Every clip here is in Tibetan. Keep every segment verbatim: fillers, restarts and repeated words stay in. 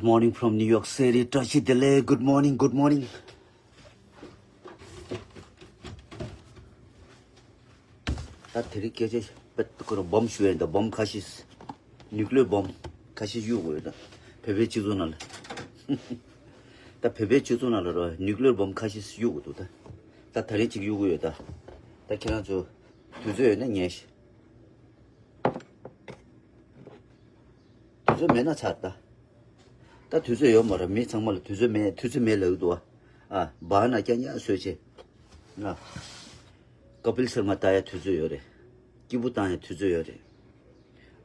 Morning from New York City. བཀྲ་ཤིས་བདེ་ལེགས། Good morning, good morning. ད་དེ་རིང་སྐད་ཆ་བེད་ཁོ་རང་སྦོམ་ཞུ་ཡས་ད། སྦོམ་ཁ་ཤས། ནིའུ་ཀི་ལི་ཡར་སྦོམ་ཁ་ཤས་གཡུག་དགོས་ཡོད་ད། བོད་པའི་སྤྱི་ཚོགས་ནང་ལ། ད་བོད་པའི་སྤྱི་ཚོགས་ནང་ལ་རོ་ནིའུ་ཀི་ལི་ཡར་སྦོམ་ཁ་ཤས་གཡུག་དགོས་འདུག་ད། ད་དེ་རིང་གཅིག་གཡུག་གི་ཡོད་ད། ད་ཁྱེད་རང་ཚོ་དུས་ཚོད་ཡོད་ན་ཉན་ཤིག་དུས་ཚོད་མེད་ན་ཚར་ད། ད་དུས་ཚོད་ཡོད་མ་རེད། མི་ཚང་མ་ལ་དུས་ཚོད་མེད། དུས་ཚོད་མེད་ལབ་ཀྱི་འདུག་ཨ། ཨ། བ་ན་རྐྱང་རྐྱང་བཟོས་བྱས། ཨ། ཀ་པིལ་ཤར་མ་ལྟ་ཡ་དུས་ཚོད་ཡོད་རེད། སྐྱིད་པོ་བཏང་ཡ་དུས་ཚོད་ཡོད་རེད།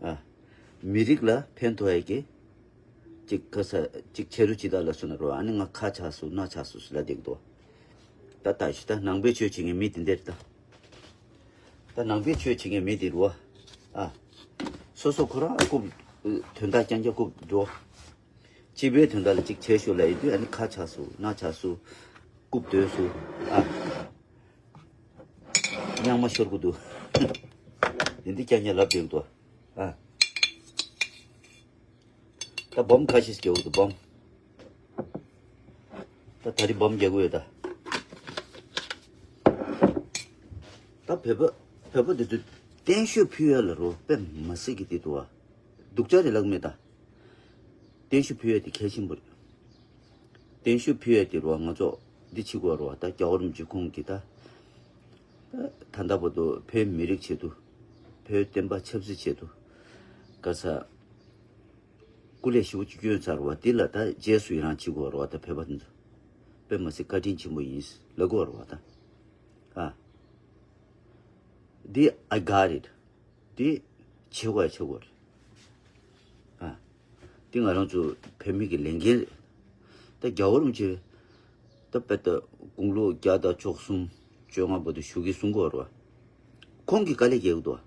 ཨ། མི་རིགས་ལ་ཕན་ཐོགས་ཡ་གི་ཅིག་ག་ས་ཅིག་བྱེད་རོགས་བྱེད་ད་ལབ་སོང་ན་རོ། ཨ་ནི་ང་ཁ་ཆག་སོང་། སྣ་ཆག་སོང་ཟེར་ལབ་བསྡད་ཀྱི་འདུག་ད་ད་ཞི་ད་ནང་པའི་ཆོས་བྱེད་མཁན་མི་དེ་འདྲ་རེད་ད། ད་ནང་པའི་ཆོས་བྱེད་མཁན་མི་དེ་རུ་བ། ཨ། སོ་སོ་ཁོ་རང་རྐུབ། དོན་དག་རྐྱང་རྐྱང་རྐུབ་འགྲོ། སྤྱི་པའི་དོན་དག་ལ་ཅིག་བྱེད་ཤོག་ལབ་ཡིན་དུས་ཨ་ནི་ཁ་ཆག་སོང་། སྣ་ཆག་སོང་། རྐུབ་བརྡོལ་སོང་། ཨ། རྙིང་མ་ཤོར་གི་འདུག་འདི་འདི་རྐྱང་རྐྱང་ལབ་བསྡད་འདུག་ཨ། ད་སྦོམ་ཁ་ཤས་རྒྱག་གི་འདུག་སྦོམ། ད་ད་རེས་སྦོམ་རྒྱག་གི་ཡོད་ད། ད་བོད་པ་བོད་པ་འདི་ཚོས་བརྟན་བཞུགས་ཕུལ་ཡ་ལ་རོ་དཔེ་མ་སྲིད་ཀྱི་འདི་འདུག་ཨ། སྡུག་ཅག་རེད་ལབ་མེད་ད། བརྟན་བཞུགས་ཕུལ་ཡ་དེ་གལ་ཆེན་པོ་རེད། བརྟན་བཞུགས་ཕུལ་ཡ་དེ་རོ་ང་ཚོ་འདི་བྱེད་དགོས་རོ། ད་རྒྱལ་བ་རིན་པོ་ཆེ་ཁོང་གིས་ད་ད་ལྟ་བར་དུ་བོད་མི་རིགས་ཆེད་དུ། བོད་བསྟན་པ་ཆབ་སྲིད་ཆེད་དུ་ག་ས་སྐུ་ལས་ཞེ་པོ་ཅིག་བསྐྱོན་ཚར་བ་འདི་ལ་ད་རྗེས་སུ་ཡི་རང་བྱེད་དགོས་རོ། ད་བོད་པ་འདི་ཚོ་དཔེ་མ་སྲིད་བཀའ་དྲིན་ཆེན་པོ་ཡིན་ལབ་དགོས་རོ། ད་ཨ་འདི་I got it། འདི་བྱེད་དགོས་ཡ་བྱེད་དགོས་རེད། ཨ། འདི་ང་རང་ཚོ་བོད་མི་གི་ལས་འགན་རེད། ད་རྒྱལ་བ་རིན་པོ་ཆེ་ད་དཔེ་ད་དགུང་ལོ་བརྒྱ་དང་བཅུ་གསུམ་བཅོ་ལྔ་བར་དུ་བཞུགས་ཀྱི་གསུང་གི་ཡོད་རེད་བ། ཁོང་གིས་དཀའ་ལས་བརྒྱབ་ཀྱི་འདུག་བ།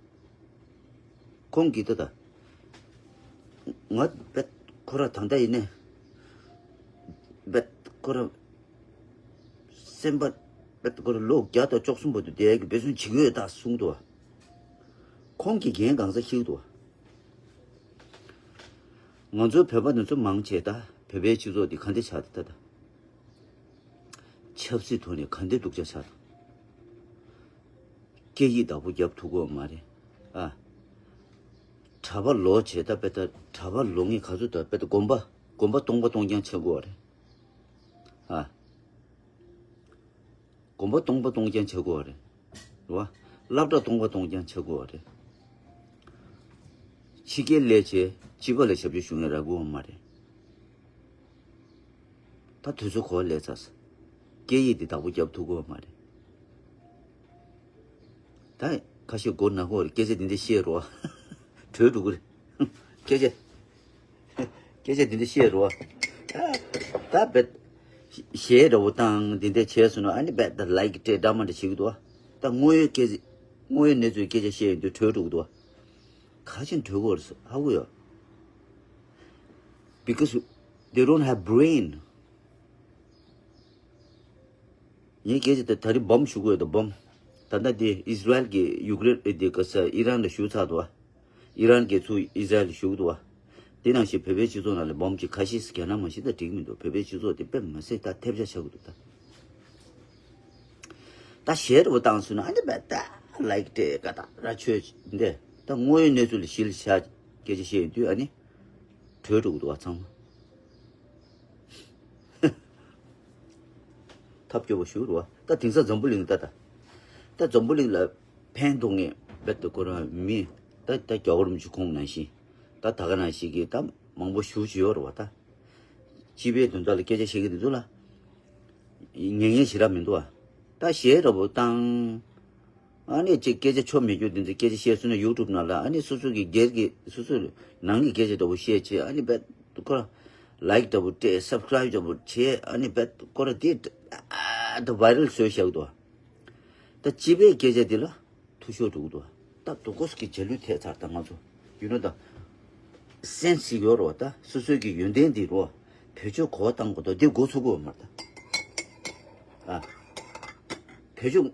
ཁོང་གིས་ད་ད་ང་དཔེ་ཁོ་ར་ད་ལྟ་ཡིན་ནས་དཔེ་ཁོ་ར་སེམས་པ་དཔེ་ཁོ་ར་ལོ་བརྒྱ་དང་བཅུ་གསུམ་བར་དུ་བསྡད་ཀྱི་འབད་བརྩོན་བྱེད་ཀྱི་ཡོད་ད་གསུང་གི་འདུག་བ། ཁོང་གིས་འགན་གང་ས་འཁྱེར་འདུག་ང་ཚོའི་བོད་པ་འདི་ཚོ་མང་ཆེ་ད་བོད་པའི་སྤྱི་ཚོགས་འདི་ག་འདྲ་ཆགས་ད་ད། ཆབ་སྲིད་ཐོག་ནས་ག་འདྲ་སྡུག་ཅག་ཆགས་ད། སྐད་ཡིག་བདག་པོ་རྒྱབ་ཐུབ་ཀྱི་ཡོད་མ་རེད། ཨ། གྲྭ་པ་ལོག་བྱས་ད་དཔེ་ད་གྲྭ་པ་ལོག་མཁན་ག་ཚོད་ད་དཔེ་ད་དགོན་པ་དགོན་པ་སྟོང་པ་སྟོང་རྐྱང་ཆགས་ཀྱི་ཡོད་རེད། ཨ། དགོན་པ་སྟོང་པ་སྟོང་རྐྱང་ཆགས་ཀྱི་ཡོད་རེད། རེད་བ། སློབ་གྲྭ་སྟོང་པ་སྟོང་རྐྱང་ཆགས་ཀྱི་ཡོད་རེད། ཕྱི་རྒྱལ་སླེབས་བྱས་སྤྱི་པ་ལ་ཞབས་ཕྱི་ཞུ་མཁན་རག་གི་ཡོད་མ་རེད། ད་དུས་ཚོད་འགོར་སླེབས་ཚར་སོང་། སྐད་ཡིག་འདི་བདག་པོ་རྒྱབ་ཐུབ་ཀྱི་ཡོད་མ་རེད། ད་ཁ་ཤས་མགོ་ན་གི་ཡོད་རེད། སྐད་ཆ་འདི་འདྲ་བཤད་རོགས། བྲོས་འགྲོ་གི་རེད། སྐད་ཆ། སྐད་ཆ་འདི་འདྲ་བཤད་རོགས། ད་ད་བེད། གཞས་འདྲ་བོ་བཏང་འདི་འདྲ་བྱས་སོང་ན་ཨ་ནི་བེད་ད་ལའིཀ་སྤྲད་འདྲ་མ་འདྲ་བྱེད་ཀྱི་འདུག་བ། ད་དངོས་ཡོད་སྐད་ཆ། དངོས་ཡོད་གནས་ཚུལ་སྐད་ཆ་བཤད་ཡོང་དུས་བྲོས་འགྲོ་གི་འདུག་བ། ག་ཅིན་བྲོས་གི་ཡོད་རེད་ཧ་གོ་ཡོད། Because they don't have brain. ངའི་སྐད་ཆ་དེ་ད་རེས་སྦོམ་ཞུ་གི་ཡོད་དོ། སྦོམ། ད་ལྟ་དེ་ཨིས་ར་ཨེལ་གྱིས་ཡུཀ་རེན་ཨེ་དེ་ག་ས་ཨི་རན་ལ་ཞུ་ཚར་འདུག་བ། ཨི་རན་གྱིས་ཚུར་ཨིས་ར་ཨེལ་ཞུ་གི་འདུག་བ། དེ་ནང་བཞིན་བོད་པའི་སྤྱི་ཚོགས་ནང་ལ་སྦོམ་གྱི་ཁ་ཤས་རྒྱ་ནག་མ་གཞི་ད་འགྲིག་མི་འདུག་བོད་པའི་སྤྱི་ཚོགས་དེ་དཔེ་མ་སྲིད་ད་ཐེབས་ཆག་ཆགས་ཀྱི་འདུག་ད། ད་གཞས་འདྲ་བོ་བཏང་སོང་ན་ཨ་ནི་བེད་ད་ལའིཀ་སྤྲད་ག་ད་ར་ཆོས་འདི་ད་དངོས་ཡོད་གནས་ཚུལ་ལ་གཞི་ལ་བཞག་སྐད་ཆ་བཤད་ཡོང་དུས་ཨ་ནི་བྲོས་འགྲོ་གི་འདུག་བ་ཚང་མ། ཐབས་སྐྱོ་བོ་ཞིག་རེད་བ། ད་དེང་སང་འཛམ་བུ་གླིང་ད་ད། ད་འཛམ་བུ་གླིང་ལ་ཕན་ཐོགས་ངེས་རྦད་དེ་ཁོ་རང་མི་ད་ད་རྒྱལ་བ་རིན་པོ་ཆེ་ཁོང་ནང་བཞིན་ད་ད་ག་ནང་བཞིན་གྱི་ད་མང་པོ་ཞེ་པོ་ཅིག་ཡོད་རེད་བ་ད། སྤྱི་པའི་དོན་དག་ལ་སྐད་ཆ་བཤད་མཁན་དེ་ཚོ་ལ་ཉན་མཁན་ཞེ་དྲག་མི་འདུག་བ། ད་གཞས་འདྲ་བོ་བཏང་། ཨ་ནི་ཅིག་སྐད་ཆ་ཆོ་མེད་རྒྱུ་དེ་ཚོ་སྐད་ཆ་བཤད་སོང་ན་ཡུ་ཊུབ་ནང་ལ་ཨ་ནི་སོ་སོ་གི་སྒེར་གྱི་སོ་སོ་ནང་གི་སྐད་ཆ་འདྲ་བོ་བཤད་བྱས་ཨ་ནི་བེད་ཁོ་ལའིཀ་འདྲ་བོ་སྤྲད་སབ་སི་ཀ་རའིབ་འདྲ་བོ་བྱས་ཨ་ནི་བེད་ཁོ་ར་དེ་ཨ་ད་བྷའི་རལ་བཟོས་བཞག་འདུག་ད་སྤྱི་པའི་སྐད་ཆ་དེ་ལ་འཐུས་ཤོར་འགྲོ་གི་འདུག་ད་དུ་ཀོ་སི་ཀྱི་རྗེས་ལུས་ཐེབས་ཚར་ད་ང་ཚོ་ཡུ་ནོ་ད། སེན་སི་ཡོད་རོ་ད་སོ་སོའི་གི་ཡོན་ཏན་འདི་རོ། བེད་སྤྱོད་གོ་བ་བཏང་དགོས་དོ་འདི་འགོ་ཚུགས་དགོས་མ་རེད་ད། ཨ། བེད་སྤྱོད་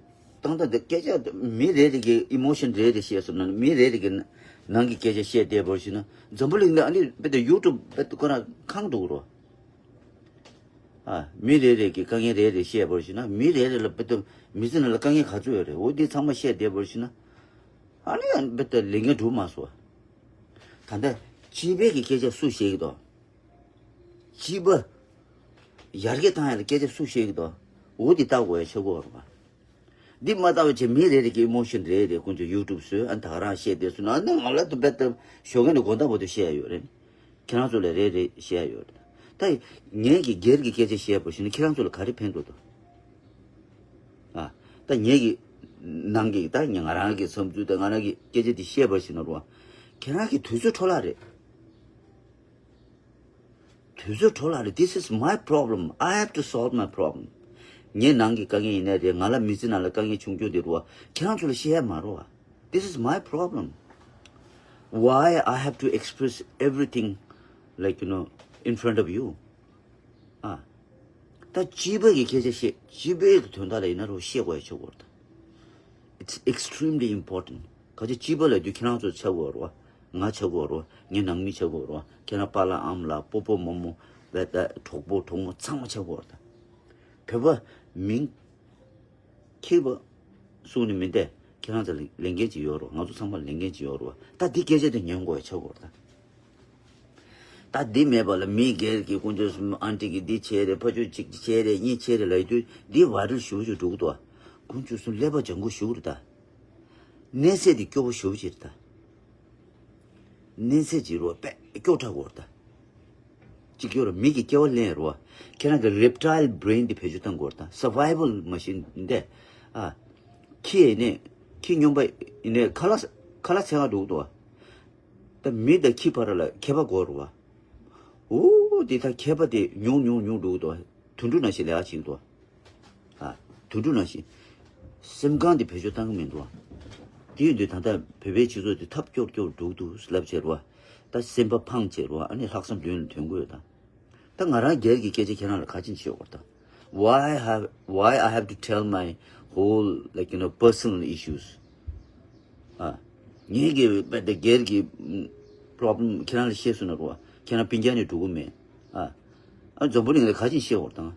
བཏང་ད་འདི་སྐད་ཆ་མི་རེ་རེ་གི་ཨི་མོ་ཤན་རེ་རེ་བཤད་སོང་ན་མི་རེ་རེ་གི་ ནང་གི་སྐད་ཆ་བཤད་བསྡད་པར་ཞུ་ན་འཛམ་བུ་གླིང་ནང་ཨ་ནི་དཔེ་དེ་ཡུ་ཊུབ་དཔེ་དེ་ཁོ་རང་ཁེངས་འདུག་རོ། ཨ། མི་རེ་རེ་གི་དཀའ་ངལ་རེ་རེ་བཤད་པར་ཞུ་ན་མི་རེ་རེ་ལ་དཔེ་དེ་མི་ཚེ་ནང་ལ་དཀའ་ངལ་ག་ཚོད་ཡོད་རེད། འོ་འདི་ཚང་མ་བཤད་བསྡད་པར་ཞུ་ན་ཨ་ནི་ཨ་ནི་དཔེ་དེ་ལས་འགན་འགྲུབ་མ་སོང་། ད་ལྟ་སྤྱི་པའི་གི་སྐད་ཆ་སུ་བཤད་ཀྱི་འདུག་སྤྱི་པ་ཡར་རྒྱས་བཏང་ཡ་ལ་སྐད་ཆ་སུ་བཤད་ཀྱི་འདུག་འོ་འདི་ལྟ་དགོས་ཡ་ཆེ་གོ་རེད་པ། འདི་མ་ལྟ་བ་བྱས་མི་རེ་རེ་གི་ཨི་མོ་ཤན་རེ་རེ་ཀུན་སྤྱོད་ཡུ་ཊུབ་བཟོས་ཨ་ད་ག་རང་བཤད་བསྡད་སོང་ན་ཨ་ནི་ང་ལ་དུ་བེད་དུ་ཞོགས་ཀས་ནས་དགོང་དག་བར་དུ་བཤད་ཡ་ཡོད་རེད། ཁྱེད་རང་ཚོ་ལ་རེ་རེ་བཤད་ཡ་ཡོད་རེད། ད་ངས་ཀྱི་སྒེར་གྱི་སྐད་ཆ་བཤད་པ་ཞིག་ནི་ཁྱེད་རང་ཚོ་ལ་ག་རེ་ཕན་ཐོགས་འདུག་ཨ། ད་ངས་ཀྱི་ནང་གི་ད་ང་རང་གི་བསམ་ཚུལ་ད་ང་རང་གི་སྐད་ཆ་འདི་བཤད་པ་ཞིག་ན་རུ་ཁྱེད་རང་གི་དུས་ཚོད་འཕྲོ་བརླག་རེད། དུས་ཚོད་འཕྲོ་བརླག་རེད། This is my problem. I have to solve my problem. ངའི་ནང་གི་དཀའ་ངལ་ཡིན་ནའི་རེད། ང་ལ་མི་ཚེ་ནང་ལ་དཀའ་ངལ་བྱུང་རྒྱུ་འདི་རུ་བ་ཁྱེད་རང་ཚོ་ལ་བཤད་ཡ་མ་རོ་བ། This is my problem. Why I have to express everything, like, you know, in front of you? ཨ། ད་སྤྱི་པའི་གི་སྐད་ཆ་བཤད་སྤྱི་པའི་གི་དོན་དག་ལ་ཡིན་ན་རུ་བཤད་དགོས་ཡ་ཆོག་གོ་རེད། It's extremely important. ག་ཅི་སྤྱི་པ་ལབ་དུས་ཁྱེད་རང་ཚོ་ཆགས་དགོས་རེད་བ། ང་ཆགས་དགོས་རེད་བ། ངའི་ནང་མི་ཆགས་དགོས་རེད་བ། ཁྱེད་རང་པཱ་ལགས་ཨ་མ་ལགས་སྤོ་བོ་རྨོ་མོ་བས་ད་གྲོགས་པོ་གྲོགས་མོ་ཚང་མ་ཆགས་དགོས་རེད་ད། བོད་པ་མིང་ཁྱེད་པ་གསུང་ནི་མིན་ཏེ་ཁྱེད་རང་ཚོ་ལས་འགན་ཅིག་ཡོད་རེད་བ། ང་ཚོ་ཚང་མ་ལས་འགན་ཅིག་ཡོད་རེད་བ། ད་འདི་སྐད་ཆ་དེ་ཉན་དགོས་ཡ་ཆགས་དགོས་རེད་ད། ད་འདི་མེད་པ་ལ་མི་སྒེར་གྱི་དཀོན་མཆོག་གསུམ་ཨན་ཊི་གིས་འདི་བྱས་རེད་ཕ་ཆོས་གཅིག་བྱས་རེད་གཉིས་བྱས་རེད་ལབ་དུས་འདི་བ་རིལ་ཞུ་ཞུ་འགྲོ་གི་འདུག་དཀོན་མཆོག་གསུམ་ཀླད་པ་ལྗང་ཁུ་ཞུ་གི་རེད་ད། གནས་ཚད་འདི་སྐྱོ་པོ་ཞུ་གི་རེད་ད། གནས་ཚད་ཀྱི་རོ་པས་སྐྱོ་དྲག་གོ་རེད་ད། གཅིག་སྐྱོ་ར་མི་གི་སྐྱེ་བ་ལེན་རོ། ཁྱེད་རང་གི་རེབ་ཊའིལ་བྷི་རེན་འདི་བེད་སྤྱོད་གཏང་གོ་རེད་ད། སར་ཝའི་ཝལ་མ་ཤིན་འདི། ཨ། ཁྱི་ཡིན་ནས་ཁྱི་སྨྱོན་པ་ཡིན་ནས་ཁ་ལག་ཁ་ལག་ཚད་ག་འགྲོ་གི་འདུག་ད་མི་དང་ཁྱི་བར་ལ་ཁྱད་པར་དགོས་རེད་བ། འོ་དེ་ད་ཁྱད་པར་དེ་ཉུང་ཉུང་ཉུང་འགྲོ་གི་འདུག་དུད་འགྲོ་ནང་བཞིན་ལས་ཀ་བྱེད་ཀྱི་འདུག་ཨ། དུད་འགྲོ་ནང་བཞིན་སེམས་ཁམས་དེ་བེད་སྤྱོད་བཏང་གི་མི་འདུག་ཨ། དེ་ཡིན་དུས་ད་ལྟ་བོད་པའི་སྤྱི་ཚོགས་དེ་ཐབས་སྐྱོ་སྐྱོ་འགྲོ་གི་འདུག་ལབ་བྱས་རེད་བ། ད་སེམས་པ་ཕངས་བྱས་རེད་བ་ཨ་ནི་ལྷག་བསམ་མདུན་ལ་ཐོན་གི་ཡོད་ད། ད་ང་རང་སྒེར་གྱི་སྐད་ཆ་ཁྱེད་རང་ལ་ག་ཅིན་བཤད་དགོས་ད། Why have why I have to tell my whole, like, you know, personal issues? ཨ། ངེད་ཀྱི་དཔེ་དེ་སྒེར་གྱི་པོ་རོབ་ལེམ་ཁྱེད་རང་ལ་བཤད་སོང་ན་རོ། ཁྱེད་རང་སྤུན་ཀྱག་ནས་འགྲོ་གི་མེད། ཨ། ཨ་འཛམ་བུ་གླིང་ལ་ག་ཅིན་བཤད་དགོས་ད།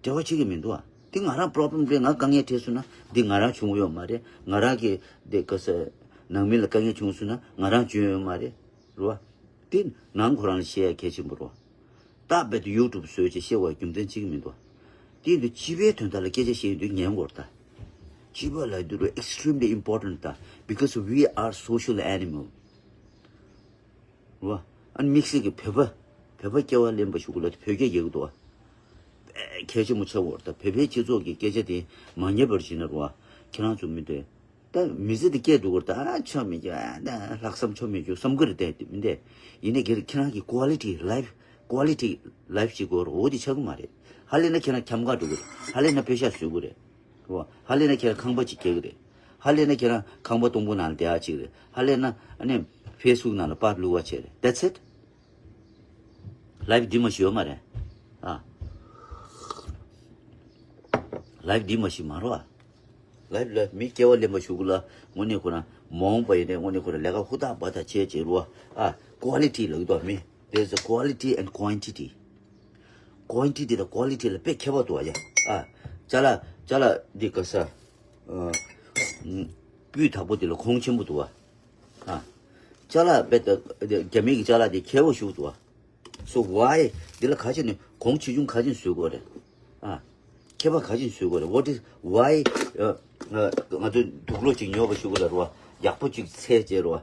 འབྲེལ་བ་བྱེད་ཀྱི་མི་འདུག་ཨ། དེ་ང་རང་པོ་རོབ་ལེམ་རེད། ང་དཀའ་ངལ་འཕྲད་སོང་ན་འདི་ང་རང་བྱུང་ཡོད་མ་རེད། ང་རང་གི་དེ་ག་ས་ནང་མི་ལ་དཀའ་ངལ་བྱུང་སོང་ན་ང་རང་བྱུང་ཡོད་མ་རེད། རེད་བ། དེ་ནང་ཁོ་རང་ལ་བཤད་ཡ་གལ་ཆེན་པོ་རེད་བ། ད་རྦད་དེ་ཡུ་ཊུབ་བཟོས་བྱས་བཤད་པ་རྒྱུ་མཚན་གཅིག་མི་འདུག་དེ་ཡིན་དུས་སྤྱི་པའི་དོན་དག་ལ་སྐད་ཆ་བཤད་ཡོང་དུས་ཉན་དགོས་རེད་ད། སྤྱི་པ་ལབ་དུས་རུ་extremely important ད། Because we are social animal. རེད་བ། ཨ་ནི་དམིགས་བསལ་གྱི་བོད་པ། བོད་པ་སྐྱེ་བ་ལེན་པ་ཞུ་གི་ལ་བོད་སྐད་རྒྱག་གི་འདུག་བ། གལ་ཆེན་པོ་ཆགས་ཡོད་རེད་ད། བོད་པའི་སྤྱི་ཚོགས་ཀྱི་སྐད་ཆ་དེ་མ་ཉན་པར་བྱས་ན་རེད་བ། ཁྱེད་རང་ཚོ་མི་འདོད། ད་མི་ཚེ་འདི་སྐྱེལ་འགྲོ་གི་རེད་ད། ཨ་ཆོ་མི་སྐྱེ་ཨ་ད་ལྷག་བསམ་ཆོ་མི་སྐྱེ་བསམ་གི་རེད་དེ་མི་འདེ། ཡིན་ནའི་སྒེར་ཁྱེད་རང་གི་quality life, quality life ཞིག་དགོས་རེད། འོ་དེ་ཆགས་གི་མ་རེད། ཧ་ལས་ན་ཁྱེད་རང་འཁྱམ་ག་འགྲོ་གི་རེད། ཧ་ལས་ན་པེ་ཤག་བཟོ་གི་རེད། རོ། ཧ་ལས་ན་ཁྱེད་རང་ཁང་པ་ཅིག་རྒྱག་གི་རེད། ཧ་ལས་ན་ཁྱེད་རང་ཁང་པ་སྟོང་པོ་ནང་ལ་བསྡད་ཡ་ཅིག་རེད། ཧ་ལས་ན་ཨ་ནི་ཕེ་སི་བུག་ནང་ལ་པར་བླུག་པ་བྱས་རེད། That's it. ལའིབ་འདི་མ་ཞིག་ཡོད་མ་རེད། ཨ། ལའིབ་འདི་མ་ཞིག་མ་རོ་ཨ། ལའིབ་ལ་མི་སྐྱེ་བ་ལེན་པ་ཞུ་གི་ལ་དངོས་གནས་ཁོ་ན་མ་འོངས་པ་ཡིན་ནའི་དངོས་གནས་ཁོ་ན་ལས་ཀ་ཧུར་ཐག་འབད་ཐག་བྱས་བྱས་རོ་ཨ། Quality ལ་ཡོད་དོ་མི། There's a quality and quantity. Quantity དང་quality ལ་དཔེ་ཁྱད་པར་འདུག་ཨ་ཡ། ཨ། ཅ་ལག་ཅ་ལག་འདི་ག་ས། ཨ། སྤུས་དག་པོ་འདི་ལ་གོང་ཆེན་པོ་འདུག་ཨ། ཨ། ཅ་ལག་དཔེ་ད་རྒྱ་མི་གི་ཅ་ལག་འདི་ཁྱད་པར་ཞུགས་འདུག་ཨ། So why འདི་ལ་ག་ཅི་ནས་གོང་ཆེ་ཆུང་ག་ཅི་བཟོས་དགོས་རེད། ཨ། ཁྱད་པར་ག་ཅི་བཟོས་དགོས་རེད། What is why ང་ཚོ་དུག་ལོག་ཅིག་ཉོ་བ་ཞུ་གི་ལ་རོ། ཡག་པོ་ཅིག་ཚད་བྱས་རོ།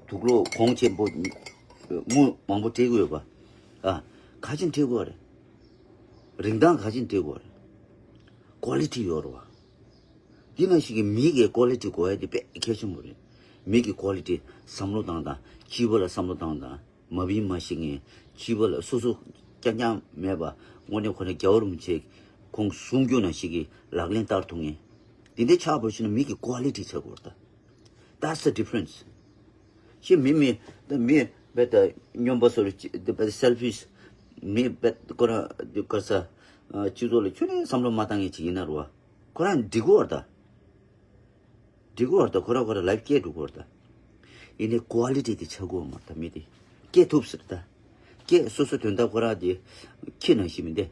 དུག་ལོག་གོང་ཆེན་པོ་དངུལ་མང་པོ་སྤྲད་གི་ཡོད་པ། ཨ། ག་ཅི་སྤྲད་དགོས་རེད། རིན་ཐང་ག་ཅི་སྤྲད་དགོས་རེད། Quality ཡོད་རོ། འདི་ནང་བཞིན་གྱི་མི་གི་quality དགོས་ཡ་དེ་དཔེ་གལ་ཆེན་པོ་རེད། མི་གི་quality བསམ་བློ་བཏང་དང་། སྤྱི་པ་ལ་བསམ་བློ་བཏང་དང་། མ་བིན་མ་ཤི་ངེས། སྤྱི་པ་ལ་སོ་སོ་རྐྱང་རྐྱང་མེད་པ། དངོས་གནས་ཁོ་ན་རྒྱལ་བ་རིན་པོ་ཆེ་ཁོང་གསུང་རྒྱུ་ནང་བཞིན་གྱི་ལག་ལེན་བསྟར་ཐུབ་ངེས། དེ་འདྲའི་ཆགས་པར་ཞུ་ན་མི་གི་quality ཆགས་དགོས་རེད་ད། That's the difference. ཤི་མི་མི་མི་བེད་སྨྱོན་པ་སོར་བེད་selfish མི་བེད་ཁོ་རང་ག་ས་སྤྱི་ཚོགས་ལ་ཁྱོན་ནས་བསམ་བློ་མ་བཏང་ངེས་ཅིག་ཡིན་ན་རོ། ཁོ་རང་འགྲིག་གོ་བར་ད། འགྲིག་གོ་བར་ད་ཁོ་རང་ཁོ་རང་ལའིབ་སྐྱེལ་འགྲོ་གོ་བར་ད། ཡིན་ནའི་ཀོ་ལི་ཊི་དེ་ཆགས་དགོས་མ་རེད་ད། མི་དེ་སྐྱེ་ཐུབ་ཟེར་ད། སྐྱེ་སོ་སོ་དོན་དག་ཁོ་རང་དེ་ཁྱི་ནང་བཞིན་མི་འདི།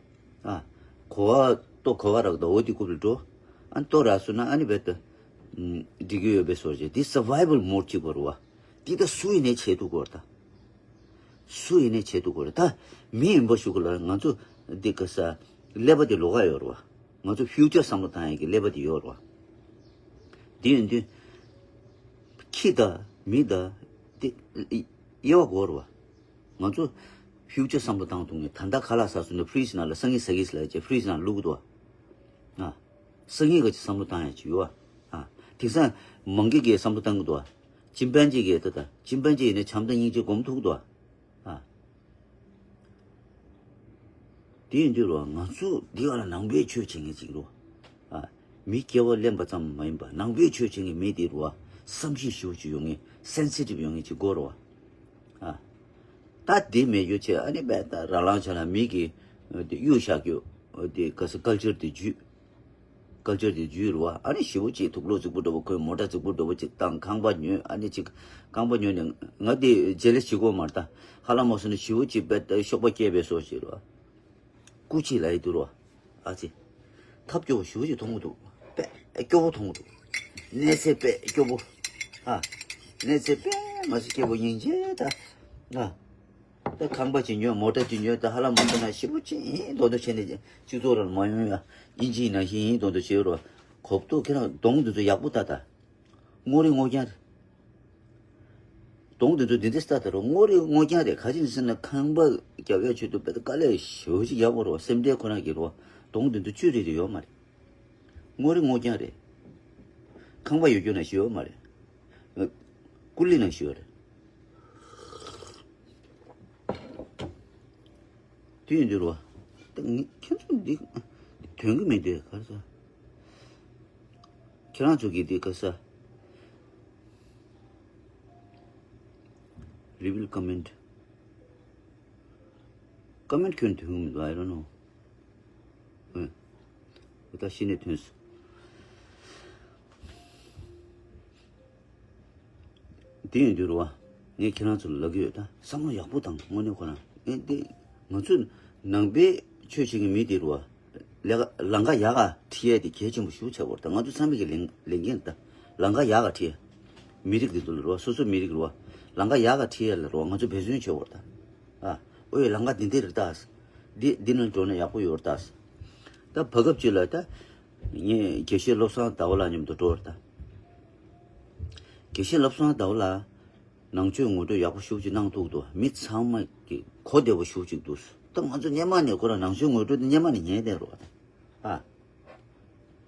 ཨ། གོ་བ་ལྟོ་གོ་བ་རག་ད་འོ་དེ་རྐུབ་ལ་འགྲོ། ཨ་ནི་ལྟོ་རག་སོང་ན་ཨ་ནི་རྦད་དེ་འགྲིག་གི་ཡོད་པའི་བཟོ་བྱས། འདི་སར་བའི་བལ་མོཌ་གཅིག་པ་རེད་བ། འདི་ད་སུ་ཡིན་ནའི་བྱེད་ཐུབ་དགོས་རེད་ད། སུ་ཡིན་ནའི་བྱེད་ཐུབ་དགོས་རེད་ད། མི་ཡིན་པ་ཞུ་གི་ལ་ང་ཚོ་འདི་ག་ས་ཀླད་པ་དེ་ལོགས་ཀ་ཡོད་རེད་བ། ང་ཚོ་ཕིའུ་ཅར་བསམ་བློ་བཏང་ཡག་གི་ཀླད་པ་དེ་ཡོད་རེད་བ། དེ་ཡིན་དུས་ཁྱི་དང་མི་དང་དེ་དབྱེ་བ་དགོས་རེད་བ། ང་ཚོ་ཕིའུ་ཅར་བསམ་བློ་བཏང་ཐུབ་ངེས། ད་ལྟ་ཁ་ལག་ཟ་སོང་ན་ཕི་རིཇ་ནང་ལ་སང་ཉིན་ཟ་གི་ཟེར་ལབ་བྱས་ཕི་རིཇ་ནང་བླུག་གི་འདུག་བ། ཨ། སང་ཉིན་ག་ཅིག་བསམ་བློ་བཏང་ཡག་ཅིག་ཡོད་བ། ཨ། དེང་སང་མང་གི་གིས་བསམ་བློ་བཏང་གི་འདུག་བ། ཅིམ་པན་ཇི་གིས་ད་ལྟ་ཅིམ་པན་ཇི་ཡིན་ན་བྱམས་དང་སྙིང་རྗེ་སྒོམ་ཐུབ་ཀྱི་འདུག་བ། ཨ། དེ་ཡིན་དུས་རོ་ང་ཚོ་འདི་ག་ལ་ནང་པའི་ཆོས་བྱེད་མཁན་ཅིག་རོ། ཨ། མི་སྐྱེ་བ་ལེན་པ་ཙམ་མ་ཡིན་པ་ནང་པའི་ཆོས་བྱེད་མཁན་མི་དེ་རོ། བསམ་ཤེས་ཞེ་པོ་ཅིག་ཡོད་མཁན། སེན་སི་ཊིབ་ཡོད་མཁན་ཅིག་དགོས་རོ། ཨ། ད་དེ་མེད་རྒྱུ་བྱས་ཨ་ནི་བས་ད་རང་རང་ཆ་ལ་མི་གི་དེ་གཡུག་བཞག་རྒྱུ། དེ་ག་ས་ཀལ་ཅར་དེ་བརྒྱུད། ཀལ་ཅར་དེ་བརྒྱུད་རེད་བ། ཨ་ནི་ཞེ་པོ་ཅིག་དུག་ལོག་རྫིག་པོ་འདྲ་པོ་གོན། མོ་ཊ་རྫིག་པོ་འདྲ་པོ་ཅིག་བཏང་། ཁང་པ་ཉོས། ཨ་ནི་ཅིག་ཁང་པ་ཉོས་ནས་ང་དེ་ཇེ་ལེ་སི་བྱེད་དགོས་མ་རེད་ད། ཧ་ལམ་མ་སོང་ན་ཞེ་པོ་ཅིག་དཔེ་ད་གཤོག་པ་སྐྱེས་པའི་བཟོ་ཞིག་རེད་བ། སྐུ་མཁྱེན་ལབ་ཡི་འདུག་རེད་བ། ཨ་ཙི། ཐབས་སྐྱོ་པོ་ཞེ་པོ་ཅིག་མཐོང་གི་འདུག་དཔེ་སྐྱོ་པོ་མཐོང་གི་འདུག་གནས་ཚད་དཔེ་སྐྱོ་པོ། ཨ། གནས་ཚད་དཔེ་མ་སྲིད་སྐྱོ་པོ་སྙིང་རྗེ་ད། ཨ། ད་ཁང་པ་ཅིག་ཉོས། མོ་ཊ་ཅིག་ཉོས། ད་ཧ་ལམ་མ་སོང་ན་ཞེ་པོ་ཅིག་ཡིན་མདོག་མདོག་བྱས་ནས་སྤྱི་ཚོགས་ལ་མ་ཡོང་ཡ། ཨིན་ཇི་ནང་བཞིན་ཡིན་མདོག་མདོག་བྱེད་རོགས། གོབ་ཏོ་ཁྱེད་རང་གདོང་འདི་ཚོ་ཡག་པོ་ལྟ་ད། སྔོ་རིང་སྔོ་རྐྱང་རེད། གདོང་འདི་ཚོ་འདི་འདྲ་ལྟ་ད་རོགས། སྔོ་རིང་སྔོ་རྐྱང་རེད། ག་ཅི་ཟེར་ན་ཁང་པ་རྒྱབ་ཡ་ཆེད་དུ་དཔེ་ད་དཀའ་ལས་ཞེ་པོ་ཅིག་ཡག་པོ་རོགས། སེམས་ཁྲལ་ཁོ་རང་གི་རོགས། གདོང་འདི་ཚོ་བཅུད་རེད་དེ་ཡོད་མ་རེད། སྔོ་རིང་སྔོ་རྐྱང་རེད། ཁང་པ་ཡོད་རྒྱུ་ནང་བཞིན་ཡོད་མ་རེད། ཀུ་ལི་ནང་བཞིན་ཡོད་རེད། དེ་ཡིན་དུས་རོ། ད་ངས་ཁྱེད་ཚོ་འདི་དོན་གྱི་མི་འདུག་ག་རེ་ཟེར། ཁྱེད་རང་ཚོ་གིས་འདི་ག་ས། Reveal comment. Comment ཁྱོན་དོན་གྱི་མི་འདུག I don't know. ཨེ། ད་ཤི་ནས་ཐོན་སོང་། དེ་ཡིན་དུས་རེད་བ། ངས་ཁྱེད་རང་ཚོ་ལ་ལབ་ཀྱི་ཡོད། ད་བསམ་བློ་ཡག་པོ་བཏང་། དངོས་གནས་ཁོ་རང་ཨེ་འདི་ང་ཚོ་ནང་པའི་ཆོས་བྱེད་མཁན་མི་དེ་རེད་བ། ལས་ཀ་ལམ་ཁ་ཡག་ག་ཁྲིད་ཡས་དེ་གལ་ཆེན་པོ་ཞེ་པོ་ཆགས་པ་རེད། ད་ང་ཚོ་ཚང་མ་གི་ལས་ལས་འགན་རེད། ད་ལམ་ཁ་ཡག་ག་ཁྲིད་ཡས། མི་རིགས་འདི་ཚོ་ལ་རེད་བ། སོ་སོ་མི་རིགས་རེད་བ། ལམ་ཁ་ཡག་ག་ཁྲིད་ཡས་ལ་རེད་བ། ང་ཚོ་འབད་བརྩོན་བྱེད་དགོས་རེད་ད། ཨ། ཨོ་ཡ་ལམ་ཁ་འདི་འདི་རེད་ད། འདི་འདི་ནང་འགྲོ་ན་ཡག་པོ་ཡོད་རེད་ད། ད་བར་སྐབས་ཅིག་ལ་ད། ངས་དགེ་བཤེས་བློ་བཟང་ཟླ་བ་ལགས་མཉམ་དུ་འགྲོ་བར་ད། དགེ་བཤེས་བློ་བཟང་ཟླ་བ་ལགས་ནང་ཆོས་ངོ་སྤྲོད་ཡག་པོ་ཞེ་པོ་ཅིག་གནང་ཐུབ་འདུག་མི་ཚང་མ་གི་གོ་བདེ་པོ་ཞེ་པོ་ཅིག་འདུག་ད་ང་ཚོ་སྔོན་མ་ནས་ཁོ་རང་ནང་ཆོས་ངོ་སྤྲོད་དེ་སྔོན་མ་ནས་ཉན་བསྡད་རོགས་ད། ཨ།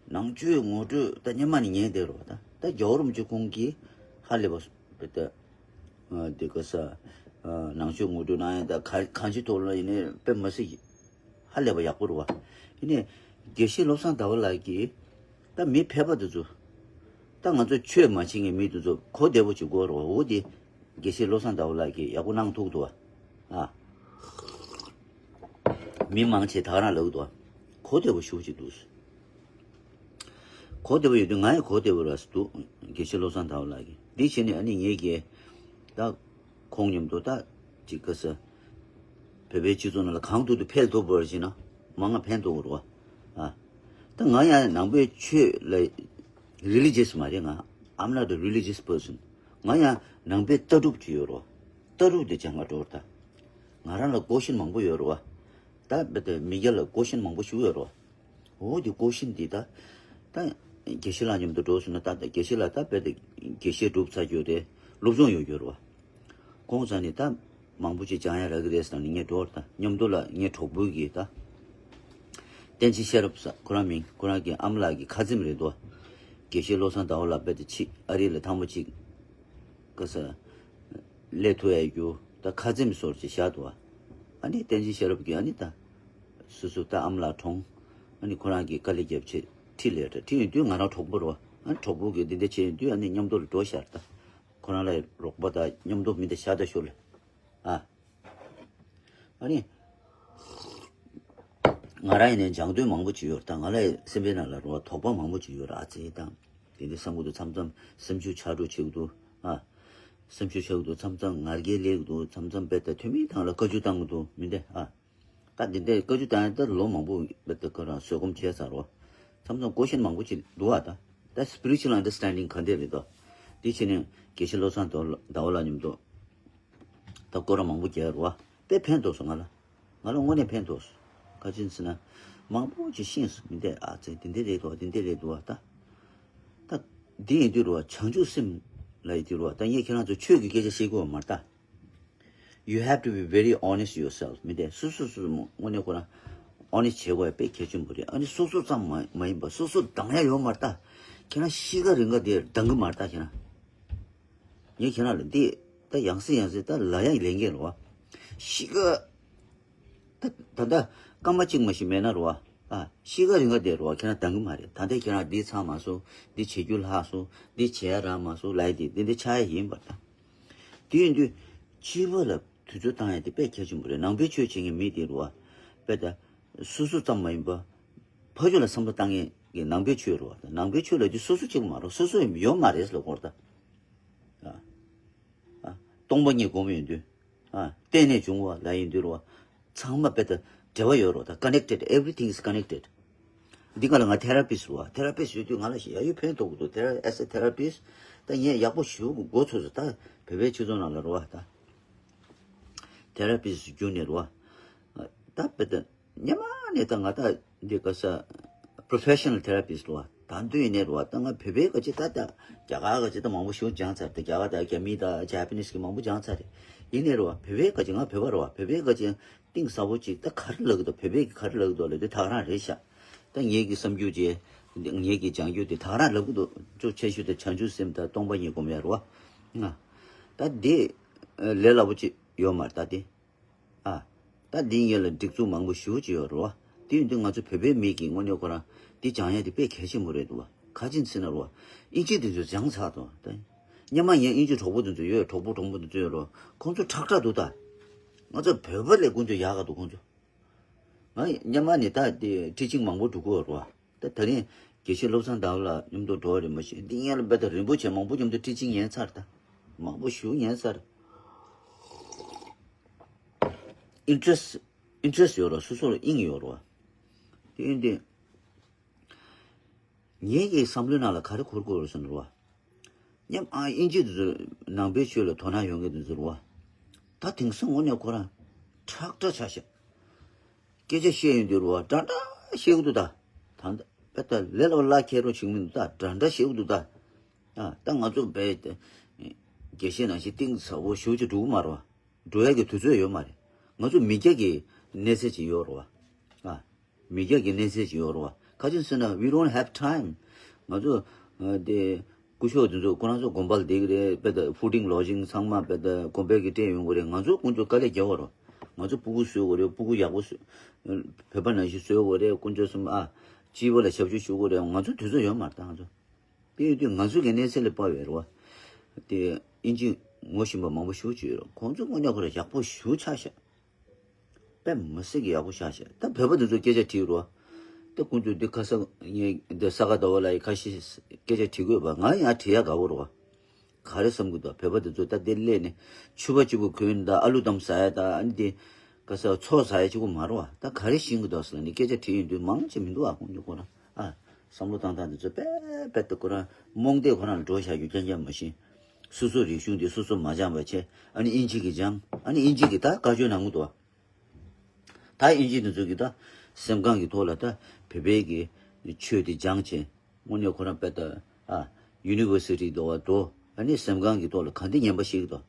ནང་ཆོས་ངོ་སྤྲོད་ད་སྔོན་མ་ནས་ཉན་བསྡད་རོགས་ད། ད་རྒྱལ་བ་རིན་པོ་ཆེ་ཁོང་གིས་ཧ་ལས་པ་ད། དེ་ག་ས། ནང་ཆོས་ངོ་སྤྲོད་གནང་ཡ་ད་ག་གང་ཅི་ཐོག་ལ་ཡིན་ནའི་དཔེ་མ་སྲིད་ཧ་ལས་པ་ཡག་པོ་རེད་བ། ཡིན་ནའི་དགེ་བཤེས་བློ་བཟང་ཟླ་བ་ལགས་ཀྱིས་ད་མི་ཕལ་པ་དེ་ཚོ། ད་ང་ཚོ་ཆོས་མ་བྱེད་མཁན་མི་དེ་ཚོ་གོ་བདེ་པོ་ཅིག་དགོས་རེད་བ། འོ་དེ་དགེ་བཤེས་བློ་བཟང་ཟླ་བ་ལགས་ཀྱིས་ཡག་པོ་གནང་ཐུབ་འདུག་བ། ཨ། མི་མང་ཆེ་ད་ག་རང་ལབ་འདུག་བ། གོ་བདེ་པོ་ཞེ་པོ་ཅིག་འདུག་གོ་བདེ་པོ་ཡོད་དུས་ང་ཡང་གོ་བདེ་པོ་ར་སུ་འདུག་དགེ་བཤེས་བློ་བཟང་ཟླ་བ་ལགས་ཀྱིས། འདི་བྱས་ནས་ཨ་ནི་ངེད་ཀྱིས་ད་ཁོང་མཉམ་དུ་ད་ཅིག་ག་ས་བོད་པའི་སྤྱི་ཚོགས་ནང་ལ་གང་ཐུབ་ཐུབ་ཕན་ཐོགས་པར་བྱས་ན་མང་ང་ཕན་ཐོགས་རོགས། ཨ། ད་ང་ཡང་ནང་པའི་ཆོས་ལ་རི་ལི་ཇི་ཡས་མ་རེད། ང་I'm not a religious person. ང་ཡང་ནང་པའི་ལྟ་གྲུབ་ཅིག་ཡོད་རོགས། ལྟ་གྲུབ་དེ་སྦྱང་ག་འགྲོ་རོགས་ད། ང་རང་ལ་question མང་པོ་ཡོད་རོགས། ད་རྦད་དེ་མི་སྒེར་ལ་question མང་པོ་ཞིག་ཡོད་རོགས། འོ་དེ་question དེ་ད། ད་དགེ་བཤེས་ལགས་མཉམ་དུ་འགྲོ་སོང་ན་ད་ད་དགེ་བཤེས་ལགས་ད་རྦད་དེ་དགེ་བཤེས་གྲུབ་ཚར་རྒྱུ་རེད། སློབ་སྦྱོང་ཡོད་རྒྱུ་རེད་བ། ཁོང་ཚོ་ནི་ད་མང་པོ་ཅིག་སྦྱང་ཡ་རག་གི་རེད་ཟེར་ནས་ངས་འགྲོ་བར་ད་མཉམ་དུ་ལ་ངའི་གྲོགས་པོ་གིས་ད། བསྟན་འཛིན་ཤེས་རབ་ཟེར་ཁོ་རང་མིང་ཁོ་རང་གི་ཨ་མ་ལགས་ཀྱི་ཁ་ཚེམ་རེད་འདུག་དགེ་བཤེས་བློ་བཟང་ཟླ་བ་ལགས་རྦད་དེ་ཕྱིས་ཨ་རི་ལ་ཐེངས་མ་གཅིག་ག་ས་སླེབས་ཐུབ་ཡ་རྒྱུ་ད་ཁ་ཚེམ་བཟོ་འདྲ་ཅིག་བཞག་འདུག་ཨ་ནི་བསྟན་འཛིན་ཤེས་རབ་ཀྱིས་ཨ་ནི་ད་སོ་སོ་ད་ཨ་མ་ལགས་གྲོངས། ཨ་ནི་ཁོ་རང་གིས་དཀའ་ལས་བརྒྱབ་བྱས་ཁྲིད་ལས་འདྲ། ཁྲིད་ཡོང་དུས་ང་རང་གྲོགས་པོ་རེད་བ། ཨ་ནི་གྲོགས་པོ་གིས་འདི་འདྲ་བྱས་ཡོང་དུས་ཨ་ནི་མཉམ་དུ་ལ་འགྲོ་ཤག་ད། ཁོ་རང་ལ་རོགས་པ་དང་མཉམ་དུ་མི་དང་ཤ་སྟག་ཤོར་ལ། ཨ། ཨ་ནི། ང་རང་ཡིན་ནའི་སྦྱང་འདོད་མང་པོ་ཅིག་ཡོད་རེད་ད། ང་ལ་སེམས་པའི་ནང་ལ་རོ་དོགས་པ་མང་པོ་ཅིག་ཡོད་རེད། ཨ་ཙི་ད། དེ་འདྲ་བསམ་གྱི་འདུག་མཚམས་མཚམས་སེམས་ཤུགས་ཆག་འགྲོ་བྱེད་ཀྱི་འདུག་ཨ། སེམས་ཤུགས་ཆག་གི་འདུག་མཚམས་མཚམས་ང་རྒྱལ་སླེབས་ཀྱི་འདུག་མཚམས་མཚམས་དཔེ་ད་འཐུས་མི་ཐང་ལ་བཀའ་བཀྱོན་བཏང་གི་འདུག་མི་འདི་ཨ། ད་འདི་འདྲའི་བཀའ་བཀྱོན་བཏང་ཡ་ད་ལོ་མང་པོ་དཔེ་ད་ཁོ་རང་བཟོད་སྒོམ་བྱས་ཚར་རོ། མཚམས་མཚམས་ཀོ་ཤན་མང་པོ་ཅིག་འདུག་ཨ་ད། ད་spiritual understanding ག་འདྲས་རེད་དོ། འདི་ཕྱི་ནས་དགེ་བཤེས་བློ་བཟང་ཟླ་བ་ལགས་མཉམ་དུ་ད་སྐོར་ར་མང་པོ་རྒྱག་རོ། དཔེ་ཕན་ཐོགས་སོང་ང་ལ། ང་ལ་དངོས་གནས་ཕན་ཐོགས་སོང་། ག་ཅི་ཟེར་ན། མང་པོ་ཅིག་ཤེས་སོང་མི་འདི་ཨ་ཙི་འདི་འདི་རེད་དོ་འདི་འདི་རེད་དོ་ད། ད། འདི་ཡིན་དུས་རོ་བྱང་ཆུབ་སེམས་ལ་ཡིན་དུས་རོ་ད་ངས་ཁྱེད་རང་ཚོ་ཆོས་ཀྱི་སྐད་ཆ་བཤད་དགོས་པ་མ་རེད་ད། You have to be very honest yourself མི་འདི་སོ་སོ་སོ་སོ་དངོས་གནས་ཁོ་རང་honest བྱེད་དགོས་པ་དཔེ་གལ་ཆེན་པོ་རེད། ཨ་ནི་སོ་སོ་ཙམ་མ་མ་ཡིན་པ་སོ་སོ་སྡང་ཡ་ཡོད་མ་རེད་ད། ཁྱེད་རང་ཤི་ཁ་རིང་ཁ་འདི་སྡང་གི་མ་རེད་ད་ཁྱེད་རང་། ངས་ཁྱེད་རང་ལ་འདི་ད་ཡང་སེ་ཡང་སེ་ད་ལ་ཡ་ལས་འགན་རོ། ཤི་ཁ། ད་ད་ལྟ་སྐར་མ་གཅིག་མ་ཞིག་མེད་ན་རོ། ཨ་ཤི་ཁ་རིང་ཁ་དེ་རོ་ཁྱེད་རང་སྡང་གི་མ་རེད། ད་ལྟ་ཁྱེད་རང་འདི་ཚང་མ་སོང་འདི་བྱེད་རྒྱུ་ལྷག་སོང་འདི་བྱེད་ཡ་རག་མ་སོང་ལབ་ཡ་དེ་འདི་འདི་ཆགས་ཡ་ཡིན་པར་ད། དེ་ཡིན་དུས་སྤྱི་པ་ལ་དུས་ཚོད་བཏང་ཡ་དེ་དཔེ་གལ་ཆེན་པོ་རེད། ནང་པའི་ཆོས་བྱེད་མཁན་མི་དེ་རོ། དཔེ་ད་སོ་སོ་ཙམ་མ་ཡིན་པ་ཕ་ཆོས་ལ་བསམ་བློ་བཏང་མཁན་གྱི་ནང་པའི་ཆོས་རོ། ནང་པའི་ཆོས་ལ་དེ་སོ་སོ་གཅིག་མ་རོ་སོ་སོ་ཡོད་མ་རེད་ལ་སྐོར་ད། ཨ། སྟོང་པ་ཉིད་སྒོམ་ཡོང་དུས། ཨ། གཏན་ནས་བྱུང་བ་ལ་ཡིན་དུས་རོ། ཚང་མ་དཔེ་ད་འབྲེལ་བ་ཡོད་རོ། ད་connected, everything is connected. འདི་ག་ལ་ང་therapist རོ། therapist ཡོད་དུས་ང་ལ་ཞེ་ཡ་ཡོད་ཕན་ཐོགས་ཀྱི་འདུག་དེ་as a therapist ད་ངས་ཡག་པོ་ཞུ་གི་འགོ་ཚུགས་སོང་ད་བོད་པའི་སྤྱི་ཚོགས་ནང་ལ་རོ་ད། therapist བརྒྱུད་ནས་རོ། ད་དཔེ་ད། སྔོན་མ་ནས་ད་ང་ད་འདི་ག་ས་professional therapist རོ། ད་དུས་ཡིན་ནས་རོ་ད་ང་བོད་པའི་ག་ཅི་ད་ད་རྒྱ་གར་ག་ཅི་ད་མང་པོ་ཞིག་སྦྱངས་ཚར། ད་རྒྱ་གར་ད་རྒྱ་མི་ད་Japanese གི་མང་པོ་སྦྱངས་ཚར་རེད། ཡིན་ནས་རོ་བོད་པའི་ག་ཅི་ང་བོད་པ་རོ་བོད་པའི་ག་ཅི་གཏིང་ཟབ་པོ་ཅིག་ད་ག་རེ་ལབ་གི་འདུག་བོད་པའི་གི་ག་རེ་ལབ་གི་འདུག་ལབ་དུས་ད་ག་རང་རེད་ཤག་ད་ངེད་ཀྱི་བསམ་རྒྱུ་ཅེ་ངེད་ཀྱི་སྦྱང་རྒྱུ་དེ་ད་ག་རང་ལབ་གི་འདུག་གཙོ་ཆེ་ཤོས་དེ་བྱང་ཆུབ་སེམས་དང་སྟོང་པ་ཉིད་སྒོམ་ཡ་རོ། ང་ད་དེ་ལས་སླ་པོ་ཅིག་ཡོད་མ་རེད་ད་དེ། ཨ། ད་འདི་ངེད་ལ་སྒྲིག་འཛུགས་མང་པོ་ཞེ་པོ་ཅིག་ཡོད་རེད་བ། དེ་ཡིན་དུས་ང་ཚོ་བོད་པའི་མི་གིས་དངོས་གནས་ཁོ་རང་འདི་སྦྱང་ཡ་དེ་དཔེ་གལ་ཆེན་པོ་རེད་འདུག་བ། ག་ཅི་ཟེར་ན་རེད་བ། ཨིན་ཇི་དེ་ཚོ་སྦྱངས་ཚར་འདུག་ད། སྔོན་མ་ངའི་ཨིན་ཇི་གྲོགས་པོ་དེ་ཚོ་ཡོད། གྲོགས་པོ་གྲོགས་མོ་དེ་ཚོ་ཡོད་རེད་བ། ཁོང་ཚོ་ཁྲག་ཁྲག་འདུག་ད། ང་ཚོ་བོད་པ་ལས་ཀུན་སྤྱོད་ཡག་ག་འདུག་ཁོང་ཚོ། ང་སྔོན་མ་ནས་ད་དེ་ཊི་ཆིང་མང་པོ་འགྲོ་གི་ཡོད་རེད་བ། ད་ད་རིང་དགེ་བཤེས་བློ་བཟང་ཟླ་བ་ལགས་མཉམ་དུ་འགྲོ་བ་རེད་མ་གཞི་འདི་སྔོན་ལ་དཔེ་ད་རིན་པོ་ཆེ་མང་པོ་མཉམ་དུ་ཊི་ཆིང་ཉན་ཚར་ད། མང་པོ་ཞེ་པོ་ཉན་ཚར། interest interest ཡོད་རེད། སོ་སོ་ལ་དབྱིངས་ཡོད་རེད་བ། དེ་ཡིན་དུས་ངེད་ཀྱི་བསམ་བློའི་ནང་ལ་ག་རེ་འཁོར་དགོས་རེད་ཟེར་ན་རེད་བ། སྔོན་མ་ཨ་ཨིན་ཇི་དེ་ཚོ་ནང་པའི་ཆོས་ལ་དོ་སྣང་ཡོད་མཁན་དེ་ཚོ་རེད་བ། ད་དེང་སང་དངོས་གནས་ཁོ་རང་ཁྲག་ཁྲག་ཆགས་ཤག་སྐད་ཆ་བཤད་ཡོང་དུས་རེད་བ་འདྲ་འདྲ་བཤད་ཀྱི་འདུག་ད། ད་ལྟ་དཔེ་ད་ལས་སླ་པོ་བླ་ཁྱེར་རོ་བྱེད་ཀྱི་མི་འདུག་ད་འདྲ་འདྲ་བཤད་ཀྱི་འདུག་ད། ཨ་ད་ང་ཚོ་བས་དགེ་བཤེས་ནང་བཞིན་གཏིང་ཟབ་པོ་ཞེ་པོ་ཅིག་འགྲོ་གི་མ་རེད་བ། འགྲོ་ཡ་གི་དུས་ཚོད་ཡོད་མ་རེད། ང་ཚོ་མི་སྐྱ་གི་གནས་ཚད་ཅིག་ཡོད་རེད་བ། ཨ། མི་སྐྱ་གི་གནས་ཚད་ཅིག་ཡོད་རེད་བ། ག་ཅི་ཟེར་ན་we don't have time། ང་ཚོ་ཨ་དེ་སྐུ་ཞབས་དེ་ཚོ་ཁོ་རང་ཚོ་དགོན་པ་ལ་བསྡད་ཀྱི་རེད། དཔེ་ད་fooding lodging ཚང་མ་དཔེ་ད་དགོན་པའི་གི་སྤྲད་ཡོང་གི་རེད། ང་ཚོ་དཀོན་མཆོག་དཀའ་ལས་རྒྱག་དགོས་རེད། ང་ཚོ་སྤུ་གུ་བཟོ་དགོས་རེད། སྤུ་གུ་ཡག་པོ་བཟོ་བོད་པ་ནང་བཞིན་བཟོ་དགོས་རེད། དཀོན་མཆོག་གསུམ་ཨ་སྤྱི་པ་ལ་ཞབས་ཞུ་ཞུ་དགོས་རེད། ང་ཚོ་དུས་ཚོད་ཡོད་མ་རེད་ད་ང་ཚོ། དེ་ཡིན་དུས་ང་ཚོ་གི་གནས་ཚད་ལ་དཔག་པའི་རེད་བ། དེ་ཨིན་ཇི་ངོ་ཤེས་པ་མང་པོ་ཞེ་པོ་ཅིག་ཡོད་རེད། ཁོང་ཚོ་དངོས་གནས་ཁོ་རང་ཡག་པོ་ཞེ་པོ་ཆགས་ཤག་དཔེ་མི་སྲིད་ཀྱི་ཡག་པོ་ཆགས་ཤག་ད་བོད་པ་འདི་ཚོ་སྐད་ཆ་དྲིས་རོ། ད་ཁོང་ཚོས་འདི་ཁ་ས་ངས་འདི་ས་ག་ཟླ་བ་ལ་ཡི་ཁ་ཤས་སྐད་ཆ་དྲི་དགོས་པ་ང་ཡང་དྲི་ཡ་དགའ་བོ་རེད་བ། ག་རེ་བསམ་གྱི་འདུག་བོད་པ་འདི་ཚོ་ད་འདི་སླེབས་ནས་ཕྱུ་པ་གཅིག་པུ་གོན་ད་ཨ་ལུ་དམ་ཟ་ཡ་ད་ཨ་ནི་འདི་ག་ས་ཚོགས་ཟ་ཡ་གཅིག་པུ་མ་རེད་བ། ད་ག་རེ་ཤེས་ཀྱི་འདུག་ཟེར་ནས་སྐད་ཆ་དྲིས་ཡོང་དུས་མང་ཆེ་མི་འདུག་བ་ཁོང་ཚོ་ཁོ་རང་ཨ། བསམ་བློ་བཏང་སྟངས་འདི་ཚོ་དཔེ་དཔེ་ད་ཁོ་རང་རྨོངས་དད་ཁོ་རང་ལ་འགྲོ་བཞག་རྒྱུ་རྐྱང་རྐྱང་མ་ཤེས། སོ་སོ་རིག་གཞུང་འདི་སོ་སོ་མ་སྦྱངས་པ་བྱས་ཨ་ནི་ཨིན་ཇི་གིས་སྦྱངས། ཨ་ནི་ཨིན་ཇི་གིས་ད་བཀའ་བཀྱོན་གནང་གི་འདུག་ད་ཨིན་ཇི་འདི་ཚོ་གིས་ད་སེམས་ཁམས་ཀྱི་ཐོག་ལ་ད་བོད་པའི་གི་ཆོས་འདི་སྦྱངས་བྱས་དངོས་གནས་ཁོ་རང་དཔེ་ད་ཨ་ཡུ་ནི་ཝར་སི་ཊི་འདྲ་བ་འགྲོ། ཨ་ནི་སེམས་ཁམས་ཀྱི་ཐོག་ལ་ག་འདྲ་ཉན་པ་ཤེས་ཀྱི་འདུག་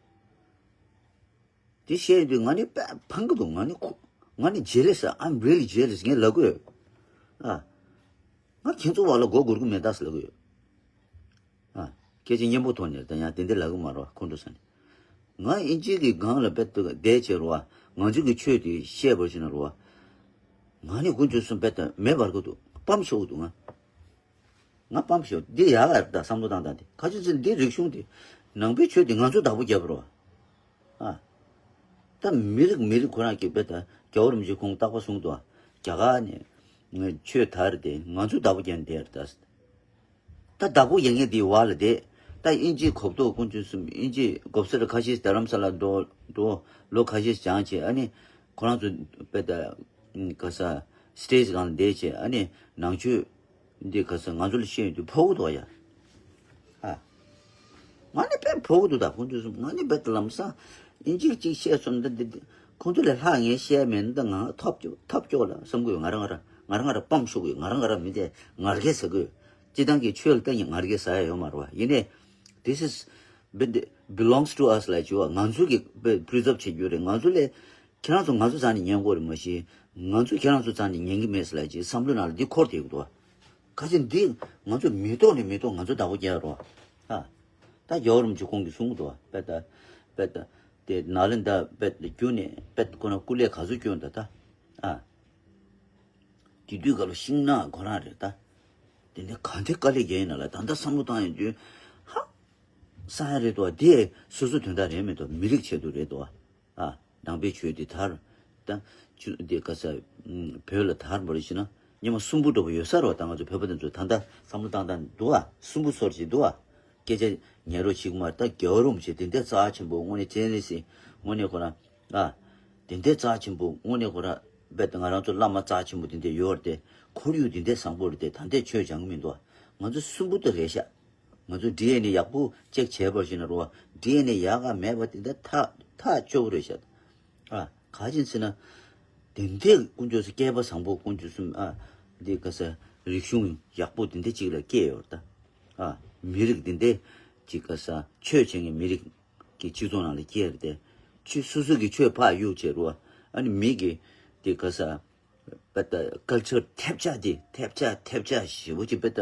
དེ་བཤད་ཡོང་དུས་ང་ནི་དཔེ་ཕངས་ཀྱི་འདུག་ང་ནི་ཁོ་ང་ནི་jealous། I'm really jealous ངས་ལབ་ཀྱི་ཡོད། ཨ། ང་ཁྱེད་ཚོ་བ་ལ་མགོ་སྒུར་གྱི་མེད་ད་ཟེར་ལབ་ཀྱི་ཡོད། ཨ། སྐད་ཆ་སྙན་པོ་ཐོག་ནས་ད་ཡང་དེ་འདྲ་ལབ་ཀྱི་མ་རེད་བ། ཁོང་ཁྲོ་ཟ་ནས། ང་ཨིན་ཇི་གི་སྒང་ལ་དཔེ་ད་བསྡད་བྱས་རེད་བ། ང་ཚོ་གི་ཆོས་དེ་བཤད་པར་བྱས་ན་རེད་བ། ང་ནི་དཀོན་མཆོག་གསུམ་དཔེ་ད་མེ་འབར་གྱི་འདུག་སྤམ་ཤོར་གྱི་འདུག་ང་། ང་སྤམ་ཤོར་འདི་ཡག་ལ་ད་བསམ་བློ་བཏང་སྟངས་དེ་ག་ཅི་ཟེར་འདི་རིག་གཞུང་དེ་ནང་པའི་ཆོས་དེ་ང་ཚོ་བདག་པོ་རྒྱབ་རོགས། ཨ། ད་མི་རིགས་མི་རིགས་ཁོ་རང་གི་དཔེ་ད་རྒྱལ་བ་རིན་པོ་ཆེ་ཁོང་རྟག་པར་གསུངས་འདུག་རྒྱ་གར་ནས་ཆོས་དར་དེ་ང་ཚོ་བདག་པོ་རྒྱབ་བསྡད་རེད་ད། ད་བདག་པོ་རྒྱབ་མཁན་དེའི་བར་ལ་བསྡད། ད་དབྱིན་ཇིའི་གོ་རྟོགས་དཀོན་མཆོག་གསུམ། དབྱིན་ཇིའི་གོ་སར་ཁ་ཤས་རྡ་རམ་ས་ལ་འགྲོ་འགྲོ་ལོ་ཁ་ཤས་སྦྱངས་བྱས། ཨ་ནི་ཁོ་རང་ཚོ་དཔེ་ད་ག་ས་སི་ཊེ་ཇི་སྒང་ལ་བསྡད་བྱས། ཨ་ནི་ནང་ཆོས་འདི་ག་ས་ང་ཚོ་ལ་བཤད་ཡོང་དུས་ཕོག་གི་འདུག་ཡ། ཨ། ང་ནི་དཔེ་ཕོག་གི་འདུག་ད་ཁོང་ཚོས་གསུངས། ང་ནི་དཔེ་ལམ་སང་ཨིན་ཇི་གཅིག་བཤད་སོང་ན་འདི་འདི་ཁོང་ཚོ་ལས་ལྷག་ངས་བཤད་མེད་ན། ད་ང་ཐོབ་ཐོབ་སྐྱོ་ལ་བསམ་གི་ཡོད། ང་རང་ང་རང་ང་རང་ང་རང་སྤམ་ཤོར་གི་ཡོད། ང་རང་ང་རང་མི་དེ་ངར་སྐད་ཟ་གི་ཡོད། སྤྱི་བཏང་གི་ཆོས་ལ་ལྟ་ཉིན་ངར་སྐད་ཟ་ཡ་ཡོད་མ་རེད་བ། ཡིན་ནའི་this is bit- belongs to us ལ་བྱུ་བ། ང་ཚོ་གི་པི་རི་ཛརབ་བྱེད་རྒྱུ་རེད། ང་ཚོ་ལས་ཁྱེད་རང་ཚོ་ང་ཚོ་རྩ་ནས་ཉན་དགོས་རེད་མ་གཞི། ང་ཚོ་ཁྱེད་རང་ཚོ་རྩ་ནས་ཉན་གི་མེད་ཟེར་ལ་ཅིག་བསམ་བློ་ནང་ལ་འདི་འཁོར་བསྡད་ཀྱི་འདུག་བ། ཁ་ཅིག་འདི་ང་ཚོ་མི་ཐོག་ནས་མི་ཐོག་ང་ཚོ་བདག་པོ་རྒྱག་རོགས། ཨ། ད་རྒྱལ་བ་རིན་པོ་ཆེ་ཁོང་གིས་གསུང་གི་འདུག་བ། དཔེ་ད་དཔེ་ད་དེ་ནཱ་ལེནྡྲ་དཔེ་ད་བརྒྱུད་ནས་དཔེ་ཁོ་ན་སྐུ་ལས་ག་ཚོད་བསྐྱོན་ད་ད། ཨ། དེ་དུས་སྐབས་ལ་ཤིང་ནགས་ཁོ་རང་རེད་ད། དེ་ནས་ག་འདྲའི་དཀའ་ལས་བརྒྱབ་ཡིན་ན་ལ། ད་ལྟ་བསམ་བློ་བཏང་ཡོང་དུས་ཧ་སང་ཡ་རེད་དོ། དེ་སོ་སོ་དོན་དག་རེད་མེད་དོ། མི་རིགས་ཆེད་དུ་རེད་དོ། ཨ། ནང་པའི་ཆོས་དེ་དར། ད་ཆུ་དེ་ག་ས་བོད་ལ་དར་བ་རེད་ཞེ་ན། སྙེ་མ་སུམ་བུ་འགྲོ་བ་ཡོད་ས་རོ། ད་ང་ཚོ་བོད་པ་དེ་ཚོ་ད་ལྟ་བསམ་བློ་བཏང་སྟངས་འདུག་ཨ། སུམ་བུ་ཚོར་ཅིག་འདུག་ཨ། སྐད་ཆ་ཉན་རོགས་བྱེད་ཀྱི་མ་རེད། ད་རྒྱལ་བ་རིན་པོ་ཆེ་དེ་འདྲའི་རྩ་ཆེན་པོ་དངོས་གནས་ཅན་རེད་ཟེར། དངོས་གནས་ཁོ་རང་ཨ། དེ་འདྲའི་རྩ་ཆེན་པོ་དངོས་གནས་ཁོ་རང་རྦད་དེ་ང་རང་ཚོ་བླ་མ་རྩ་ཆེན་པོ་དེ་འདྲ་ཡོད་རེད་དེ། ཁོར་ཡུག་དེ་འདྲའི་བཟང་པོ་རེད་དེ། ད་ལྟའི་ཆོས་སྦྱང་གི་མི་འདུག་ང་ཚོ་སུམ་བུ་དེ་རེད་ཤག་ང་ཚོ་ཌི་ཨེན་ཨེ་ཡག་པོ་ཅེག་བྱས་པར་ཞིག་ན་རོ། ཌི་ཨེན་ཨེ་ཡག་ག་མེད་པ་དེ་འདྲ་ཐག་ཐག་ཆོད་པོ་རེད་ཤག་ཨ། ག་ཅིན་ཟེར་ན། དེ་འདྲའི་དཀོན་མཆོག་གསུམ་སྐལ་པ་བཟང་པོ་དཀོན་མཆོག་གསུམ་ཨ། འདི་ག་ས་རིག་གཞུང་ཡག་པོ་དེ་འདྲ་ཅིག་ལ་སྐྱེས་ཡོད་རེད་ད། ཨ། མི་རིགས་དེ་འདྲ་ཅིག་ག་ས་ཆོས་བྱེད་མཁན་མི་རིགས་ཀྱི་སྤྱི་ཚོགས་ནང་ལ་སྐྱེས་རེད་དེ། ཆོས་སོ་སོ་གི་ཆོས་ཕར་གཡུག་བྱས་རོ། ཨ་ནི་མི་གི་དེ་ག་ས་པད་ཀལ་ཅར་ཐེབས་ཆག་དེ་ཐེབས་ཆག་ཐེབས་ཆག་ཞེ་པོ་ཅིག་པད་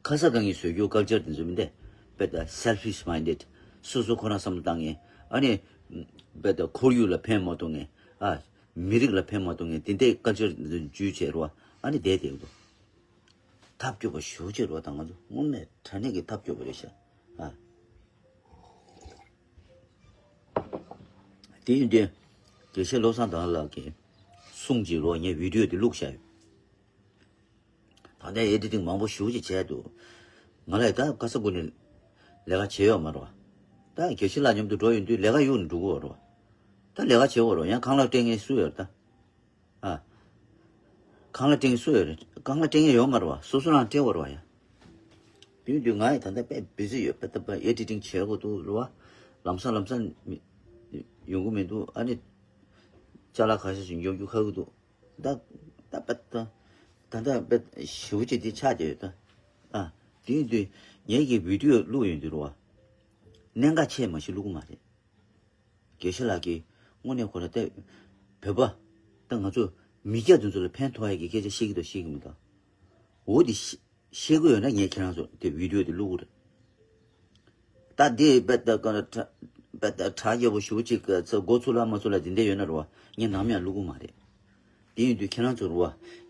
ཁ་ས་གང་གི་བཟོས་རྒྱུ་ཀལ་ཅར་དེ་ཚོ་མི་འདེ། པད་selfish minded། སོ་སོ་ཁོ་རང་བསམ་བློ་བཏང་ངེ། ཨ་ནི་པད་ཁོར་ཡུག་ལ་ཕན་མ་ཐོགས་ངེ། ཨ། མི་རིགས་ལ་ཕན་མ་ཐོགས་ངེ། དེ་འདྲའི་ཀལ་ཅར་འཛུལ་བྱས་རོ། ཨ་ནི་བསྡད་བསྡད་འདུག་ཐབས་སྐྱོ་པོ་ཞེ་པོ་ཅིག་རོ། ད་ང་ཚོ་དངོས་གནས་དྲང་གནས་ཀྱི་ཐབས་སྐྱོ་པོ་རེད་ཤག་ཨ། དེ་ཡིན་དུས་དགེ་བཤེས་བློ་བཟང་དར་ལགས་ཀྱི་གསུང་གཅིག་རོ། ངས་བི་ཌི་ཡོ་དེ་བླུགས་བཞག་ཡོད། ད་ལྟ་ཨེ་ཌི་ཊིང་མང་པོ་ཞེ་པོ་ཅིག་བྱས་འདུག་ང་ལ་ད་ག་ས་གོ་ནས་ལས་ཀ་བྱེད་ཡོད་མ་རེད་བ། ད་དགེ་བཤེས་ལགས་མཉམ་དུ་འགྲོ་ཡོང་དུས་ལས་ཀ་གཡུག་ནས་འགྲོ་གི་ཡོད་རེད་བ། ད་ལས་ཀ་བྱེད་དགོས་རེད་བ། ཡང་ཁང་གླ་སྤྲད་མཁན་སུ་ཡོད་རེད་ད། ཨ། ཁང་གླ་སྤྲད་མཁན་སུ་ཡོད་རེད། ཁང་གླ་སྤྲད་མཁན་ཡོད་མ་རེད་བ། སོ་སོ་རང་སྤྲད་དགོས་རེད་བ་ཡ། དེ་ཡིན་དུས་ང་ཡི་ད་ལྟ་དཔེ་བི་ཛི་ཡོད། དཔེ་ད་དཔེ་ཨེ་ཌི་ཊིང་བྱེད་དགོས་འདུག་རེད་བ། ལམ་སང་ལམ་སང་མི་ཡོང་གི་མི་འདུག་ཨ་ནི་ཅ་ལག་ཁ་ཤས་ཤིག་ཉོ་རྒྱུ་ཁག་གི་འདུག་ད་ད་པ་ད་ད་ད་པ་ཞེ་པོ་ཅིག་འདི་ཆགས་བསྡད་ཡོད་ད། ཨ། དེ་ཡིན་དུས་ངེད་ཀྱི་བི་ཌི་ཡོ་བླུགས་ཡོང་དུས་རེད་བ། གནད་འགག་ཆེ་མ་ཞིག་བླུགས་གི་མ་རེད། དགེ་བཤེས་ལགས་ཀྱིས་དངོས་གནས་ཁོ་ར་ད་བོད་པ་ད་ང་ཚོ་མི་སྐྱ་དེ་ཚོ་ལ་ཕན་ཐོགས་ཡ་གི་སྐད་ཆ་བཤད་ཀྱི་འདུག་བཤད་ཀྱི་མི་འདུག་འོ་དེ་ཤེས་ཤེས་ཀྱི་ཡོད་ན་ངས་ཁྱེད་རང་ཚོ་དེ་བི་ཌི་ཡོ་དེ་བླུག་གི་རེད། ད་དེ་དཔེ་ད་ག་ད་དཔེ་ད་གྲ་རྒྱས་པོ་ཞེ་པོ་ཅིག་ག་ཚོད་འགོ་ཚུགས་ལ་མ་ཚུགས་ལ་དེ་འདྲ་ཡོད་ན་རེད་བ། ངས་ནམ་ཡང་བླུག་གི་མ་རེད། དེ་ཡིན་དུས་ཁྱེད་རང་ཚོ་རེད་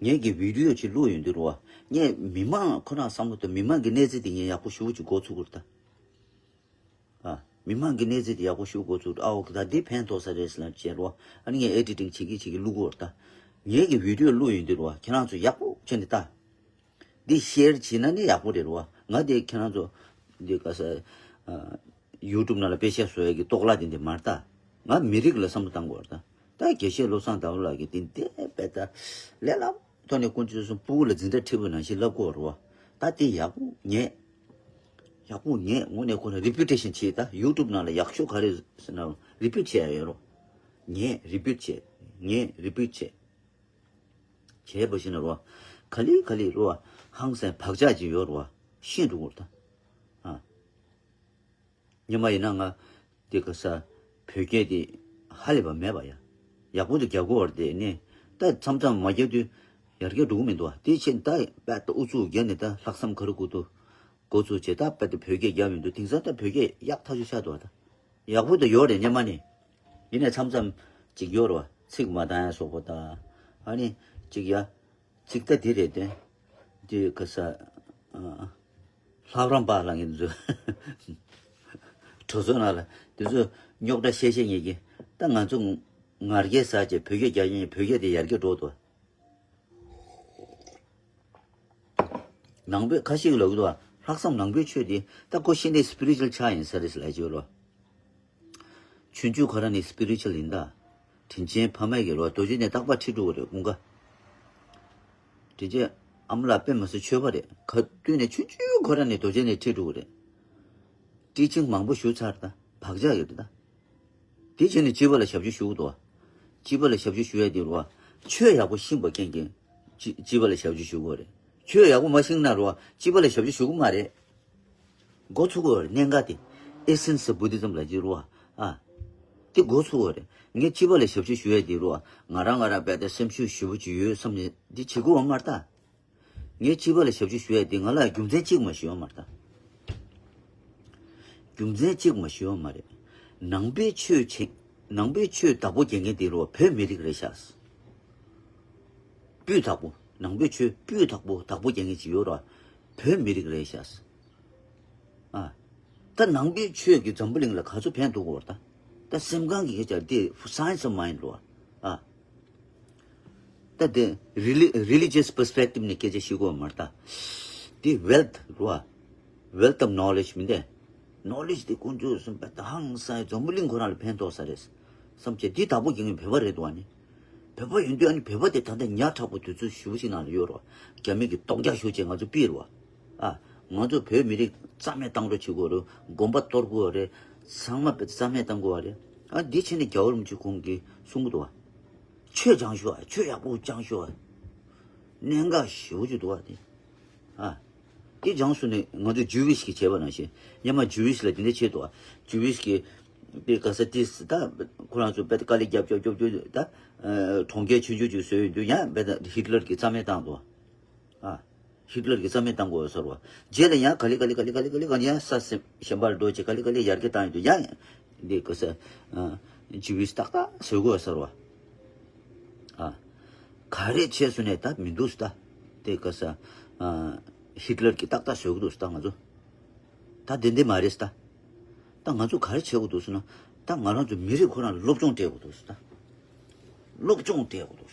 བ། ངས་ཀྱི་བི་ཌི་ཡོ་ཅིག་བླུག་ཡོང་དུས་རེད་བ། ངས་མི་མང་ཁོ་རང་བསམ་བློ་དང་མི་མང་གི་གནས་ཚུལ་དེ་ངས་ཡག་པོ་ཞེ་པོ་ཅིག་འགོ་ཚུགས་གི་རེད་ད། ཨ། མི་མང་གི་གནས་ཚུལ་དེ་ཡག་པོ་ཞུ་དགོས་ཚུལ། ཨ་འོ་ད་འདི་ཕན་ཐོགས་ས་རེད་ཟེར་ལབ་བྱས་རོ། ཨ་ནི་ངས་ཨེ་ཌི་ཊིང་བྱེད་ཀྱི་བྱེད་ཀྱི་བླུག་གོ་ད། ངས་ཀྱི་བི་ཌི་ཡོ་བླུག་ཡོང་དུས་རོ། ཁྱེད་རང་ཚོ་ཡག་པོ་བྱས་ནས་ལྟ། འདི་ཤེར་བྱེད་ན་ནི་ཡག་པོ་རེད་རོ། ང་དེ་ཁྱེད་རང་ཚོ་འདི་ག་ས་ཡུ་ཊུབ་ནང་ལ་དཔེ་ཆ་བཟོ་ཡག་གི་ལྟོགས་ལ་དེ་འདི་མ་རེད་ད། ང་མི་རིགས་ལ་བསམ་བློ་བཏང་དགོས་རེད་ད། ད་དགེ་བཤེས་བློ་བཟང་ཟླ་བ་ལགས་ཀྱིས་དེ་འདི་དཔེ་ད་ལས་སླ་ཐོག་ནས་དཀོན་མཆོག་གསུམ་སྤུ་གུ་ལ་འཛིན་གྲྭ་ཁྲིད་པ་ནང་བཞིན་བསླབ་དགོས་རེད་བ། ད་དེ་ཡག་པོ་ངས། ཡག་པོ་ངས་དངོས་གནས་ཁོ་ན་རི་པི་ཊེ་ཤན་བྱེད་ད། ཡུ་ཊུབ་ནང་ལ་ཡག་ཤོས་ག་རེ་ཟེར་ན་རི་པི་ཊི་བྱེད་ཡ་ཡོད་རོ། ངས་རི་པི་ཊི་བྱེད། ངས་རི་པི་ཊི་བྱེད། བྱས་པ་ཞིག་ན་རོ། ག་ལེ་ག་ལེ་རོ། ཧང་སང་བག་ཆགས་ཅིག་ཡོད་རོ། ཤེས་འགྲོ་གོ་ད། ཨ། སྔོན་མ་ཡིན་ན་ང་འདི་ག་ས་བོད་སྐད་འདི་ཧ་ལས་པ་མེད་པ་ཡ། ཡག་པོ་འདི་རྒྱག་གོ་བར་དེ་ནས་ད་མཚམས་མཚམས་མ་རྒྱག་དུས་ཡར་རྒྱས་འགྲོ་གི་མི་འདུག་བ། དེ་ཕྱིན་ད་དཔེ་ད་ཨུ་ཚུགས་བརྒྱབ་ནས་ད་ལྷག་བསམ་ག་རེ་དགོས་འདུག་འགོ་ཚུགས་བྱས་ད་དཔེ་ད་བོད་སྐད་རྒྱབ་ཡོང་དུས་དེང་སང་ད་བོད་སྐད་ཡག་ཐག་ཆོད་ཆགས་འདུག་བ། ད་ཡག་པོ་ད་ཡོད་རེད་སྔོན་མ་ནས། ཡིན་ནའི་མཚམས་མཚམས་ཅིག་ཡོད་རེད་བ། ཚིག་མ་འདང་ཡ་སོགས་པ་ད། ཨ་ནི་ཅིག་ཡ། ཚིག་ད་འདི་རེད་དེ། འདི་ག་ས། ཨ། ལྷ་རམས་པ་ལ་ངས་འཛུལ། གྲོ་ཚོ་ན་ལ་དེ་ཚོ་རྙོག་དྲ་བཤད་བཤད་ངེས་ཀྱི། ད་ང་ཚོ་ངར་སྐད་ཟ་བྱས་བོད་སྐད་རྒྱག་ཡིན། བོད་སྐད་དེ་ཡར་རྒྱས་འགྲོ་འདུག་ནང་པའི་ཁ་ཤས་ཀྱིས་ལབ་ཀྱི་འདུག་བ། ལྷག་བསམ་ནང་པའི་ཆོས་དེ་ད་ཁོ་ཤི་ནས་སི་པི་རི་ཅུ་ཨལ་ཆགས་ཡིན་ས་རེད་ལབ་ཀྱི་ཡོད་རོ། ཆུང་ཆུང་ཁོ་རང་ནས་སི་པི་རི་ཅུ་ཨལ་ཡིན་ད། དྲིན་ཆེན་ཕ་མ་གི་རོ་རྡོ་རྗེ་ནས་རྟག་པར་ཁྲིད་འགྲོ་གི་རེད་ཀུན་དགའ། དྲིན་ཆེན་ཨ་མ་ལགས་དཔེ་མི་སྲིད་ཆོས་པ་རེད། ག་དུས་ནས་ཆུང་ཆུང་ཁོ་རང་ནས་རྡོ་རྗེ་ནས་ཁྲིད་འགྲོ་གི་རེད། ཊི་ཆིང་མང་པོ་ཞུ་ཚར་ད་བག་ཆགས་ཡོད་རེད་ད། དེ་བྱས་ནས་སྤྱི་པ་ལ་ཞབས་ཕྱི་ཞུ་གི་འདུག་སྤྱི་པ་ལ་ཞབས་ཕྱི་ཞུ་ཡ་དེ་རུ་བ། ཆོས་ཡག་པོ་ཤེས་པ་རྐྱེན་གྱིས་སྤྱི་སྤྱི་པ་ལ་ཞབས་ཕྱི་ཞུ་དགོས་རེད། ཆོས་ཡག་པོ་མ་ཤེས་ན་རུ་བ་སྤྱི་པ་ལ་ཞབས་ཕྱི་ཞུ་གི་མ་རེད། འགོ་ཚུགས་དགོས་རེད་གནད་འགག་དེ། Essence of Buddhism ལབ་ཀྱི་རུ་བ། ཨ། དེ་འགོ་ཚུགས་དགོས་རེད། ངས་སྤྱི་པ་ལ་ཞབས་ཕྱི་ཞུ་ཡ་དེ་རུ་བ། ང་རང་ང་རང་རྦད་དེ་སེམས་ཤུགས་ཞེ་པོ་ཅིག་ཡོད་བསམ་ནས་འདི་བྱེད་དགོས་བ་མ་རེད་ད། ངས་སྤྱི་པ་ལ་ཞབས་ཕྱི་ཞུ་ཡ་དེ་ང་ལ་རྒྱུ་མཚན་གཅིག་མ་ཞུ་ཡ་མ་རེད་ད། རྒྱུ་མཚན་གཅིག་མ་ཞུ་ཡ་མ་རེད། ནང་པའི་ཆོས་ཆེ། ནང་པའི་ཆོས་བདག་པོ་རྒྱག་མཁན་དེ་རུ་བ་བོད་མི་རིགས་རེད་ཤག་སྤུས་དག་པོ། ནང་པའི་ཆོས་སྤུས་དག་པོ་བདག་པོ་རྒྱག་མཁན་ཅིག་ཡོད་ར། བོད་མི་རིགས་རེད་ཤག་ཨ། ད་ནང་པའི་ཆོས་ཀྱིས་འཛམ་བུ་གླིང་ལ་ག་ཚོད་ཕན་ཐོགས་ཀྱི་ཡོད་རེད་ད། ད་སེམས་ཁམས་ཀྱི་སྐད་ཆ་འདི་science of mind རེད་བ། ཨ། ད་དེ་reli- religious perspective ནས་སྐད་ཆ་བཤད་དགོས་མ་རེད་ད། འདི་wealth རེད་བ། Wealth of knowledge མིན་ཏེ། Knowledge དེ་དཀོན་མཆོག་གསུམ་པ་ད་ཧང་སང་འཛམ་བུ་གླིང་ཁོ་རང་ལ་ཕན་ཐོགས་ས་རེད། བསམ་བྱས་འདི་བདག་པོ་རྒྱག་མཁན་བོད་པ་རེད་འདུག་བ་ནི། བོད་པ་ཡིན་དུས་ཨ་ནི་བོད་པ་དེ་ད་ལྟ་ཉག་ཕྲ་པོ་དུས་ཚོད་ཞེ་པོ་ཅིག་ནང་ལ་ཡོད་རེད་བ། རྒྱ་མི་གིས་ལྡོག་རྒྱག་ཤོག་ཅེས་ང་ཚོ་ཕུལ་རེད་བ། ཨ། ང་ཚོ་བོད་མི་རིགས་རྩ་མེད་བཏང་རོགས་བྱེད་དགོས་རེད། དགོན་པ་གཏོར་དགོས་རེད། ཚང་མ་རྩ་མེད་བཏང་དགོས་རེད། ཨ་འདི་བྱས་ནས་རྒྱལ་བ་རིན་པོ་ཆེ་ཁོང་གིས་གསུང་གི་འདུག་བ། ཆོས་སྦྱང་ཤོག་ཨ། ཆོས་ཡག་པོ་སྦྱང་ཤོག་ཨ། གནད་འགག་ཞེ་པོ་ཅིག་འདུག་བ་དེ། ཨ། དེ་སྦྱངས་སོང་ནས་ང་ཚོ་ཇུ་ཝིཤ་གིས་བྱས་པ་ནང་བཞིན་སྔོན་མ་ཇུ་ཝིཤ་ལ་དེ་འདྲ་བྱས་འདུག་བ། ཇུ་ཝིཤ་གིས་དེ་ག་ས་ཏིས་ད་ཁོ་རང་ཚོ་དཔེ་དཀའ་ལས་རྒྱབ་རྒྱབ་རྒྱབ་རྒྱབ་ད་གྲོང་ཁྱེར་ཆུང་ཆུང་ཅིག་བཟོས་ཡོང་དུས་ཡང་དཔེ་ད་ཧི་ཊི་ལར་གྱིས་རྩ་མེད་བཏང་འདུག་བ། ཨ། ཧི་ཊི་ལར་གྱིས་རྩ་མེད་བཏང་དགོས་ཟེར་བ། རྗེས་ལ་ཡང་ག་ལེ་ག་ལེ་ག་ལེ་ག་ལེ་ག་ལེ་ག་ལེ་ཡང་ས་སེམས་གཞན་པ་ལ་འགྲོ་བྱས་ག་ལེ་ག་ལེ་ཡར་རྒྱས་བཏང་ཡོང་དུས་ཡང་འདི་ག་ས་ཨ། ཇུ་ཝིཤ་ཏག་ཏག་བཟོ་དགོས་ཟེར་བ། ཨ། ག་རེ་བྱས་སོང་ནས་ད་མི་འདུག་ད། དེ་ག་ས། ཨ། ཧི་ཊི་ལར་གྱིས་ཏག་ཏག་བཟོ་གི་འདུག་ད་ང་ཚོ། ད་དེ་འདྲ་མ་རེད་ད། ད་ང་ཚོ་ག་རེ་བྱེད་དགོས་འདུག་ཟེར་ན། ད་ང་རང་ཚོ་མི་རིགས་ཁོ་རང་ལ་སློབ་སྦྱོང་སྤྲད་དགོས་འདུག་ད། སློབ་སྦྱོང་སྤྲད་དགོས་འདུག་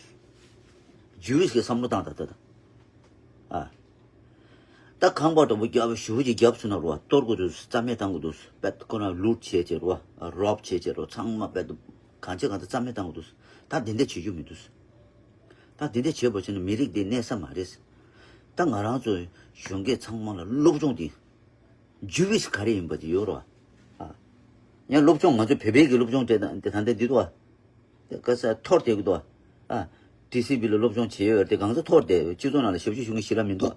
ཇུ་ཝིཤ་གི་བསམ་བློ་བཏང་ད་ད་ད། ཨ། ད་ཁང་པ་འདྲ་པོ་རྒྱབ་ཞུ་ཅིག་རྒྱབ་སོང་ན་རོ་གཏོར་དགོས་འདུག་རྩ་མེད་བཏང་དགོས་འདུག་དཔེ་ཁོ་རང་ལུཊ་བྱས་བྱས་རོ་རོབ་བྱས་བྱས་རོ་ཚང་མ་དཔེ་གང་བྱེད་གང་ད་རྩ་མེད་བཏང་དགོས་འདུག་ད་དེ་འདྲ་བྱེད་རྒྱུ་མི་འདུག་ད་དེ་འདྲ་བྱེད་པ་བྱས་ན་མི་རིགས་འདི་གནས་ས་མ་རེད། ད་ང་རང་ཚོ་གཞོན་སྐྱེས་ཚང་མ་ལ་སློབ་སྦྱོང་འདི་ཇུ་ཝིཤ་ག་རེ་ཡིན་པ་དེ་ཡོད་རོ། ཨ། ཡང་སློབ་སྦྱོང་ང་ཚོ་བོད་པའི་གི་སློབ་སྦྱོང་དེ་དང་དེ་དང་དེ་འདི་དོ། དེ་ག་ས་ཐོར་དེ་གི་དོ། ཨ། ཊི་སི་བི་ལ་སློབ་སྦྱོང་བྱེད་ཡོད་དེ་གང་ས་ཐོར་དེ་སྤྱི་ཚོགས་ནང་ལ་ཞབས་ཞུ་ཞུ་མཁན་ཞིག་ལ་མི་འདུག་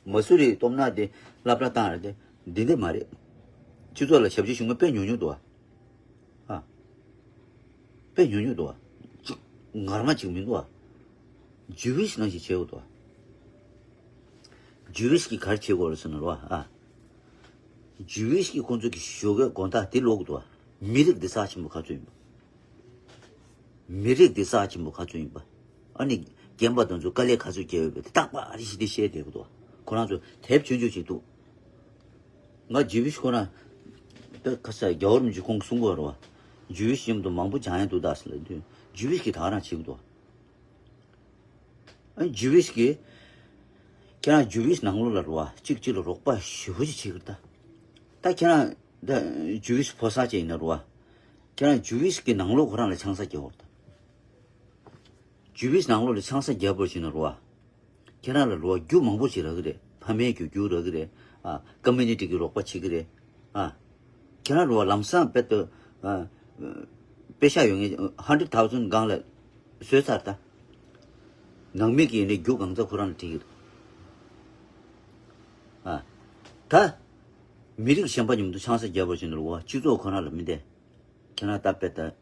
མ་སུ་རི་སྟོབས་ན་དེ་སློབ་གྲྭ་བཏང་རེད་དེ་འདི་འདི་མ་རེད། སྤྱི་ཚོགས་ལ་ཞབས་ཞུ་ཞུ་མཁན་དཔེ་ཉུང་ཉུང་འདུག་ཨ། དཔེ་ཉུང་ཉུང་འདུག་ཨ། གཅིག་ངར་མ་གཅིག་མི་འདུག་ཨ། ཇུ་ཝིཤ་ནང་བཞིན་བྱེད་དགོས་འདུག་ཨ། ཇུ་ཝིཤ་གིས་ག་རེ་བྱེད་དགོས་རེད་ཟེར་ན་རོ་ཨ། ཇུ་ཝིཤ་གིས་ཁོང་ཚོ་གི་ཞོགས་ཀའི་དགོང་དག་དེ་ལོག་གི་འདུག་ཨ། མི་རིགས་འདི་རྩ་ཆེན་པོ་ག་ཚོད་ཡིན་པ། མི་རིགས་འདི་རྩ་ཆེན་པོ་ག་ཚོད་ཡིན་པ། ཨ་ནི་རྒན་པ་དང་ཚོ་དཀའ་ལས་ག་ཚོད་བརྒྱབ་ཡོད་པ་དེ་རྟག་པར་ཨ་རི་ཞིག་དེ་བཤད་བསྡད་གི་འདུག་ཁོ་རང་ཚོ་དེབ་ཆུང་ཆུང་ཞིག་འདུག་ང་ཇུ་ཝིཤ་ཁོ་རང་དཔེ་ཁ་ས་རྒྱལ་བ་རིན་པོ་ཆེ་ཁོང་གིས་གསུང་གི་ཡོད་རེད་བ། ཇུ་ཝིཤ་མཉམ་དུ་མང་པོ་སྦྱང་ཡ་འདུག་ད་ཟེར་ལབ་དུས་ཇུ་ཝིཤ་གིས་ད་ག་རང་བྱེད་གི་འདུག་ཨ་ཇུ་ཝིཤ་གིས་ཁྱེད་རང་ཇུ་ཝིཤ་ནང་ལོགས་ལ་རེད་བ་གཅིག་གཅིག་ལ་རོགས་པ་ཞེ་པོ་ཅིག་བྱེད་གི་རེད་ད། ད་ཁྱེད་རང་ད་ཇུ་ཝིཤ་ཕོ་གསར་ཅིག་ཡིན་ན་རེད་བ། ཁྱེད་རང་ཇུ་ཝིཤ་གི་ནང་ལོགས་ཁོ་རང་ལ་ཆང་ས་རྒྱག་འོར་ད། ཇུ་ཝིཤ་ནང་ལོགས་ལ་ཆང་ས་རྒྱག་པར་བྱས་ན་རོ། ཁྱེད་རང་ལ་རོ་རྒྱུ་མང་པོ་ཞིག་རག་གི་རེད། ཕ་མའི་རྒྱུ་རྒྱུ་རག་གི་རེད། ཨ། ཀོ་མུ་ནི་ཊི་གི་རོགས་པ་བྱེད་ཀྱི་རེད། ཨ། ཁྱེད་རང་རོ་ལམ་སང་དཔེ་ཏོ། ཨ། པེ་ཤ་ཡོད་ངེས་hundred thousand སྒང་ལ་བཟོས་ཚར་ད། ནང་མི་གི་ནི་རྒྱུ་གང་ཚ་ཁོ་རང་ལ་ཁྲིད་ཀྱི་རེད། ཨ། ད། མི་རིགས་གཞན་པ་མཉམ་དུ་ཆང་ས་རྒྱག་པར་བྱས་ན་རོ་སྤྱི་ཚོགས་ཁོ་རང་ལ་མི་བདེ། ཁྱེད་རང་ད་དཔེ་ད།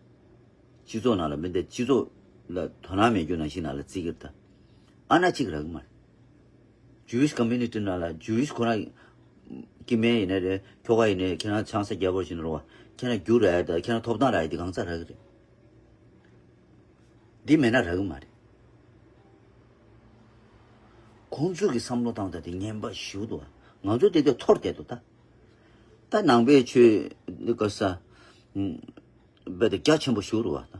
སྤྱི་ཚོགས་ནང་ལ་མི་འདི་སྤྱི་ཚོགས་ལ་དོ་སྣང་མེད་རྒྱུ་ནང་བཞིན་ནང་ལ་བརྩི་གི་རེད་ད། ཨ་ན་གཅིག་རག་གི་མ་རེད། ཇུ་ཝིཤ་ཀོ་མུ་ནི་ཊི་ནང་ལ་ཇུ་ཝིཤ་ཁོ་རང་སྐྱེ་དམན་ཡིན་ན་རེད། ཁྱོ་ག་ཡིན་ན་ཁྱེད་རང་ཆང་ས་རྒྱག་པར་བྱེད་ན་རོ་བ། ཁྱེད་རང་རྒྱུ་རག་ཡ་ད་ཁྱེད་རང་ཐོབ་ཐང་རག་ཡ་དེ་གང་ཚ་རག་གི་རེད། འདི་མེད་ན་རག་གི་མ་རེད། ཁོང་ཚོ་གི་བསམ་བློ་བཏང་ད་དེ་ངན་པ་ཞེ་པོ་འདུག་ང་ཚོ་དེ་དུས་འཐོར་བསྡད་འདུག་ད། ད་ནང་པའི་ཆོས་འདི་ག་ས། རྦད་དེ་རྒྱ་ཆེན་པོ་ཞིག་རེད་བ།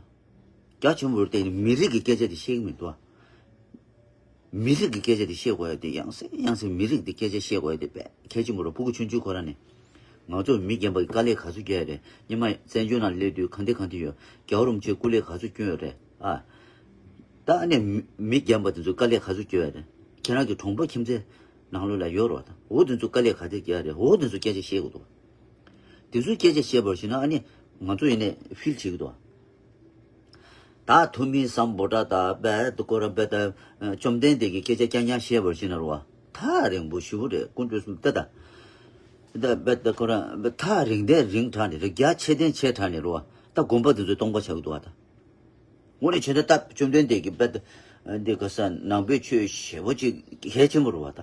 རྒྱ་ཆེན་པོ་རེད་དེ་མི་རིགས་ཀྱི་སྐད་ཆ་དེ་ཤེས་ཀྱི་མི་འདུག་མི་རིགས་ཀྱི་སྐད་ཆ་དེ་བཤད་དགོས་ཡ་དེ་ཡང་སེ་ཡང་སེ་མི་རིགས་དེ་སྐད་ཆ་བཤད་དགོས་ཡ་དེ་དཔེ་གལ་ཆེན་པོ་རེད། སྤུ་གུ་ཆུང་ཆུང་ཁོ་རང་ནས་ང་ཚོ་མི་རྒན་པ་གི་དཀའ་ལས་ག་ཚོད་རྒྱག་ཡ་རེད། སྔོན་མ་བཙན་བྱོལ་ནང་སླེབས་དུས་ག་འདྲ་ག་འདྲ་ཡོད། རྒྱལ་བ་རིན་པོ་ཆེ་སྐུ་ལས་ག་ཚོད་བསྐྱོན་ཡོད་རེད་ཨ། ད་ཨ་ནི་མི་མི་རྒན་པ་དེ་ཚོ་དཀའ་ལས་ག་ཚོད་རྒྱག་ཡ་རེད། ཁྱེད་རང་གི་གྲོང་པ་ཁྱིམ་མཚེས་ནང་ལོགས་ལ་ཡོད་རེད་བ། ད་འོ་དེ་ཚོ་དཀའ་ལས་ག་ཚོད་རྒྱག་ཡ་རེད། འོ་དེ་ཚོ་སྐད་ཆ་བཤད་དགོས་འདུག་དེ་ཚོའི་སྐད་ཆ་བཤད་པར་བྱས་ན་ཨ་ནི་ང་ཚོ་ཡིན་ནའི་ཕིལ་བྱེད་ཀྱི་འདུག་ད་ཐུ་མི་སམ་བྷོ་ཊ་དང་བེད་ཀོ་ར་བེད་བཅོམ་ལྡན་འདས་ཀྱི་སྐད་ཆ་རྐྱང་རྐྱང་བཤད་པར་བྱས་ན་རེད་བ། ཐག་རིང་པོ་ཞེ་པོ་རེད། དཀོན་མཆོག་གསུམ་ད་ད་ད་བེད་ཀོ་ར་བེད་ཐག་རིང་དེ་རིང་དྲགས་ནས་རེད། རྒྱ་ཆེ་ལྡན་ཆེ་དྲགས་ནས་རེད་བ། ད་དགོན་པ་དེ་ཚོས་སྟོང་པ་ཆགས་ཀྱི་འདུག་བ། ད་དངོས་གནས་བྱས་ན་ད་བཅོམ་ལྡན་འདས་ཀྱི་བེད་འདི་ག་ས་ནང་པའི་ཆོས་ཞེ་པོ་ཅིག་གལ་ཆེན་པོ་རེད་བ། ད་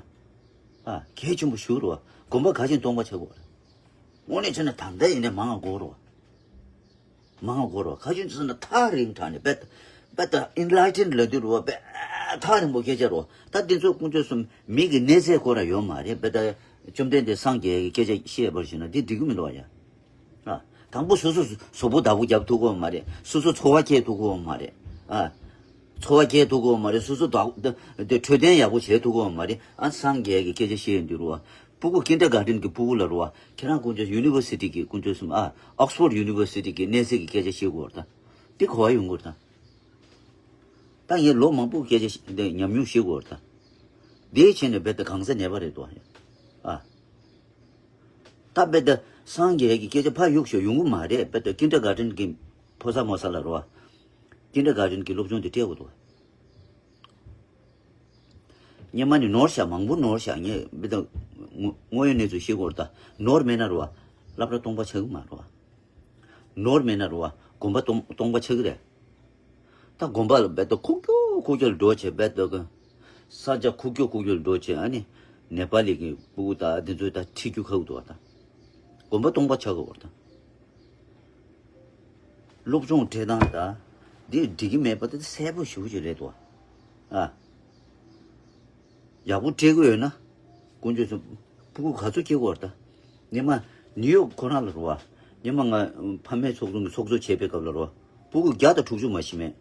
ཨ་གལ་ཆེན་པོ་ཞེ་པོ་རེད་བ། དགོན་པ་ག་ཅིག་སྟོང་པ་ཆགས་ཀྱི་རེད་བ། དངོས་གནས་བྱས་ན་ད་ལྟ་ཡིན་ནའི་མང་བ་དགོས་རེད་བ། མང་བ་དགོས་རེད་བ། ག་ཅིག་ཟེར་ན་ཐག་རིང་དྲགས་ནས་བེད་བེད་ད་ཨིན་ལའི་ཊེན་ལབ་དུས་རེད་བ། བེད་ཐག་རིང་པོ་སྐད་ཆ་རེད་བ། ད་འདི་ཚོ་དཀོན་མཆོག་གསུམ་མི་གི་གནས་ཚད་ཁོ་རང་ཡོད་མ་རེད། བེད་ད་བཅོམ་ལྡན་འདས་སངས་རྒྱས་ཀྱི་སྐད་ཆ་བཤད་པར་བྱས་ན་འདི་འགྲིག་གི་མི་འདུག་བ་ཡ། ཨ། དང་པོ་སོ་སོ་གཟུགས་པོ་བདག་པོ་རྒྱབ་ཐུབ་ཀྱི་ཡོད་མ་རེད། སོ་སོ་འཚོ་བ་སྐྱེལ་ཐུབ་ཀྱི་ཡོད་མ་རེད། ཨ། འཚོ་བ་སྐྱེལ་ཐུབ་ཀྱི་ཡོད་མ་རེད། སོ་སོ་བདག་དེ་འཕྲོད་བསྟེན་ཡག་པོ་བྱེད་ཐུབ་ཀྱི་ཡོད་མ་རེད། ཨ། སངས་རྒྱས་ཀྱི་སྐད་ཆ་བཤད་ཡོང་དུས་རེད་བ། སྤུ་གུ་ཀིན་ཌར་གྷར་ཌེན་གྱི་སྤུ་གུ་ལ་རེད་བ། ཁྱེད་རང་དཀོན་མཆོག་ཡུ་ནི་ཝར་སི་ཊི་གི་དཀོན་མཆོག་གསུམ། ཨ། ཨོག་སི་ཕོར་ཌི་ཡུ་ནི་ཝར་སི་ཊི་གི་གནས་ཚད་ཀྱི་སྐད་ཆ་བཤད་དགོས་རེད་ད། དེ་གོ་བ་ཡོང་དགོས་རེད་ད། ད་ངས་ལོ་མང་པོ་སྐད་ཆ་བཤད་དེ་ཉམས་མྱོང་བཤད་དགོས་རེད་ད། དེའི་ཆེད་ནས་རྦད་དེ་གང་ཟག་ནད་པ་རེད་དོ། ཨ། ད་རྦད་དེ་སངས་རྒྱས་ཀྱི་སྐད་ཆ་ཕར་གཡུག་ཞོག་ཡོང་གི་མ་རེད། རྦད་དེ་ཀིན་ཌར་གྷར་ཌེན་གྱི་ཕོ་གསར་མོ་གསར་ལ་རོ། ཀིན་ཌར་གྷར་ཌེན་གྱི་སློབ་སྦྱོང་དེ་སྤྲད་དགོས་འདུག་སྔོན་མ་ནས་ནོར་ཤག་མང་པོ་ནོར་ཤག་ངས་རྦད་དེ་དངོས་དངོས་ཡོད་གནས་ཚུལ་བཤད་དགོས་རེད་ད། ནོར་མེད་ན་རོ། སློབ་གྲྭ་སྟོང་པ་ཆགས་ཀྱི་མ་རོ། ནོར་མེད་ན་རེད་བ། དགོན་པ་སྟོང་སྟོང་པ་ཆགས་ཀྱི་རེད། ད་དགོན་པ་ལ་རྦད་དེ་ཁུག་ཀྱོག་ཁུག་ཀྱོག་ལ་འགྲོ་བྱས་རྦད་དེ་གི། ས་ཆ་ཁུག་ཀྱོག་ཁུག་ཀྱོག་ལ་འགྲོ་བྱས། ཨ་ནི་ནེ་པ་ལི་གི་སྤུ་གུ་དང་འདི་ཚོ་ད་ཁྲིད་རྒྱུ་ཁག་འདུག་བ་ད། དགོན་པ་སྟོང་པ་ཆགས་ཀྱི་བར་ད། སློབ་སྦྱོང་སྤྲད་སྟངས་ད། འདི་འགྲིག་གི་མེད་པ་དེ་གསལ་པོ་ཞེ་པོ་ཅིག་རེད་དོ། ཨ། ཡག་པོ་སྤྲད་དགོས་ཡོད་ན། དཀོན་མཆོག་གསུམ། སྤུ་གུ་ག་ཚོད་སྐྱེ་དགོས་རེད་ད། སྔོན་མ་ནིའུ་ཡོག་ཁོ་རང་ལ་རེད་བ། སྔོན་མ་ང་ཕ་མའི་ཚོགས་ཆུང་གི་ཚོགས་གཙོ་བྱེད་པའི་སྐབས་ལ་རེད་བ། སྤུ་གུ་བརྒྱ་དང་དྲུག་ཅུ་མ་ཤི་མེད།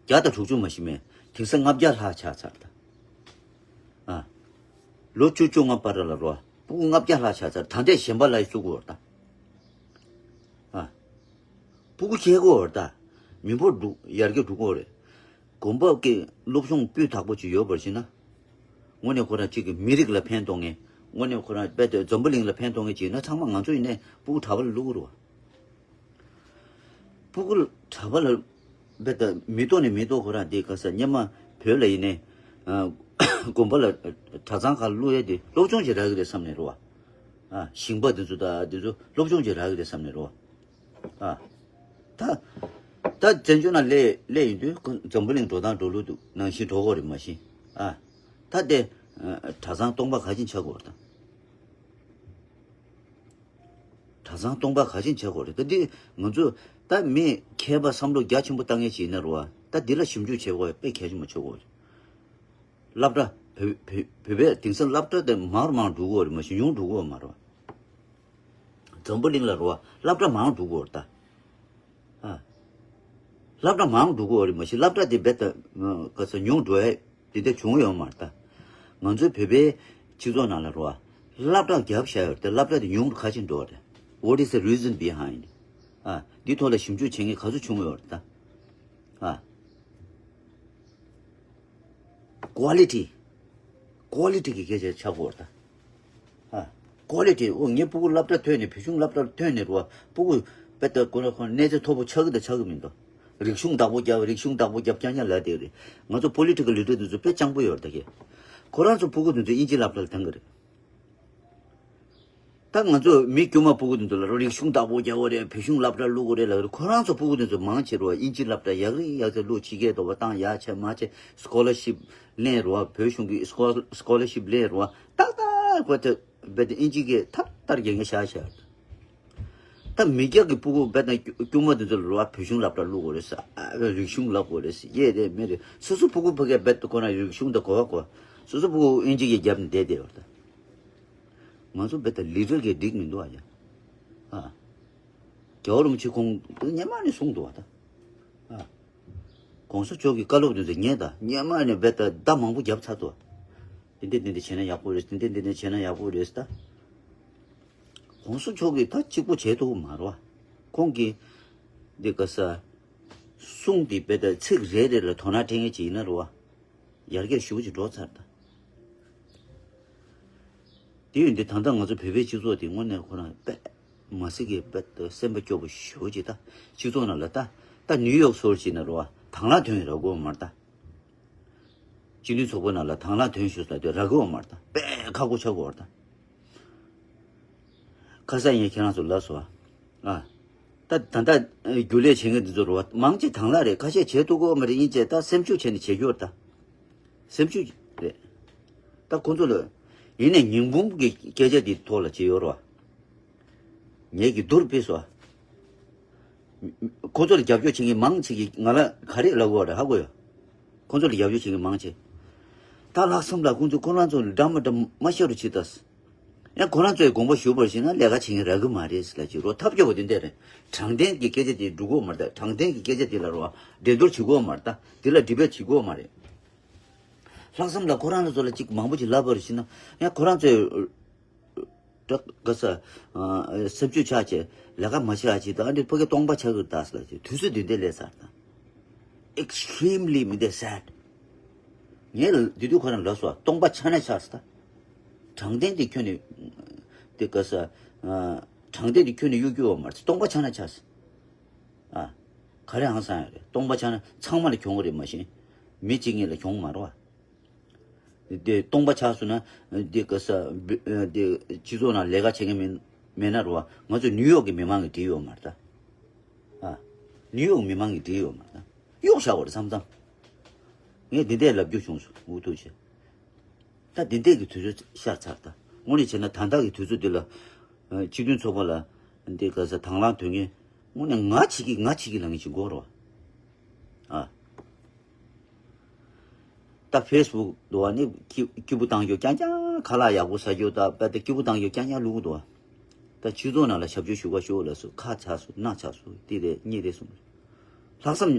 བརྒྱ་དང་དྲུག་ཅུ་མ་ཤི་མེད། དེང་སང་ལྔ་བརྒྱ་ལྷག་ཆགས་ཚར་ད། ཨ། ལོ་བཅུ་བཅོ་ལྔ་བར་ལ་རེད་བ། སྤུ་གུ་ལྔ་བརྒྱ་ལྷག་ཆགས་ཚར། ད་ལྟའི་གཞན་པ་ལ་ཡི་བཙུགས་དགོས་རེད་ད། ཨ། སྤུ་གུ་སྐྱེ་དགོས་རེད་ད། མི་འབོར་འགྲོ་ཡར་རྒྱས་འགྲོ་གི་རེད། དགོན་པ་གི་སློབ་སྦྱོང་སྤུས་དག་པོ་ཅིག་ཡོད་པར་བྱས་ན། དངོས་གནས་ཁོ་རང་གཅིག་གི་མི་རིགས་ལ་ཕན་ཐོགས་མཁན། དངོས་གནས་ཁོ་རང་རྦད་དེ་འཛམ་བུ་གླིང་ལ་ཕན་ཐོགས་མཁན་ཅིག་ཡིན་ན། ཚང་མ་ང་ཚོ་ཡིན་ནའི་སྤུ་གུ་གྲྭ་པ་ལ་བླུག་གི་རེད་བ། སྤུ་གུ་གྲྭ་པ་ལ་རྦད་དེ་མི་ཐོག་ནས་མི་ཐོག་ཁོ་རང་དེ་ག་ས་སྔོན་མ་བོད་ལ་ཡིན་ནའི། ཨ། དགོན་པ་ལ་གྲྭ་ཚང་ཁག་ལ་བླུག་ཡས་དེ་སློབ་སྦྱོང་ཅིག་རག་གི་རེད་བསམ་ནས་རེད་བ། ཨ། ཞིང་པ་དེ་ཚོ་དང་དེ་ཚོ་སློབ་སྦྱོང་ཅིག་རག་གི་རེད་བསམ་ནས་རེད་བ། ཨ། ད་ད་བཙན་བྱོལ་ནང་སླེབས་སླེབས་ཡིན་དུས་ཁོ་འཛམ་བུ་གླིང་འགྲོ་སྟངས་འགྲོ་ལུགས་འདུག་ནང་བཞིན་འགྲོ་དགོས་རེད་མ་གཞི། ཨ། ད་དེ་གྲྭ་ཚང་སྟོང་པ་ག་ཅིག་ཆགས་དགོས་རེད་ད། གྲྭ་ཚང་སྟོང་པ་ག་ཅིག་ཆགས་དགོས་རེད་ད། འདི་ང་ཚོ་ད་མི་མཁས་པ་བསམ་བློ་རྒྱ་ཆེན་པོ་བཏང་མཁན་ཞིག་ཡིན་ན་རེད་བ། ད་འདི་ལ་ཞིབ་འཇུག་བྱེད་དགོས་དཔེ་གལ་ཆེན་པོ་ཆགས་དགོས་རེད། སློབ་གྲྭ་བོད་བོད་བོད་པའི་དེང་སང་སློབ་གྲྭ་དེ་མང་རུ་མང་རུ་འགྲོ་གི་ཡོད་རེད་མ་གཞི་ཉུང་རུ་འགྲོ་གི་ཡོད་མ་རེད་བ། འཛམ་བུ་གླིང་ལ་རེད་བ། སློབ་གྲྭ་མང་རུ་འགྲོ་གི་ཡོད་རེད་ད། ཨ། སློབ་གྲྭ་མང་རུ་འགྲོ་གི་ཡོད་རེད་མ་གཞི་སློབ་གྲྭ་དེ་རྦད་དེ་ག་ས་ཉུང་འགྲོ་ཡས་དེ་འདྲ་བྱུང་ཡོད་མ་རེད་ད། ང་ཚོའི་བོད་པའི་སྤྱི་ཚོགས་ནང་ལ་རེད་བ། སློབ་གྲྭ་བརྒྱབ་བཞག་ཡོད་རེད་དེ་སློབ་གྲྭ་དེ་ཉུང་རུ་ག་ཅིག་འགྲོ་བ་རེད། What is the reason behind? ཨ། འདི་ཐོག་ལ་ཞིབ་འཇུག་བྱེད་མཁན་ག་ཚོད་བྱུང་ཡོད་རེད་ད། ཨ། ཀོ་ལི་ཊི། ཀོ་ལི་ཊི་གི་སྐད་ཆ་ཆགས་དགོས་རེད་ད། ཨ། ཀོ་ལི་ཊི། འོ་ངའི་སྤུ་གུ་སློབ་གྲྭ་ཐོན་ནས་བོད་གཞུང་སློབ་གྲྭར་ཐོན་ནས་རེད་བ། སྤུ་གུ་དཔེ་ལྟ་ཁོ་རང་ཁོ་གནས་ཚད་མཐོ་པོ་ཆགས་ཀྱི་དང་ཆགས་ཀྱི་མི་འདུག་རིག་གཞུང་བདག་པོ་རྒྱབ་རིག་གཞུང་བདག་པོ་རྒྱབ་རྐྱང་རྐྱང་ལབ་བསྡད་རེད། ང་ཚོ་པོ་ལི་ཊི་ཀལ་ལི་ཌར་དེ་ཚོ་དཔེ་སྤྱང་པོ་ཡོད་རེད་ད་གི། ཁོ་རང་ཚོ་སྤུ་གུ་དེ་ཚོ་དབྱིན་ཇི་སློབ་གྲྭར་བཏང་གི་རེད། ད་ང་ཚོ་མི་དཀྱུས་མ་སྤུ་གུ་དེ་ཚོ་ལ་རིག་གཞུང་བདག་པོ་རྒྱག་དགོས་རེད། བོད་གཞུང་སློབ་གྲྭར་བླུག་དགོས་རེད་ལབ་རེད། ཁོ་རང་ཚོ་སྤུ་གུ་དེ་ཚོ་མང་ཆེ་རུ་དབྱིན་ཇི་སློབ་གྲྭ་ཡག་རེད་ཡག་ཚད་བླུག་ཕྱི་རྒྱལ་དུ་བ་བཏང་ཡག་བྱས་མ་བྱས་སི་ཀོ་ལར་ཤིབ་ལེན་རུ་བ། བོད་གཞུང་གི་སི་ཀོ་སི་ཀོ་ལར་ཤིབ་ལེན་རུ་བ་ཏག་ཏག་བར་དུ་རྦད་དེ་དབྱིན་ཇི་སྐད་ཐར་ཐར་རྒྱག་མཁན་ཤ་ཤ་རེད། ད་མི་སྐྱ་གི་སྤུ་གུ་རྦད་དེ་དཀྱུས་མ་དེ་ཚོ་ལ་རུ་བ་བོད་གཞུང་སློབ་གྲྭར་བླུག་དགོས་རེད་ཟེར། ཨ་རིག་གཞུང་བསླབ་དགོས་རེད་ཟེར། ཡས་རེད་མེད་རེད། སོ་སོ་སྤུ་གུ་ཕ་གིར་རྦད་དེ་ཁོ་རང་རིག་གཞུང་དང་གོ་བ་གོ། སོ་སོ་སྤུ་གུ་དབྱིན་ཇི་སྐད་རྒྱབ་ནས་བསྡད་བསྡད་ཡོད་རེད་ད། ང་ཚོ་རྦད་དེ་ལི་ཌར་གིས་འགྲིག་མི་འདུག་ཨ་ཡ། ཨ། རྒྱལ་བ་རིན་པོ་ཆེ་ཁོང་སྔོན་མ་ནས་གསུངས་འདུག་བ་ད། ཨ། གོང་ས་མཆོག་གི་བཀའ་སློབ་དེ་ཚོ་ངས་ད་སྔོན་མ་ནས་རྦད་དེ་བརྡ་མང་པོ་བརྒྱབ་ཚར་འདུག་དེ་འདྲ་དེ་འདྲ་བྱས་ན་ཡག་པོ་རེད། དེ་འདྲ་དེ་འདྲ་བྱས་ན་ཡག་པོ་རེད་ད། གོང་ས་མཆོག་གིས་ད་གཅིག་པོ་བྱས་ཐུབ་ཀྱི་མ་རེད་བ། ཁོང་གིས་འདི་ག་ས་གསུང་དེ་རྦད་དེ་ཚིག་རེ་རེ་ལ་དོ་སྣང་སྤྲད་མཁན་ཅིག་ཡིན་ན་རེད་བ། ཡར་རྒྱས་ཞེ་པོ་ཅིག་འགྲོ་ཚར་ད། དེ་ཡིན་དུས་ད་ལྟ་ང་ཚོ་བོད་པའི་སྤྱི་ཚོགས་དེ་དངོས་གནས་ཁོ་རང་དཔེ་མ་སྲིད་ཀྱི་དཔེ་སེམས་པ་སྐྱོ་པོ་ཞེ་པོ་ཅིག་ད། སྤྱི་ཚོགས་ནང་ལ་ད་ད་ནིའུ་ཡོག་སོགས་ཅིག་ན་རེད་བ། དང་བླངས་ཐོན་ཡོད་ར་གོ་མ་རེད་ད། སྤྱི་མཐུན་ཚོགས་པ་ནང་ལ་དང་བླངས་ཐོན་ཞུས་ལབ་དུས་ར་གོ་མ་རེད་ད། དཔེ་ཁག་པོ་ཆགས་གོ་རེད་ད། ཁ་སང་ངས་ཁྱེད་རང་ཚོ་ལབ་སོང་ཨ། ད་ད་ལྟ་རྒྱུན་ལས་བྱེད་མཁན་འདི་ཚོ་རེད་བ། མང་ཆེ་དང་བླངས་རེད། ཁ་ཤས་བྱེད་ཐུབ་ཀྱི་ཡོད་མ་རེད། ཡིན་ཙང་ད་སེམས་ཤུགས་བྱས་ནས་བྱེད་རྒྱུ་རེད་ད། སེམས་ཤུགས་རེད། ད་ཁོ་ཚོ་ལ་ཡིན་ནའི་ཉིན་འབུམ་གྱི་སྐད་ཆ་འདི་ཐོག་ལ་བྱེད་ཡོད་རེད་བ། ངེད་ཀྱི་བསྡུར་དཔེ་སོ། ཁོ་ཚོ་ལ་རྒྱབ་སྐྱོར་བྱེད་མཁན་མང་ཆེ་གིས་ང་ལ་ག་རེ་ལབ་དགོས་རེད་ཧ་གོ་ཡོད། ཁོ་ཚོ་ལ་རྒྱབ་སྐྱོར་བྱེད་མཁན་མང་ཆེ། ད་ལྷག་བསམ་ལགས་ཁོང་ཚོ་ཁོ་རང་ཚོ་འདྲ་མ་འདྲ་མ་ཤོར་བྱེད་ད། ཡང་ཁོ་རང་ཚོའི་དགོངས་པ་ཞུ་བར་བྱེད་ན་ལས་ཀ་བྱེད་མཁན་རག་གི་མ་རེད་ཟེར་ལབ་ཀྱི་རོ། ཐབས་སྐྱོ་བོ་དེ་འདྲ་རེད། དྲང་བདེན་གྱི་སྐད་ཆ་དེ་སྒྲུབ་དགོས་མ་རེད་ད། དྲང་བདེན་གྱི་སྐད་ཆ་དེ་ལ་རོ་འགྲན་བསྡུར་བྱེད་དགོས་མ་རེད་ད། དེ་ལ་ཌི་བེཊ་བྱེད་དགོས་མ་རེད། ལྷག་བསམ་ལགས་ཁོ་རང་ལ་ཚོ་ལ་ཅིག་མང་པོ་ཅིག་ལབ་པར་བྱེད་ན་ཡང་ཁོ་རང་ཚོའི། ད་ག་ས། སེམས་ཤུགས་ཆག་བྱས་ལས་ཀ་མ་བྱེད་ཨ་ཅི་ད་ཨ་འདི་ཕ་གི་སྟོང་པ་ཆགས་ཀྱི་རེད་ད་ཟེར་ལ་ཅི་དུས་ཚོད་འདི་འདྲ་སླེབས་ཚར་ད། Extremely མི་འདྲ་སེཌ། ངས་འདི་དུས་ཁོ་རང་ལབ་སོང་སྟོང་པ་ཆགས་ན་ཆགས་ཟེར་ད། དྲང་བདེན་འདི་ཁྱོན་ནས། དེ་ག་ས། དྲང་བདེན་འདི་ཁྱོན་ནས་གཡུག་རྒྱུ་ཡོད་མ་རེད། སྟོང་པ་ཆགས་ན་ཆགས་ཟེར། ཨ། ག་རེ་ཧང་སང་ཡ་རེད། སྟོང་པ་ཆགས་ན་ཚང་མ་ལ་གྱོང་རེད་མ་གཞི། མི་གཅིག་གཉིས་ལ་གྱོང་མ་རེད་བ། དེ་སྟོང་པ་ཆགས་སོང་ན་དེ་ག་ས་དེ་སྤྱི་ཚོགས་ནང་ལས་ཀ་བྱེད་མཁན་མིན་མེད་ན་རེད་བ། ང་ཚོ་ནིའུ་ཡོག་གི་མི་མང་གིས་བྲིས་ཡོད་མ་རེད་ད། ཨ། ནིའུ་ཡོག་མི་མང་གིས་བྲིས་ཡོད་མ་རེད་ད། གཡོག་བཞག་པ་རེད་མཚམས་མཚམས། ངས་འདི་འདྲས་ལབ་རྒྱུ་བྱུང་སོང་འུ་ཐུག་བྱས། ད་འདི་འདྲས་ཀྱི་དུས་ཚོད་ཤར་ཚར་ད། དངོས་གནས་བྱས་ན་ད་ལྟ་གི་དུས་ཚོད་འདི་ལ། སྤྱི་མཐུན་ཚོགས་པ་ལ་འདི་ག་ས་དང་བླངས་དོན་ངན་དངོས་གནས་ང་བྱེད་ཀྱི་ང་བྱེད་ཀྱི་ལབ་མཁན་ཞིག་དགོས་རེད་བ། ཨ། ད་ཕེ་སི་བུག་འདུག་བ་ནི་སྐྱིད་སྐྱིད་པོ་བཏང་རྒྱུ་རྐྱང་རྐྱང་ཁ་ལག་ཡག་པོ་ཟ་རྒྱུ་ད་དཔེ་ད་སྐྱིད་པོ་བཏང་རྒྱུ་རྐྱང་རྐྱང་བླུག་གི་འདུག་བ། ད་སྤྱི་ཚོགས་ནང་ལ་ཞབས་ཞུ་ཞུ་ག་ཤོག་ལབ་སོང་ཁ་ཆག་སོང་སྣ་ཆག་སོང་དེ་རེད་གཉིས་རེད་གསུངས། ལྷག་བསམ་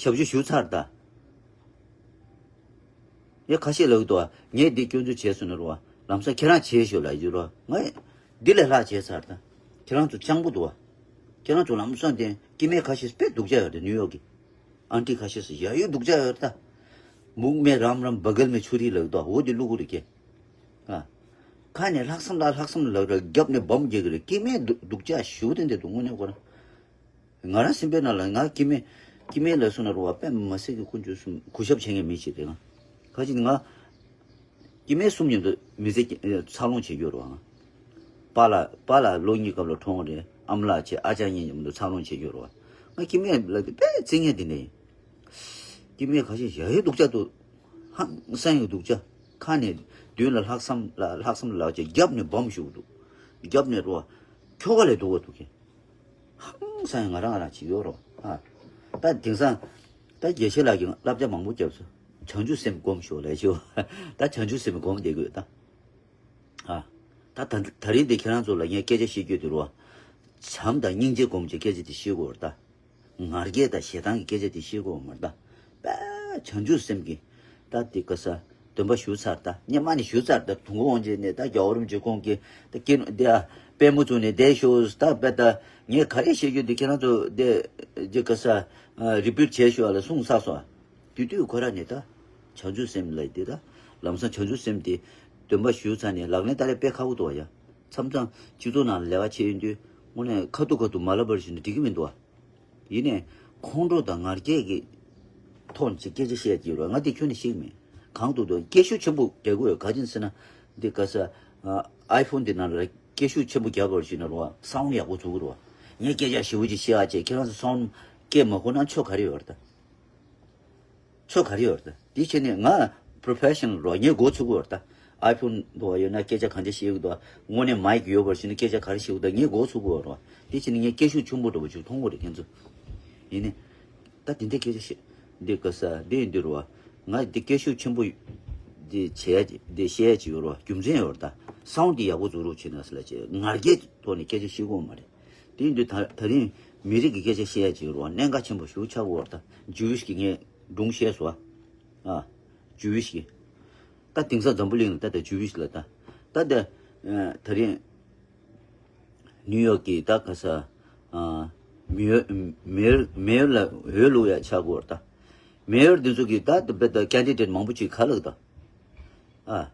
ཞབས་ཞུ་ཞུ་ཚར་ད། ཡ་ཁ་ཤས་ལབ་ཀྱི་འདུག་བ། ངས་འདི་སྐྱོན་འཛུགས་བྱས་སོང་ན་རེད་བ། ལམ་སང་ཁྱེད་རང་བྱས་ཤོག་ལབ་ཀྱི་རེད་བ། ང་འདི་ལས་ལྷག་བྱས་ཚར་ད། ཁྱེད་རང་ཚོ་སྤྱང་པོ་འདུག་བ། ཁྱེད་རང་ཚོ་ལམ་སང་དེ་སྐྱེ་དམན་ཁ་ཤས་དཔེ་སྡུག་ཅག་ཡོད་རེད་ནིའུ་ཡོག་གི། ཨན་ཊི་ཁ་ཤས་སུ་ཡ་ཡོད་སྡུག་ཅག་ཡོད་རེད་ད། མུག་མེད་རམ་རམ་བ་གལ་མེད་ཆུ་རིལ་ལབ་ཀྱི་འདུག་བ། འོ་དེ་བླུག་གི་རེད་ཀྱེ། ཨ། ཁ་ནས་ལྷག་བསམ་ལ་ལྷག་བསམ་ལབ་ར་རྒྱབ་ནས་སྦོམ་རྒྱག་གི་རེད། སྐྱེ་དམན་སྡུག་སྡུག་ཅག་ཞེ་པོ་དེ་འདྲ་འདུག་དངོས་གནས་ཁོ་རང་། ང་རང་སེམས་པའི་ནང་ལ་ང་སྐྱེ་དམན། སྐྱེ་དམན་ལ་སོང་ན་རུ་བ་དཔེ་མ་སྲིད་ཀྱི་དཀོན་མཆོག་གསུམ་གུས་ཞབས་བྱེད་མཁན་མི་ཞིག་རེད་ང་། ཁ་ཅིག་ང་། སྐྱེ་དམན་གསུམ་མཉམ་དུ་མི་ཚེ་འཚར་ལོངས་བྱེད་རྒྱུ་རུ་བ་ང་། པཱ་ལགས་པཱ་ལགས་ལོ་གཉིས་སྐབས་ལ་གྲོངས་རེད། ཨ་མ་ལགས་བྱས་ཨ་ཅག་གཉིས་མཉམ་དུ་འཚར་ལོངས་བྱེད་རྒྱུ་རུ་བ། ང་སྐྱེ་དམན་ལ་དཔེ་བརྩི་མཁན་དེ་འདྲ་ཡིན། སྐྱེ་དམན་ཁ་ཤས་ཡ་ཡོད་སྡུག་ཅག་འདུག་ཧང་སང་ཡོད་སྡུག་ཅག་ཁ་ནས་མདུན་ལ་ལྷག་བསམ་ལ་ལྷག་བསམ་ལ་ལག་ཅིག་རྒྱབ་ནས་སྦོམ་ཞུགས་འདུག་རྒྱབ་ནས་རོ། ཁྱོ་ག་ལས་སྡུག་པ་འདུག་གི། ཧང་སང་ཡོད་ང་རང་ང་རང་ཅིག་ཡོད་རོ། ཨ། ད་དེང་སང་། ད་དགེ་བཤེས་ལགས་ཀྱིས་བསླབ་བྱ་མང་པོ་བརྒྱབ་སོང་། བྱང་ཆུབ་སེམས་སྒོམ་ཤོག་ལབ་ཤོག་ད་བྱང་ཆུབ་སེམས་སྒོམ་བསྡད་དགོས་ད། ཨ། ད་ད་ད་རིང་འདི་ཁྱེད་རང་ཚོ་ལ་ངས་སྐད་ཆ་བཤད་རྒྱུ་དེ་རོ། བྱམས་དང་སྙིང་རྗེ་སྒོམ་གྱི་སྐད་ཆ་དེ་བཤད་དགོས་རེད་ད། ང་རྒྱལ་དང་ཞེ་སྡང་གི་སྐད་ཆ་དེ་བཤད་དགོས་མ་རེད་ད། དཔེ་བྱང་ཆུབ་སེམས་ཀྱི། ད་དེ་ག་ས། འདོན་པ་ཞུ་ཚར་ད། སྔོན་མ་ནས་ཞུ་ཚར་ད། དུང་དཀར་དབང་ཆེན་ནས་ད་རྒྱལ་བ་རིན་པོ་ཆེ་ཁོང་གིས་ད་སྐྱེ་དེ་ཨ། དཔལ་མོ་བཙུགས་ནས་བསྡད་ཤོག་ད་དཔེ་ད། ངས་ག་རེ་བཤད་རྒྱུ་དེ་ཁྱེད་རང་ཚོ་དེ། དེ་ག་ས། རི་པིཊ་བྱས་ཤོག་ཨ་ལ་གསུངས་ཚར་སོང་ཨ། དེ་དུས་ཁོ་ར་ནས་ད། བྱང་ཆུབ་སེམས་ལ་དེ་ད། ལམ་སང་བྱང་ཆུབ་སེམས་དེ། འདོན་པ་ཞུས་ཚར་ནས་ལག་ལེན་བསྟར་ཡ་དཔེ་ཁག་པོ་འདུག་བ་ཡ། མཚམས་མཚམས་སྤྱི་ཚོགས་ནང་ལས་ཀ་བྱེད་ཡོང་དུས་དངོས་གནས་ཁ་ཐུག་ཁ་ཐུག་མ་ལབ་པར་ཞུས་ན་འགྲིག་གི་མི་འདུག་བ། ཡིན་ནའི་ཁོང་ཁྲོ་དང་ང་རྒྱལ་གྱི་ཐོག་ནས་སྐད་ཆ་བཤད་ཀྱི་ཡོད་རེད་བ། ང་དེ་ཁྱོན་ནས་ཤེས་ཀྱི་མེད། གང་ཐུབ་ཐུབ་སྐད་ཤུགས་ཆེན་པོ་རྒྱག་དགོས་ཡོད། ག་ཅི་ཟེར་ན་འདི་ག་ས་ཨའི་ཕོན་འདི་ནང་ལ་སྐད་ཤུགས་ཆེན་པོ་རྒྱག་པར་ཞུས་ན་རེད་བ། སའུན་ཌི་ཡག་པོ་ཚུགས་ཀྱི་རེད་བ། ངས་སྐད་ཆ་ཞེ་པོ་ཅིག་བཤད་ཨ་ཅེ་ཁྱེད་རང་ཚོ་སའུན་ཌི་སྐད་མ་གོ་ན་ཆོ་ག་རེ་ཡོད་རེད་ད། ཆོ་ག་རེ་ཡོད་རེད་ད། དེ་བྱས་ནས་ང་པྲོ་ཕེ་ཤ་ནལ་རོ་ངས་མགོ་ཚུགས་ཀྱི་ཡོད་རེད་ད། ཨའི་ཕོན་འདུག་བ་ཡོད་ན་སྐད་ཆ་གང་ཆ་བཤད་ཀྱི་འདུག་དངོས་གནས་མའིག་ཡོད་པར་བྱས་ན་སྐད་ཆ་ག་རེ་བཤད་ཀྱི་འདུག་ངས་མགོ་ཚུགས་ཀྱི་ཡོད་རེད་བ། དེ་བྱས་ནས་ངས་སྐད་ཤུགས་ཆེན་པོ་འདྲ་པོ་ཅིག་མཐོང་གི་རེད་ཁྱེད་ཚོ། ཡིན་ནའི། ད་དེ་འདྲའི་སྐད་ཆ་བཤད། འདི་ག་ས་འདི་ཡིན་འདི་རེད་བ། ང་འདི་སྐད་ཤུགས་ཆེན་པོ་འདི་བྱས་འདི་བཤད་ཡ་ཅིག་ཡོད་རེད་བ། རྒྱུ་མཚན་ཡོད་རེད་ད། སའུན་ཌི་འདི་ཡག་པོ་བཟོ་རོགས་བྱེད་ན་ཟེར་ལ་བྱས་ང་རྒྱལ་ཐོག་ནས་སྐད་ཆ་བཤད་ཀྱི་ཡོད་མ་རེད། དེ་ཡིན་དུས་ད་ད་རིང་མི་རིགས་ཀྱི་སྐད་ཆ་བཤད་ཡ་ཅིག་ཡོད་རེད་བ། གནད་འགག་ཆེན་པོ་ཞེ་པོ་ཆགས་ཀྱི་ཡོད་རེད་ད། ཇུ་ཝིཤ་གི་ངས་ སྒྲུང་བཤད་སོང་ཨ། ཇུ་ཝིཤ་གི། ད་དེང་སང་འཛམ་བུ་གླིང་ལ་ད་ད་ཇུ་ཝིཤ་ལ་ད། ད་ད་ད་རིང་ནིའུ་ཡོག་གི་ད་ག་ས་མེ་ཡོར་མེ་ཡོར་མེ་ཡོར་ལ་འོས་བླུག་ཡ་ཆགས་དགོས་ད། མེ་ཡོར་འདི་ཚོ་གི་ད་ད་ད་ཀན་ཌི་ཌེཊ་མང་པོ་ཅིག་ག་ལ་ད། ཨ།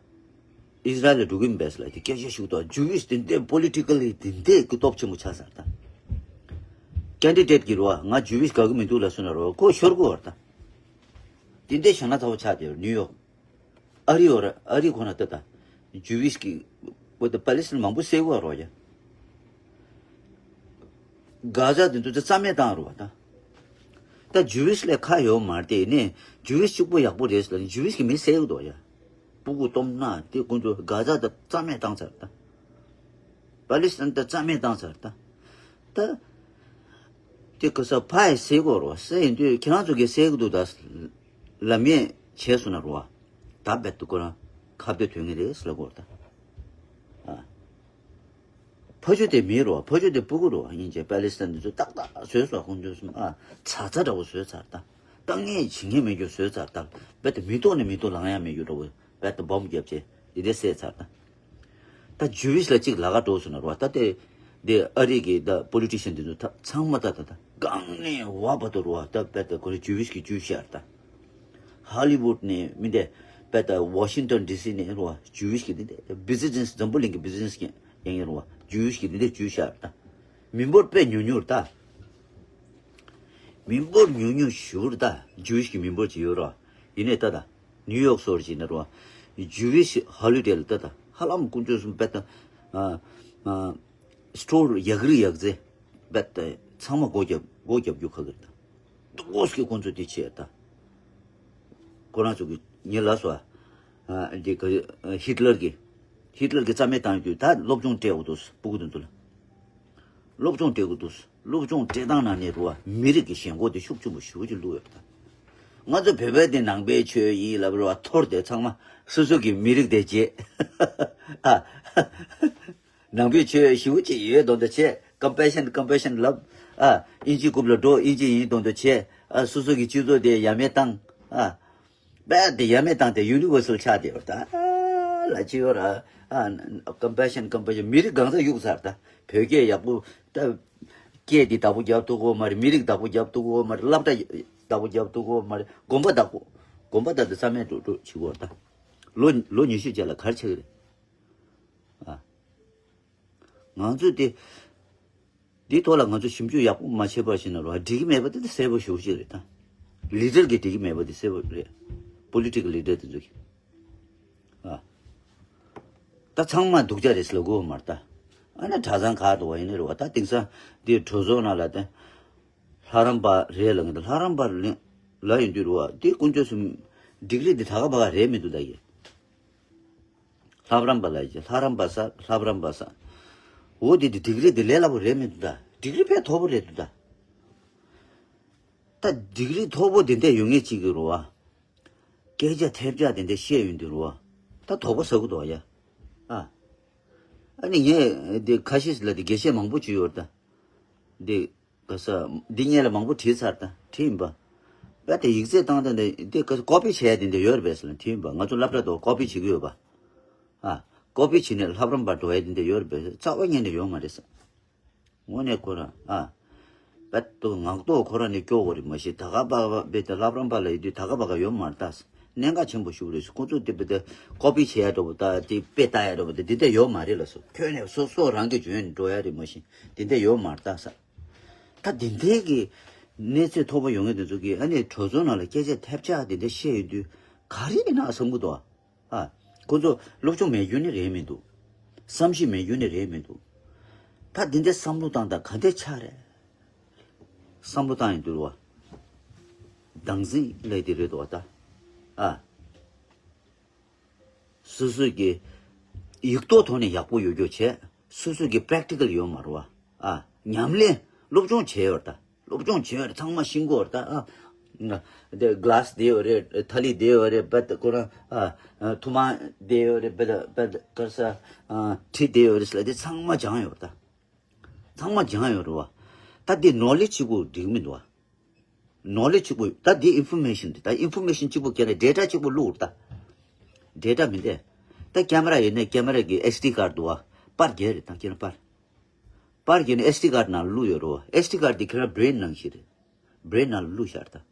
ཨིས་ར་ཨེལ་ལ་འགྲོ་གི་མིན་པས་ལ་དེ་སྐད་ཆ་ཞུ་དོ། ཇུ་ཝིཤ་དེ་འདྲའི་པོ་ལི་ཊི་ཀལ་དེ་འདྲའི་གི་སྟོབས་ཆེན་པོ་ཆགས་ཚར་ད། ཀན་ཌི་ཌེཊ་གི་རོ་ང་ཇུ་ཝིཤ་དགའ་གི་མི་འདུག་ལ་སོ་ན་རོ་ཁོ་ཤོར་གི་བར་ད། དེ་འདྲའི་ཞང་ན་ཚ་བོ་ཆགས་དེ་ནིའུ་ཡོག་ཨ་རི་བར་ཨ་རི་ཁོ་ན་ད་ད། ཇུ་ཝིཤ་གི་བོད་དུ་པ་ལི་སི་ཐན་མང་པོ་བསད་གི་བར་རོ་ཡ། གྷ་ཛ་དེ་ཚོ་རྩ་མེད་བཏང་རུ་བ་ད། ད་ཇུ་ཝིཤ་ལས་ཁ་ཡོད་མ་རེད་དེ་ནས་ཇུ་ཝིཤ་གཅིག་པོ་ཡག་པོ་རེད་ཟེར་ལ་ཇུ་ཝིཤ་གི་མི་བསད་ཡོད་དོ་ཡ། སྤུ་གུ་སྟོབས་ན་དེ་ཀུན་ཚོ་གྷ་ཛ་ད་རྩ་མེད་བཏང་ཚར་ད། པ་ལི་སི་ཐན་ད་རྩ་མེད་བཏང་ཚར་ད། ད་དེ་ག་ས་ཕ་ཡི་བསད་དགོས་རོ་བསད་ཡིན་དུས་ཁྱེད་རང་ཚོ་གིས་བསད་གི་འདུག་ད་ལམ་ཡས་བྱས་སོང་ན་རོ་བ། ད་བེད་དུ་ཁོ་རང་ཁ་བརྡ་དོན་གི་རེད་ཟེར་ལ་གོ་ད། ཨ། ཕ་ཆོས་དེ་མི་རོ་ཕ་ཆོས་དེ་སྤུ་གུ་རོ་ཡིན་ཅེ་པ་ལི་སི་ཐན་འདི་ཚོ་ཏག་ཏག་བཟོས་སོ་ཁོང་ཚོས་སོ་ཨ་ཚ་ཚ་འདྲ་བོ་བཟོས་ཚར་ད། ཏག་ངེས་བྱེད་ངེས་མེད་རྒྱུ་བཟོས་ཚར་ད། རྦད་དེ་མི་ཐོག་ནས་མི་ཐོག་ལངས་ཡ་མེད་རྒྱུ་འདྲ་བོ་རྦད་དེ་སྦོམ་བརྒྱབ་ཅེ་ཡི་དེ་བསད་ཚར་ད། ད་ཇུ་ཝིཤ་ལ་གཅིག་ལ་ཁ་འགྲོ་སོང་ན་རོ་ད་དེ་དེ་ཨ་རི་གི་ད་པོ་ལི་ཊི་ཤན་འདི་ཚོ་ད་ཚང་མ་ད་ད་ད་གང་ནས་བ་བ་དུ་རོ་ད་རྦད་དེ་ཁོ་རེ་ཇུ་ཝིཤ་གི་ཇུ་ཤར་ད། ཧ་ལི་ཝུཌ་ནས་མི་འདི་པད་ད་ཝ་ཤིང་ཊོན་ཌི་སི་ནས་རུ་བ་ཇུ་ཝིཤ་གི་འདི་འདི་བི་ཛི་ནེ་སི་འཛམ་བུ་གླིང་གི་བི་ཛི་ནེ་སི་ཡང་ཡང་རུ་བ་ཇུ་ཝིཤ་གི་འདི་འདི་ཇུ་ཤར་ད། མི་འབོར་དཔེ་ཉུང་ཉུང་རེད་ད། མི་འབོར་ཉུང་ཉུང་ཞུ་རེད་ད། ཇུ་ཝིཤ་གི་མི་འབོར་ཅིག་ཡོད་ར། ཡིན་ནའི་ད་ད་ནིའུ་ཡོག་སོར་ཅིག་ན་རུ་བ་ཇུ་ཝིཤ་ཧོ་ལི་ཌེ་ལ་ད་ད་ཧ་ལམ་དཀོན་མཆོག་གསུམ་པད་ད་ཨ་ཨ་སི་ཊོར་ཡག་རི་ཡག་རྫས་པད་ད་ཚང་མ་སྒོ་རྒྱབ་སྒོ་རྒྱབ་རྒྱུ་ཁག་གི་རེད་ད། འདུག་སྐད་ཁོང་ཚོ་དེ་བྱས་ད། ཁོ་རང་ཚོ་གི་ཉེ་ལ་སོ། ཨ་འདི་ག་ཧི་ཊི་ལར་གི་ཧི་ཊི་ལར་གི་རྩ་མེད་བཏང་རྒྱུ་ད་སློབ་སྦྱོང་སྤྲད་འོ་དོ་སྤུ་གུ་དེ་ཚོ་ལ། སློབ་སྦྱོང་སྤྲད་དགོས་འདུག་སློབ་སྦྱོང་སྤྲད་སྟངས་ནང་ནས་རུ་བ་མི་རིགས་ཀྱི་ཞེན་ཁོག་དེ་ཤུགས་ཆེན་པོ་ཞེ་པོ་ཅིག་བླུགས་ཡོད་ད། ང་ཚོ་བོད་པའི་དེ་ནང་པའི་ཆོས་ཡིན་ལབ་རུ་བ་འཐོར་དེ་ཚང་མ་སོ་སོ་གི་མི་རིགས་དེ་བརྗེད། ཨ། ནང་པའི་ཆོས་ཞེ་པོ་ཅིག་ཡོད་མདོག་མདོག་བྱས། ཀམ་པེ་ཤན་ཀམ་པེ་ཤན་ལབ། ཨ། ཨིན་ཇི་རྐུབ་ལ་འགྲོ་ཨིན་ཇི་ཡིན་མདོག་མདོག་བྱས། ཨ། སོ་སོ་གི་སྤྱི་ཚོགས་དེ་ཡ་མེད་བཏང་། ཨ། རྦད་དེ་ཡ་མེད་བཏང་སྟེ་ཡུ་ནི་ཝར་སལ་ཆགས་བསྡད་པ་ད། ཨ། ལ་ཅི་ཡོད་ར། ཨ། ཀམ་པེ་ཤན་ཀམ་པེ་ཤན་མི་རིགས་གང་ས་གཡུག་ཚར་ད། བོད་སྐད་ཡག་པོ་ད། སྐད་འདི་བདག་པོ་རྒྱབ་ཐུབ་གོ་མ་རེད། མི་རིགས་བདག་པོ་རྒྱབ་ཐུབ་གོ་མ་རེད། སློབ་གྲྭ་བདག་པོ་རྒྱབ་ཐུབ་གོ་མ་རེད། དགོན་པ་བདག་པོ་དགོན་པ་བདག་དེ་རྩ་མེད་འགྲོ་འགྲོ་བྱེད་གོ་ད། ལོ་ལོ་ཉི་ཤུ་རྗེས་ལ་ག་རེ་ཆགས་ཀྱི་རེད། ཨ། ང་ཚོས་དེ། འདིའི་ཐོག་ལ་ང་ཚོས་ཞིབ་འཇུག་ཡག་པོ་མ་བྱས་པར་ཕྱིན་ན་རོ་འགྲིག་གི་མེད་པ་དེ་དེ་གསལ་པོ་ཞེ་པོ་ཅིག་རེད་ད། ལི་ཌར་གི་འགྲིག་གི་མེད་པ་དེ་གསལ་པོ་རེད། པོ་ལི་ཊི་ཀལ་ལི་ཌར་དེ་ཚོ་གི། ཨ། ད་ཚང་མ་སྡུག་ཅག་རེད་ཟེར་ལ་གོ་མ་རེད་ད། ཨ་ན་གྲྭ་ཚང་ག་འདུག་བ་ཡིན་ནི་རེད་བ་ད་དེང་སང་འདི་གྲོས་ཚོགས་ནང་ལ་དེ། ལྷ་རམས་པ་རེད་ལ་ངེས་ད་ལྷ་རམས་པ་ལ་ཡིན་དུས་རེད་བ་དེ་དཀོན་མཆོག་གསུམ་ཌིག་རི་དེ་ད་ག་བ་ག་རེད་མི་འདུག་ད་ཡིན། ལྷ་རམས་པ་ལ་ཡི་ལྷ་རམས་པ་ས་ལྷ་རམས་པ་ས། འོ་དེ་དེ་ཌིག་རི་དེ་ལས་སླ་པོ་རེད་མི་འདུག་ད། ཌིག་རི་དཔེ་མཐོ་པོ་རེད་འདུག་ད། ད་ཌིག་རི་མཐོ་པོ་དེ་འདྲ་ཡོད་ངེས་ཅིག་གི་རུ་བ། སྐད་ཆ་ཐེབས་ཆག་དེ་འདྲ་བཤད་ཡོང་དུས་རུ་བ། ད་དོགས་པ་ཟ་གི་འདུག་ཡ། ཨ། ཨ་ནི་ངས་དེ་ཁ་ཤས་ལ་དེ་དགེ་བཤེས་མང་པོ་བྱུང་ཡོད་ད། དེ། ག་ས། འདི་སྔོན་ལ་མང་པོ་བྲིས་ཚར་ད་བྲིས་ཡིན་པ། རྦད་དེ་ཡིག་ཚད་བཏང་སྟངས་དེ་འདི་ག་ས་ཀོ་པི་བྱས་ཡ་དེ་འདྲ་ཡོད་རེད་པས་ཟེར་ན་བྲིས་ཡིན་པ་ང་ཚོ་སློབ་གྲྭ་དུ་ཀོ་པི་བྱེད་ཀྱི་ཡོད་པ། ཨ། ཀོ་པི་བྱས་ནས་ལྷ་རམས་པ་འགྲོ་ཡ་དེ་འདྲ་ཡོད་རེད་པས་རྩ་བ་ཉིད་ནས་ཡོད་མ་རེད་ཟེར། དངོས་གནས་ཁོ་རང་ཨ། རྦད་དེ་ངག་ཐོག་ཁོ་རང་ནས་སྐྱོ་བོ་རེད་མ་གཞི་ད་ག་པ་རྦད་དེ་ལྷ་རམས་པ་ལ་ཡོད་དུས་ད་ག་པ་ག་ཡོད་མ་རེད་ད་ཟེར། གནད་འགག་ཆེན་པོ་ཞིག་རེད་ཟེར། ཁོ་ཚོ་དེ་རྦད་དེ་ཀོ་པི་བྱེད་ཡ་འདྲ་པོ་ད་དེ་དཔེ་ལྟ་ཡ་འདྲ་པོ་དེ་འདི་འདྲ་ཡོད་མ་རེད་ལ་ཟེར། ཁྱོན་ནས་སོ་སོ་རང་གི་འཇོན་འགྲོ་ཡ་རེད་མ་གཞི་དེ་འདྲ་ཡོད་མ་རེད་ད་ཟེར། ད་དེ་འདྲའི་གི་གནས་ཚད་མཐོ་པོ་ཡོང་མཁན་དེ་ཚོ་གིས་ཨ་ནི་གྲོས་ཚོགས་ནང་ལ་སྐད་ཆ་ཐེབས་ཆག་དེ་འདྲ་བཤད་ཡོང་དུས་ག་རེ་ཡིན་ན་བསམ་གི་འདུག་ཨ། ཁོ་ཚོ་སློབ་སྦྱོང་མེད་རྒྱུ་ནི་རེད་མི་འདུག་བསམ་ཤེས་མེད་རྒྱུ་ནི་རེད་མི་འདུག་ད་དེ་འདྲའི་བསམ་བློ་བཏང་སྟངས་ག་འདྲ་ཆགས་རེད། བསམ་བློ་བཏང་ཡོང་དུས་བ། བདག་འཛིན་ལས་དེ་རེད་འདུག་བ་ད། ཨ། སོ་སོ་གི་ཡིག་ཐོག་ཐོག་ནས་ཡག་པོ་ཡོད་རྒྱུ་བྱས། སོ་སོ་གི་པེ་རེག་ཊི་ཀལ་ཡོད་མ་རེད་བ། ཨ། ཉམས་ལེན་སློབ་སྦྱོང་བྱས་ཡོད་རེད་ད། སློབ་སྦྱོང་བྱས་ཡོད་རེད་ཚང་མ་ཤེས་ཀྱི་ཡོད་རེད་ད། ཨ། དེ་ག་ལ་སི་དེ་ཡོད་རེད་ཐ་ལི་དེ་ཡོད་རེད་བད་ཁོ་རང་ཨ། ཐུར་མ་དེ་ཡོད་རེད་བད་བད་ག་རེ་ཟ། ཨ། གྲི་དེ་ཡོད་རེད་ཟེར་ལ་དེ་ཚང་མ་སྦྱངས་ཡོད་རེད་ད། ཚང་མ་སྦྱངས་ཡོད་རེད་བ། ད་དེ་ནོ་ལེ་ཇི་གཅིག་པོ་འགྲིག་མི་འདུག་བ། ནོ་ལེ་ཇི་གཅིག་པོ། ད་འདི་ཨིན་ཕོར་མེ་ཤན་དེ། ད་ཨིན་ཕོར་མེ་ཤན་གཅིག་པོ་ཁྱེད་རང་ཌེ་ཊ་གཅིག་པོ་བླུགས་རེད་ད། ཌེ་ཊ་མི་འདི། ད་ཀེ་མ་ར་ཡོད་ནས་ཀེ་མ་ར་གི་ཨེཆ་ཌི་ཀར་འདུག་བ། པར་རྒྱག་རེད་ད། ཁྱེད་རང་པར། པར་རྒྱག་ནས་ཨེཆ་ཌི་ཀར་ནང་བླུགས་ཡོད་རེད་བ། ཨེཆ་ཌི་ཀར་འདི་ཁྱེད་རང་བྷི་རེན་ནང་བཞིན་རེད། བྷི་རེན་ནང་བླུགས་བཞག་རེད་ད།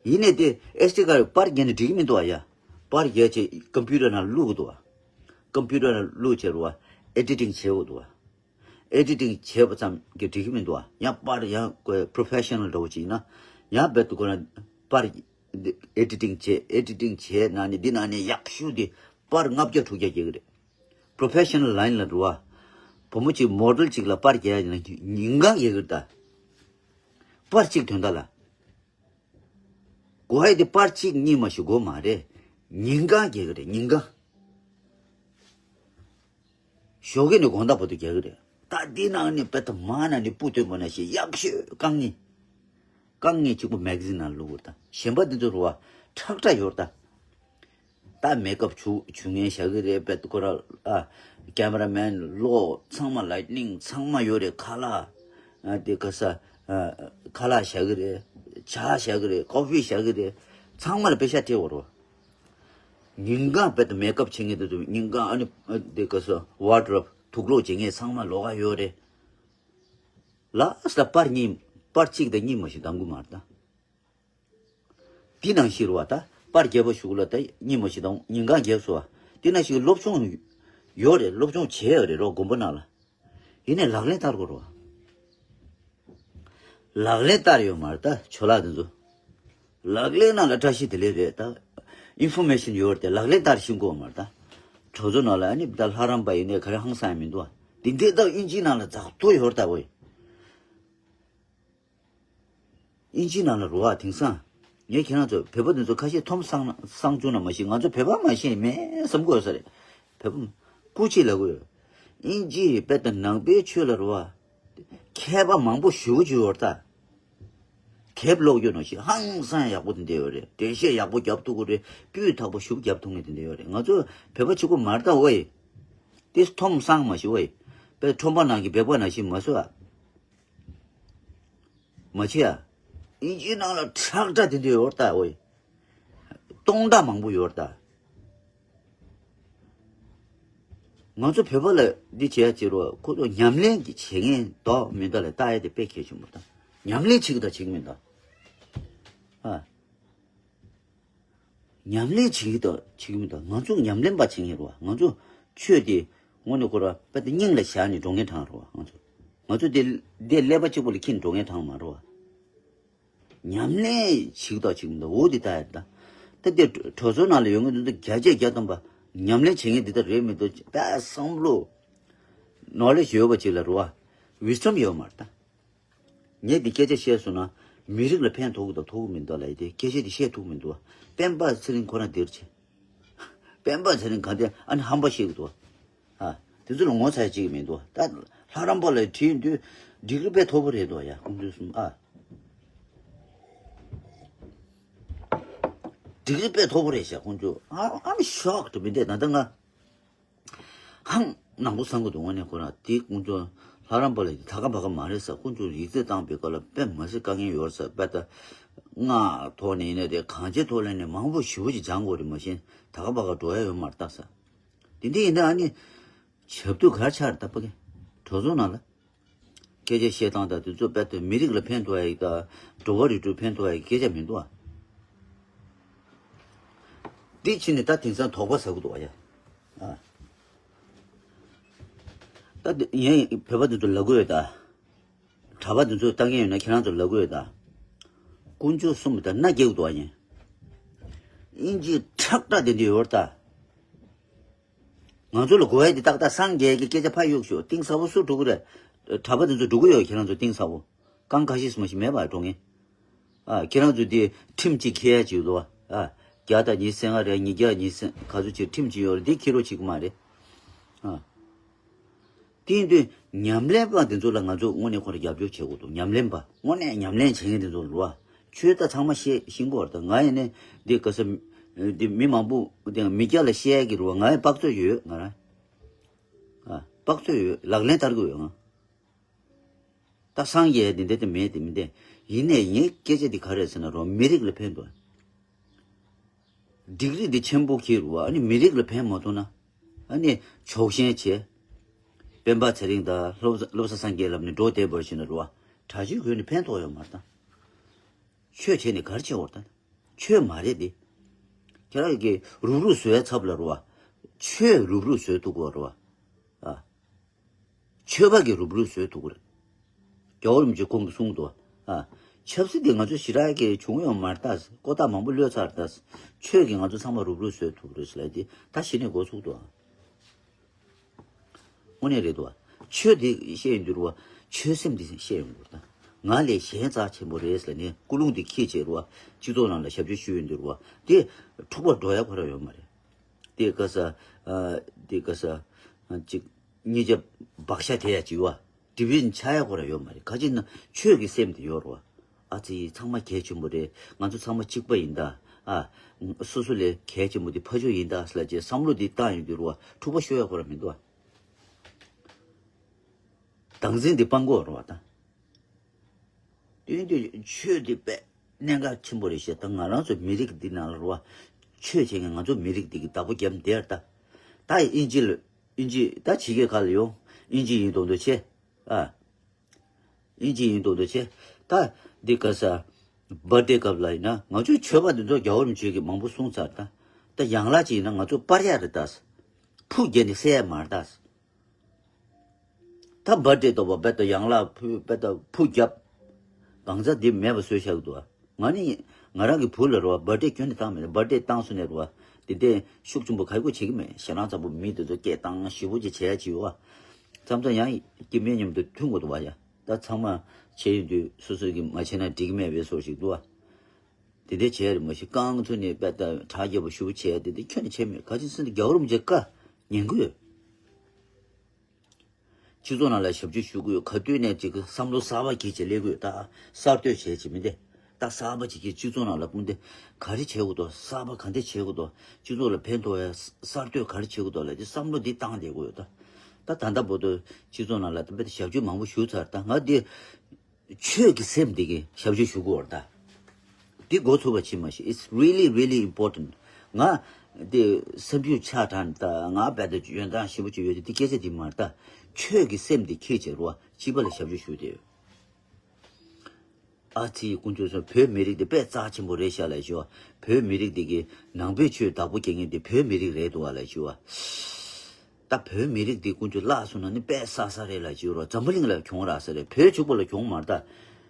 ཡིན་ནས་དེ་ཨེཆ་ཌི་ཀར་པར་རྒྱག་ནས་འགྲིག་གི་མི་འདུག་ཨ་ཡ། པར་རྒྱག་བྱས་ཀམ་པུ་ཊར་ནང་བླུགས་དགོས་འདུག་ཨ། ཀམ་པུ་ཊར་ནང་བླུགས་བྱས་རུ་བ་ཨེ་ཌི་ཊིང་བྱེད་དགོས་འདུག་ཨ། ཨེ་ཌི་ཊིང་བྱས་པ་ཙམ་གྱིས་འགྲིག་གི་མི་འདུག་ཨ། ཡང་པར་ཡང་ཀོ་པོ་རོ་ཕེ་ཤ་ནལ་འདྲ་བོ་ཅིག་ཡིན་ན། ཡང་རྦད་དེ་ཁོ་ན་པར་ཨེ་ཌི་ཊིང་བྱས། ཨེ་ཌི་ཊིང་བྱས་ནང་ནས་འདི་ནང་ནས་ཡག་ཤོས་དེ་པར་ལྔ་བརྒྱ་དྲུག་བརྒྱ་རྒྱག་གི་རེད། པོ་རོ་ཕེ་ཤ་ནལ་ལའིན་ལ་རུ་བ། བུ་མོ་གཅིག་མོ་ཌེལ་གཅིག་ལ་པར་རྒྱག་ཡ་ཡིན་ན་ཉིན་གང་རྒྱག་གི་རེད་ད། པར་གཅིག་དོན་དག་ལ། དགོས་ཡ་དེ་པར་གཅིག་གཉིས་མ་ཞིག་དགོས་མ་རེད། ཉིན་གང་རྒྱག་གི་རེད། ཉིན་གང་། ཞོགས་ཀས་ནས་དགོང་དག་བར་དུ་རྒྱག་གི་རེད། ད་འདི་ནང་ནས་རྦད་དེ་མ་ན་ནས་སྤུ་སྟོན་པ་ན་ཞིག་ཡག་ཤོས་རྐང་གཉིས། རྐང་གཉིས་གཅིག་པོ་མེ་ག་ཛིན་ནང་བླུགས་རེད་ད། གཞན་པ་འདི་ཚོ་རུ་བ་ཁྲག་ཁྲག་ཡོད་རེད་ད། ད་མེ་ཀབ་བྱུག་བྱུག་མཁན་བཞག་གི་རེད། རྦད་དེ་ཁོ་ར་ཨ། ཀེ་མ་ར་མེན་ལོག་ཚང་མ་ལའི་ཊི་ནིང་ཚང་མ་ཡོད་རེད། ཁ་ལག་ཨ། དེ་ག་ས་ཨ། ཁ་ལག་བཞག་གི་རེད། ཇ་བཞག་གི་རེད། ཀོ་ཕི་བཞག་གི་རེད། ཚང་མ་ལ་པེ་ཤ་སྤྲད་དགོས་རེད། ཉིན་གང་རྦད་དེ་མེ་ཀབ་བྱེད་མཁན་དེ་ཚོ་ཉིན་གང་ཨ་ནི་ཨ། དེ་ག་ས་ཝར་ཌི་རོབ་དུག་སློག་བྱེད་མཁན་ཚང་མ་ལོགས་ཀ་ཡོད་རེད། ལ་ས་པར་གཉིས། པར་གཅིག་དང་གཉིས་མ་ཞིག་གཏང་གི་མ་རེད་ད། འདི་ནང་བཞིན་རེད་བ། ད་པར་རྒྱབ་པ་ཞུགས་ལ་ད་གཉིས་མ་ཞིག་དང་ཉིན་གང་རྒྱབ་སོང་བ། འདི་ནང་བཞིན་སློབ་སྦྱོང་ཡོད་རེད། སློབ་སྦྱོང་བྱས་ཡོད་རེད་རོ། དགོན་པ་ནང་ལ། ཡིན་ནའི་ལག་ལེན་བསྟར་དགོས་རེད་བ། ལག་ལེན་བསྟར་ཡོད་མ་རེད་ད་ཆོས་ལགས་དེ་ཚོ། ལག་ལེན་ནང་ལ་བཀྲ་ཤིས་བདེ་ལེགས་རེད་ད། ཨིན་ཕོར་མེ་ཤན་ཡོད་རེད་དེ་ལག་ལེན་བསྟར་ཤེས་དགོས་མ་རེད་ད། གྲོང་ཚོ་ནང་ལ་ཨ་ནི་ད་ལྷ་རམས་པ་ཡིན་ནའི་ག་རེ་ཧང་སང་ཡ་མི་འདུག་བ། དེ་འདྲའི་ད་དབྱིན་ཇིའི་ནང་ལ་རྫག་ཏོ་ཡོད་རེད་ད་ཝེ། དབྱིན་ཇིའི་ནང་ལ་རུ་བ་དེང་སང་། ངས་ཁྱེད་རང་ཚོ་བོད་པ་འདི་ཚོ་ཁ་ཤས་མཐོང་སང་སང་བྱུང་ན་མ་གཞི་ང་ཚོ་བོད་པ་མ་ཤེས་མེད་བསམ་གྱི་ཡོད་ས་རེད། བོད་པ་སྐུ་མཁྱེན་ལབ་གི་ཡོད། དབྱིན་ཇིའི་དཔེ་དང་ནང་པའི་ཆོས་ལ་རུ་བ། མཁས་པ་མང་པོ་ཞེ་པོ་ཅིག་ཡོད་རེད་ད། དེབ་ཀློག་རྒྱུ་ནང་བཞིན་ཧང་སང་ཡག་པོ་དེ་འདྲ་ཡོད་རེད། འགྲེལ་བཤད་ཡག་པོ་རྒྱབ་ཐུབ་ཀྱི་རེད། སྤུས་དག་པོ་ཞེ་པོ་རྒྱབ་ཐུབ་མཁན་དེ་འདྲ་ཡོད་རེད། ང་ཚོ་བོད་པ་གཅིག་པོ་མ་རེད་ད་ཝེ། དེ་མཐོང་སང་མ་ཤེས་ཝེ། དཔེ་ཁྲོམ་པ་ནང་གི་སྦལ་པ་ནང་བཞིན་མ་བཟོ་ཨ། མ་བྱེད་ཨ། དབྱིན་ཇིའི་ནང་ལ་ཁྲག་ཁྲག་དེ་འདྲ་ཡོད་རེད་ད་ཝེ། སྟོང་ཕྲག་མང་པོ་ཡོད་རེད་ད། ང་ཚོ་བོད་པ་ལ་འདི་བྱེད་ཡ་བྱེད་རོགས། ཁོ་ཚོ་ཉམས་ལེན་གྱི་བྱེད་མཁན་འདུག་མི་འདུག་ལ་ལྟ་ཡ་དེ་དཔེ་གལ་ཆེན་པོ་རེད་ད། ཉམས་ལེན་བྱེད་ཀྱི་འདུག་བྱེད་ཀྱི་མི་འདུག་ཨ། ཉམས་ལེན་བྱེད་ཀྱི་འདུག་བྱེད་ཀྱི་མི་འདུག་ང་ཚོ་ཉམས་ལེན་པ་བྱེད་མཁན་རེད་བ། ང་ཚོ་ཆོས་དེ་དངོས་གནས་ཁོ་ར་དཔེ་དེ་སྙིང་ལ་བཞག་ནས་འགྲོ་མཁན་གྲངས་རེད་བ། ང་ཚོ་ང་ཚོ་དེ་དེ་ཀླད་པ་གཅིག་པོ་ལ་འཁྱེར་འགྲོ་མཁན་གྲངས་མ་རེད་བ། ཉམས་ལེན་བྱེད་ཀྱི་འདུག་བྱེད་ཀྱི་མི་འདུག་འོ་དེ་ལྟ་ཡ་ད། ད་དེ་གྲོས་ཚོགས་ནང་ལ་ཡོང་གི་འདུག་བརྒྱ་ཆ་བརྒྱ་ཐམ་པ་ཉམས་ལེན་བྱེད་མཁན་འདི་ལྟར་རེད་མི་འདུག་ད་བསམ་བློ་ནོ་ལེ་ཇི་ཡོད་པ་ཅིག་ལ་རེད་བ། ཝིས་ཌམ་ཡོད་མ་རེད་ད། ངས་འདི་སྐད་ཆ་བཤད་སོང་ན་མི་རིགས་ལ་ཕན་ཐོགས་ཀྱི་དང་ཐོགས་ཀྱི་མི་འདུག་ལབ་ཡ་དེ་སྐད་ཆ་དེ་བཤད་ཐུབ་མི་འདུག་སྤེན་པ་ཚེ་རིང་ཁོ་རང་འདིར་ཕྱིན། སྤེན་པ་ཚེ་རིང་ག་འདི་ཨ་ནི་ཧམ་པ་བཤད་ཀྱི་འདུག་ཨ། དེ་ཚོ་ལ་ངོ་ཚ་ཡ་གཅིག་མི་འདུག་ད་ལྷ་རམས་པ་ལ་དྲིས་དུས་ཌིག་རི་དཔེ་མཐོ་པོ་རེད་འདུག་ཡ་ཁོང་ཚོའི་གསུམ་ཨ། ཌིག་རི་དཔེ་མཐོ་པོ་རེད་ཤག་ཁོང་ཚོ། ཨ། I'm shocked མི་འདུག་ད་ལྟ་ང་ཧང་ནང་པོ་སང་གི་འདུག་དངོས་གནས་ཁོ་རང་དེ་ཁོང་ཚོ་ལྷ་རམས་པ་ལ་ད་ག་བ་ག་མ་རེད་ས། ཁོང་ཚོ་ཡིག་ཚད་བཏང་པའི་སྐབས་ལ་དཔེ་མ་སྲིད་དཀའ་ངལ་ཡོད་ས། དཔེ་ད་སྔགས་ཐོག་ནས་ཡིན་ན་རེད། གང་ཅིའི་ཐོག་ལ་ནས་མང་པོ་ཞེ་པོ་ཅིག་སྦྱང་དགོས་རེད། མ་གཞི་ད་ག་བ་ག་འགྲོ་ཡ་ཡོད་མ་རེད་ད་ས། དེ་འདྲ་ཡིན་ན་ཨ་ནི་ཆབ་དུས་གར་ཆགས་རེད་ད་ཕ་གི་གྲོས་ཚོགས་ནང་ལ། སྐད་ཆ་བཤད་སྟངས་དང་དེ་ཚོ་དཔེ་དེ་མི་རིགས་ལ་ཕན་ཐོགས་ཡ་ཡིག་དང་འགྲོ་བ་རིགས་དྲུག་ཕན་ཐོགས་ཡ་ཡིག་སྐད་ཆ་མི་འདུག་ཨ། འདི་ཕྱིན་ནས་ད་དེང་སང་དོགས་པ་ཟ་གི་འདུག་ཨ་ཡ། ཨ། ད་འདི་ངས་བོད་པ་དེ་ཚོ་ལབ་གི་ཡོད་ད། གྲྭ་པ་དེ་ཚོ་ལྟ་མཁན་ཡོད་ན་ཁྱེད་རང་ཚོ་ལབ་གི་ཡོད་ད། དཀོན་མཆོག་གསུམ་ད་མནའ་སྐྱེལ་གི་འདུག་ཨ་ཡ། དབྱིན་ཇིའི་ཁྲག་ཁྲག་དེ་འདྲ་ཡོད་ད། ང་ཚོ་ལ་དགོས་ཡ་དེ་ཏག་ཏག་སངས་རྒྱས་ཀྱི་སྐད་ཆ་ཕར་གཡུག་ཤོག་གཏིང་ཟབ་པོ་སུ་འགྲོ་གི་རེད། གྲྭ་པ་དེ་ཚོ་འགྲོ་གི་ཡོད། ཁྱེད་རང་ཚོ་གཏིང་ཟབ་པོ། རྐང་ཁ་ཤས་སུ་མ་ཞིག་མེད་པ་འགྲོ་ངེས། ཨ། ཁྱེད་རང་ཚོ་དེ་ཁྲིམས་གཅིག་འཁྱེར་ཡ་གཅིག་འདུག་ཨ། བརྒྱ་དང་ཉི་ཤུ་རྩ་ལྔ་རེད། ཉིས་བརྒྱ་ཉི་ཤུ་ག་ཚོད་ཅིག་ཁྲིམས་གཅིག་ཡོད་རེད། དེ་འཁྱེར་རོགས་བྱེད་ཀྱི་མ་རེད། ཨ། དེ་ཡིན་དུས་ཉམས་ལེན་པ་དེ་ཚོ་ལ་ང་ཚོ་དངོས་གནས་ཁོ་རང་རྒྱབ་སྐྱོར་བྱེད་དགོས་འདུག་ཉམས་ལེན་པ། དངོས་གནས་ཉམས་ལེན་བྱེད་མཁན་དེ་ཚོ་ལ་རོ། ཆོས་ད་ཚང་མ་ཤེས་ཤེས་དགོས་རེད། ད་ང་ཡིན་ནའི་འདི་ག་ས་འདི་མི་མང་པོ་དེ་མི་སྐྱ་ལ་བཤད་ཀྱི་རོ། ང་ཡི་དཔག་ཚོད་ཡོད་ང་རང་། ཨ། དཔག་ཚོད་ཡོད། ལག་ལེན་བསྟར་གྱི་ཡོད་ང་། ད་སངས་རྒྱས་འདི་འདྲ་དེ་མེད་དེ་མི་འདྲ། ཡིན་ནས་ངའི་སྐད་ཆ་འདི་ག་རེད་ཟེར་ན་རོ། མི་རིགས་ལ་ཕན་འདུག་ཌིག་རི་འདི་ཆེན་པོ་ཁྱེར་རུ་བ། ཨ་ནི་མི་རིགས་ལ་ཕན་མ་ཐོགས་ན། ཨ་ནི་ཕྱོགས་ཞེན་བྱས། སྤེན་པ་ཚེ་རིང་དང་བློ་བཟང་སངས་རྒྱས་ལབ་ནས་འགྲོ་བསྡད་པར་བྱས་ན་རུ་བ། གྲྭ་ཆོས་གོས་ནས་ཕན་ཐོགས་ཡོད་མ་རེད་ད། ཆོས་བྱས་ནས་ག་རེ་བྱེད་འོར་ད། ཆོས་མ་རེད་དེ། ཁྱེད་རང་གིས་རུབ་རུབ་བཟོའི་ཚབ་ལ་རུ་བ། ཆོས་རུབ་རུབ་བཟོས་ཐུབ་དགོས་རུ་བ། ཨ། ཆོས་པ་གིས་རུབ་རུབ་བཟོས་ཐུབ་ཀྱི་རེད། རྒྱལ་བ་རིན་པོ་ཆེ་ཁོང་གིས་གསུངས་འདུག་ཨ། ཆབ་སྲིད་དེ་ང་ཚོ་ཞེ་དྲག་གི་བྱུང་ཡོད་མ་རེད་ད། ཀོ་ཐག་མང་པོ་ལྷོད་ཚར་ད། ཆོས་ཀྱིས་ང་ཚོ་ཚང་མ་རུབ་རུབ་བཟོས་ཐུབ་རེད་ཟེར་ལབ་དེ་ད་གཞི་ནས་འགོ་ཚུགས་འདུག་ཨ། དངོས་གནས་རེད་འདུག་ཨ། ཆོས་དེ་བཤད་ཡོང་དུས་རུ་བ། ཆོས་སེམས་དེ་བཤད་ཡོང་དུས་ད། ང་ལས་གཞན་རྩ་ཆེན་པོ་རེད་ཟེར་ནས་ཀུན་སློང་དེ་ཁྱེད་བྱས་རུ་བ། སྤྱི་ཚོགས་ནང་ལ་ཞབས་ཕྱི་ཞུ་ཡོང་དུས་རུ་བ། དེ་འཁྲུག་པ་འགྲོ་ཡ་ཁོ་རང་ཡོད་མ་རེད། དེ་ག་ས། ཨ། དེ་ག་ས། ཨ། ཅིག་གཉིས་ཆ་བག་ཤ་དེ་ཡ་ཅིག་བ། དྲི་བིན་ཆ་ཡ་ཁོ་ར་ཡོད་མ་རེད། ག་ཅི་ན་ཆོས་ཀྱི་སེམས་དེ་ཡོད་རོ། ཨ་ཙི་ཚང་མ་གལ་ཆེན་པོ་རེད། ང་ཚོ་ཚང་མ་གཅིག་པ་ཡིན་ད། ཨ། སོ་སོ་ལས་གལ་ཆེན་པོ་དེ་ཕ་ཆོས་ཡིན་ད་ཟེར་ལ་ཅེ་བསམ་བློ་དེ་བཏང་ཡོང་དུས་རོ། འཁྲུག་པ་ཤོར་ཡ་ཁོ་ར་མི་འདུག་ཨ། སྡང་འཛིན་དེ་སྤང་དགོས་རོ་ད། དེ་ཡིན་དུས་ཆོས་དེ་དཔེ་གནད་འགག་ཆེན་པོ་རེད་ཤག་ད་ང་རང་ཚོ་མི་རིགས་འདི་ནང་ལ་རོ། ཆོས་བྱེད་མཁན་ང་ཚོ་མི་རིགས་འདི་གི་བདག་པོ་རྒྱབ་འདིར་ད། ད་ཨིན་ཇི་ལ། ཨིན་ཇི་ད་ཕྱི་རྒྱལ་ཁག་ལ་ཡོང་། ཨིན་ཇི་ཡིན་མདོག་མདོག་བྱེད། ཨ། ཨིན་ཇི་ཡིན་མདོག་མདོག་བྱེད། ད་འདི་ག་ས། བར་ཌེ་སྐབས་ལ་ཡིན་ན་ང་ཚོའི་ཆོས་པ་འདི་ཚོ་རྒྱལ་བ་རིན་པོ་ཆེ་གིས་མང་པོ་གསུངས་ཚར་ད། ད་ཡང་ལ་ཅིག་ཡིན་ན་ང་ཚོ་པར་ཡ་རེད་ད། ཕུགས་རྒྱན་ནས་གསལ་ཡ་མ་རེད་ད། ད་བར་ཌེ་ཏོ་བ་བེ་ཏོ་ཡང་ལ་ཕུ་བེ་ཏོ་ཕུ་རྒྱབ། གང་ཟག་འདི་མེད་པ་བཟོས་བཞག་འདུག་ང་ནི་ང་རང་གི་བུ་ལ་རོ་བ་བར་ཌེ་ཁྱོན་ནས་བཏང་མེད། བར་ཌེ་བཏང་སོང་ནས་རོ་བ། དེ་འདྲའི་ཤུགས་ཆེན་པོ་ག་གོ་བྱེད་ཀྱི་མེད། ཞེ་སྡང་ཚ་པོ་མི་དེ་ཚོ་སྐད་བཏང་ཞེ་པོ་ཅིག་བྱས་ཡ་ཅིག་ཡོད་བ། མཚམས་མཚམས་ཡང་སྐྱེ་དམན་མཉམ་དུ་མཐུན་དགོས་འདུག་བ་ཡ། ད་ཚང་མ་བྱས་ཡོང་དུས་སོ་སོ་གིས་མ་བྱས་ན་འགྲིག་གི་མེད་པའི་བཟོ་ཞིག་འདུག་བ། དེ་འདྲའི་བྱས་རེད་མ་གཞི་རྐང་ཚུགས་ནས་དཔེ་ལྟ་གྲ་རྒྱས་པོ་ཞུ་བྱས་དེ་འདྲ་ཁྱོན་ནས་བྱས་མེད། ག་ཅི་ཟེར་ན་རྒྱལ་བ་རིན་པོ་ཆེ་བཀའ་ཉན་གི་ཡོད། སྤྱི་ཚོགས་ནང་ལ་ཞབས་ཕྱི་ཞུ་གི་ཡོད། ག་དུས་ནས་ཅིག་བསམ་བློ་གསར་པ་གྱིས་བྱས་སླེབས་གི་ཡོད། ད་གསར་གཏོད་བྱས་བྱས་མི་འདི་ད་གསར་པ་ཅིག་གིས་སྤྱི་ཚོགས་ནང་ལ་སྤུན་ཟླ་ག་རེ་བྱེད་དགོས་དོ། གསར་པ་ག་འདྲ་བྱེད་དགོས་དོ། སྤྱི་ཚོགས་ལ་ཕན་ཐོགས་ཡ་གསར་གཏོད་ག་རེ་བྱེད་དགོས་དོ་ལབ་དེ་བསམ་བློ་འདི་བཏང་བསྡད་དགོས་ཡོད་ད། ད་ད་ལྟ་བར་དུ་སྤྱི་ཚོགས་ནང་ལ་ད་དཔེ་ཞབས་ཕྱི་མང་པོ་ཞུས་ཚར། ད་ང་འདི་ཆོས་ཀྱི་སེམས་དེ་གི་ཞབས་ཕྱི་ཞུ་དགོས་རེད་ད། འདི་འགོ་ཚུགས་པ་ཕྱིན་མ་ཤེས། It's really really important. ང་འདི་སེམས་རྒྱུད་ཆགས་དྲགས་ད་ང་རྦད་དེ་འཇོན་ཐང་ཞེ་པོ་ཅིག་ཡོད་དེ་འདི་སྐད་ཆ་འདི་མ་རེད་ད། ཆོས་ཀྱི་སེམས་དེ་ཁྱེད་བྱེད་རོགས། སྤྱི་པ་ལ་ཞབས་ཕྱི་ཞུ་དེ་ཡོད། ཨ་ཙི་དཀོན་མཆོག་གསུམ། བོད་མི་རིགས་འདི་དཔེ་རྩ་ཆེན་པོ་རེད་ཤག་ལབ་ཞུ་བ། བོད་མི་རིགས་འདི་གི་ནང་པའི་ཆོས་བདག་པོ་རྒྱག་མཁན་འདི་བོད་མི་རིགས་རེད་འདུག་བ་ལབ་ཞུ་བ། ད་བོད་མི་རིགས་འདི་དཀོན་མཆོག་བརླག་སོང་ན་ནི་དཔེ་བསགས་ས་རེད་ལབ་ཞུ་རོགས། འཛམ་བུ་གླིང་ལ་གྱོང་རག་ས་རེད། བོད་ཕྱུག་པོ་ལ་གྱོང་མ་རེད་ད།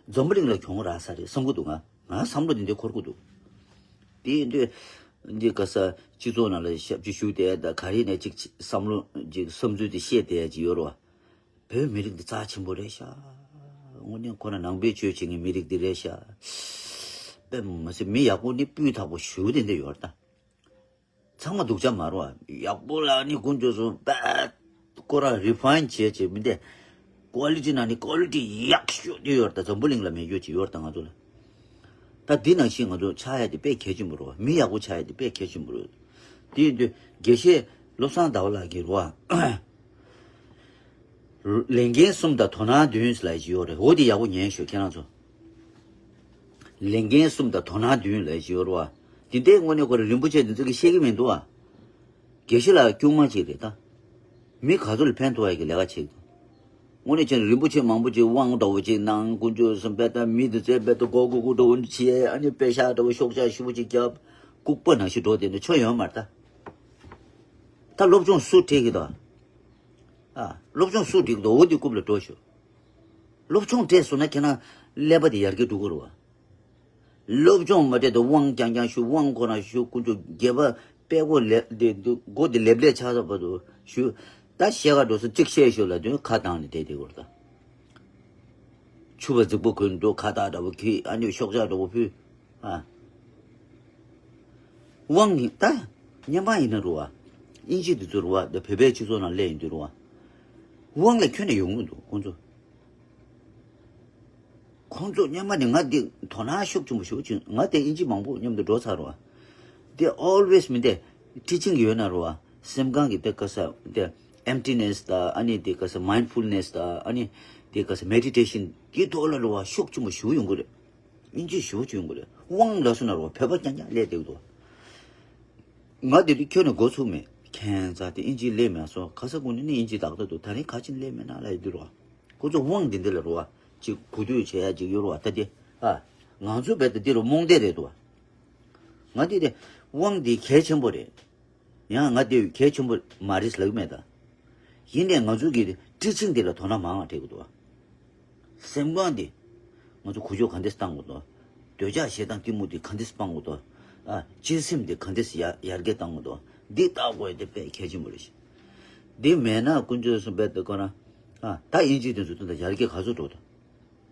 འཛམ་བུ་གླིང་ལ་གྱོང་རག་ས་རེད་བསམ་གི་འདུག་ང་ང་བསམ་བློ་འདི་འདྲ་འཁོར་གི་འདུག་དེ་ཡིན་དུས་འདི་ག་ས་སྤྱི་ཚོགས་ནང་ལ་ཞབས་ཕྱི་ཞུ་བསྡད་ད་ག་རེ་ནས་ཅིག་བསམ་བློ་ཅིག་བསམ་ཚུལ་དེ་བཤད་བསྡད་ཅིག་ཡོད་རོགས། བོད་མི་རིགས་འདི་རྩ་ཆེན་པོ་རེད་ཤག་དངོས་གནས་ཁོ་ན་ནང་པའི་ཆོས་བྱེད་མཁན་མི་རིགས་འདི་རེད་ཤག་དཔེ་མ་སྲིད་མི་ཡག་པོ་ནི་སྤུས་དག་པོ་ཞེ་པོ་དེ་འདྲ་ཡོད་རེད་ད། ཚང་མ་སྡུག་ཅག་མ་རེད་བ། ཡག་པོ་ལ་ནི་དཀོན་མཆོག་གསུམ་དཔེ་ཁོ་རང་རི་ཕ་ཡིན་བྱས་བྱས་མི་འདི་ཀོ་ལི་ཊི་ནང་ནི་ཀོ་ལི་ཊི་ཡག་ཤོས་དེ་ཡོད་རེད་ད། འཛམ་བུ་གླིང་ལ་མེད་རྒྱུ་ཅིག་ཡོད་རེད་ད་ང་ཚོ་ལ། ད་འདི་ནང་བཞིན་ང་ཚོ་ཆགས་ཡ་དེ་དཔེ་གལ་ཆེན་པོ་རེད་བ། མི་ཡག་པོ་ཆགས་ཡ་དེ་དཔེ་གལ་ཆེན་པོ་རེད། དེ་ཡིན་དུས་དགེ་བཤེས་བློ་བཟང་ཟླ་བ་ལགས་ཀྱིས་རེད་བ། ལས་འགན་གསུམ་དང་དོ་སྣང་བདུན་ལབ་ཀྱི་ཡོད་རེད། འོ་དེ་ཡག་པོ་ཉན་ཤོག་ཁྱེད་རང་ཚོ། ལས་འགན་གསུམ་དང་དོ་སྣང་བདུན་ལབ་ཀྱི་ཡོད་རེད་བ། དེ་འདྲའི་དངོས་གནས་ཁོ་རང་རིན་པོ་ཆེ་འདི་ཚོ་གིས་ཤེས་ཀྱི་མི་འདུག་བ། དགེ་བཤེས་ལགས་དཀྱུས་མ་ཅིག་རེད་ད། མི་ག་ཚོད་ལ་ཕན་ཐོགས་ཡ་གི་ལས་ཀ་བྱེད་ཀྱི་འདུག་དངོས་གནས་བྱས་ན་རིན་པོ་ཆེ་མང་པོ་ཅིག་དབང་འདྲ་བོ་ཅིག་གནང་དཀོན་མཆོག་གསུམ་དཔེ་ལྟ་མི་འདི་ཚོས་དཔེ་ལྟ་མགོ་སྒུར་སྒུར་འདྲ་བོ་བྱས་ཨ་ནི་པེ་ཤག་འདྲ་བོ་ཤོག་ཆག་ཞེ་པོ་ཅིག་བརྒྱབ། ལྐུགས་པ་ནང་བཞིན་འགྲོ་བསྡད་ན་ཆོ་ཡོད་མ་རེད་ད། ད་སློབ་སྦྱོང་སུ་སྤྲད་ཀྱི་འདུག་ཨ། སློབ་སྦྱོང་སུ་སྤྲད་ཀྱི་འདུག་འོ་འདི་རྐུབ་ལ་འགྲོ་ཤོག་སློབ་སྦྱོང་སྤྲད་སོང་ན་ཁྱེད་རང་ཀླད་པ་དེ་ཡར་རྒྱས་འགྲོ་གི་རེད་བ། སློབ་སྦྱོང་མ་སྤྲད་དུ་དབང་རྐྱང་རྐྱང་ཞུ་དབང་ཁོ་རང་ཞུ་དཀོན་མཆོག་དགེ་བ་དཔལ་མགོ་ལེབ་དེ་མགོ་དེ་ལེབ་ལེབ་ཆགས་ས་བར་དུ་ཞུ། ད་ཤེས་ག་འགྲོ་སོང་གཅིག་བཤད་ཤོག་ལབ་དུས་ཁ་བཏང་ནས་བསྡད་དེ་གོ་ད། ཕྱུ་པ་རྫིག་པོ་གོན་འགྲོ་ཁ་བཏགས་འདྲ་བོ་གྱིས་ཨ་ནི་ཤོག་ཆག་འདྲ་བོ་ཕུལ། ཨ། དབང་ཡིན་ད། སྔོན་མ་ཡིན་ན་རུ་བ། དབྱིན་ཇི་འདི་ཚོ་རུ་བ་འདི་བོད་པའི་སྤྱི་ཚོགས་ནང་སླེབས་ཡིན་དུས་རུ་བ། དབང་ལ་ཁྱོན་ནས་ཡོང་གི་འདུག་ཁོང་ཚོ། ཁོང་ཚོ་སྔོན་མ་ནས་ང་འདི་དོ་སྣང་ཤུགས་ཆེན་པོ་ཞུ་ཅིང་ང་དེ་དབྱིན་ཇི་མང་པོ་མཉམ་དུ་འགྲོ་ཚར་རུ་བ། འདི་always མི་འདི་teaching ཡོད་ན་རུ་བ། སེམས་ཁམས་ཀྱི་དེ་ག་ས་དེ་emptiness ད་ཨ་ནི་དེ་ག་ས་mindfulness ད་ཨ་ནི་དེ་ག་ས་meditation དེ་ཐོག་ལ་རུ་བ་ཤུགས་ཆེན་པོ་ཞུ་ཡོང་གི་རེད། དབྱིན་ཇི་ཞུ་བྱུང་གི་རེད། དབང་ལ་སོ་ན་རོ་བོད་པ་རྐྱང་རྐྱང་སླེབས་བསྡད་འདུག་ང་དེ་དུས་ཁྱོད་ནས་འགོ་ཚུགས་མེད། ཁྱད་མཚར་དེ་དབྱིན་ཇི་སླེབས་མེད་སོང་། ཁ་ས་ཀུན་ནས་ནི་དབྱིན་ཇི་ཏག་ཏག་འདུག་ད་རིང་ག་ཅི་སླེབས་མེད་ན་ལ་ཡི་འདུག་རོ། ཁོ་ཚོ་དབང་འདི་འདི་ལ་རོ་བ་ཅིག་གོ་ཐོས་བྱེད་ཡ་ཅིག་ཡོད་རོ་བ། ད་དེ་ཨ་ང་ཚོ་བས་ད་འདི་རུ་རྨོངས་དད་རེད་འདུག་ང་འདི་དེ་དབང་འདི་གལ་ཆེན་པོ་རེད། ཡང་ང་དེ་གལ་ཆེན་པོ་མ་རེད་ལབ་མེད་ད། ཡིན་ནའི་ང་ཚོ་གི་ཊི་ཆིང་འདི་ལ་དོ་སྣང་མང་བ་སྤྲད་དགོས་འདུག་སེམས་ཁམས་འདི་ང་ཚོ་འགུལ་སྐྱོད་ག་འདྲས་བཏང་དགོས་འདུག་འདོད་ཆགས་ཞེ་སྡང་གཏི་མུག་འདི་ག་འདྲས་སྤང་དགོས་འདུག་ཨ་སྤྱོད་སེམས་འདི་ག་འདྲས་ཡར་ཡར་རྒྱས་བཏང་དགོས་འདུག་འདི་ལྟ་དགོས་དེ་དཔེ་གལ་ཆེན་པོ་རེད་ཤག་འདི་མེད་ན་དཀོན་མཆོག་གསུམ་དཔེ་དེ་ཁོ་ན་ཨ་ད་དབྱིན་ཇི་དེ་ཚོ་དོན་དག་ཡར་རྒྱས་ག་ཚོད་འགྲོ་འདུག་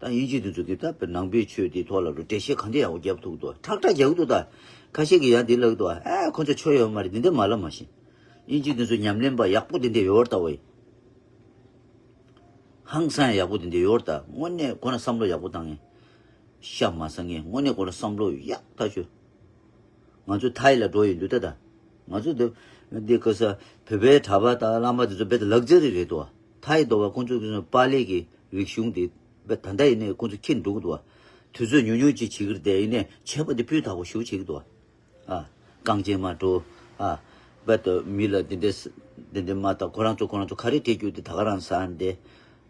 ད་དབྱིན་ཇི་དེ་ཚོ་གིས་ད་དཔེ་ནང་པའི་ཆོས་དེའི་ཐོག་ལ་རུ་འགྲེལ་བཤད་ག་འདྲ་ཡག་པོ་རྒྱབ་ཐུབ་འདུག་ཁྲག་ཁྲག་རྒྱག་འདུག་ད་ཁ་ཤས་ཀྱིས་ཡང་འདི་ལབ་འདུག་ཨ་ཁོ་ཚོ་ཆོས་ཡོད་མ་རེད། འདི་འདྲ་མ་ལབ་མ་ཤེས། དབྱིན་ཇི་དེ་ཚོ་ཉམས་ལེན་པ་ཡག་པོ་དེ་འདྲ་ཡོད་རེད་ད་ཝེ། ཧང་སང་ཡག་པོ་དེ་འདྲ་ཡོད་རེད་ད། དངོས་གནས་ཁོ་ན་བསམ་བློ་ཡག་པོ་བཏང་ངས། ཤ་མ་ཟ་ངས་དངོས་གནས་ཁོ་ན་བསམ་བློ་ཡག་ཐག་ཆོད། ང་ཚོ་ཐའི་ལ་འགྲོ་ཡི་འདུག་ད་ད། ང་ཚོ་འདི་འདི་ག་ས་བོད་པའི་གྲྭ་པ་དང་བླ་མ་དེ་ཚོ་རྦད་དེ་ལག་རྩལ་རེ་རེད་དོ། ཐའི་འདྲ་བ་ཁོང་ཚོ་གི་པཱ་ལི་གི་རིག་གཞུང་དེ་རྦད་ད་ལྟ་ཡིན་ནའི་ཁོང་ཚོ་ཁྱེར་འགྲོ་གི་འདུག་བ། དུས་ཚོད་ཉུང་ཉུང་ཅིག་བྱེད་ཀྱི་རེད་དེ། ཡིན་ནའི་བྱས་པ་དེ་སྤུས་དག་པོ་ཞེ་པོ་བྱེད་ཀྱི་འདུག་བ། ཨ། རྐང་རྗེན་མ་འགྲོ། ཨ། རྦད་དེ་མི་ལ་དེ་འདྲས་དེ་འདྲས་མ་ལྟ། ཁོ་རང་ཚོ་ཁོ་རང་ཚོ་ཁ་རས་སྤྲད་རྒྱུ་དེ་ད་ག་རང་ཟ་འདི།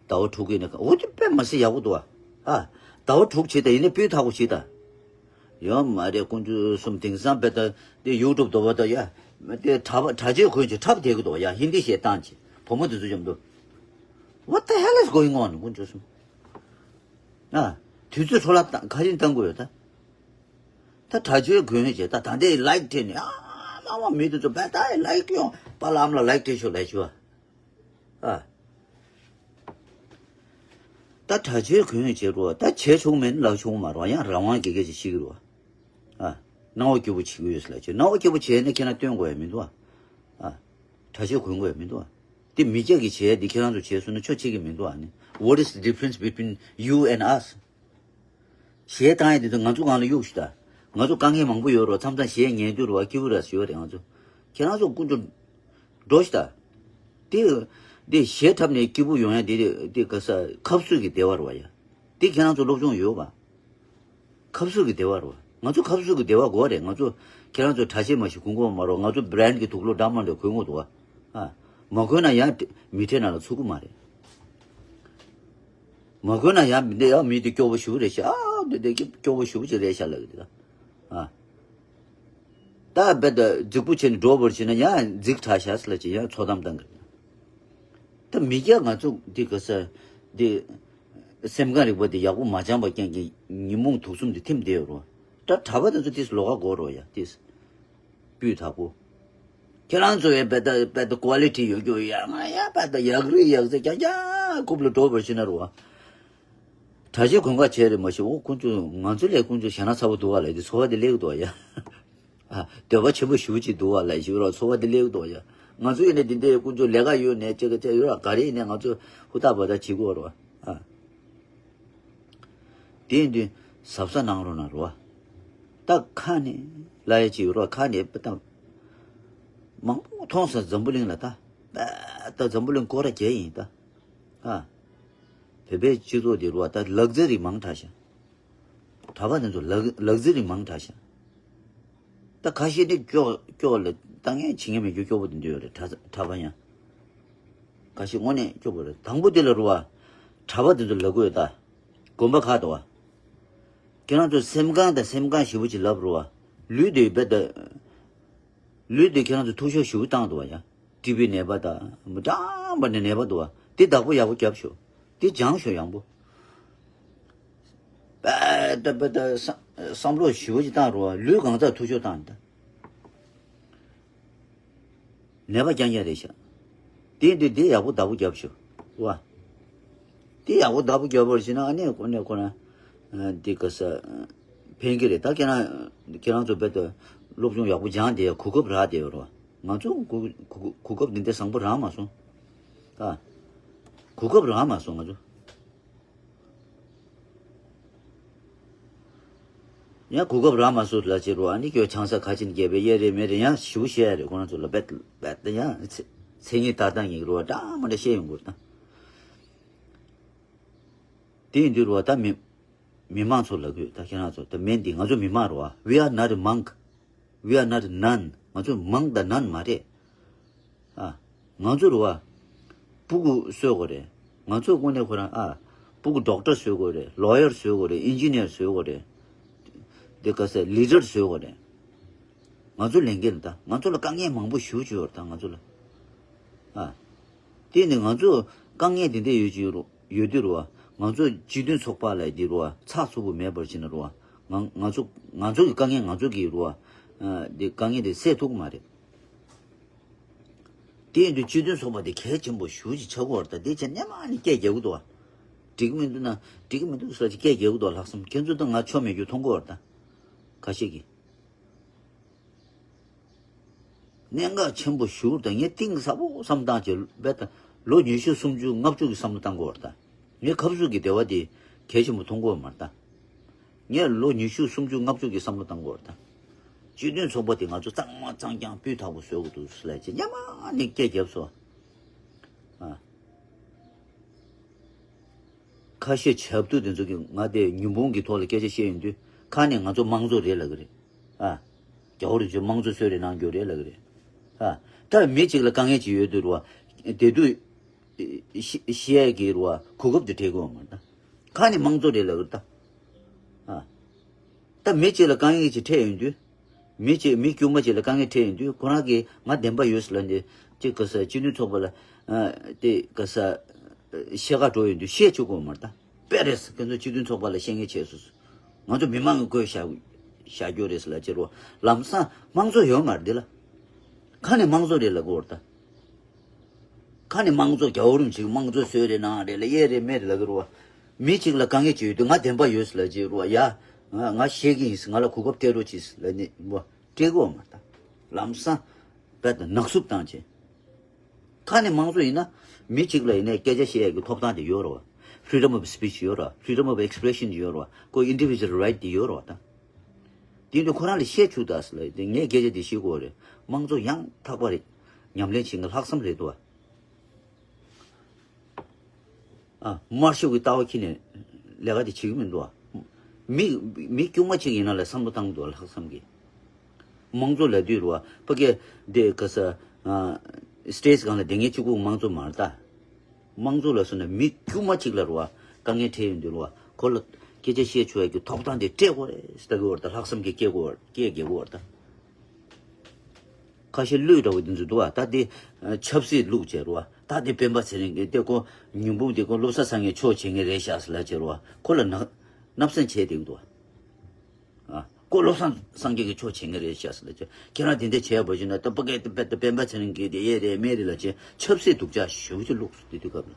ཟླ་བ་དྲུག་ཡིན་ན་འོ་དེ་དཔེ་མ་སྲིད་ཡག་པོ་འདུག་བ། ཨ། ཟླ་བ་དྲུག་བྱེད་དེ་ཡིན་ནའི་སྤུས་དག་པོ་བྱེད་ད། ཡོད་མ་རེད། དཀོན་མཆོག་གསུམ། དེང་སང་དཔེ་ད་དེ་ཡུ་ཊུབ་འདྲ་བ་ད་ཡ། དེ་གྲྭ་པ་གྲྭ་ཆས་གོན་ཅིག་འཁྲབ་བསྡད་ཀྱི་འདུག་ཡ། ཧིན་དི་གཞས་བཏང་ཅིག་བུ་མོ་དེ་ཚོ་མཉམ་དུ། What the hell is going on? དཀོན་མཆོག་གསུམ། ཨ། དུས་ཚོད་འཕྲོ་བརླག་བཏང་ག་རེ་བཏང་དགོས་ཡོད་ད། ད་གྲྭ་ཆས་གོན་བྱས་ད་ད་ལྟའི་ལའེག་སྤྲད་ནས་ཨ་མ་མ་མི་དེ་ཚོ་དཔེ་ད་ལའེག་ཡོང་། པཱ་ལགས་ཨ་མ་ལགས་ལའེག་སྤྲད་ཤོག་ལབ་ཤོག་ཨ། ཨ། ད་གྲྭ་ཆས་གོན་བྱེད་རོགས། ད་བྱས་ཆོག་མེད་ན་ལབ་ཆོག་མ་རོགས། ཡང་རང་དབང་དགེ་རྒན་ཅིག་ཤེས་ཀྱི་རོགས། ཨ། སྣང་བ་སྐྱིད་པོ་བྱེད་ཀྱི་ཡོད་ཟེར་ལབ་བྱས། སྣང་བ་སྐྱིད་པོ་བྱས་ནས་ཁྱེད་རང་སྟོན་དགོས་ཡ་མི་འདུག་ཨ། ཨ། གྲྭ་ཆས་གོན་དགོས་ཡ་མི་འདུག་ཨ། དེ་མི་སྐྱ་གིས་བྱས་འདི་ཁྱེད་རང་ཚོ་བྱས་སོང་ན་ཆོ་བྱེད་ཀྱི་མི་འདུག་ཨ་ནི། What is the difference between you and us? གཞས་བཏང་ཡ་དེ་ཚོ་ང་ཚོ་སྒང་ལ་གཡུག་ཤིག་ད། ང་ཚོ་དཀའ་ངལ་མང་པོ་ཡོད་རོགས། མཚམས་མཚམས་གཞས་ཉན་དུས་རོགས་སྐྱིད་པོ་ར་ཞུ་བ་རེད་ང་ཚོ། ཁྱེད་རང་ཚོ་ཀུན་ཏུ་འགྲོ་ཤི་ད། དེ་དེ་གཞས་འཁྲབ་ནས་སྐྱིད་པོ་ཡོང་ཡ་དེ་དེ་ག་ས་ཁབ་སུ་གི་བདེ་བ་རེད་བ་ཡ། དེ་ཁྱེད་རང་ཚོ་སློབ་སྦྱོང་ཡོད་པ། ཁབ་སུ་གི་བདེ་བ་རེད་བ། ང་ཚོ་ཁབ་སུ་གི་བདེ་བ་དགོས་རེད། ང་ཚོ་ཁྱེད་རང་ཚོ་གྲྭ་ཆས་མ་ཞིག་གོན་དགོས་མ་རོགས། ང་ཚོ་བྷི་རན་གི་དུག་ལོག་འདྲ་མ་འདྲ་གོན་དགོས་འདུག་བ། ཨ། མ་གོན་ན་ཡང་མི་ཁྲེ་ན་ལ་ཚུགས་ཀྱི་མ་རེད། མ་གོན་ན་ཡང་མི་འདི་ཡང་མི་འདི་སྐྱོ་པོ་ཞུ་རེད་ཤག་ཨ་འདི་འདི་སྐྱོ་པོ་ཞུ་ཅིག་རེད་ཤག་ལབ་གི་འདུག་ཨ། ད་རྦད་དེ་རྫིག་པོ་བྱས་ནས་འགྲོ་བར་བྱས་ན་ཡང་རྫིག་དྲགས་ཤག་ཟེར་ལབ་ཅིག་ཡང་ཚོགས་གཏམ་བཏང་གི་རེད། ད་མི་སྐྱ་ང་ཚོ་འདི་ག་ས་འདི་སེམས་ཁམས་རིག་པ་འདི་ཡག་པོ་མ་སྦྱངས་པ་རྐྱེན་གྱིས་ཉོན་མོངས་དུག་གསུམ་འདི་ཐིམ་བསྡད་ཡོད་རོ། ད་གྲྭ་པ་དེ་ཚོ་ཏིས་ལོགས་ཀ་དགོས་རོ་ཡ་ཏིས། སྤུས་དག་པོ། ཁྱེད་རང་ཚོ་ཡང་དཔེ་ད་དཔེ་ད་ཀོ་ལི་ཊི་ཡོད་རྒྱུ་ཡ་ང་ཡ་དཔེ་ད་ཡག་རི་ཡག་ཟེར་རྐྱང་རྐྱང་རྐུབ་ལ་འགྲོ་བར་ཤི་ན་རུ་བ། གྲྭ་ཆས་གོན་ཁ་བྱས་རེད་མ་གཞི་འོ་དཀོན་མཆོག་ང་ཚོ་ལས་དཀོན་མཆོག་ཞེ་ན་ཚ་པོ་འདུག་བ་ལ་དེ་ཚོར་བ་དེ་སླེབས་འདུག་ཡ། ཨ་འདོད་པ་ཆེན་པོ་ཞེ་པོ་ཅིག་འདུག་བ་ལ་ཞེ་པོ་ར་ཚོར་བ་དེ་སླེབས་འདུག་ཡ། ང་ཚོ་ཡིན་ནའི་དེ་འདྲའི་དཀོན་མཆོག་ལས་ཀ་ཡོད་ནས་ཅི་ག་ཅི་ཡོད་ར་ག་རེ་ཡིན་ནའི་ང་ཚོ་ཧུར་ཐག་འབད་ཐག་བྱེད་དགོས་ར་བ། ཨ། དེ་ཡིན་དུས་གཟབ་གཟབ་གནང་རོགས་གནང་རོགས། ད་ཁ་ནས་ལབ་ཡ་ཅིག་ཡོད་རོགས། ཁ་ནས་ད་མང་པོ་མཐོང་སོང་འཛམ་བུ་གླིང་ལ་ད། ད་འཛམ་བུ་གླིང་སྐོར་ར་རྒྱག་ཡིན་ད། ཨ། བོད་པའི་སྤྱི་ཚོགས་འདི་རུ་བ་ད་ལག་རྩལ་རིགས་མང་དྲགས་ཤག་གྲྭ་པ་དེ་ཚོ་ལག་ལག་རྩལ་རིགས་མང་དྲགས་ཤག་ད་ཁ་ཤས་ནི་སྐྱོ་སྐྱོ་ལ་ལྟ་ངན་བྱེད་ངན་མེད་རྒྱུ་སྐྱོ་པོ་དེ་འདྲ་ཡོད་རེད། གྲྭ་གྲྭ་པ་ཡང་ཁ་ཤས་དངོས་གནས་སྐྱོ་པོ་རེད། དང་པོ་དེ་ལ་རུ་བ་གྲྭ་པ་དེ་ཚོ་ལབ་དགོས་ད། དགོན་པ་ཁག་ཏུ་བ། ཁྱེད་རང་ཚོ་སེམས་ཁམས་དང་སེམས་ཁམས་ཞེ་པོ་ཅིག་ལབ་རུ་བ། ལུས་དེ་རྦད་དེ། ལུས་དེ་ཁྱེད་རང་ཚོ་འཐུས་ཤོར་ཞེ་པོ་བཏང་འདུག་བ་ཡ། ཊི་བི་ནད་པ་དང་མི་གྲངས་པ་ནས་ནད་པ་འདུག་བ། དེ་བདག་པོ་ཡག་པོ་རྒྱབ་ཤོག་དེ་སྦྱང་ཤོག་ཡང་པོ། རྦད་དེ་རྦད་དེ་བསམ་བསམ་བློ་ཞེ་པོ་ཅིག་བཏང་རུ་བ། ལུས་གང་ཙམ་འཐུས་ཤོར་བཏང་ད། ནད་པ་རྐྱང་རྐྱང་རེད་ཤག་དེ་འདི་འདི་ཡག་པོ་བདག་པོ་རྒྱབ་ཤོག་བ། དེ་ཡག་པོ་བདག་པོ་རྒྱབ་པར་བྱས་ན་ཨ་ནི་ཁོ་ནས་ཁོ་ན། འདི་ག་ས། ཕན་གྱི་རེད། ད་ཁྱེད་རང་ཁྱེད་རང་ཚོ་རྦད་དེ་སློབ་སྦྱོང་ཡག་པོ་སྦྱངས་དེ་གོ་སྐབས་རག་བསྡད་ཡོད་རེད་བ། ང་ཚོ་གོ་གོ་གོ་སྐབས་འདི་འདྲ་བཟང་པོ་རག་མ་སོང་། ད། གོ་སྐབས་རག་མ་སོང་ང་ཚོ། ཡང་གོ་སྐབས་རག་མ་སོང་ལ་བྱེད་རོགས། ཨ་ནི་ཁྱོད་ཆང་ས་ཁ་ཆེན་རྒྱས་པའི་གཡས་རེད་མེད་རེད་ཡང་ཞུ་བཤད་ཡ་རེད། ཁོ་རང་ཚོ་ལ་རྦད་རྦད་དེ་ཡང་མཚན་ཉིད་ཏག་ཏག་ཡིན་རོགས། འདྲ་མ་འདྲ་བཤད་ཡོང་དགོས་ད། དེ་ཡིན་དུས་རོགས་ད་མི་ མི་མང་ཚོ་ལབ་ཀྱི་ཡོད། ད་ཁྱེད་རང་ཚོ་ད་མིན་འདི་ང་ཚོ་མི་མང་རེད་བ། We are not a monk. We are not a nun. ང་ཚོ་མང་དང་ནན་མ་རེད། ཨ། ང་ཚོ་རེད་བ། སྤུ་གུ་གསོ་དགོས་རེད། ང་ཚོ་དངོས་གནས་ཁོ་རང་ཨ། སྤུ་གུ་ཌོག་ཊར་བཟོ་དགོས་རེད། ལོ་ཡར་བཟོ་དགོས་རེད། ཨིན་ཇི་ནི་ཡར་བཟོ་དགོས་རེད། དེ་ག་ས་ལི་ཌར་བཟོ་དགོས་རེད། ང་ཚོ་ལས་འགན་ད་ང་ཚོ་ལ་དཀའ་ངལ་མང་པོ་ཞེ་པོ་ཅིག་ཡོད་རེད་ད་ང་ཚོ་ལ། ཨ། དེ་ནི་ང་ཚོ་དཀའ་ངལ་དེ་འདྲ་ཡོད་ཀྱི་རུ་ཡོད་དུས་རུ་བ། ང་ཚོ་སྤྱི་མཐུན་ཚོགས་པ་ལ་དེ་རུ་བ་ཚགས་ཚུད་པོ་མེད་པར་བྱས་ན་རུ་བ། ང་ང་ཚོ་ང་ཚོ་གི་དཀའ་ངལ་ང་ཚོ་གི་རུ་བ། ཨ། དེ་དཀའ་ངལ་དེ་སེལ་ཐུབ་ཀྱི་མ་རེད། དེ་ཡིན་དུས་སྤྱི་མཐུན་ཚོགས་པ་དེ་གལ་ཆེན་པོ་ཞེ་པོ་ཅིག་ཆགས་ཀྱི་ཡོད་རེད་ད། དེ་ཆ་སྙན་མ་ནས་སྐད་རྒྱག་གི་འདུག་བ། འགྲིག་གི་མི་འདུག་ན་འགྲིག་གི་མི་འདུག་ཟེར་ཅིག་སྐད་རྒྱག་གི་འདུག་བ། ལྷག་བསམ་ཁྱེད་ཚོ་དང་ང་ཆོ་མེད་རྒྱུ་མཐོང་གི་ཡོད་རེད་ད། ཁ་ཤས་ཀྱིས། གནད་འགག་ཆེན་པོ་ཞེ་པོ་དང་ངས་གཏིང་ཟབ་པོ་བསམ་བཏང་བྱས་རྦད་དེ་ལོ་ཉི་ཤུ་སུམ་ཅུ་ལྔ་བཅུ་གི་བསམ་བློ་བཏང་དགོས་པ་རེད་ད། ངས་ཁ་བཟོ་གི་སྡེ་བ་དེ་གལ་ཆེན་པོ་མཐོང་གི་ཡོད་མ་རེད་ད། ངས་ལོ་ཉི་ཤུ་སུམ་ཅུ་ལྔ་བཅུ་གི་བསམ་བློ་བཏང་དགོས་པ་རེད་ད། སྤྱི་མཐུན་ཚོགས་པ་དེ་ང་ཚོ་གཙང་མ་གཙང་རྐྱང་སྤུས་དག་པོ་བཟོ་དགོས་འདུག་ཟེར་ལབ་བྱས་སྙན་མ་ནས་སྐད་བརྒྱབ་སོང་། ཨ། ཁ་ཤས་ཆབ་ཏུ་དེ་ཚོ་གིས་ང་དེ་ཉིན་གུང་གི་ཐོག་ལ་སྐད་ཆ་བཤད་ཡོང་དུས་ཁ་ནས་ང་ཚོ་དམངས་གཙོ་རེད་ལབ་གི་རེད། ཨ། རྒྱལ་བ་རིན་པོ་ཆེ་དམངས་གཙོ་གསོལ་རས་གནང་རྒྱུ་རེད་ལབ་གི་རེད། ཨ། ད་མི་གཅིག་ལ་དཀའ་ངལ་ཅིག་ཡོད་དུས་རུ་བ། དེ་དུས་ཤི་ཤི་ཡས་ཀྱི་རུ་བ་གོ་སྐབས་དེ་སྤྲད་དགོས་མ་རེད་ད། ཁ་ནས་དམངས་གཙོ་རེད་ལབ་གི་རེད་ད། ཨ། ད་མི་གཅིག་ལ་དཀའ་ངལ་ཅིག་འཕྲད་ཡོང་དུས། མི་གཅིག་མི་དཀྱུས་མ་གཅིག་ལ་དཀའ་ངལ་འཕྲད་ཡོང་དུས་ཁོ་རང་གིས་ང་བདེན་པ་ཡོད་ཟེར་ལབ་ནས་ཅིག་ག་ས་སྤྱི་མཐུན་ཚོགས་པ་ལ་ཨ་དེ་ག་ས་བཤད་ག་འགྲོ་ཡོང་དུས་བཤད་ཆོག་གི་མ་རེད་ད། དཔེ་རེད་ཟེར། ཁྱོད་ཚོ་སྤྱི་མཐུན་ཚོགས་པ་ལ་བཤད་མཁན་བྱས་སོང་། ང་ཚོ་མི་མང་གིས་བསྐོས་བཞག་བཞག་རྒྱུ་རེད་ཟེར་ལབ་བྱས་རུ་ལམ་སང་དམངས་གཙོ་ཡོད་མ་རེད་འདི་ལ། ཁ་ནས་དམངས་གཙོ་རེད་ལབ་གི་ཡོད་རེད་ད། ཁ་ནས་དམངས་གཙོ་རྒྱལ་བ་རིན་པོ་ཆེས་དམངས་གཙོ་གསོལ་རས་གནང་རེད་ལ་གཡས་རེད་མེད་རེད་ལབ་གི་རུ་བ། མི་གཅིག་ལ་དཀའ་ངལ་ཅིག་ཡོད་དུས་ང་བདེན་པ་ཡོད་ཟེར་ལབ་བྱས་རུ་བ། ཡ། ང་ང་བཤད་གི་ཡིན་ཟེར། ང་ལ་གོ་སྐབས་སྤྲད་རོགས་གྱིས་ཟེར་ལབ་ནས་བ་སྤྲད་གི་ཡོད་མ་རེད་ད། ལམ་སང་རྦད་དེ་ནག་བསུབ་བཏང་བྱས། ཁ་ནས་དམངས་གཙོ་ཡིན་ན་མི་གཅིག་ལ་ཡིན་ནའི་སྐད་ཆ་བཤད་ཡག་གི་ཐོབ་ཐང་དེ་ཡོད་རེད་བ། Freedom of speech ཡོད་རེད་བ། Freedom of expression ཡོད་རེད་བ། ཁོ་individual right དེ་ཡོད་རེད་བ་ད། དེ་འདྲ་ཁོ་རང་ལ་བཤད་བཅུག་ད་ཟེར་ལབ་དེ་ངས་སྐད་ཆ་དེ་བཤད་དགོས་རེད། དམངས་གཙོ་ཡང་དག་པ་རེད། ཉམས་ལེན་བྱེད་མཁན་ལྷག་བསམ་རེད་འདུག་བ། ཨ། དམར་ཤོག་གི་ལྟ་བ་འཁྱེར་ནས་ལས་ཀ་དེ་བྱེད་ཀྱི་མི་འདུག་བ། མི་མི་དཀྱུས་མ་གཅིག་ཡིན་ན་ལ་བསམ་བློ་བཏང་འདུག་ལྷག་བསམ་གྱིས། དམངས་གཙོ་ལབ་དུས་རུ་བ་ཕ་གི་འདི་ག་ས་ཨ་སི་ཊེ་ཊི་སྒང་ལ་བསྡད་མཁན་གཅིག་པུ་དམངས་གཙོ་མ་རེད་ད། དམངས་གཙོ་ལབ་སོང་ན་མི་དཀྱུས་མ་གཅིག་ལ་རུ་བ་དཀའ་ངལ་འཕྲད་ཡོང་དུས་རུ་བ་ཁོ་ལ་སྐད་ཆ་བཤད་ཆོག་ཡག་གི་ཐོབ་ཐང་དེ་སྤྲད་དགོས་རེད་ཟེར་ལབ་ཀྱི་ཡོད་རེད་ད། ལྷག་བསམ་གྱིས་སྐད་དགོས་སྐད་རྒྱག་དགོས་རེད་ད། ཁ་ཤས་བླུན་འདྲ་བོ་དེ་ཚོ་འདུག་བ། ད་དེ་ཆབ་སྲིད་བླུགས་བྱས་རུ་བ། ད་དེ་སྤེན་པ་ཚེ་རིང་གིས་དེ་ཁོ་ཉིན་གུང་དེ་ཁོ་བློ་བཟང་སེང་གེ་ཕྱོགས་བྱེད་མཁན་རེད་ཤག་ཟེར་ལབ་བྱས་རུ་བ་ཁོ་ལ་ནག་བརྣབ་སེམས་བྱས་བསྡད་ཀྱི་འདུག་བ། ཨ། ཁོ་བློ་བཟང་སངས་རྒྱས་ཀྱི་ཕྱོགས་བྱེད་མཁན་རེད་ཤག་ཟེར་ལབ་བྱས། ཁྱེད་རང་དེ་འདྲ་བྱས་པ་བྱུང་ན་ད་ཕ་གི་དེ་སྤེན་པ་ཚེ་རིང་གིས་དེ་ཡས་རེད་མེད་རེད་ལབ་བྱས་ཆབ་སྲིད་སྡུག་ཅག་ཞེ་པོ་ཅིག་བླུགས་སོང་དེ་དུས་སྐབས་ལ།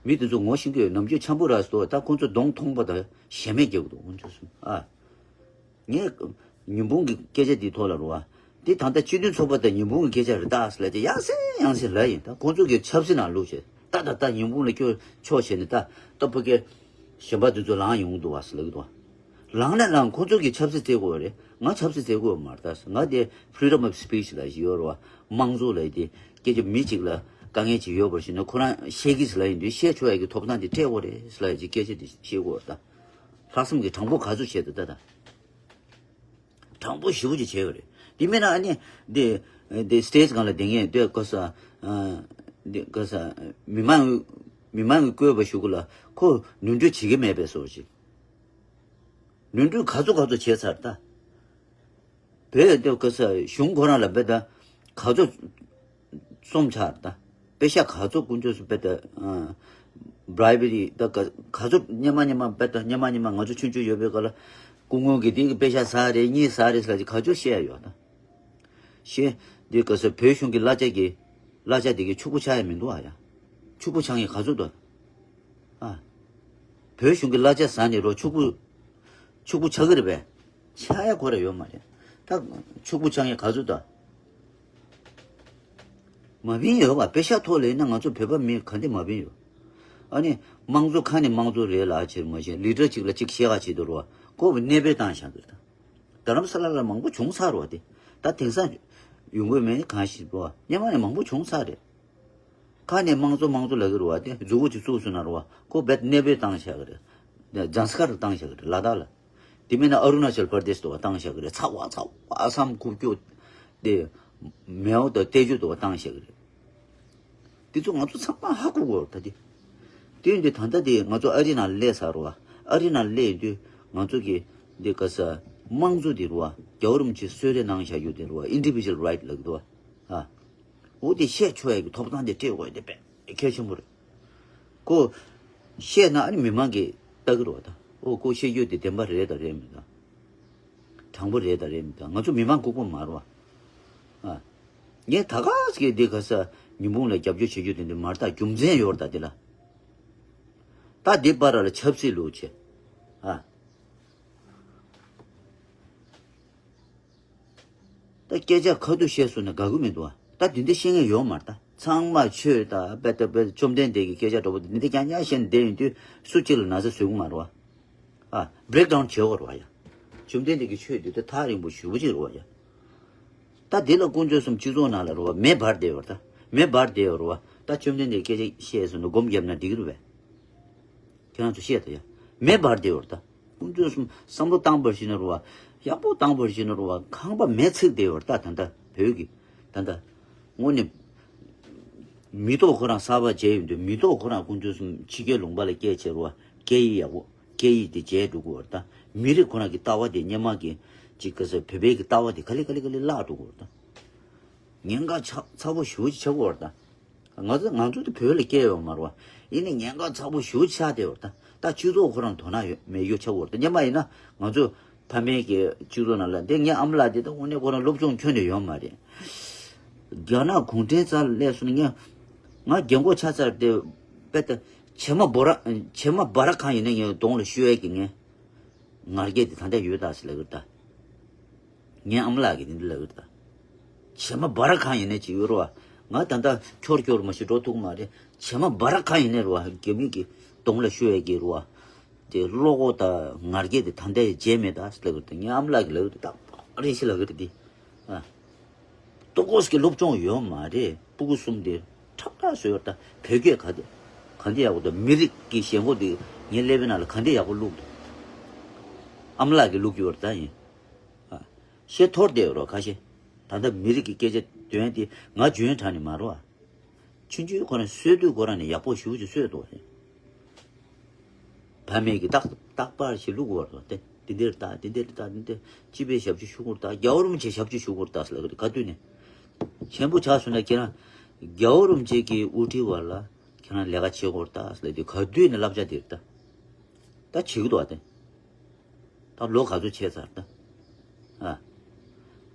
མི་དེ་ཚོ་ངོ་ཤེས་ཀྱི་ཡོད། ནམ་རྒྱུན་འཆམ་པོ་རག་སོང་། ད་ཁོང་ཚོ་གདོང་མཐོང་པ་དང་ཞེ་མེར་རྒྱག་གི་འདུག་ཁོང་ཚོ་གསུམ། ཨ། ངས་ཉིན་གུང་གི་སྐད་ཆ་འདི་ཐོག་ལ་རུ་བ། འདི་ད་ལྟ་སྤྱི་མཐུན་ཚོགས་པ་དང་ཉིན་གུང་གི་སྐད་ཆ་རེད་ད་ཟེར་ལབ་ཀྱི་ཡང་སེ་ཡང་སེ་ལབ་ཡིན། ད་ཁོང་ཚོ་གི་ཆབ་སྲིད་ནང་བླུགས་བྱས་ད་ད་ད་ཉིན་གུང་ལ་ཁྱོད་ཕྱོགས་བྱས་ནས་ད་ད་ཕ་གི་གཞན་པ་འདི་ཚོ་ལངས་ཡོང་གི་འདུག་བ་ཟེར་ལབ་ཀྱི་འདུག་བ། ལངས་ན་ལངས། ཁོང་ཚོ་གི་ཆབ་སྲིད་བརྩི་དགོས་རེད། ང་ཆབ་སྲིད་བརྩི་དགོས་མ་རེད་ད། ང་དེ་freedom of speech ལབ་ཀྱི་ཡོད་རེད་བ། དམངས་གཙོ་ལབ་དེ་སྐད་ཆ་མི་གཅིག་ལ་དཀའ་ངལ་ཅིག་ཡོད་པར་ཞུས་ན་ཁོ་རང་བཤད་ཀྱི་ཟེར་ལབ་ཡིན་དུས་བཤད་ཆོག་ཡག་གི་ཐོབ་ཐང་དེ་སྤྲད་དགོས་རེད་ཟེར་ལབ་ཡག་གི་སྐད་ཆ་དེ་བཤད་དགོས་རེད་ད། ལྷག་བསམ་གྱིས་དྲང་པོ་ག་ཚོད་བྱས་འདུག་ད་ད། དྲང་པོ་ཞེ་པོ་ཅིག་བྱས་པ་རེད། དེ་མིན་ན་ཨ་ནི་འདི་འདི་སི་ཊེ་ཊི་སྒང་ལ་བསྡད་མཁན་འདི་ག་ས་འདི་ག་ས་མི་མང་མི་མང་གིས་བསྐོས་པ་ཞིག་གུ་ལ་ཁོ་ནོར་འཁྲུལ་བྱེད་ཀྱི་མེད་པའི་བཟོ་ཅིག། ནོར་འཁྲུལ་ག་ཚོད་ག་ཚོད་བྱས་ཚར་ད། བོད་འདི་ག་ས་གཞུང་ཁོ་རང་ལ་བས་ད་ག་ཚོད་རྩོམ་ཆགས་ད། པེ་ཤ་ག་ཚོད་དཀོན་མཆོག་སུ་བས་ད་བྷ་རའི་བྷི་རི་ད་ག་ག་ཚོད་སྙན་མ་སྙན་མ་བས་ད་སྙན་མ་སྙན་མ་ང་ཚོ་ཆུང་ཆུང་ཡོད་པའི་སྐབས་ལ་སྐུ་ངོ་གིས་འདི་གི་པེ་ཤ་ཟ་རེད་གཉིས་ཟ་རེད་ཟེར་ལ་ག་ཚོད་བཤད་ཡ་ཡོད་ད། ཤེས། འདི་ག་ས་བོད་གཞུང་གི་གླ་ཆ་གི་གླ་ཆ་འདི་གི་ཕྱུག་པོ་ཆགས་ཡ་མི་འདུག་ཨ་ཡ། ཕྱུག་པོ་ཆགས་ཡ་ག་ཚོད་འདུག་ཨ། བོད་གཞུང་གི་གླ་ཆ་ཟ་ནས་རོ་ཕྱུག་པོ་ཕྱུག་པོ་ཆགས་ཀྱི་རེད་པས། ཆགས་ཡ་ཁོ་ར་ཡོད་མ་རེད། ད་ཕྱུག་པོ་ཆགས་ཡ་ག་ཚོད་ད། མ་བིན་ཡོད་པ། པེ་ཤ་ཐོག་ལ་ཡིན་ན་ང་ཚོ་བོད་པ་མི་ག་འདི་མ་བིན་ཡོད། ཨ་ནི་དམངས་གཙོ་ཁ་ནས་དམངས་གཙོ་རེད་ལ་ཕྱིར་མ་ཕྱིན་ལི་ཌར་གཅིག་ལ་གཅིག་བཤད་ག་བྱེད་དུ་རོ་ཁོ་བ་གནས་སྤོས་བཏང་བཞག་འདུག་ད། རྡ་རམ་ས་ལ་ལ་མང་པོ་བྱུང་ཚར་རོ་དེ། ད་དེང་སང་ཡོང་གི་མེད་གང་ཞིག་པོ་སྙན་མ་ནས་མང་པོ་བྱུང་ཚར་རེད། ཁ་ནས་དམངས་གཙོ་དམངས་གཙོ་ལབ་ཀྱི་རེད་བ། དེ་མཛུབ་གུ་ཅིག་བཙུགས་སོང་ན་རེད་བ། ཁོ་རྦད་གནས་སྤོས་བཏང་བཞག་གི་རེད། ཛན་སི་ཀར་ལ་བཏང་བཞག་གི་རེད། ལ་དྭགས་ལ། དེ་མིན་ན་ཨ་རུ་ན་ཅལ་པར་དེ་སི་དུ་བ་བཏང་བཞག་གི་རེད། ཚ་བ་ཚ་བ་ཨ་སམ་ཁུག་ཀྱོག་དེ་མེའོ་དང་ཏེ་ཇུ་དུ་བ་བཏང་བཞག་གི་རེད། དེ་ཚོ་ང་ཚོ་ཚང་མ་ཧ་གོ་དགོས་རེད་ད་དེ། དེ་ཡིན་དུས་ད་ལྟ་དེ་ང་ཚོ་ཨ་རི་ནང་སླེབས་ཚར་རེད་བ། ཨ་རི་ནང་སླེབས་ཡོང་དུས་ང་ཚོ་གི་འདི་ག་ས་དམངས་གཙོ་དེ་རེད་བ། རྒྱལ་བ་རིན་པོ་ཆེས་གསོལ་རས་གནང་བཞག་ཡོད་དེ་རེད་བ། ཨིན་ཌི་བི་ཇུ་ཨལ་རའིཊ་ལབ་ཀྱི་འདུག་བ། ཨ། འོ་དེ་བཤད་ཆོག་ཡ་གི་ཐོབ་ཐང་དེ་སྤྲད་དགོས་ཡ་དེ་དཔེ་གལ་ཆེན་པོ་རེད། ཁོ་བཤད་ན་ཨ་ནི་མི་མང་གིས་ལྟ་གི་རེད་བ་ད། འོ་ཁོ་བཤད་རྒྱུ་དེ་བདེན་པ་རེད་དང་རེད་མི་དང་། དྲང་པོ་རེད་དང་རེད་མི་དང་། ང་ཚོ་མི་མང་ལྐུགས་པ་མ་རེད་བ། ཨ། ངས་ད་ག་ཟེ་གི་འདི་ག་ས་ཉིན་གུང་ལ་རྒྱབ་སྐྱོར་བྱེད་རྒྱུ་དེ་འདི་མ་རེད་ད། རྒྱུ་མཚན་ཡོད་རེད་ད་དེ་ལ། ད་འདི་བར་ལ་ཆབ་སྲིད་ལུགས་བྱེད། ཨ། ད་སྐད་ཆ་ཁ་ཐུག་བཤད་སོང་ན་དགའ་གི་མི་འདུག་ཨ། ད་དེ་འདྲ་བཤད་མཁན་ཡོད་མ་རེད་ད། ཚང་མ་ཆོས་དང་དཔེ་ལྟ་བུ་བཅོམ་ལྡན་འདས་ཀྱི་སྐད་ཆ་འདྲ་པོ་དེ་འདྲ་རྐྱང་རྐྱང་བཤད་ནས་བསྡད་ཡོང་དུས་སུ་གཅིག་ལ་ན་ཚ་བཟོ་གི་མ་རེད་བ། ཨ། བྷི་རེག་ཌའུན་བྱེད་དགོས་རེད་བ་ཡ། བཅོམ་ལྡན་འདས་ཀྱི་ཆོས་འདི་ད་ཐག་རིང་པོ་ཞེ་པོ་ཅིག་རེད་བ་ཡ། ད་དེ་ལ་དཀོན་མཆོག་གསུམ་སྤྱི་ཚོགས་ནང་ལ་རེད་བ། མེ་འབར་བསྡད་ཡོད་རེད་ད། མེ་འབར་བསྡད་ཡོད་རེད་བ། ད་བཅོམ་ལྡན་འདས་སྐད་ཆ་བཤད་སོང་ན་སྒོམ་བརྒྱབ་ན་འགྲིག་གི་རེད་བས། ཁྱེད་རང་ཚོ་བཤད་དང་ཡ། མེ་འབར་བསྡད་ཡོད་རེད་ད། ཁོང་ཚོས་བསམ་བློ་བཏང་བར་བྱས་ན་རེད་བ། ཡག་པོ་བཏང་བར་བྱས་ན་རེད་བ། ཁང་པ་མེ་འཚིག་བསྡད་ཡོད་རེད་ད། ད་ལྟ་བོད་ཀྱི་ད་ལྟ་དངོས་གནས་མི་ཐོག་ཁོ་རང་གསར་པ་མཇལ་ཡོང་དུས་མི་ཐོག་ཁོ་རང་ཁོང་ཚོས་ཕྱི་རྒྱལ་ལུང་པ་ལ་སྐད་བྱས་རེད་བ། སྐད་ཡིག་ཡག་པོ་སྐད་ཡིག་དེ་མཇལ་འགྲོ་གི་ཡོད་རེད་ད། མི་རིགས་ཁོ་རང་གི་ལྟ་བ་དེ་སྔོན་མ་གི་ཅིག་ག་ས་བོད་པའི་གི་ལྟ་བ་དེ་ག་ལེ་ག་ལེ་ག་ལེ་བརླག་འགྲོ་གི་ཡོད་རེད་ད། ཉེན་ཁ་ཚ་ཚ་པོ་ཞེ་པོ་ཅིག་ཆགས་ཀྱི་ཡོད་རེད་ད། ང་ཚོ་ང་ཚོ་དེ་བོད་ལ་སྐྱེས་ཡོད་མ་རེད་བ། ཡིན་ནའི་ཉེན་ཁ་ཚ་པོ་ཞེ་པོ་ཆགས་བསྡད་ཡོད་རེད་ད། ད་སྤྱི་ཚོགས་ཁོ་རང་དོ་སྣང་ཡོད་མེད་ཡོད་ཆགས་ཀྱི་ཡོད་རེད་ད། སྔོན་མ་ཡིན་ན་ང་ཚོ་ཕ་མེས་ཀྱི་སྤྱི་ཚོགས་ནང་ལ་འདི་ངའི་ཨ་མ་ལགས་དེ་ད་དངོས་གནས་ཁོ་རང་སློབ་སྦྱོང་ཁྱོན་ནས་ཡོད་མ་རེད། རྒྱ་ནག་གུང་ཁྲན་རྩ་སླེབས་སོང་ནས་ངས་ང་རྒན་གོག་ཆགས་ཚར་ཏེ་དཔེ་ད་བྱེ་མ་འབོ་ར་བྱེ་མ་འབར་གང་ཡིན་ནའི་ངའི་གདོང་ལ་བཤུ་ཡས་ཀྱི་ངའི་ངར་སྐད་དེ་ད་ལྟ་ཡོད་ད་ཟེར་ལབ་ཀྱི་རེད་ད། ངའི་ཨ་མ་ལགས་ཀྱིས་དེ་འདྲ་ལབ་ཀྱི་རེད་ད། བྱེ་མ་འབར་གང་ཡིན་ནའི་ཅིག་ཡོད་རེད་བ། ང་ད་ལྟ་འཁྱོར་འཁྱོར་མ་ཞིག་འགྲོ་ཐུབ་མ་རེད། བྱེ་མ་འབར་གང་ཡིན་ནའི་རེད་བ། རྒྱ་མི་གི་གདོང་ལ་བཤུ་ཡས་ཀྱི་རེད་བ། དེ་བློ་ཁོག་དང་ངར་སྐད་དེ་ད་ལྟ་ཡང་བརྗེད་མེད་ད་ཟེར་ལབ་ཀྱི་རེད་ད། ངའི་ཨ་མ་ལགས་ཀྱིས་ལབ་ཀྱི་རེད་ད། རེད་ཤི་ལབ་ཀྱི་རེད་དེ། ཨ། ཏོག་ཀོས་ཀྱི་སློབ་སྦྱོང་ཡོད་མ་རེད། སྤུ་གུ་གསུམ་དེ་ཁྲག་ཁྲག་བཟོས་ཡོད་ད། བོད་སྐད་ག་དེ་ག་འདི་ཡག་པོ་འདུག་མི་རིགས་ཀྱི་ཞེན་ཁོག་དེ་ངའི་ཀླད་པའི་ནང་ལ་ག་འདི་ཡག་པོ་བླུགས་འདུག་ཨ་མ་ལགས་ཀྱིས་བླུགས་ཀྱི་ཡོད་རེད་ད་ཡིན། ཨ། ཤེས་ཐོར་བསྡད་ཡོད་རེད་ཁ་ཤས། ད་ལྟ་མི་རིགས་ཀྱི་སྐད་ཆ་དོན་དེ་ང་འཇོན་དྲགས་ནི་མ་རེད་བ། ཆུང་ཆུང་ཁོ་རང་གསོས་དུས་ཁོ་རང་ནས་ཡག་པོ་ཞེ་པོ་ཅིག་གསོས་འདུག་བ། ཕ་མེས་ཀྱིས་རྟག་རྟག་པར་ཞིག་བླུག་དགོས་རེད་དེ། འདི་འདིར་ལྟ། འདི་འདིར་ལྟ། འདི་འདིར་སྤྱི་པའི་ཞབས་ཕྱི་ཞུ་དགོས་རེད་ད། རྒྱལ་བ་རིན་པོ་ཆེ་ཞབས་ཕྱི་ཞུ་དགོས་རེད་ད་ཟེར་ལབ་ཀྱི་རེད། ག་དུས་ནས་ཆེན་པོ་ཆགས་སོང་ན་ཁྱེད་རང་རྒྱལ་བ་རིན་པོ་ཆེ་གི་དབུ་ཁྲིད་བར་ལ་ཁྱེད་རང་ལས་ཀ་བྱེད་དགོས་རེད་ད་ཟེར་ལབ་དུས་ག་དུས་ནས་བསླབ་བྱ་དེ་རེད་ད། ད་བྱེད་ཀྱི་འདུག་བ་དེ། ད་ལོ་ག་ཚོད་ཆད་ཚར་ད། ཨ།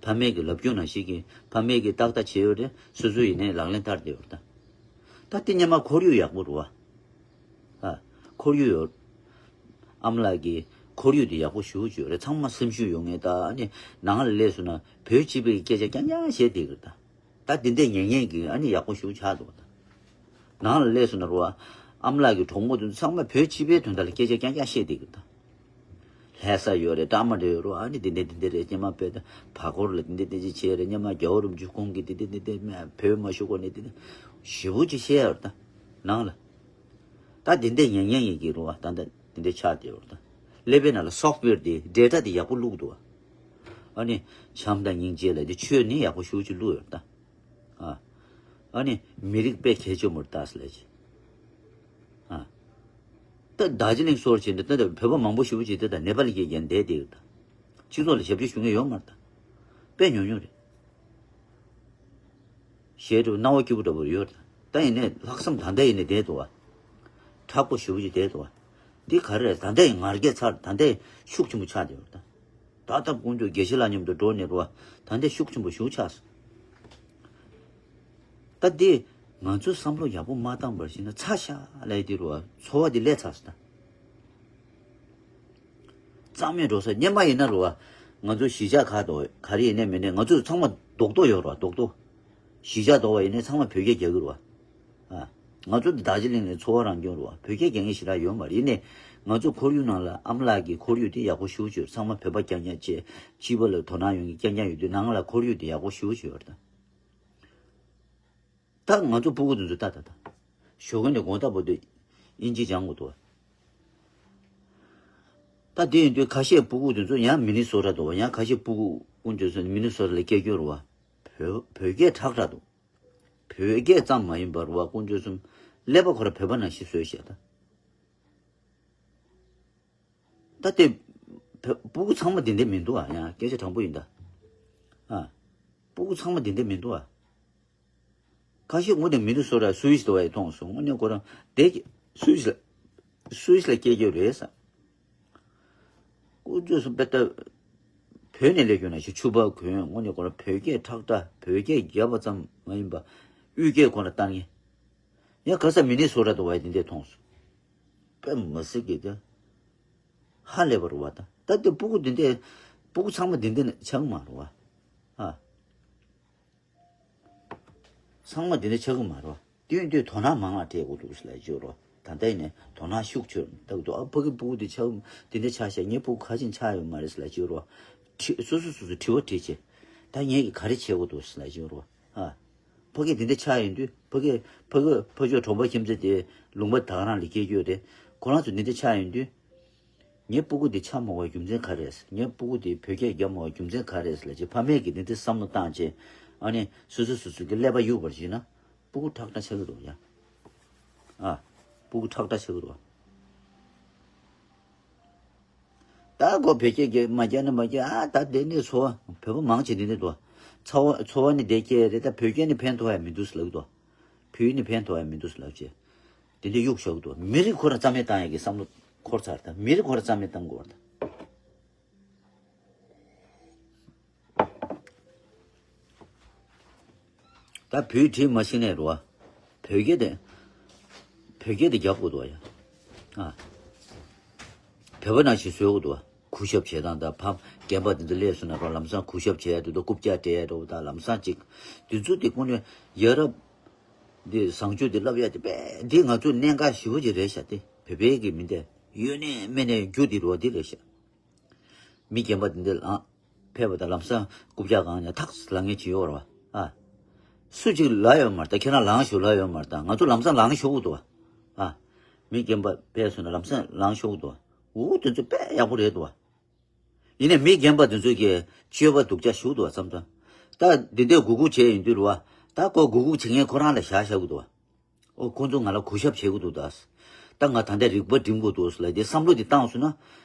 ཕ་མེས་ཀྱི་ལབ་རྒྱུ་ནང་བཞིན་གྱི་ཕ་མེས་ཀྱིས་ཏག་ཏག་བྱས་ཡོད་རེད། སོ་སོ་ཡིན་ནའི་ལག་ལེན་བསྟར་བསྡད་ཡོད་རེད་ད། ད་དེ་སྔོན་མ་ཁོར་ཡུག་ཡག་པོ་རེད་བ། ཨ། ཁོར་ཡུག་ཡོད། ཨ་མ་ལགས་ཀྱིས་ཁོར་ཡུག་དེ་ཡག་པོ་ཞེ་པོ་ཅིག་ཡོད་རེད། ཚང་མ་སེམས་ཤུགས་ཡོད་མཁན་ད། ཨ་ནི་ནང་ལ་སླེབས་སོང་ན་བོད་སྤྱི་པའི་སྐད་ཆ་རྐྱང་རྐྱང་བཤད་བསྡད་ཀྱི་རེད་ད། ད་འདི་འདྲས་ཉན་མཁན་གྱི་ཨ་ནི་ཡག་པོ་ཞེ་པོ་ཆགས་འདུག་བ་ད། ནང་ལ་སླེབས་སོང་ན་རེད་བ། ཨ་མ་ལགས་ཀྱི་གྲོགས་མོ་དེ་ཚོ་ཚང་མ་བོད་སྤྱི་པའི་དོན་དག་ལ་སྐད་ཆ་རྐྱང་རྐྱང་བཤད་བསྡད་ཀྱི་རེད་ད། ལྷ་ས་ཡོད་རེད། ཀྲ་མ་འདྲ་ཡོད་རེད་བ། ཨ་ནི་འདི་འདྲས་འདི་འདྲས་རེད། སྔོན་མ་བོད་ད་བར་སྐོར་ལ་འདི་འདྲས་འདི་འདྲས་བྱས་རེད། སྔོན་མ་རྒྱལ་བ་རིན་པོ་ཆེ་ཁོང་གིས་འདི་འདྲས་འདི་འདྲས་མ་བོད་མ་བཞུགས་གོང་ནས་འདི་འདྲས་ཞེ་པོ་ཅིག་བཤད་ཡོད་རེད་ད། ནང་ལ། ད་དེ་འདྲས་ཉན་ཉན་ཡིན་གྱི་རེད་བ། ད་ད་དེ་འདྲས་ཆགས་བསྡད་ཡོད་རེད་ད། ཀླད་པའི་ནང་ལ་སོབ་ཝེར་དེ་ཌེ་ཊ་དེ་ཡག་པོ་བླུགས་འདུག་བ། ཨ་ནི་བྱམས་དང་སྙིང་རྗེ་ལབ་དེ་ཆོས་ནི་ཡག་པོ་ཞེ་པོ་ཅིག་བླུགས་ཡོད་རེད་ད། ཨ། ཨ་ནི་མི་རིགས་དཔེ་གལ་ཆེན་པོ་རེད་ད་ཟེར་ལབ་ཅིག་ཨ། ད་རྡོ་རྗེ་གླིང་སོགས་བྱས་ནས་ད་ལྟ་བོད་པ་མང་པོ་ཞེ་པོ་ཅིག་དེ་ད་ནེ་པ་ལི་སྐད་རྒྱག་བསྡད་བསྡད་ཡོད་ད། སྤྱི་ཚོགས་ལ་ཞབས་ཕྱི་ཞུ་མཁན་ཡོད་མ་རེད་ད། དཔེ་ཉུང་ཉུང་རེད། ཞེ་དྲག་སྣང་བ་སྐྱིད་པོ་འདྲ་པོ་ཡོད་རེད། ད་ཡིན་ནའི་ལྷག་བསམ་ད་ལྟ་ཡིན་ནའི་བསྡད་འདུག་བ། མཁྲེགས་པོ་ཞེ་པོ་ཅིག་བསྡད་འདུག་བ། འདི་ག་རེ་རེད། ད་ལྟ་ཡིན་ངར་སྐད་ཚར། ད་ལྟ་ཡིན་ཤུགས་ཆེན་པོ་ཆགས་བསྡད་ཡོད་རེད་ད། ད་ལྟ་དཀོན་མཆོག་དགེ་བཤེས་ལགས་མཉམ་དུ་འགྲོགས་ནས་རེད་བ། ད་ལྟ་ཤུགས་ཆེན་པོ་ཞེ་པོ་ཆགས་སོང་། ད་འདི་ང་ཚོས་བསམ་བློ་ཡག་པོ་མ་བཏང་བར་ཞིག་ན་ཚ་ཤ་ལབ་ཡ་འདི་རེད་བ། ཚོར་བ་འདི་སླེབས་ཚར་སོང་ད། རྩ་མེད་འགྲོ་ས། སྔོན་མ་ཡིན་ན་རེད་བ། ང་ཚོ་གཞིས་ཆགས་ཁག་དང་ག་རེ་ཡིན་ནའི་མིན་ནའི་ང་ཚོ་ཚང་མ་རྡོག་རྡོག་ཡོད་རེད་བ། རྡོག་རྡོག་གཞིས་ཆགས་དོག་པ་ཡིན་ནའི་ཚང་མ་བོད་སྐད་རྒྱག་གི་རེད་བ། ཨ། ང་ཚོ་འདི་རྡོ་རྗེ་གླིང་ནས་འཚོ་བ་རང་སྐྱོང་རེད་བ། བོད་སྐད་རྒྱག་མཁན་ཞེ་དྲག་ཡོད་མ་རེད། ཡིན་ནའི་ང་ཚོ་ཁོར་ཡུག་ནང་ལ་ཨ་མ་ལགས་ཀྱི་ཁོར་ཡུག་དེ་ཡག་པོ་ཞེ་པོ་ཅིག་ཡོད། ཚང་མ་བོད་པ་རྐྱང་རྐྱང་བྱས། སྤྱི་པ་ལ་དོ་སྣང་ཡོད་མཁན་རྐྱང་རྐྱང་ཡོད་དུས་ནང་ལ་ཁོར་ཡུག་དེ་ཡག་པོ་ཞེ་པོ་ཅིག་ཡོད་རེད་ད། ད་ང་ཚོ་སྤུ་གུ་དེ་ཚོ་ད་ད་ད། ཞོགས་ཀས་ནས་དགོང་དག་བར་དུ་དབྱིན་ཇི་སྦྱང་དགོས་འདུག་བ། ད་དེ་ཡིན་དུས་ཁ་ཤས་སྤུ་གུ་དེ་ཚོ་ཡང་མི་ནི་སོ་ཊ་འདུག་བ། ཡང་ཁ་ཤས་སྤུ་གུ་དཀོན་མཆོག་གསུམ་མི་ནི་སོ་ཊ་ལ་སྐྱེས་རྒྱུ་རེད་བ། བོད་བོད་སྐད་ཁྲག་ཁྲག་འདུག་བོད་སྐད་ཙམ་མ་ཡིན་པར་བ་དཀོན་མཆོག་གསུམ་ཀླད་པ་ཁོ་ར་བོད་པ་ནང་བཞིན་བཟོས་བཞག་ད། ད་དེ་བོད་སྤུ་གུ་ཚང་མ་དེ་འདྲ་མི་འདུག་ཨ། ཡང་སྐད་ཆ་དྲང་པོ་ཡིན་ད། ཨ། སྤུ་གུ་ཚང་མ་དེ་འདྲ་མི་འདུག་ཨ། ཁ་ཤས་དངོས་གནས་མི་འདུག་བཟོ་ར་སུད་སི་དུ་བ་ཡི་མཐོང་སོང་། དངོས་གནས་ཁོ་རང་བསྡད་ཀྱི་སུད་སི་ལ་སུད་སི་ལ་སྐྱེས་རྒྱུ་རེད་ས། དཀོན་མཆོག་གསུམ་དཔེ་ལྟ། བོད་ནས་སླེབས་ཡོང་ན་ཞིག་ཕྱུ་པ་གོན། དངོས་གནས་ཁོ་རང་བོད་སྐད་ཁྲག་ཁྲག་བོད་སྐད་རྒྱབ་པ་ཙམ་མ་ཡིན་པ་དབུས་སྐད་ཁོ་ན་བཏང་ངེས། ཡང་ག་ས་མི་ནི་སོ་ཊ་དུ་བ་ཡི་དེ་འདྲས་མཐོང་སོང་། དཔེ་མི་སྲིད་ཀྱི་དེ་ཧ་ལས་པ་རེད་བ། ད་ད་དེ་སྤུ་གུ་དེ་འདྲས་སྤུ་གུ་ཚང་མ་དེ་འདྲས་ཆགས་མ་རེད་བ། ཨ། ཚང་མ་དེ་འདྲ་ཆགས་ཀྱི་མ་རེད། དུས་དུས་དོ་སྣང་མང་བ་སྤྲད་དགོས་འདུག་ཟེར་ལབ་ཀྱི་ཡོད་རེད། ད་ལྟ་ཡིན་ནའི་དོ་སྣང་ཤུགས་ཆེར་བཏང་གི་འདུག་ཨ་ཕ་གི་སྤུ་གུ་དེ་ཆགས་དེ་འདྲ་ཆགས་ཤག་ངའི་སྤུ་གུ་ཁ་ཅིག་ཆགས་ཡོད་མ་རེད་ཟེར་ལབ་ཀྱི་ཡོད་རེད། དྲི་སོ་སོ་སོ་སོ་དྲི་བ་དྲིས་བྱས། ད་ངས་ཀྱི་ག་རེ་བྱེད་དགོས་འདུག་ཟེར་ལབ་ཀྱི་ཡོད་རེད། ཨ། ཕ་གི་དེ་འདྲ་ཆགས་ཡོང་དུས་ཕ་གི་ཕ་གི་ཕ་ཆོས་གྲོང་པ་ཁྱིམ་མཚེས་དེ་ལུང་པ་ད་ག་རང་ལ་སྐྱེས་རྒྱུ་རེད། ཁོ་རང་ཚོ་འདི་འདྲ་ཆགས་ཡོང་དུས། ངའི་སྤུ་གུ་འདི་ཆགས་མ་དགོས་རྒྱུ་མཚན་ག་རེ་རེད། ངའི་སྤུ་གུ་འདི་བོད་སྐད་རྒྱབ་མ་དགོས་རྒྱུ་མཚན་ག་རེ་རེད་ལབ་ཅིག་ཕ་མས་ཀྱིས་འདི་འདྲ་བསམ་བློ་བཏང་བྱས། ཨ་ནི་སོ་སོ་སོ་སོ་གི་ཀླད་པ་གཡུག་པར་བྱས་ན་སྤུ་གུ་ཁྲག་ཁྲག་ཆགས་ཀྱི་འདུག་ཡ། ཨ། སྤུ་གུ་ཁྲག་ཁྲག་ཆགས་ཀྱི་འདུག་ད་ཁོ་བོད་སྐད་རྒྱབ་མ་རྒྱབ་ན་མ་རྒྱབ། ཨ་ད་དེ་ནས་འཚོ་བ་བོད་པ་མང་ཆེ་འདི་འདྲ་འདུག་འཚོ་བ་འཚོ་བ་ནི་བདེ་སྐྱིད་རེད། ད་བོད་སྐད་ནི་ཕན་ཐོགས་ཡ་མི་འདུག་ཟེར་ལབ་ཀྱི་འདུག་བོད་ཡིག་ནི་ཕན་ཐོགས་ཡ་མི་འདུག་ཟེར་ལབ་བྱས། དེ་འདྲ་གཡུག་བཞག་འདུག་མི་རིགས་ཁོ་རང་རྩ་མེད་བཏང་ཡག་གི་བསམ་བློ་འཁོར་ཚར། ད་མི་རིགས་ཁོ་རང་རྩ་མེད་བཏང་དགོས་པ་ད། ད་བོད་བྲིས་མ་ཤེས་ནས་རོ། བོད་སྐད་དེ། བོད་སྐད་དེ་རྒྱག་དགོས་འདུག་ཡ། ཨ། བོད་པ་ནང་བཞིན་བཟོ་དགོས་འདུག་གུས་ཞབས་བྱེད་སྟངས་དང་ཕ་རྒན་པ་དེ་ཚོ་སླེབས་སོང་ན་རོ། ལམ་སང་གུས་ཞབས་བྱེད་ཡ་དེ་ཚོ་རྐུབ་བཀྱག་སྤྲད་ཡ་འདྲ་བོ་དང་། ལམ་སང་ཅིག་དེ་ཚོ་དེ་ཀུན་ནས་ཡ་རབས། འདི་བཟང་སྤྱོད་འདི་བསླབ་ཡ་དེ་དཔེ་འདི་ང་ཚོ་གནད་འགག་ཞེ་པོ་ཅིག་རེད་ཤག་དེ་བོད་པའི་གི་མི་འདི་ཡོད་ནས་མེད་ནས་རྒྱུ་འདི་རོ་འདི་རེད་ཤག་མི་རྒན་པ་འདི་འདི་ལ་ཕེབས་པ་དང་ལམ་སང་རྐུབ་བཀྱག་གང་ནས་ཐག་ལང་ངེ་བྱེད་ཡོད་ར་བ། ཨ། སུ་གཅིག་ལ་ཡོད་མ་རེད་ད། ཁྱེད་རང་ལང་ཤོག་ལ་ཡོད་མ་རེད་ད། ང་ཚོ་ལམ་སང་ལང་ཤོག་གི་འདུག་བ། ཨ། མི་རྒན་པ་ཕེབས་སོང་ན་ལམ་སང་ལང་ཤོག་གི་འདུག་བ། འུ་དེ་ཚོ་དཔེ་ཡག་པོ་རེད་འདུག་བ། ཡིན་ནའི་མི་རྒན་པ་དེ་ཚོ་གིས་སྤྱོད་པ་སྡུག་ཅག་ཞུགས་འདུག་བ་བསམ་དང་། ད་འདི་འདྲའི་གུ་གུ་བྱས་ཡིན་དུས་རུ་བ། ད་ཁོ་གུ་གུ་བྱེད་མཁན་ཁོ་རང་ལ་བཞག་བཞག་གི་འདུག་བ། ཨོ་ཁོ་ཚོ་ང་ལ་གུས་ཞབས་བྱེད་གི་འདུག་ད། ད་ང་ད་ལྟ་རིག་པ་སྒྲིམ་དགོས་འདུག་ལ་འདི་བསམ་བློ་འདི་བཏང་སོང་ན།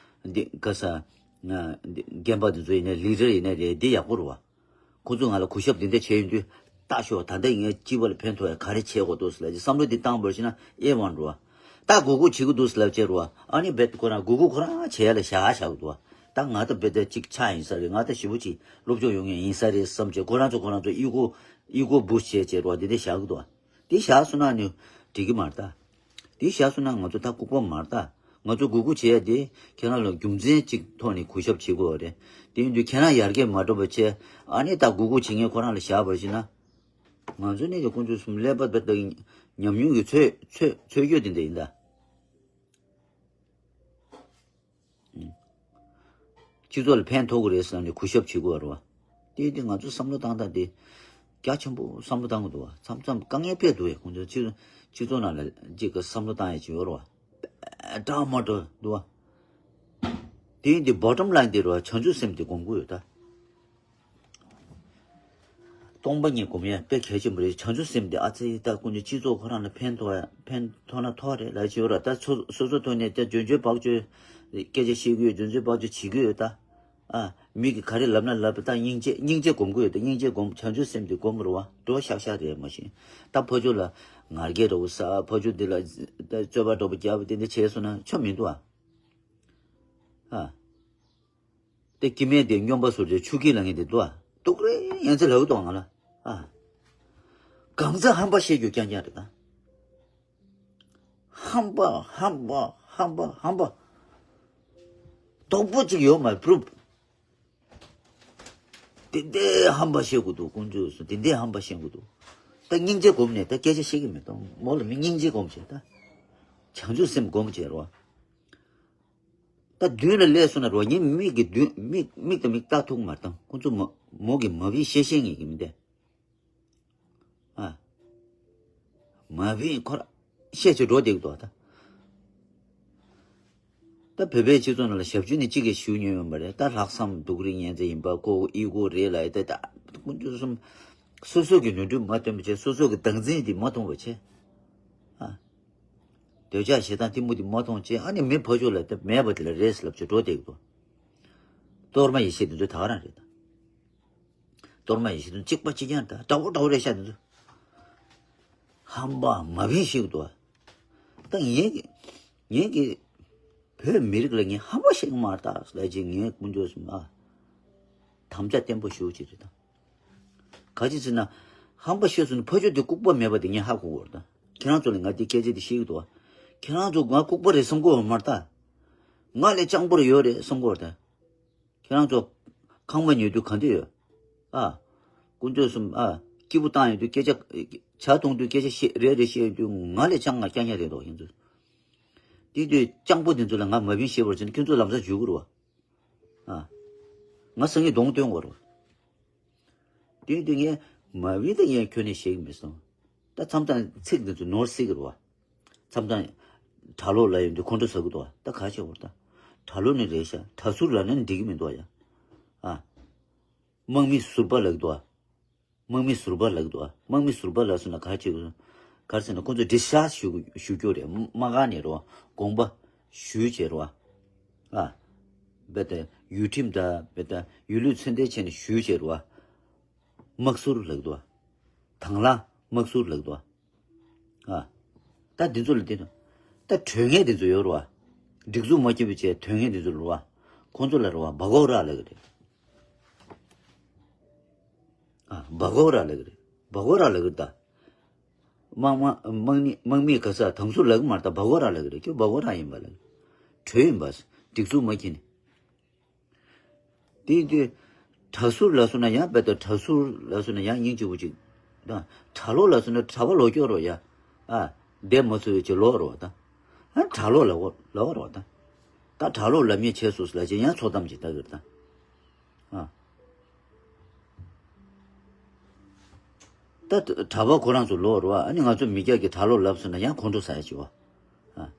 འདི་ག་ས། ང་འདི་རྒན་པ་དེ་ཚོ་ཡིན་ནའི་ལི་ཌར་ཡིན་ནའི་རེད། འདི་ཡག་པོ་རུ་བ། ཁོ་ཚོ་ང་ལ་གུས་ཞབས་འདི་འདྲ་བྱས་ཡོང་དུས། ལྟ་ཤོག་ད་ལྟ་ངས་སྤྱི་པ་ལ་ཕན་ཐོགས་ཡ་ག་རེ་བྱེད་དགོས་འདུག་ཟེར་ལབ་ཀྱི་བསམ་བློ་འདི་བཏང་བར་ཕྱིན་ན་ཨེ་ཝན་རུ་བ། ད་གུ་གུ་བྱེད་ཀྱི་འདུག་ཟེར་ལབ་བྱས་རུ་བ། ཨ་ནི་རྦད་ཁོ་རང་གུ་གུ་ཁོ་རང་བྱེད་ཡ་ལ་བཞག་བཞག་གི་འདུག་བ། ད་ང་ད་རྦད་དེ་གཅིག་ཆགས་ཡིན་ས་རེད། ང་ད་ཞེ་པོ་ཅིག་སློབ་སྦྱོང་ཡོང་མཁན་ཡིན་ས་རེད་བསམ་བྱས་ཁོ་རང་ཚོ་ཁོ་རང་ཚོ་ཨི་གོ་ཨི་གོ་བུ་སི་ཊི་བྱས་བྱས་རུ་བ་འདི་འདྲ་བཞག་གི་འདུག་བ། འདི་བཞག་སོང་ན་ནི་འགྲིག་གི་མ་རེད་ད། དེ་བཞག་སོང་ན་ང་ཚོ་ད་ལྐུགས་པ་མ་རེད་ད། ང་ཚོ་གུས་བཀུར་བྱེད་ཡ་དེ་ཁྱེད་རང་ལ་རྒྱུ་མཚན་གཅིག་ཐོག་ནས་གུས་ཞབས་བྱེད་དགོས་པ་རེད། དེ་ཡིན་དུས་ཁྱེད་རང་ཡར་རྒྱས་མ་འགྲོ་བ་བྱས། ཨ་ནི་ད་གུས་བཀུར་བྱེད་མཁན་ཁོ་རང་ལ་བཞག་པ་ཞིག་ན། ང་ཚོ་ནི་དེ་དཀོན་མཆོག་གསུམ་ཀླད་པ་དཔེ་ལྟ་ཉམས་མྱོང་གི་ཚོད་ཚོད་ཚོད་སྐྱོ་དེ་འདྲ་ཡིན་ད། སྤྱི་ཚོགས་ལ་ཕན་ཐོགས་ཀྱི་རེད་བསམ་ནས་གུས་ཞབས་བྱེད་དགོས་པ་རེད་བ། དེ་དེ་ང་ཚོ་བསམ་བློ་བཏང་སྟངས་དེ་རྒྱ་ཆེན་པོ་བསམ་བློ་བཏང་དགོས་འདུག་བ། མཚམས་མཚམས་དཀའ་ངལ་དཔེ་འདུག་བས། ཁོང་ཚོ་སྤྱི་སྤྱི་ཚོགས་ནང་ལ་གཅིག་གི་བསམ་བློ་བཏང་ཡ་ཅིག་ཡོད་རེད་བ། དྲག་མ་འགྲོ་འདུག་བ། དེ་ཡིན་དུས་bottom line དེ་རེད་བ། བྱང་ཆུབ་སེམས་དེ་སྒོམ་དགོས་ཡོད་ད། སྟོང་པ་ཉིད་སྒོམ་ཡ་དཔེ་གལ་ཆེན་པོ་རེད། བྱང་ཆུབ་སེམས་དེ་ཨ་ཙི་ད་ཀུན་གྱི་སྤྱི་ཚོགས་ཁོ་རང་ལ་ཕན་ཐོགས་ཡ་ཕན་ཐོགས་ན་ཐོགས་རེད་ལབ་ཀྱི་ཡོད་ར། ད་སོ་སོ་སོ་ཐོག་ནས་ད་འཇོན་འཇོན་བག་ཅོ་སྐད་ཆ་བཤད་ཀྱི་ཡོད། འཇོན་འཇོན་བག་ཅོ་བྱེད་ཀྱི་ཡོད་ད། ཨ། མི་གིས་ག་རེ་ལབ་ན་ལབ་པ་ད་སྙིང་རྗེ་སྙིང་རྗེ་སྒོམ་དགོས་ཡོད་ད། སྙིང་རྗེ་སྒོམ་བྱང་ཆུབ་སེམས་དེ་སྒོམ་རེད་བ། འགྲོ་ཤག་ཤག་རེད་མ་གཞི། ད་ཕ་ཇོ་ལ་ངར་སྐད་འདྲ་བོ་ཟ། ཕ་ཇོ་འདི་ལ་ད་རྩོད་པ་འདྲ་བོ་རྒྱབ་དེ་འདྲ་བྱས་སོང་ན་ཆོ་མི་འདུག་ཨ། ཨ། དེ་སྐྱེ་དམན་དེ་སྨྱོན་པ་བཟོ་རྒྱུ་ཆུ་སྐྱེས་ལ་ངེས་དེ་འདུག་ཨ། སྡུག་རེ་ཡན་ཚད་ལབ་འདུག་ང་ལ། ཨ། གང་ཚ་ཧམ་པ་བཤད་རྒྱུ་རྐྱང་རྐྱང་རེད་ད། ཧམ་པ་ཧམ་པ་ཧམ་པ་ཧམ་པ། དོག་པོ་གཅིག་ཡོད་མ་པུ་རུབ། དེ་འདྲའི་ཧམ་པ་བཤད་དགོས་འདུག་དཀོན་མཆོག་གསུམ་དེ་འདྲའི་ཧམ་པ་བཤད་དགོས་འདུག་ད་སྙིང་རྗེ་སྒོམ་ནས་ད་སྐད་ཆ་བཤད་ཀྱི་མེད་དང་མོ་ལ་མི་སྙིང་རྗེ་སྒོམ་བྱས་ད། བྱང་ཆུབ་སེམས་སྒོམ་བྱས་རོ། ད་མདུན་ལ་སླེབས་སོང་ན་རོ། ངའི་མིག་གི་མདུན་མིག་མིག་དང་མིག་ལྟ་ཐུབ་མ་བཏང་། ཁོ་ཚོ་མོ་མོ་གི་མ་བི་ཤེས་ཤེས་ངེས་ཀྱི་མི་འདས། ཨ། མ་བི་ཁོ་ར་ཤེས་ཆེ་འགྲོ་བསྡད་ཀྱི་འདུག་ད། ད་བོད་པའི་སྤྱི་ཚོགས་ནང་ལ་ཞབས་ཞུ་ནི་གཅིག་གིས་ཞུ་མྱོང་ཡོད་མ་རེད། ད་ལྷག་བསམ་སྡུག་རུས་ངན་ཚད་ཡིན་པ་ཁོ་ཨི་གོ་རེད་ལ་ཡ། ད་ད་ཀུན་སྤྱོད་གསུམ་སོ་སོ་གི་ནོར་འཁྲུལ་མ་སྟོན་པ་བྱས། སོ་སོ་གི་བདག་འཛིན་དེ་མ་མཐོང་བ་བྱས། ཨ། འདོད་ཆགས་ཞེ་སྡང་གཏི་མུག་དེ་མ་མཐོང་བྱས། ཨ་ནི་མི་ཕར་ཕྱོགས་ལ་ད་མེད་པ་དེ་ལ་རེད་ཟེར་ལབ་བྱས་འགྲོ་བསྡད་ཀྱི་འདུག་གཏོར་མ་ཡེ་ཤེས་དེ་ཚོ་ད་ག་རང་རེད་ད། གཏོར་མ་ཡེ་ཤེས་དེ་གཅིག་པ་གཅིག་རྐྱང་ད་འདྲ་བོ་འདྲ་བོ་རེད་ཤག་དེ་ཚོ། ཧམ་པ་མ་བིན་ཞིག་འདུག་ད་ངས་ངས་ཀྱི་བོད་མི་རིགས་ལ་ངས་ཧམ་པ་བཤད་ཀྱི་མ་རེད་ད་ཟེར་ལབ་བྱས། ངས་ཀུན་སྤྱོད་གསུམ་ཨ། དམ་བཅའ་བརྟན་པོ་ཞེ་པོ་ཅིག་རེད་ད། ག་ཅི་ཟེར་ན། ཧམ་པ་བཤད་སོང་ན་ཕར་ཕྱོགས་དེ་ལྐུགས་པ་མེད་པ་དེ་ངས་ཧ་གོ་གི་ཡོད་རེད་ད། ཁྱེད་རང་ཚོ་ལ་ང་འདི་སྐད་ཆ་འདི་བཤད་ཀྱི་འདུག་བ། ཁྱེད་རང་ཚོ་ང་ལྐུགས་པ་རེད་བསམ་གྱི་ཡོད་མ་རེད་ད། ང་ལས་སྤྱང་པོ་རེ་ཡོད་རེད་བསམ་གྱི་ཡོད་རེད་ད། ཁྱེད་རང་ཚོ་ཁང་པ་ཉོ་དུས་ག་འདྲ་ཡོད། ཨ། ཀུན་སྤྱོད་གསུམ་ཨ། སྐྱིད་པོ་བཏང་ཡོང་དུས་སྐད་ཆ། ཇ་འཐུང་དུས་སྐད་ཆ་བཤད་རེ་རེ་བཤད་ཡོང་དུས་ང་ལས་སྤྱང་ང་སྐྱ་ཉ་རེད་འདུག་ཁྱེད་ཚོ། དེ་དུས་སྤྱང་པོ་དེ་ཚོ་ལ་ང་མ་བིན་བཤད་པར་བྱས་ན་ཁྱོད་ཚོ་ལམ་སང་འཇུག་གི་རེད་བ། ཨ། ང་སང་ཉིན་གདོང་སྟོན་དགོས་རེད་བ། དེ་དུས་ངས་མ་བིན་ད་ངས་ཁྱོན་ནས་བཤད་ཀྱི་མེད་སོང་། ད་མཚམས་མཚམས་ཚིག་འདི་ཚོ་ནོར་སྲིད་ཀྱི་རེད་བ། མཚམས་མཚམས་གྲྭ་ལོག་ལབ་ཡོང་དུས་ཁོང་ཁྲོ་ཟ་གི་འདུག་བ། ད་ག་བྱེད་དགོས་ད། གྲྭ་ལོག་ནི་རེད་ཤག་གྲྭ་ཟུར་ལབ་ན་ནི་འགྲིག་གི་མི་འདུག་ཡ། ཨ། དམག་མི་ཟུར་པ་ལབ་གི་འདུག་བ། དམག་མི་ཟུར་པ་ལབ་གི་འདུག་བ། དམག་མི་ཟུར་པ་ལབ་སོང་ན་ག་བྱེད་དགོས། ག་རེ་ཟེར་ན་ཁོང་ཚོ་ཌིས་ཆར་ཇི་ཞུ་ཞུ་རྒྱུ་རེད། དམག་སྒར་ནས་རེད་བ། དགོངས་པ་ཞུས་བྱས་རེད་བ། ཨ། རྦད་དེ་ཡུལ་ཁྲིམས་དང་རྦད་དེ་ཡུལ་ལུགས་ཚད་ལྡན་བྱས་ནས་ཞུས་བྱས་རེད་བ། དམག་ཟུར་ལབ་གི་འདུག་བ། དང་བླངས་དམག་ཟུར་ལབ་གི་འདུག་བ། ཨ། ད་འདི་ཚོ་ལ་བལྟས་ན། ད་གྲོས་ངན་འདི་ཚོ་ཡོད་རེད་བ། སྒྲིག་འཛུགས་མ་སྐྱིད་པ་བྱས་གྲོས་ངན་འདི་ཚོ་རེད་བ། ཁོང་ཚོ་ལ་རེད་བ་བ་གོ་ར་ལབ་གི་རེད། ཨ། བ་གོ་ར་ལབ་གི་རེད། བ་གོ་ར་ལབ་གི་རེད་ད། དམག་དམག་དམག་མི་དམག་མི་ག་ས་དམ་ཟུར་ལབ་གི་མ་རེད་ད། བ་གོ་ར་ལབ་གི་རེད། ཁྱོད་བ་གོ་ར་ཡིན་པ་ལབ་གི། གྲོས་ཡིན་པ། སྒྲིག་འཛུགས་མ་འཁྱེར་ནས། དེ་དུས་གྲྭ་ཟུར་ལབ་སོང་ན་ཡང་རྦད་དེ་གྲྭ་ཟུར་ལབ་སོང་ན་ཡང་སྙིང་རྗེ་པོ་ཅིག་དང་། གྲྭ་ལོག་ལབ་སོང་ན་གྲྭ་པ་ལོག་སྐྱོ་རོགས་ཡ། ཨ། བསྡད་མ་ཚུགས་ཡོད་ཅིག་ལོག་རོགས་ད། ཨ། གྲྭ་ལོག་ལབ་གོ་ལབ་རོགས་ད། ད་གྲྭ་ལོག་ལབ་མཁན་བྱས་སོང་ལབ་བྱས་ཡང་ཚོགས་གཏམ་ཅིག་ལྟ་གི་རེད་ད། ཨ། ད་གྲྭ་པ་ཁོ་རང་ཚོ་ལོག་རོགས། ཨ་ནི་ང་ཚོ་མི་སྐྱ་གི་གྲྭ་ལོག་ལབ་སོང་ན་ཡང་ཁོང་ཁྲོ་ཟ་ཡ་ཅིག་བ། ཨ།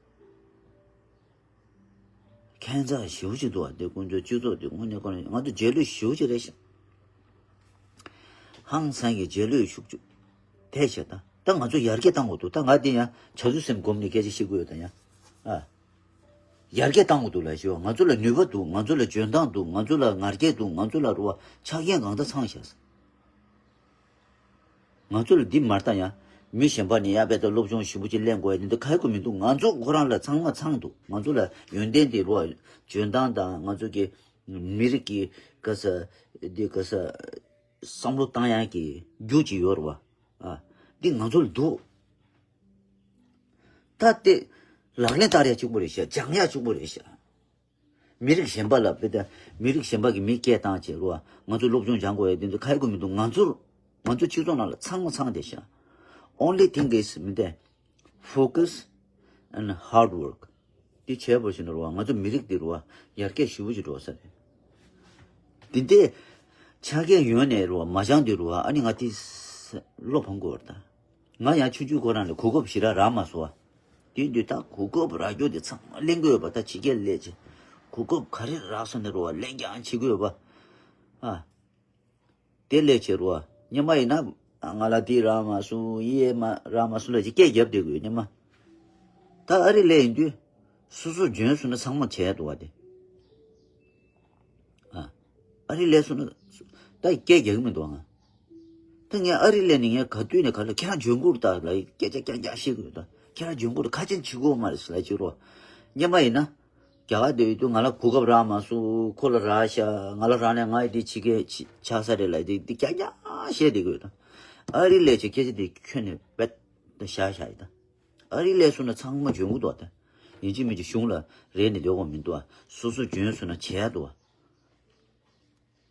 ཁྱད་མཚར་ཞེ་པོ་ཅིག་འདུག་བ། འདི་ཀུན་སྤྱོད་སྤྱི་ཚོགས་འདི་དངོས་གནས་ཁོ་ན་ང་ཚོ་རྗེས་ལུས་ཞེ་པོ་ཅིག་རེད་ཤག་ཧང་སང་གི་རྗེས་ལུས་ཤུགས་ཆུ་ཐེབས་ཤག་ད་ད་ང་ཚོ་ཡར་རྒྱས་བཏང་དགོས་འདུག་ད་ང་འདི་ཡང་བྱ་རྫུ་སེམས་སྒོམ་ནས་སྐད་ཆ་བཤད་ཀྱི་ཡོད་ད་ཡང་། ཨ། ཡར་རྒྱས་བཏང་དགོས་འདུག་ལབ་ཤོག་ང་ཚོ་ལ་ནུས་པ་འདུག་ང་ཚོ་ལ་འཇོན་ཐང་འདུག་ང་ཚོ་ལ་ང་རྒྱལ་འདུག་ང་ཚོ་ལ་རུ་བ་ཆ་རྐྱེན་གང་ལྟར་ཚང་ཤག་ང་ཚོ་ལ་འདི་མ་རེད་ད་ཡང་། མི་གཞན་པ་ནས་ཡར་རྦད་དེ་སློབ་སྦྱོང་ཞིབ་པོ་ཅིག་ལེན་དགོས་ཡ་འདི་འདི་ག་ཡེ་དགོས་མི་འདུག་ང་ཚོ་ཁོ་རང་ལ་ཚང་མ་ཚང་འདུག་ང་ཚོ་ལ་ཡོན་ཏན་འདི་རུ་བ་འཇོན་ཐང་དང་ང་ཚོ་གི་མི་རིགས་ཀྱི་ག་ས་འདི་ག་ས་བསམ་བློ་བཏང་ཡག་གི་རྒྱུ་ཅིག་ཡོད་རེད་བ། ཨ། འདི་ང་ཚོ་ལ་འདུག་ད་དེ་ལག་ལེན་བསྟར་ཡག་གཅིག་པོ་རེད་ཤག་སྦྱང་ཡག་གཅིག་པོ་རེད་ཤག་མི་རིགས་གཞན་པ་ལ་དཔེ་ད་མི་རིགས་གཞན་པ་གི་མི་སྐད་བཏང་བྱས་རོ། ང་ཚོ་སློབ་སྦྱོང་སྦྱང་དགོས་ཡ་དེ་ཚོ་ག་ཡེ་དགོས་མི་འདུག་ང་ཚོར་ང་ཚོ་སྤྱི་ཚོགས་ནང་ལ་ཚང་མ་ཚང་བསྡད་ཤག Only thing is མི་དེ་focus and hard work དེ་བྱས་པ་བཞིན་རོ། ང་ཚོ་མི་རིགས་དེ་རོ་ཡར་རྒྱས་ཞེ་པོ་ཅིག་འགྲོ་ས་རེད། དེ་འདྲའི་ཆ་རྐྱེན་ཡོད་ནས་རོ་མ་སྦྱང་དེ་རོ་ཨ་ནི་ང་དེ་བློ་ཕམ་དགོས་པ་རེད་ད། ང་ཡང་ཆུང་ཆུང་ཁོ་རང་ལ་གོ་སྐབས་ཞེ་དྲག་རག་མ་སོང་བ། དེ་དུས་ད་གོ་སྐབས་རག་རྒྱུ་དེ་ཚང་མ་ལེན་དགོས་ཡོད་པ། ད་ཕྱི་རྒྱལ་སླེབས་བྱས་གོ་སྐབས་ག་རེ་རག་སོང་ནས་རོ་བ་ལེན་རྐྱང་བྱེད་དགོས་ཡོད་པ། ཨ། དེ་སླེབས་བྱས་རོ་བ་སྔོན་མ་ཡིན་ན་ང་ལ་དེ་རག་མ་སོང་ཡེ་མ་རག་མ་སོང་ལབ་བྱས་སྐད་རྒྱབ་བསྡད་དགོས་སྔོན་མ། ད་ཨ་རི་སླེབས་ཡིན་དུས་སོ་སོ་འཇོན་སོང་ན་ཚང་མ་བྱས་འདུག་བ་དེ། ཨ། ཨ་རི་སླེབས་སོང་ན་ད་སྐད་རྒྱག་གི་མི་འདུག་ང་། ད་ངས་ཨ་རི་སླེབས་ནས་ངས་ག་དུས་ནས་ག་ལ་ཁྱེད་རང་འཇོན་གྱི་རེད་ད་ལབ་སྐད་ཆ་རྐྱང་རྐྱང་བཤད་གི་ཡོད་ད། ཁྱེད་རང་འཇོན་གྱི་རེད་ཁ་ཆེན་བྱེད་དགོས་མ་རེད་ལབ་བྱས་རོ། སྔོན་མ་ཡིན་ན། རྒྱ་གར་སྡོད་ཡོད་དུས་ང་ལ་གོ་སྐབས་རག་མ་སོང་ཁོ་ལ་རག་ཤག་ང་ལ་རག་ནས་ང་ཡི་དེ་ཕྱི་རྒྱལ་ཕྱི་ཆགས་ས་རེད་ལབ་དེ་དེ་རྐྱང་རྐྱང་བཤད་བསྡད་གི་ཡོད་ད། ཨ་རི་སླེབས་བྱས་སྐད་ཆ་དེ་ཁྱོན་ནས་རྦད་དེ་བཞག་བཞག་ཡིན་ད། ཨ་རི་སླེབས་སོང་ན་ཚང་མ་འཇོན་གྱི་འདུག་ད། ཡིན་གཅིག་མིན་གཅིག་གཞུང་ལ་རེ་ནས་སྡོད་དགོས་མི་འདུག་ཨ། སོ་སོ་འཇོན་སོང་ན་བྱས་འདུག་ཨ།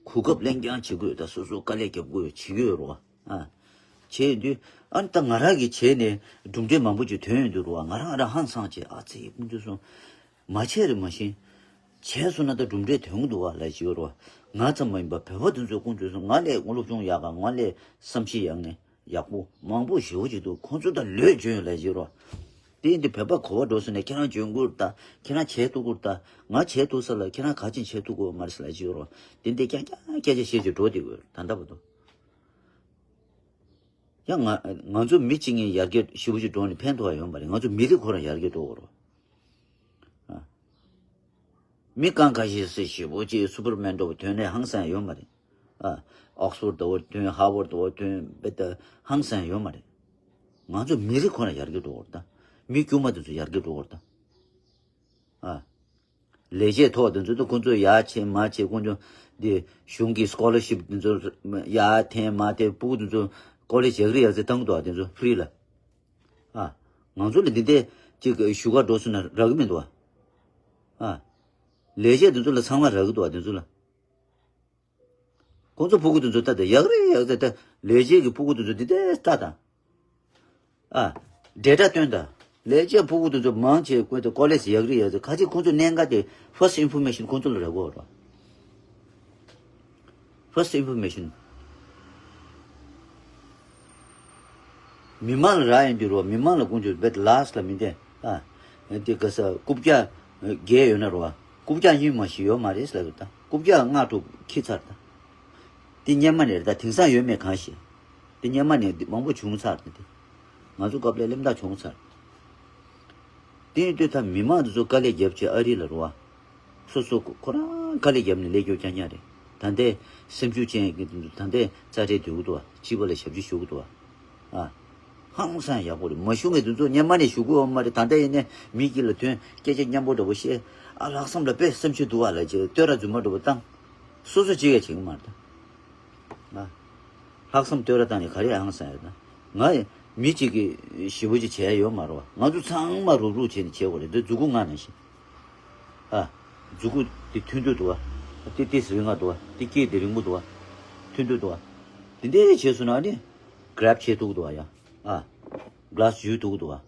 གོ་སྐབས་ལེན་རྐྱང་བྱེད་དགོས་ད། སོ་སོ་དཀའ་ལས་རྒྱབ་དགོས་བྱེད་ཀྱི་ཡོད་རེད་བ། ཨ། བྱས་ཡོད་དུས་ཨ་ནི་ད་ང་རང་གིས་བྱས་ནས་གྲུབ་འབྲས་མང་པོ་ཅིག་ཐོན་ཡོང་དུས་རེད་བ། ང་རང་ང་རང་ཧང་སངས་བྱས་ཨ་ཙི་ཀུན་སྤྱོད་སོང་མ་བྱས་རེད་མ་གཞི། བྱས་སོང་ན་ད་གྲུབ་འབྲས་ཐོན་གྱི་འདུག་བ་ལབ་བྱས་ཡོད་རེད་བ། ང་ཙམ་མ་ཡིན་པ་བོད་པ་དེ་ཚོས་ཀུན་སྤྱོད་སོང་ང་ལས་སློབ་སྦྱོང་ཡག་ག་ང་ལས་བསམ་ཤེས་ཡག་ནས་ཡག་པོ་མང་པོ་ཞེ་པོ་ཅིག་འདུག་ཁོང་ཚོ་ད་ལོས་འཇོན་ཡོད་ལབ་བྱས་ཡོད་རེད་བ། དེ་ཡིན་དུས་བོད་པ་གོ་བ་འགྲོ་སོང་ནས་ཁྱེད་རང་འཇོན་གྱི་རེད་ད། ཁྱེད་རང་བྱེད་ཐུབ་ཀྱི་རེད་ད། ང་བྱེད་ཐུབ་ས་ལ་ཁྱེད་རང་ག་ཅིག་བྱེད་ཐུབ་ཀྱི་ཡོད་མ་རེད་ཟེར་ལབ་ཀྱི་ཡོད་རེད་བ། དེ་འདྲའི་རྐྱང་རྐྱང་སྐད་ཆ་བཤད་ཀྱི་འགྲོ་བསྡད་ཀྱི་ཡོད་རེད་ད་ལྟ་བར་དུ། ཡང་ང་ང་ཚོ་མི་གཅིག་གཉིས་ཡར་རྒྱས་ཞེ་པོ་ཅིག་འགྲོ་ནས་ཕན་ཐོགས་ཡ་ཡོད་མ་རེད། ང་ཚོ་མི་རིགས་ཁོ་རང་ཡར་རྒྱས་འགྲོ་དགོས་རེད་བ། ཨ། མི་གང་ག་ཞིག་སེ་ཞེ་པོ་ཅིག་སུ་པར་མན་འདྲ་བོ་ཐོན་ནས་ཧང་སང་ཡ་ཡོད་མ་རེད། ཨ། ཨོག་སི་ཕོར་ཌི་འདྲ་བོ་ཐོན། ཧར་ཝར་ཌི་འདྲ་བོ་ཐོན་བས་ད་ཧང་སང་ཡ་ཡོད་མ་རེད། ང་ཚོ་མི་རིགས་ཁོ་རང་ཡར་རྒྱས་འགྲོ་དགོས་རེད་ད། མི་དཀྱུས་མ་དེ་ཚོ་ཡར་རྒྱས་འགྲོ་དགོས་རེད་ད། ཨ། ལས་བྱེད་ཐོག་དེ་ཚོ་ད་ཁོང་ཚོ་ཡར་ཕྱིན་མར་ཕྱིན། ཁོང་ཚོ་འདི་གཞུང་གི་སི་ཀོ་ལར་ཤིབ་དེ་ཚོ་ཡར་འཐེན་མར་འཐེན། ཕྲུ་གུ་དེ་ཚོ་ཀོ་ལེཇ་ཡག་རེ་ཡག་རེ་བཏང་འདུག་བ། དེ་ཚོ་ཕི་རི་ལ། ཨ། ང་ཚོ་ལ་འདི་འདྲའི་ཅིག་བཞུགས་སྒར་འགྲོ་སོང་ན་རག་གི་མི་འདུག་བ། ཨ། ལས་བྱེད་དེ་ཚོ་ལ་ཚང་མ་རག་གི་འདུག་བ། དེ་ཚོ་ལ། ཁོང་ཚོ་ཕྲུ་གུ་དེ་ཚོ་ལྟ་དང་། ཡག་རེད་ཡག་རེད་ད། ལས་བྱེད་ཀྱི་ཕྲུ་གུ་དེ་ཚོ་འདི་འདྲའི་ལྟ་དང་། ཨ། ཌེ་ཊ་སྟོན་དང་། ལས་བྱེད་ཕྲུ་གུ་དེ་ཚོ་མང་ཆེ་ཁོང་ཚོ་ཀོ་ལེཇ་ཡག་རེད་ཡག་རེད། ག་ཚོད་ཁོང་ཚོ་གནད་འགག་དེ་ཕར་སི་ཊི་ཨིན་ཕོར་མེ་ཤན་ཁོང་ཚོ་ལ་རག་གི་ཡོད་རེད། ཕར་སི་ཊི་ཨིན་ཕོར་མེ་ཤན། མི་མང་ལ་རག་ཡོང་དུས་རོ། མི་མང་ལ་ཁོང་ཚོས་བེད་ལཱ་སི་ལ་མི་བསྟན། ཨ། དེ་ག་ས་རྐུབ་བཀྱག་བརྒྱ་ཡོད་ན་རོ། རྐུབ་བཀྱག་གཉིས་མ་ཞིག་ཡོད་མ་རེད་ཟེར་ལབ་ཡོད་ད། རྐུབ་བཀྱག་ལྔ་དྲུག་འཁྱེར་ཚར་ད། དེ་སྔོན་མ་ནས་རེད་ད། དེང་སང་ཡོད་མེད་གང་ཤེས། དེ་སྔོན་མ་ནས་མང་པོ་བྱུང་ཚར་ད། དེ་ང་ཚོ་སྐབས་ལ་གླེན་རྟགས་བྱུང་ཚར། དེ་ཡིན་དུས་ད་མི་མང་དེ་ཚོ་དཀའ་ལས་རྒྱབ་བྱས་ཨ་རི་ལ་རོ་བ། སོ་སོ་ཁོ་རང་དཀའ་ལས་བརྒྱབ་ནས་སླེབས་རྒྱུ་རྐྱང་རྐྱང་རེད། ད་ལྟའི་སེམས་ཤུགས་ཅན་གྱི་དེ་ཚོ་ད་ལྟའི་རྩ་ཁྲལ་སྡོད་ཀྱི་འདུག་བ། སྤྱི་པ་ལ་ཞབས་ཕྱི་ཞུ་གི་འདུག་བ། ཨ། ཧང་སང་ཡག་པོ་རེད། མ་ཞུ་མཁན་དེ་ཚོ་སྔོན་མ་ནས་ཞུ་གི་ཡོད་མ་རེད། ད་ལྟ་ཡིན་ནའི་མི་དཀྱིལ་ལ་ཐོན། སྐད་ཆ་སྙན་པོ་འདྲ་པོ་བཤད། ཨ། ལྷག་བསམ་ལ་དཔེ་སེམས་ཤུགས་འདུག་བ་ལབ་བྱས་བསྟོད་ར་རྫུན་མ་འདྲ་པོ་བཏང་། སོ་སོ་གཅིག་ཡང་བྱེད་ཀྱི་མ་རེད་ད། ང་ལྷག་བསམ་བསྟོད་ར་བཏང་ནས་ག་རེ་ཧང་སང་ཡོད་ན། ང་མི་གཅིག་གིས་ཞེ་པོ་ཅིག་བྱས་ཡོད་མ་རེད་བ། ང་ཚོ་ཚང་མ་རུབ་རུབ་བྱས་ནས་བྱེད་དགོས་རེད། འདི་མཛུ་གུ་ལྔ་ནང་བཞིན། ཨ། མཛུ་གུ་འདི་ཐུང་ཐུང་འདུག་བ། འདི་ཏོག་ཙམ་རིང་བ་འདུག་བ། འདི་སྐེད་འདི་རིང་པོ་འདུག་བ། ཐུང་ཐུང་འདུག་བ། འདི་འདྲ་བྱས་སོང་ན་ནི་གྷི་རེབ་བྱེད་ཐུབ་ཀྱི་འདུག་བ་ཡ། ཨ། གྷི་ལ་སི་འཇུ་ཐུབ་ཀྱི་འདུག་བ།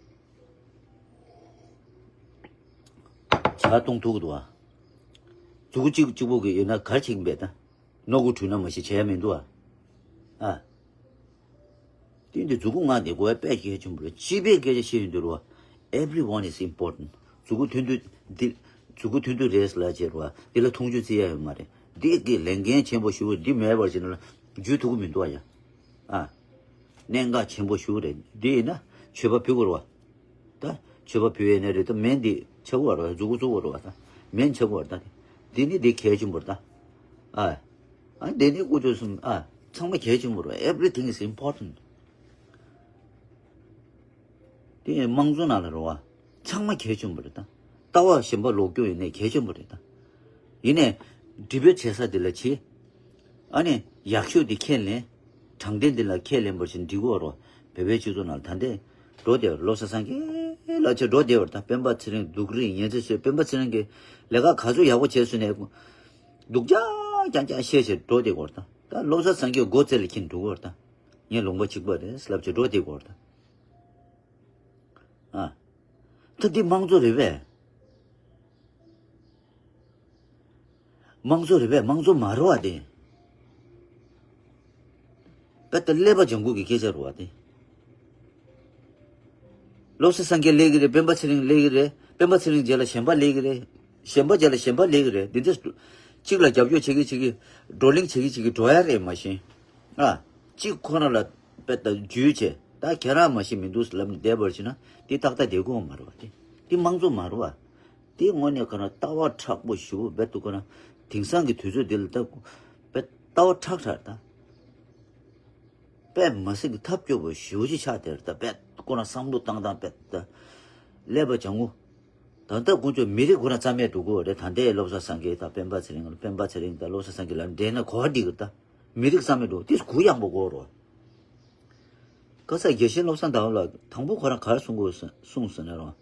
ཇ་བཏུང་ཐུབ་ཀྱི་འདུག་བ། མཛུ་གུ་གཅིག་གཅིག་པོ་གིས་ཡོད་ན་ག་རེ་བྱེད་ཀྱི་འདུག་ད། རྣོ་གུ་དྲུད་ན་མ་ཤེས་བྱས་མི་འདུག་ཨ། ཨ། དེ་འདི་མཛུ་གུ་ལྔ་འདི་དགོས་པ་དཔེ་གལ་ཆེན་པོ་རེད། སྤྱི་པའི་སྐད་ཆ་བཤད་ཡོང་དུས་རོ། Everyone is important. མཛུ་གུ་ཐུང་ཐུང་འདི། མཛུ་གུ་ཐུང་ཐུང་རེད་ལབ་བྱས་རོ། འདི་ལ་མཐོང་ཆུང་བརྩི་ཡ་ཡོད་མ་རེད། འདི་གི་ལས་འགན་ཆེན་པོ་ཞེ་པོ་འདི་མེད་པར་བྱས་ན་ལ་འཇུ་ཐུབ་ཀྱི་མི་འདུག་ཨ་ཡ། ཨ། གནད་འགག་ཆེན་པོ་ཞེ་པོ་རེད། འདི་ཡིན་ན་མཆོད་པ་ཕུལ་དགོས་རེད་བ། ད་མཆོད་པ་ཕུལ་ཡས་ནས་རེད། ད་མེ་འདི་ཆག་གི་ཡོད་རེད་བ། མཛུ་གུ་བཙུགས་ཡོད་རེད་བ། ད་མེ་ཆག་གི་ཡོད་རེད། ད་འདི་ནི་འདི་གལ་ཆེན་པོ་རེད་ད། ཨ། ཨ། འདི་ནི་ཀུ་ཅོ་གསུམ། ཨ། ཚང་མ་གལ་ཆེན་པོ་རེད། Everything is important. དེ་དམངས་གཙོ་ནང་ལ་རེད་བ། ཚང་མ་གལ་ཆེན་པོ་རེད་ད། ལྟ་བ་གཞན་པ་ལོག་རྒྱུ་ཡིན་ནའི་གལ་ཆེན་པོ་རེད་ད། ཡིན་ནའི་ཌི་བེཊ་བྱེད་ས་དེ་ལ་བྱེད། ཨ་ནི་ཡག་ཤོས་དེ་ཁས་ལེན། དྲང་བདེན་དེ་ལ་ཁས་ལེན་པར་བྱས་འགྲིག་གི་ཡོད་རེད། བོད་པའི་སྤྱི་ཚོགས་ནང་ལ་ད་ལྟའི་འགྲོ་བསྡད་པ་བློ་བཟང་སེང་གེ་ལ་ཆ་འགྲོ་བསྡད་པ་རེད་ད། སྤེན་པ་ཚེ་རིང་སྡུག་རུས་ངན་ཚད་བཟོས། སྤེན་པ་ཚེ་རིང་གིས་ལས་ཀ་ག་ཚོད་ཡག་པོ་བྱས་སོང་ནའི་སྡུག་ཅག་རྐྱང་རྐྱང་བཤད་བྱས་འགྲོ་བསྡད་ཀྱི་ཡོད་རེད་ད། ད་བློ་བཟང་སེང་གེ་མགོ་རྩེ་ལ་འཁྱེར་འགྲོ་གི་ཡོད་རེད་ད། ངའི་ལུང་པ་གཅིག་པ་རེད་ལབ་བྱས་འགྲོ་བསྡད་ཀྱི་ཡོད་རེད་ད། ཨ། ད་འདི་དམངས་གཙོ་རེད་པས། དམངས་གཙོ་རེད་པས། དམངས་གཙོ་མ་རེད་བ་དེ། དཔེ་ལྟ་ཀླད་པ་ལྗང་ཁུ་གི་སྐད་ཆ་རེད་བ་དེ། བློ་བཟང་སེང་གེ་སླེབས་ཀྱི་རེད། སྤེན་པ་ཚེ་རིང་སླེབས་ཀྱི་རེད། སྤེན་པ་ཚེ་རིང་རྗེས་ལ་གཞན་པ་སླེབས་ཀྱི་རེད། གཞན་པ་རྗེས་ལ་གཞན་པ་སླེབས་ཀྱི་རེད། འདི་འདྲ་གཅིག་ལ་རྒྱབ་སྐྱོར་བྱེད་ཀྱི་བྱེད་ཀྱི་བགྲོ་གླེང་བྱེད་ཀྱི་བྱེད་ཀྱི་འགྲོ་ཡ་རེད་མ་གཞི། ཨ། གཅིག་ཁོ་རང་ལ་དཔེ་ལྟ་འཇུས་བྱས། ད་ཁྱེད་རང་མ་ཤེས་མི་འདུག་ལབ་ནས་བསྡད་པར་བྱས་ན་དེ་ཏག་ཏག་བསྡད་དགོས་མ་རེད་བ། དེ་དེ་དམངས་གཙོ་མ་རེད་བ། དེ་དངོས་གནས་ཁོ་རང་ལྟ་བ་མཁྲེགས་པོ་ཞེ་པོ་རྦད་དེ་ཁོ་རང་དེང་སང་གི་དུས་ཚོད་འདི་ལ་ད་རྦད་ལྟ་བ་མཁྲེགས་མཁྲེགས་ད། དཔེ་མི་སྲིད་ཀྱི་ཐབས་སྐྱོ་པོ་ཞེ་པོ་ཅིག་ཆགས་བསྡད་རེད་ད། དཔེ་ཁོ་རང་བསམ་བློ་བཏང་སྟངས་དཔེ་ད་ཀླད་པ་ལྗང་ཁུ། ད་ལྟ་དཀོན་མཆོག་མི་རིགས་ཁོ་རང་རྩ་མེད་འགྲོ་གི་ཡོད་རེད། ད་ལྟའི་བློ་བཟང་སེང་གེ་དང་སྤེན་པ་ཚེ་རིང་། སྤེན་པ་ཚེ་རིང་དང་བློ་བཟང་སེང་གེ་ལ་འགྲན་ན་གོ་བ་འགྲིག་གི་རེད་ད། མི་རིགས་རྩ་མེད་འགྲོ་དེ་གུ་ཡངས་པོ་དགོས་རེད། ཁ་སང་དགེ་བཤེས་བློ་བཟང་ཟླ་བ་ལགས་དང་པོ་ཁོ་རང་ག་རེ་གསུང་གི་ཡོད་གསུངས་ཟེར་ན་རོ།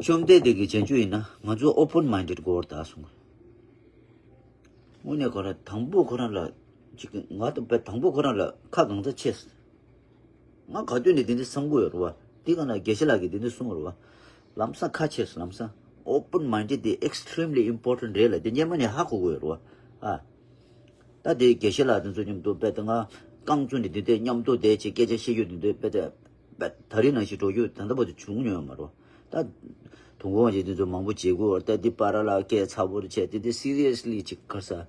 བཅོམ་ལྡན་འདས་ཀྱི་རྗེས་འཇུག་ཡིན་ན་ང་ཚོ་ཨོ་པན་མའིན་ཌེཌ་དགོས་རེད་ད་གསུངས། དངོས་གནས་ཁོ་རང་དང་པོ་ཁོ་རང་ལ་ཅིག་ང་དང་དཔེ་དང་པོ་ཁོ་རང་ལ་ཁ་གང་ཚ་ཆེ། ང་ག་དུས་ནས་དེ་འདྲ་བསམ་གི་ཡོད་རེད་བ། དེ་ག་ན་དགེ་བཤེས་ལགས་ཀྱིས་དེ་འདྲ་གསུངས་རེད་བ། ལམ་སང་ཁ་ཕྱེས་སོང་། ལམ་སང་ཨོ་པན་མའིན་ཌེཌ་དེ་extremely important རེད་ལ་དེ་སྔོན་མ་ནས་ཧ་གོ་གི་ཡོད་རེད་བ། ཨ། ད་དེ་དགེ་བཤེས་ལགས་དེ་ཚོ་མཉམ་དུ་དཔེ་ད་ང་རྐང་བཙུགས་ནས་དེ་འདྲ་མཉམ་དུ་བསྡད་བྱས་སྐད་ཆ་བཤད་རྒྱུ་དེ་འདྲ་དཔེ་ད་ ད་རེས་ནང་བཞིན་འགྲོ་རྒྱུ་ད་ལྟ་བར་དུ་བྱུང་མྱོང་ཡོད་མ་རེད། ད་དུང་དགོངས་བཞེས་དེ་ཚོ་མང་པོ་བྱེད་དགོས་ད། འདི་པ་ར་ལ་སྐད་ཚ་པོ་རེ་བྱས་དེ་དེ་སི་རི་ཡས་ལི་ཅིག་ག་རེ་ཟ།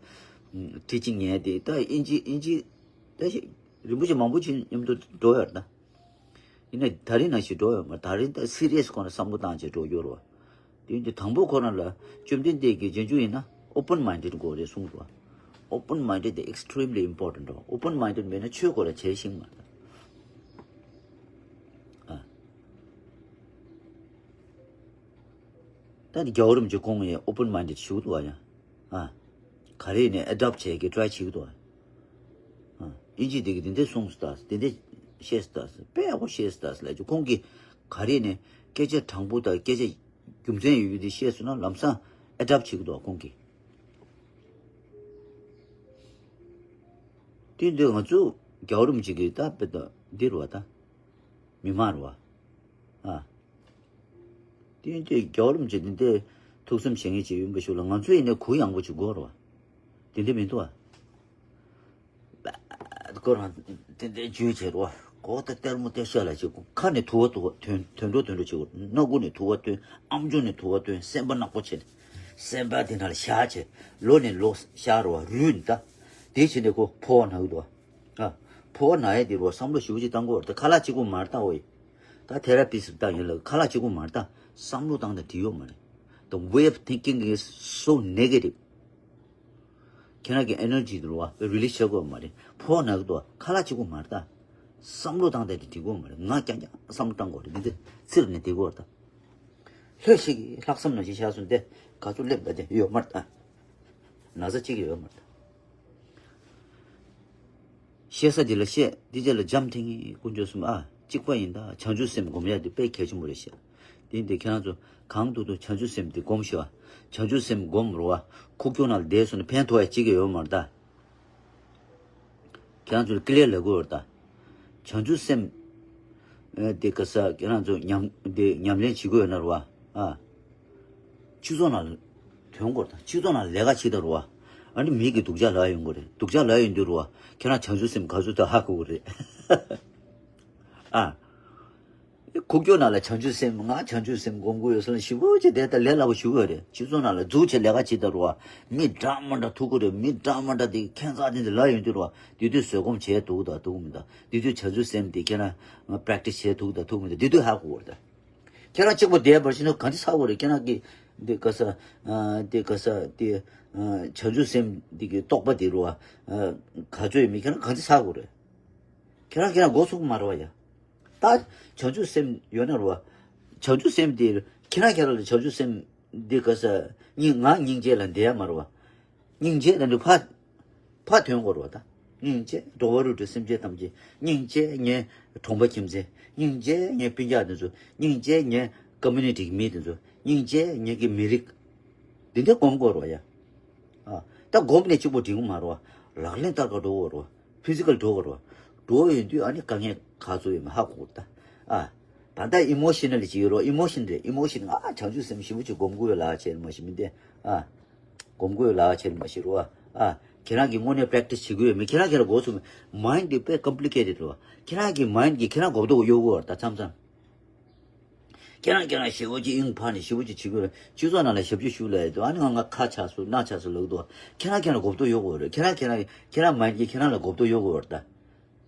ཁྲིད་ཅིག་ཉན་དེ་ད་ཨིན་ཇི་ཨིན་ཇི་ད་ཞིག་རིན་པོ་ཆེ་མང་པོ་ཅིག་མཉམ་དུ་འགྲོ་ཡོད་ད། ཡིན་ནའི་ད་རིང་ནང་བཞིན་འགྲོ་ཡོད་མ་རེད། ད་རིང་ད་སི་རི་ཡས་ཁོ་ན་བསམ་བློ་བཏང་བྱས་འགྲོ་རྒྱུ་རེད་བ། དེ་ཡིན་དུས་དང་པོ་ཁོ་རང་ལ་བཅོམ་ལྡན་འདས་ཀྱི་རྗེས་འཇུག་ཡིན་ན་ཨོ་པན་མའིན་ཌེཌ་དགོས་རེད་གསུངས་འདུག་བ། ཨོ་པན་མའིན་ཌེཌ་དེ་ཨེགས་ཊི་རི་མི་ལི་ཨིམ་པོར་ཊེན་ཊི་རེད་བ། ཨོ་པན་མའིན་ཌེཌ་མེད་ན་ཆོས་སྐོར་ལ་བྱེད་ཤེས་མ་རེད། ཨ། ད་ནི་རྒྱལ་བ་རིན་པོ་ཆེ་ཁོང་ཡང་ཨོ་པན་མའིན་ཌེཌ་ཞུ་འདུག་བ་ཡང་། ཨ། ག་རེ་ནས་ཨེ་ཌོབ་བྱེད་ཀྱི་ཊི་རའི་བྱེད་ཀྱི་འདུག་བ། ཨ། ཨིན་ཇི་དེ་གི་དེ་འདྲས་གསུངས་སུ་ད་དེ་འདྲས་བཤད་སུ་ད་དཔེ་ཡག་པོ་བཤད་སུ་ད་ལ་ཅིག་ཁོང་གིས་ག་རེ་ནས་སྐད་ཆ་དྲང་པོ་དང་སྐད་ཆ་རྒྱུ་མཚན་ཡོད་རྒྱུ་དེ་བཤད་སོང་ན་ལམ་སང་ཨེ་ཌོབ་བྱེད་ཀྱི་འདུག་ཁོང་གིས། དེ་འདི་ང་ཚོ་རྒྱལ་བ་རིན་པོ་ཆེ་གི་ད་དཔེ་ད་འདི་རུ་བ་ད་མི་མང་རུ་བ། ཨ། དེ་འདི་རྒྱལ་བ་རིན་པོ་ཆེ་དེ་འདི་ཐུགས་བསམ་བཞེས་མཁན་ཅིག་ཡིན་པ་ཞིག་ལ་ང་ཚོ་ཡིན་ནའི་གུ་ཡངས་པོ་ཅིག་དགོས་རུ་བ། དེ་འདི་མི་འདུག་ཨ། ཁོ་རང་དེ་འདྲའི་རྒྱུས་བྱེད་རོགས། གོ་ད་ལྟད་མོ་ལྟད་ཤ་ལ་བྱེད་དགོས། ཁ་ནས་ཐུ་བ་ཐུ་བ་ཐོན་ཐོན་འགྲོ་ཐོན་འགྲོ་བྱེད་དགོས། སྣ་ཁུག་ནས་ཐུ་བ་ཐོན། ཨམ་ཅོག་ནས་ཐུ་བ་ཐོན། སེམས་པ་ནག་པོ་བྱེད། སེམས་པ་དེ་ནང་ལ་ཤ་བྱེད། ལོ་ནས་ལོ་ཤ་རོ་བ་རུལ་ནི་ད། དེ་བྱེད་ནས་ཁོ་ཕོ་བ་ན་གི་འདུག་བ། ཨ། ཕོ་བ་ན་ཡས་དེ་རོ་བསམ་བློ་ཞེ་པོ་ཅིག་བཏང་དགོས་རེད་ད། ཁ་ལག་གཅིག་པོ་མ་རེད་ད། འོ་ཡི། ད་ཐེ་ར་པི་སི་བཏང་ཡིན་ལ་ཁ་ལག་གཅིག་པོ་མ་རེད་ད། བསམ་བློ་བཏང་ད་འགྲིག་ཡོད་མ་རེད། The way of thinking is so negative. ཁྱེད་རང་གི་ཨེ་ནར་ཇི་དེ་རུ་བ་རི་ལིས་བྱེད་དགོས་མ་རེད། ཕོ་བ་ན་གི་འདུག་བ། ཁ་ལག་གཅིག་པོ་མ་རེད་ད། བསམ་བློ་བཏང་དེ་འགྲིག་གི་མ་རེད། ང་རྐྱང་རྐྱང་བསམ་བློ་བཏང་དགོས་རེད། འདི་འདི་ཚིར་ནས་བསྡད་དགོས་རེད་ད། ལྷོད་ཤིག་ལྷག་བསམ་ནང་བཞིན་བཞག་སོང་སྟེ་ག་ཚོད་སླེབས་ད་དེ་ཡོད་མ་རེད་ད། ན་ཚ་གཅིག་ཡོད་མ་རེད་ད། བཤད་ས་འདི་ལ་བཤད་འདི་རྗེས་ལ་འཇམ་ཐིང་ངེ་དཀོན་མཆོག་གསུམ་ཨ་གཅིག་པ་ཡིན་ད། བྱང་ཆུབ་སེམས་སྒོམ་ཡ་འདི་དཔེ་གལ་ཆེན་པོ་རེད་ཤག་འདི་འདི་ཁྱེད་རང་ཚོ་གང་ཐུབ་ཐུབ་བྱང་ཆུབ་སེམས་འདི་སྒོམ་ཤོག་ཨ། བྱང་ཆུབ་སེམས་སྒོམ་རོགས་ཨ། ཁུག་ཀྱོག་ནང་ལ་བསྡད་སོང་ན་ཕན་ཐོགས་ཡ་གཅིག་ཀྱང་ཡོད་མ་རེད་ད། ཁྱེད་རང་ཚོ་ལ་ཀི་ལེར་ལབ་དགོས་རེད་ད། བྱང་ཆུབ་སེམས་ཨ་འདི་ག་ས་ཁྱེད་རང་ཚོ་ཉམས་འདི་ཉམས་ལེན་བྱེད་དགོས་ཡོད་ན་རོགས་ཨ། ཨ། སྤྱི་ཚོགས་ནང་ལ་ཐོན་དགོས་རེད་ད། སྤྱི་ཚོགས་ནང་ལས་ཀ་བྱེད་ད་རུ་བ། ཨ་ནི་མི་གི་སྡུག་ཅག་ལབ་ཡོང་གི་རེད། སྡུག་ཅག་ལབ་ཡོང་དུས་རུ་བ་ཁྱེད་རང་བྱང་ཆུབ་སེམས་ག་ཚོད་ད་ཧ་གོ་གི་རེད། ཨ། ཁུག་ཀྱོག་ནང་ལ་བྱང་ཆུབ་སེམས་ང་བྱང་ཆུབ་སེམས་སྒོམ་དགོས་ཡོད་ཟེར་ན་ཞེ་པོ་ཅིག་དེ་ལྟ་ལས་སླ་པོ་ཞུ་གི་རེད། སྤྱི་ཚོགས་ནང་ལ་འཛུལ་བྱས་ལས་ཀ་བྱེད་ད་རུ་བ་མི་འདྲ་མི་འདྲ་ཐུག་གི་རེད། མི་འདྲ་མི་འདྲ་དེ་ཁྱད་མཚར་དེ་འདྲ་ལབ་ཡོང་དུས་རུ་བ་དེ་དུས་བཟོད་སྒོམ་བྱས་འདུག་ད་འདུག་མི་འདུག་དེ་དུས་བྱང་ཆུབ་སེམས་དེ་ཁྱེད་རང་པེ་རེག་ཊི་སི་བྱས་འདུག་ད་འདུག་མི་འདུག་དེ་དུས་ཧ་གོ་གི་རེད་ད། ཁྱེད་རང་གཅིག་པོ་བསྡད་པར་ཕྱིན་ན་གང་ཅི་ཚར་དགོས་རེད། ཁྱེད་རང་གི་འདི་ག་ས་ཨ་འདི་ག་ས་འདི་ཨ་བྱང་ཆུབ་སེམས་འདི་གི་རྟོགས་པ་འདི་རུ་ཨ་ག་ཚོད་ཡོད་མེད་ཁྱེད་རང་གང་ཅི་ཚར་དགོས་རེད། ཁྱེད་རང་ཁྱེད་རང་མགོ་ཚུགས་མ་རེད་བ་ཡ། ད་བྱང་ཆུབ་སེམས་ཡོད་ན་རུ་བ། བྱང་ཆུབ་སེམས་འདི་ཁྱེད་རང་ཁྱེད་རང་ལ་བྱང་ཆུབ་སེམས་འདི་ག་ས་སྙིང་ང་སྙིང་རྗེ་ལ་འདི་ཡ་མ་རུ་བ། སྙིང་རྗེ་ལ་འདི་ཕ། ཕར་ཐོན་དགོས་རེད་བ་ད། སྙིང་རྗེ་འགྲོ་བ་རིགས་དྲུག་སེམས་ཅན་ཐམས་ཅད། སྙིང་རྗེ་ངའི་གྲོང་པ་ཁྱིམ་མཚེས། སྙིང་རྗེ་ངའི་སྤུན་ཀྱག་དེ་ཚོ། སྙིང་རྗེ་ངའི་ཀོ་མུ་ནི་ཊི་གི་མི་དེ་ཚོ། སྙིང་རྗེ་ངའི་གི་མི་རིགས། འདི་འདྲ་སྒོམ་དགོས་རེད་བ་ཡ། ཨ། ད་སྒོམ་ནས་གཅིག་པོ་འགྲིག་གི་མ་རེད་བ། ལག་ལེན་བསྟར་ག་འགྲོ་དགོས་རེད་བ། ཕི་ཟི་ཀལ་འགྲོ་དགོས་རེད་བ། འགྲོ་ཡོང་དུས་ཨ་ནི་དཀའ་ངལ་ག་ཚོད་ཡོད་མེད་ཧ་གོ་དགོས་རེད་ད། ཨ། ད་ལྟ་ཨི་མོ་ཤི་ནལ་ཅིག་ཡོད་རེད་བ། ཨི་མོ་ཤན་རེད། ཨི་མོ་ཤན་ང་བྱང་ཆུབ་སེམས་ཞེ་པོ་ཅིག་སྒོམ་དགོས་ལ་བྱས་མ་ཤི་མི་འདི། ཨ། སྒོམ་དགོས་ལ་བྱེད་མ་ཤེས་རོ། ཨ། ཁྱེད་རང་གིས་དངོས་གནས་པེ་རེག་ཊི་སི་བྱེད་དགོས་ཡོད་མེད་ཁྱེད་རང་ཁྱེད་རང་མགོ་ཚོས་མེད། མའིན་ཌི་དཔེ་ཀོམ་པི་ལི་ཀེ་ཊེཌ་རོ། ཁྱེད་རང་གི་མའིན་ཌི་གིས་ཁྱེད་རང་མགོ་ཐོག་གཡོག་གོ་བར་ད་མཚམས་མཚམས། ཁྱེད་རང་ཁྱེད་རང་ཞེ་པོ་ཅིག་དབྱིངས་ཕར་ནས་ཞེ་པོ་ཅིག་བྱེད་དགོས་རེད། སྤྱི་ཚོགས་ནང་ལ་ཞབས་ཕྱི་ཞུ་ལ་ཡོད་དོ། ཨ་ནི་ང་ང་ཁ་ཆགས་སོང་སྣ་ཆགས་སོང་ལབ་འདུག་ཁྱེད་རང་ཁྱེད་རང་མགོ་ཐོག་གཡོག་གོ་རེད། ཁྱེད་རང་ཁྱེད་རང་ཁྱེད་རང་མའིན་ཌི་གིས་ཁྱེད་རང་ལ་མགོ་ཐོག་གཡོག་གོ་བར་ད།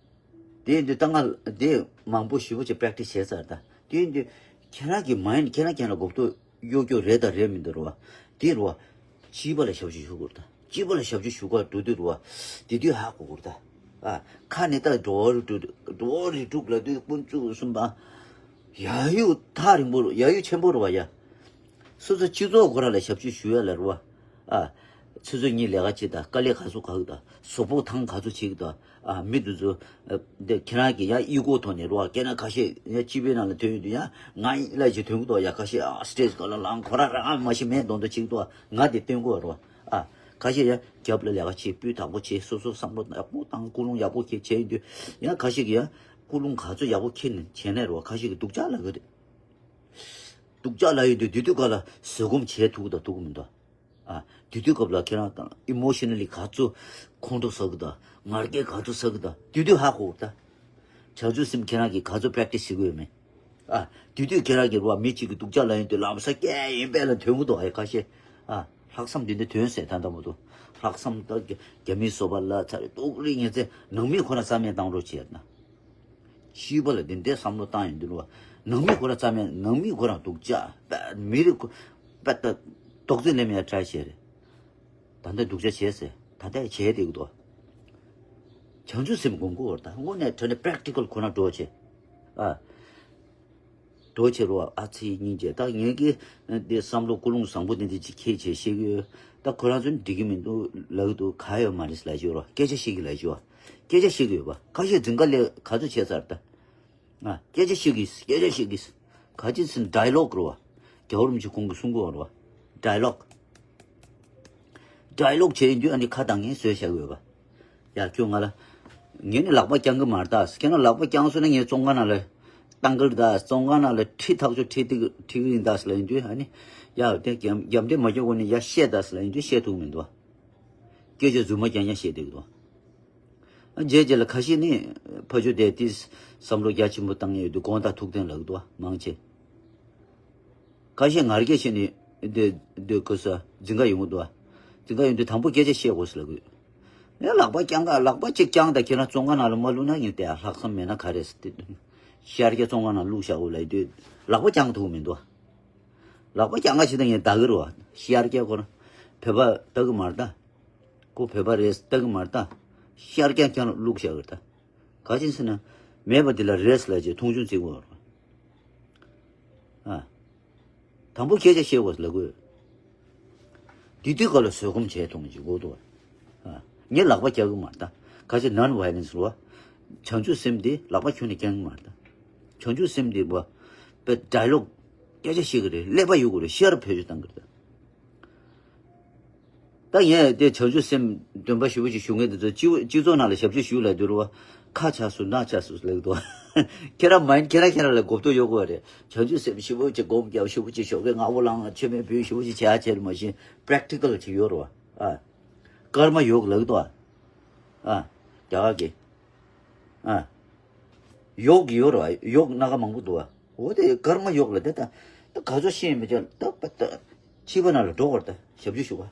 དེ་འདི་ལྟ་ང་དེ་མང་པོ་ཞེ་པོ་ཅིག་པེ་རེག་ཊི་སི་བྱས་ཚར་ད། དེ་འདི་ཁྱེད་རང་གི་མའིན་ཌི་ཁྱེད་རང་ཁྱེད་རང་མགོ་ཐོག་གཡོ་སྐྱོ་རེད་དང་རེད་མི་འདུག་རོ། དེ་རོ། སྐྱིད་པ་ལ་ཞབས་ཕྱི་ཞུ་དགོས་རེད་ད། སྐྱིད་པ་ལ་ཞབས་ཕྱི་ཞུ་གར་འགྲོ་དུས་རོ། དེ་དུས་ཧ་གོ་དགོས་རེད་ད། ཨ། ཁ་ནས་ད་འགྲོ་བ་རིགས་དྲུག་འགྲོ་བ་རིགས་དྲུག་ལབ་དུས་ཀུན་སྤྱོད་གསུམ་པ། ཡ་ཡུ་ཐག་རིང་པོ་རོ། ཡ་ཡུ་ཆེན་པོ་རོ་བ་ཡ། སོ་སོ་སྤྱི་ཚོགས་སྐོར་ལ་ཞབས་ཕྱི་ཞུ་ཡ་ལ་རོ་བ། ཨ། ཆུ་ཚོད་གཉིས་ལས་ཀ་བྱེད་དང་དཀའ་ལས་ག་ཚོད་ག་གི་དང་གཟུགས་པོ་ཐང་ག་ཚོད་བྱེད་གི་དང་། ཨ། མི་འདི་ཚོ། ཨ། འདི་ཁྱེད་རང་གིས་ཡང་ཨི་གོ་ཐོག་ནས་རོ། སྐད་ན་ཁ་ཤས་ཡང་སྤྱི་པའི་ནང་ལ་ཐོན་ཡོང་དུས་ཡང་ང་ཨི་ལ་ཞིག་ཐོན་གི་འདུག་ཡ་ཁ་ཤས་ཨ་སི་ཊེ་ཇི་སྒང་ལ་ལངས་ཁོ་ར་རང་མ་ཤི་མེད་མདོག་མདོག་བྱེད་གི་འདུག་ང་དེ་སྟོན་གོ་རོ། ཨ། ཁ་ཤས་ཡང་རྒྱབ་ལ་ལས་ཀ་བྱེད་སྤུས་དག་པོ་བྱེད་སོ་སོ་བསམ་བློ་ཡག་པོ་བཏང་ཀུན་སློང་ཡག་པོ་འཁྱེར་བྱས་ཡོང་དུས་ཡང་ཁ་ཤས་ཀྱིས་ཡང་ཀུན་སློང་ག་ཚོད་ཡག་པོ་འཁྱེར་ནས་བྱས་ནས་རོ། ཁ་ཤས་ཀྱིས་སྡུག་ཅག་ལབ་གི་རེད། སྡུག་ཅག་ལབ་ཡོང་དུས་དེ་དུས་ག་ལ་བཟོད་སྒོམ་བྱས་ཐུབ་གི་དང་ཐུབ་གི་མི་འདུག་ཨ། དེ་དུས་སྐབས་ལ་ཁྱེད་རང་དང་ཨི་མོ་ཤི་ནལ་ལི་ག་ཚོད་ཁོང་ཁྲོ་ཟ་གི་དང་ང་རྒྱལ་ག་ཚོད་ཟ་གི་དང་དེ་དུས་ཧ་གོ་ད། བྱང་ཆུབ་སེམས་ཁྱེད་རང་གིས་ག་ཚོད་པེ་རེག་ཊི་སི་བྱེད་ཀྱི་ཡོད་མེད། ཨ། དེ་དུས་ཁྱེད་རང་གིས་རོ་མི་གཅིག་གི་སྡུག་ཅག་ལབ་ཡོང་དུས་ལམ་སང་སྐད་ཡིན་པས་ལ་ཐོན་གི་འདུག་ཨ། ཁ་ཤས། ཨ། ལྷག་བསམ་དེ་འདྲ་ཐོན་ཟེར་ད་ལྟ་མ་གཏོགས། ལྷག་བསམ་ད་རྒྱ་རྒྱ་མི་སོ་པ་ལ་ཚ་རེ་སྡུག་རེ་ངན་ཚེ་ནང་མི་ཁོ་རང་རྩ་མེད་བཏང་རོགས་བྱས་ན། སྤྱི་པ་ལ་དེ་འདྲའི་བསམ་བློ་བཏང་ཡོང་དུས་རོ། ནང་མི་ཁོ་རང་རྩ་མེད། ནང་མི་ཁོ་རང་སྡུག་ཅག་པ། མི་རིགས་ཁོ་པ་ད་རྡོག་རྫིས་ལེན་མེད་ཡ་ཊ་རའེ་བྱས་རེད། ད་ལྟ་སྡུག་ཅག་བྱས་ཟེར། ད་ལྟ་བྱས་བསྡད་ཀྱི་འདུག་བྱང་ཆུབ་སེམས་སྒོམ་དགོས་བར་ད་དངོས་གནས་དྲང་གནས་པེ་རེག་ཊི་ཀལ་ཁོ་ན་འགྲོ་བྱེད། ཨ། འགྲོ་བྱེད་རོ། ཨ་ཙི་སྙིང་རྗེ། ད་ངས་ཀྱི་འདི་བསམ་བློ་ཀུན་སློང་བཟང་པོ་འདི་འདི་ཅིག་ཁྱེད་བྱས་བཤད་ཀྱི་ཡོད། ད་ཁོ་རང་ཚོ་ནི་འགྲིག་གི་མི་འདུག་ལབ་ཀྱི་འདུག་ག་ཡོད་མ་རེད་ལབ་ཞུ་རོ། སྐད་ཆ་བཤད་ཀྱི་ལབ་ཞུ་བ། སྐད་ཆ་བཤད་ཀྱི་ཡོད་པ། ཁ་ཤས་འཛིན་ག་ལས་ག་ཚོད་བྱས་ཚར་ད། ང་སྐད་ཆ་བཤད་གི། སྐད་ཆ་བཤད་གི། ག་ཅི་ཟེར་ན་ཌའི་ལོག་རེད་བ། རྒྱལ་བ་རིན་པོ་ཆེ་ཁོང་གིས་གསུང་གི་ཡོད་རེད་བ། ཌའི་ལོག་ཌའི་ལོག་བྱས་ཡིན་དུས་ཨ་ནི་ཁ་བཏང་ངས་བཟོས་བཞག་གི་ཡོད་པ། ཡ་ཁྱོད་ང་ལ། ངས་ནི་ལག་པ་བརྐྱང་གི་མ་རེད་ད། ཁྱེད་རང་ལག་པ་བརྐྱངས་སོང་ན་ངས་བཙོན་ཁང་ནང་ལ་བཏང་གི་རེད་ད། བཙོན་ཁང་ནང་ལ་ཁྲིད་ཐག་ཆོད་ཁྲིད་ཐིག་ཁྲིད་གི་ཡིན་ད་ཟེར་ལབ་ཡིན་དུས་ཨ་ནི། ཡ་དེ་རྒྱབ་རྒྱབ་འདྲེ་མ་སྐྱོར་གོང་ནས་ཡ་བཤད་ད་ཟེར་ལབ་ཡིན་དུས་བཤད་ཐུབ་མི་འདུག་བ། སྐད་ཆ་རྫུན་མ་རྐྱང་རྐྱང་བཤད་བསྡད་ཀྱི་འདུག་བ། རྗེས་རྗེས་ལ་ཁ་ཤས་ནི་ཕ་ཆོས་དེ་ཏིས་བསམ་བློ་རྒྱ་ཆེན་པོ་བཏང་ཡོད་དུས་དགོངས་དག་ཐུགས་བདེན་ལབ་འདུག་མང་ཆེ། ཁ་ཤས་ངར་སྐད་བྱས་ནས་སྡོད་སྡོད་དགོས་ས་འཛིན་ག་ཡོང་གི་འདུག་བ། འཛིན་ག་ཡོང་དུས་དང་པོ་སྐད་ཆ་བཤད་དགོས་ཟེར་ལབ་དགོས། ངས་ལག་པ་བརྐྱང་ག་ལག་པ་གཅིག་བརྐྱངས་དང་ཁྱེད་རང་བཙོན་ཁང་ནང་ལ་མ་བླུགས་ན་ངས་དེ་ལྷག་བསམ་མེད་ན་ག་རེ་ཟེར་ཏེ། ཤར་རྒྱག་བཙོན་ཁང་ནང་བླུགས་བཞག་དགོས་ལབ་དུས་ལག་པ་བརྐྱང་ཐུབ་མི་འདུག་བ། ལག་པ་བརྐྱང་ག་བྱས་ད་ངས་ད་གི་རུ་བ་ཤར་རྒྱག་ཁོ་རང་བོད་པ་ད་གི་མ་རེད་ད། ཁོ་བོད་པ་རེད་ལྟ་གི་མ་རེད་ད། ཤར་རྒྱག་རྐྱང་བླུགས་བཞག་གི་རེད་ད། ག་ཅི་ཟེར་ན། མེད་པ་འདི་ལ་རེད་ལབ་བྱས་མཐོང་ཆུང་བྱེད་དགོས་རེད། ཨ། དང་པོ་སྐད་ཆ་བཤད་དགོས་ལབ་དགོས། དེ་དུས་སྐབས་ལ་བཟོད་སྒོམ་བྱས་ཐོངས་ཅིག་དགོས་འདུག་ཨ། ངས་ལག་པ་རྒྱག་གི་མ་རེད་ད། ག་ཅི་ནན་ཝའི་ལེན་སི་རེད་བ། བྱང་ཆུབ་སེམས་འདི་ལག་པ་ཁྱོན་ནས་རྐྱང་གི་མ་རེད་ད། བྱང་ཆུབ་སེམས་འདི་བ། པའི་ཌའི་ལོག་སྐད་ཆ་བཤད་གི་རེད། ཀླད་པ་ཡོད་གི་རེད། ཤར་བེད་སྤྱོད་བཏང་གི་རེད་ད། ད་ངས་དེ་བྱང་ཆུབ་སེམས་འདོན་པ་ཞེ་པོ་ཅིག་ཞུ་མཁན་དེ་ཚོ་སྤྱི་སྤྱི་ཚོགས་ནང་ལ་ཞབས་ཕྱི་ཞུ་ལབ་དུས་རུ་བ། ཁ་ཆགས་སོང་། སྣ་ཆགས་སོང་ལབ་འདུག་ཁྱེད་རང་མ་ཡིན་ཁྱེད་རང་ཁྱེད་རང་ལ་གོ་བསྡུར་ཡོད་དགོས་རེད། བྱང་ཆུབ་སེམས་ཞེ་པོ་ཅིག་སྒོམ་རྒྱབ་ཞེ་པོ་ཅིག་ཞོགས་ཀས་སྔ་པོ་ལངས་མཆོད་མེ་འབུལ་ཞེ་པོ་ཅིག་བྱེད་ཡ་བྱེད་ལ་མ་གཞི་པེ་རེག་ཊི་ཀལ་ཅིག་ཡོད་རེད་བ། ཨ། སྐར་མ་ཡོད་ལབ་འདུག་ཨ། རྒྱ་གར་གྱི། ཨ། ཡོག་གི་ཡོད་རེད་བ། ཡོག་སྣ་ཁ་མང་པོ་འདུག་བ། འོ་དེ་སྐར་མ་ཡོག་ལ་དེ་ད་ད་ག་ཚོད་ཤེས་མི་ཆོག་ད་པ་ད་ཕྱི་པ་ནང་ལ་འགྲོ་དགོས་རེད་ད། ཞབས་ཕྱི་ཞུ་བ།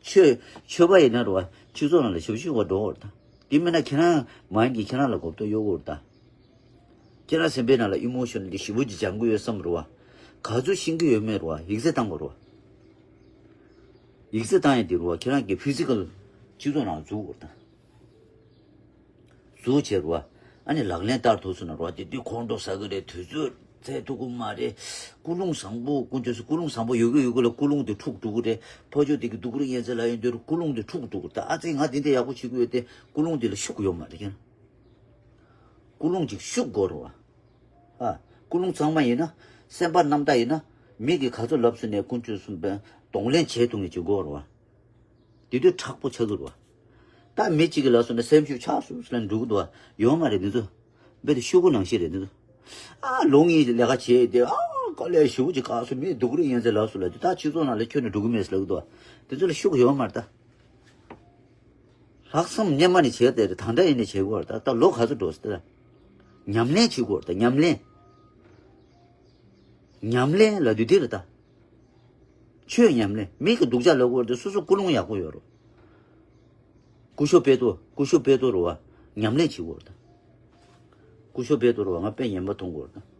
ཆོས་ཆོས་པ་ཡིན་ན་རེད་བ། སྤྱི་ཚོགས་ནང་ལ་ཞབས་ཕྱི་ཞུ་བ་འགྲོ་དགོས་རེད་ད། དེ་མིན་ན་ཁྱེད་རང་མ་ཡིན་གྱི་ཁྱེད་རང་ལ་གོ་བརྡ་གཡོག་དགོས་རེད་ད། ཁྱེད་རང་སེམས་པའི་ནང་ལ་ཨི་མོ་ཤོན་ལི་ཞེ་པོ་ཅིག་སྦྱང་གི་ཡོད་བསམ་རེད་བ། ག་ཚོད་ཤེས་ཀྱི་ཡོད་མེད་རེད་བ། ཡིག་ཚད་བཏང་དགོས་རེད་བ། ཡིག་ཚད་བཏང་ཡས་དེ་རེད་བ། ཁྱེད་རང་གི་ཕི་སི་ཀལ་སྤྱི་ཚོགས་ནང་འཛུལ་དགོས་རེད་ད། བཟོ་བྱས་རོ། ཨ་ནི་ལག་ལེན་བསྟར་ཐུབ་སོང་ན་རོ། དེ་དུས་ཁོང་ཁྲོ་ཟ་གི་རེད། དུས་ཚོད་ཚད་ཐུབ་ཀྱི་མ་རེད། ཀུན་སློང་བཟང་པོ་ཀུན་སྤྱོད་སུ་ཀུན་སློང་བཟང་པོ་ཡོད་གི་ཡོད་གི་ལ་ཀུན་སློང་དེ་འཁྲུག་འགྲོ་གི་རེད། ཕ་ཆོས་དེ་གི་སྡུག་རུས་ཡན་ཆད་ལ་ཡོང་དུས་ཀུན་སློང་དེ་འཁྲུག་འགྲོ་གི་རེད། ད་ཨ་ཙི་ང་དེ་འདྲ་ཡག་པོ་བྱེད་ཀྱི་ཡོད་དེ་ཀུན་སློང་དེ་ལ་ཤུགས་ཡོད་མ་རེད་ཀྱང་། ཀུན་སློང་ཅིག་ཤུགས་དགོས་རོ། ཨ། ཀུན་སློང་གཙང་མ་ཡིན་ན། སེམས་པ་རྣམ་དག་ཡིན་ན། མི་གི་ག་ཚོད་ལབ་སོང་ནས་ཀུན་སྤྱོད་གསུམ་པའི་གདོང་ལེན་བྱེད་ཐུབ་མཁན་ཅིག་དགོས་རོ། དེ་དུས་དྲག་པོ་ཆགས་ཀྱི་རེད་བ། ད་མི་གཅིག་གིས་ལབ་སོང་ན་སེམས་ཤུགས་ཆག་སོང་ཟེར་ལབ་འགྲོ་གི་འདུག་བ། ཡོད་མ་རེད་འདི་ཚོ། རྦད་དེ་ཤོག་གུ་ནང་བཞིན་རེད་འདི་ཚོ། ཨ་ལོ་ལྔའི་ལས་ཀ་བྱས་ཏེ་ཨ་དཀའ་ལས་ཞེ་པོ་ཅིག་བཀག་སོང་། མི་སྡུག་རུས་ཡན་ཆད་ལབ་སོང་ལབ་དུས་ད་སྤྱི་ཚོགས་ནང་ལ་ཁྱོན་ནས་འགྲོ་གི་མེད་ཟེར་ལབ་ཀྱི་འདུག་བ། འདི་ཚོ་ལ་ཤོག་གུ་ཡོད་མ་རེད་ད། ལྷག་བསམ་སྔོན་མ་ནས་བྱས་ཏེ་རེད། ད་ལྟ་ཡིན་ནས་བྱེད་དགོས་རེད་ད། ད་ལོ་ག་ཚོད་འགྲོ་ཟེར་ད། ཉམས་ལེན་བྱེད་དགོས་རེད་ད། ཉམས་ལེན། ཉམས་ལེན་ལབ་དུས་འདི་རེད་ད། ཆོས་ཉམས་ལེན། མི་གི་སྡུག་ཅག་ལབ་དགོས་རེད་དེ་སོ་སོ་ཀུན་སློང་ཡག་པོ་ཡོད་རོ། ཀུ་ཤོ་པེ་ཏོ་ཀུ་ཤོ་པེ་ཏོ་རོ་བ། ཉམས་ལེན་བྱེད་དགོས་རེད་ད། ཀུ་ཤོ་པེ་ཏོ་རོ་བ་ང་དཔེ་ངན་པ་མཐོང་དགོས་རེད་ད།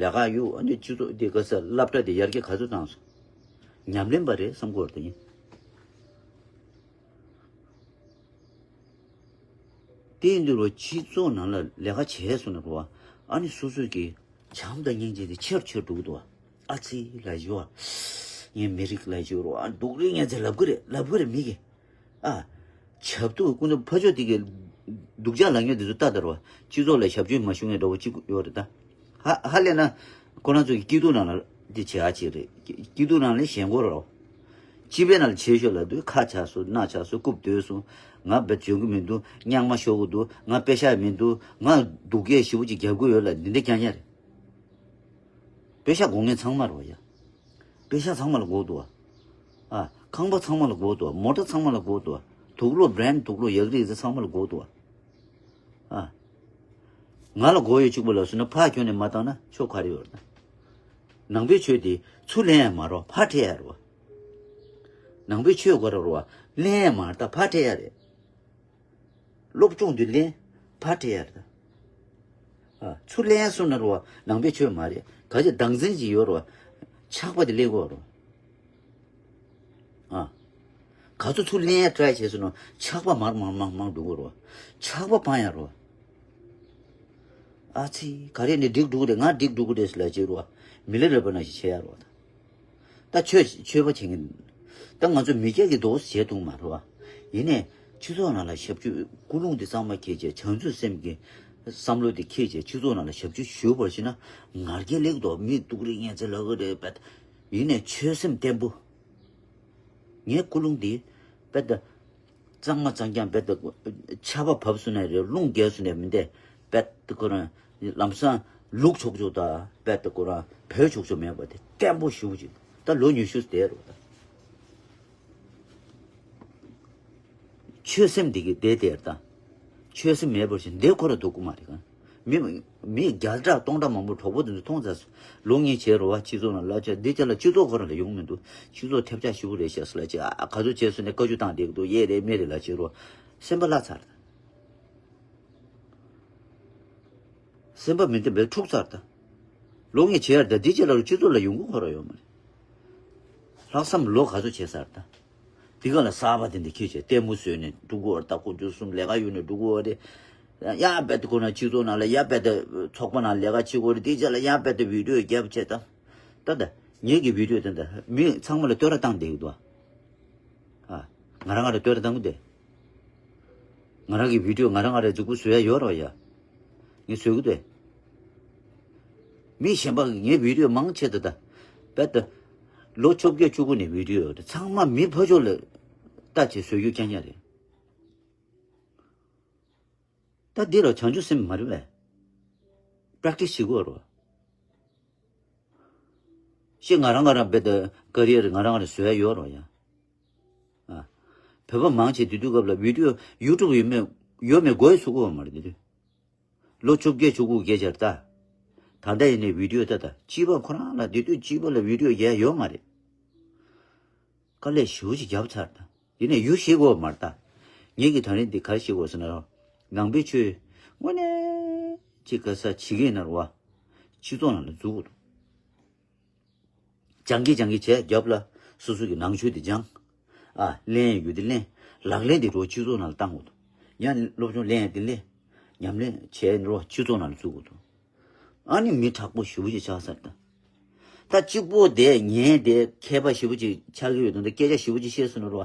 ལས་ཀ་གཡུག་ཨ་ནི་སྤྱི་ཚོགས་འདི་ག་ས་སློབ་གྲྭ་དེ་ཡར་རྒྱས་ག་ཚོད་བཏང་སོང་། ཉམས་ལེན་པ་རེད་བསམ་དགོས་རེད་ད་ཡིན། དེ་ཡིན་དུས་རོ་སྤྱི་ཚོགས་ནང་ལ་ལས་ཀ་བྱས་སོང་ན་རོ་བ། ཨ་ནི་སོ་སོ་གི་བྱམས་དང་སྙིང་རྗེ་དེ་ཆེར་ཆེར་འགྲོ་གི་འདུག་བ། ཨ་ཙི་ལབ་ཞུ་བ། ངའི་མི་རིགས་ལབ་ཞུ་རོ། ཨ་སྡུག་རུས་ཡན་ཆད་ལབ་གི་རེད། ལབ་གི་རེད་མི་གིས། ཨ། ཆབ་ཏུ་ཀུན་ཏུ་ཕ་ཆོས་དེ་གི་སྡུག་ཅག་ལབ་མཁན་དེ་ཚོ་ལྟ་དར་བ། སྤྱི་ཚོགས་ལ་ཞབས་ཞུ་མ་ཞུ་མཁན་འདྲ་བོ་གཅིག་ཡོད་རེད་ད། ཧ་ཧ་ལས་ན། ཁོ་རང་ཚོ་གི་སྐྱིད་སྡུག་ནང་ལ་འདི་བྱེད་ཨ་ཅིག་རེད། སྐྱིད་སྡུག་ནང་ལ་ཞེན་ཁོག་རོ། སྤྱི་པའི་ནང་ལ་བྱེད་ཤོག་ལབ་དུས་ཁ་ཆག་སོང་། སྣ་ཆག་སོང་། རྐུབ་རྡོལ་སོང་། ང་བེད་འཇོན་གི་མི་འདུག་སྙང་མ་ཤོར་གི་འདུག་ང་པེ་ཤ་མི་འདུག་ང་སྡུག་སྐད་ཞེ་པོ་ཅིག་རྒྱབ་གི་ཡོད་ལབ་འདི་འདྲ་རྐྱང་རྐྱང་རེད། པེ་ཤ་དགོས་མཁན་ཚང་མ་རེད་བ་ཡ། པེ་ཤ་ཚང་མ་ལ་དགོས་འདུག་བ། ཨ། ཁང་པ་ཚང་མ་ལ་དགོས་འདུག་བ། མོ་ཊ་ཚང་མ་ལ་དགོས་འདུག་བ། དུག་ལོག་བྷེ་རེན་ཌི་དུག་ལོག་ཡག་རིགས་ཚང་མ་ལ་དགོས་འདུག་བ། ཨ། ང་ལ་མགོ་ཡོད་གཅིག་པ་ལ་སོང་ན་ཕར་ཁྱོན་ནས་མ་བཏང་ན་ཆོ་ག་རེ་ཡོད་རེད་ད། ནང་པའི་ཆོས་དེ་ཚུར་ལེན་ཡ་མ་རོ་ཕར་ཁྲིད་ཡ་རོ། ནང་པའི་ཆོས་ག་རེ་རོ་ལེན་ཡ་མ་རེད་ད་ཕར་ཁྲིད་ཡ་རེད། སློབ་སྦྱོང་དེ་ལེན་ཕར་ཁྲིད་ཡ་རེད་ད། ཨ། ཚུར་ལེན་སོང་ན་རོ་ནང་པའི་ཆོས་མ་རེད། ག་ཅི་སྡང་འཛིན་ཅིག་ཡོད་རོ། ཆགས་པ་དེ་ལེན་དགོས་རོ། ཨ། ག་ཚོད་ཚུར་ལེན་ཡ་ཊ་རའི་བྱས་སོང་ན་ཆགས་པ་མར་མར་མར་མར་འགྲོ་གི་རོ། ཆགས་པ་སྤང་ཡ་རོ། ཨ་ཙི་ག་རེ་ནས་འགྲིག་འགྲོ་གི་རེད། ང་འགྲིག་འགྲོ་གི་རེད་ཟེར་ལ་བྱེད་རོ། མི་ལ་རས་པ་ནང་བཞིན་བྱེད་ཡ་རོ། ད་ཆོས་ཆོས་པ་བྱེད་མཁན། ད་ང་ཚོ་མི་སྐྱ་གི་འདུག་བྱེད་ཐུབ་མ་རོ། ཡིན་ནས་སྤྱི་ཚོགས་ནང་ལ་ཞབས་ཞུ་ཀུན་སློང་འདི་གཙང་མ་འཁྱེར་བྱས། བྱང་ཆུབ་སེམས་ཀྱི་བསམ་བློ་འདི་འཁྱེར་བྱས་སྤྱི་ཚོགས་ནང་ལ་ཞབས་ཞུ་ཞུ་བར་བྱེད་ན་ང་རྒྱལ་ལེགས་འདུག་མི་སྡུག་རིགས་ངན་ཚེ་ལ་གི་རེད་པད། ཡིན་ནས་ཆོས་སེམས་བརྟན་པོ། ངའི་ཀུན་སློང་འདི་དཔེ་ད། གཙང་མ་གཙང་རྐྱང་དཔེ་ད། ཆར་པ་བབས་སོང་ནས་རེད། རླུང་རྒྱག་སོང་ནས་མི་འདས་དཔེ་ད། ཁོ་རང་ལམ་སང་ལུག་ཆོག་ཆོག་ད་དཔེ་ད། ཁོ་རང་བོད་ཆོག་ཆོག་མེད་པ་དེ་བརྟན་པོ་ཞུ་ཅིག་ད་ལོ་ཉི་ཤུ་བསྡད་རོགས་ད། ཆོས་སེམས་འདི་གི་བསྡད་དེར་དང་། ཆོས་སེམས་མེད་པར་ཞིག་འདི་ཁོ་ར་འདུག་གི་མ་རེད་ག། མི་མི་བརྒྱ་ཕྲག་སྟོང་ཕྲག་མང་པོ་གྲོགས་པོ་དེ་ཚོ་མཐོང་ཚར་སོང་། ལོ་ངས་བྱས་རོགས་པ་སྤྱི་ཚོགས་ནང་ལ་བྱས་འདི་ཅག་ལ་སྤྱི་ཚོགས་ཁོ་ར་ལ་ཡོང་མི་འདུག་སྤྱི་ཚོགས་ཐེབས་ཆག་ཞེ་པོ་རེད་ཤག་ཟེར་ལ་བྱས། ཨ་ག་ཚོད་བྱས་སོང་ནས་བཀའ་བཀྱོན་བཏང་བསྡད་ཀྱི་འདུག་གཡས་རེད་མེད་རེད་ལ་བྱས་རོགས། སེམས་པ་བརླག་ཚར། སེམས་པ་མི་བདེ་བས་འཁྲུག་ཚར་ད། ལོ་ངས་བྱས་ཡར་ད་འདི་བྱས་ལ་སྤྱི་ཚོགས་ལ་ཡོང་གི་ཁོ་ར་ཡོད་མ་རེད། ལྷག་བསམ་ལོ་ག་ཚོད་བྱས་ཚར་ད། འདི་ག་ལ་གསར་པ་དེ་འདི་ཁྱེད་ཆེ་ལྟད་མོ་བཟོས་ནས་འགྲོ་གི་ཡོད་རེད། ད་དཀོན་མཆོག་གསུམ་ལས་ཀ་ཡོད་ནས་འགྲོ་གི་ཡོད་རེད། ཡ་དཔེ་དེ་ཁོ་ན་སྤྱི་ཚོགས་ནང་ལ་ཡ་དཔེ་དེ་ཚོགས་པ་ནང་ལས་ཀ་བྱེད་དགོས་རེད། འདི་བྱས་ལ་ཡ་དཔེ་དེ་བི་ཌིའོ་རྒྱབ་བྱས་ད། ད་ད་ངེད་ཀྱི་བི་ཌིའོ་དེ་འདི་མི་ཚང་མ་ལ་བསྟོད་ར་བཏང་བསྡད་ཡོད་དོ། ཨ། ང་རང་ང་རང་བསྟོད་ར་བཏང་གི་འདུག་ང་རང་གི་བི་ཌིའོ་ང་རང་ང་རང་རྫིག་པོ་བཟོ་ཡ་ཡོད་རོགས་ཡ། ངས་བཟོ་གི་འདུག་མི་གཞན་པ་གིས་ངའི་བི་ཌིའོ་མང་ཆེ་ད་ད། དཔེ་ད། ལོ་བཅོ་བརྒྱད་བཅུ་དགུ་ནས་བི་ཌིའོ་ཡོད་དེ་ཚང་མ་མི་ཕར་ཕྱོགས་ལ་ལྟ་བྱེད་བཟོ་རྒྱུ་རྐྱང་རྐྱང་རེད། ད་འདི་ལ་བྱང་ཆུབ་སེམས་མ་རེད་པས། པྲེག་ཊི་སི་བྱེད་དགོས་རོགས། ཤེས་ང་རང་ང་རང་དཔེ་ད་ཀ་རི་ཡར་ང་རང་ང་རང་བཟོ་ཡ་ཡོད་རོགས་ཡ། ཨ། བོད་པ་མང་ཆེ་དེ་དུས་སྐབས་ལ་བི་ཌིའོ་ཡུ་ཊུབ་ཡོད་མེད་ཡོད་མེད་མགོ་ཡི་ཚུགས་ཀྱི་ཡོད་མ་རེད་དེ་དུས། ལོ་བཅོ་བརྒྱད་བཅུ་དགུ་སྐད་ཆ་རེད་ད། ད་ལྟ་ཡིན་ནའི་བི་ཌིའོ་ད་ད་སྐྱིད་པ་ཁོ་རང་ལ་དེ་དུས་སྐྱིད་པ་ལ་བི་ཌིའོ་རྒྱག་ཡ་ཡོད་མ་རེད། དཀའ་ལས་ཞེ་པོ་ཅིག་བརྒྱབ་ཚར་ད། ཡིན་ནའི་ཡུ་ཤེས་དགོས་མ་རེད་ད། ངེད་ཀྱི་ད་རིང་འདི་ག་རེ་ཤེས་དགོས་ཟེར་ན། ནང་པའི་ཆོས་དངོས་གནས་ཅིག་ག་ས་བྱེད་ཀྱི་ཡིན་ན་རེད་པ། སྤྱི་ཚོགས་ནང་ལ་འཛུལ་དགོས་འདུག་སྦྱང་གི་སྦྱང་གི་བྱས་རྒྱབ་ལ་སོ་སོ་གི་ནང་ཆོས་དེ་སྦྱང་། ཨ། ལེན་ཡ་རྒྱུ་དེ་ལེན། ལག་ལེན་དེ་རོ་སྤྱི་ཚོགས་ནང་ལ་བཏང་དགོས་འདུག་ཡང་སློབ་སྦྱོང་ལེན་ཡ་དེ་ལེན། ཉམས་ལེན་བྱས་རོ་སྤྱི་ཚོགས་ནང་ལ་འཛུལ་དགོས་འདུག་ཨ་ནི་མི་དྲག་པོ་ཞེ་པོ་ཅིག་ཆགས་ཚར་ད། ད་གཅིག་པོ་དེ་ཉན་དེ་མཁས་པ་ཞེ་པོ་ཅིག་ཆགས་ཀྱི་ཡོད་དོ། ད་སྐད་ཆ་ཞེ་པོ་ཅིག་བཤད་སོང་ན་རོ།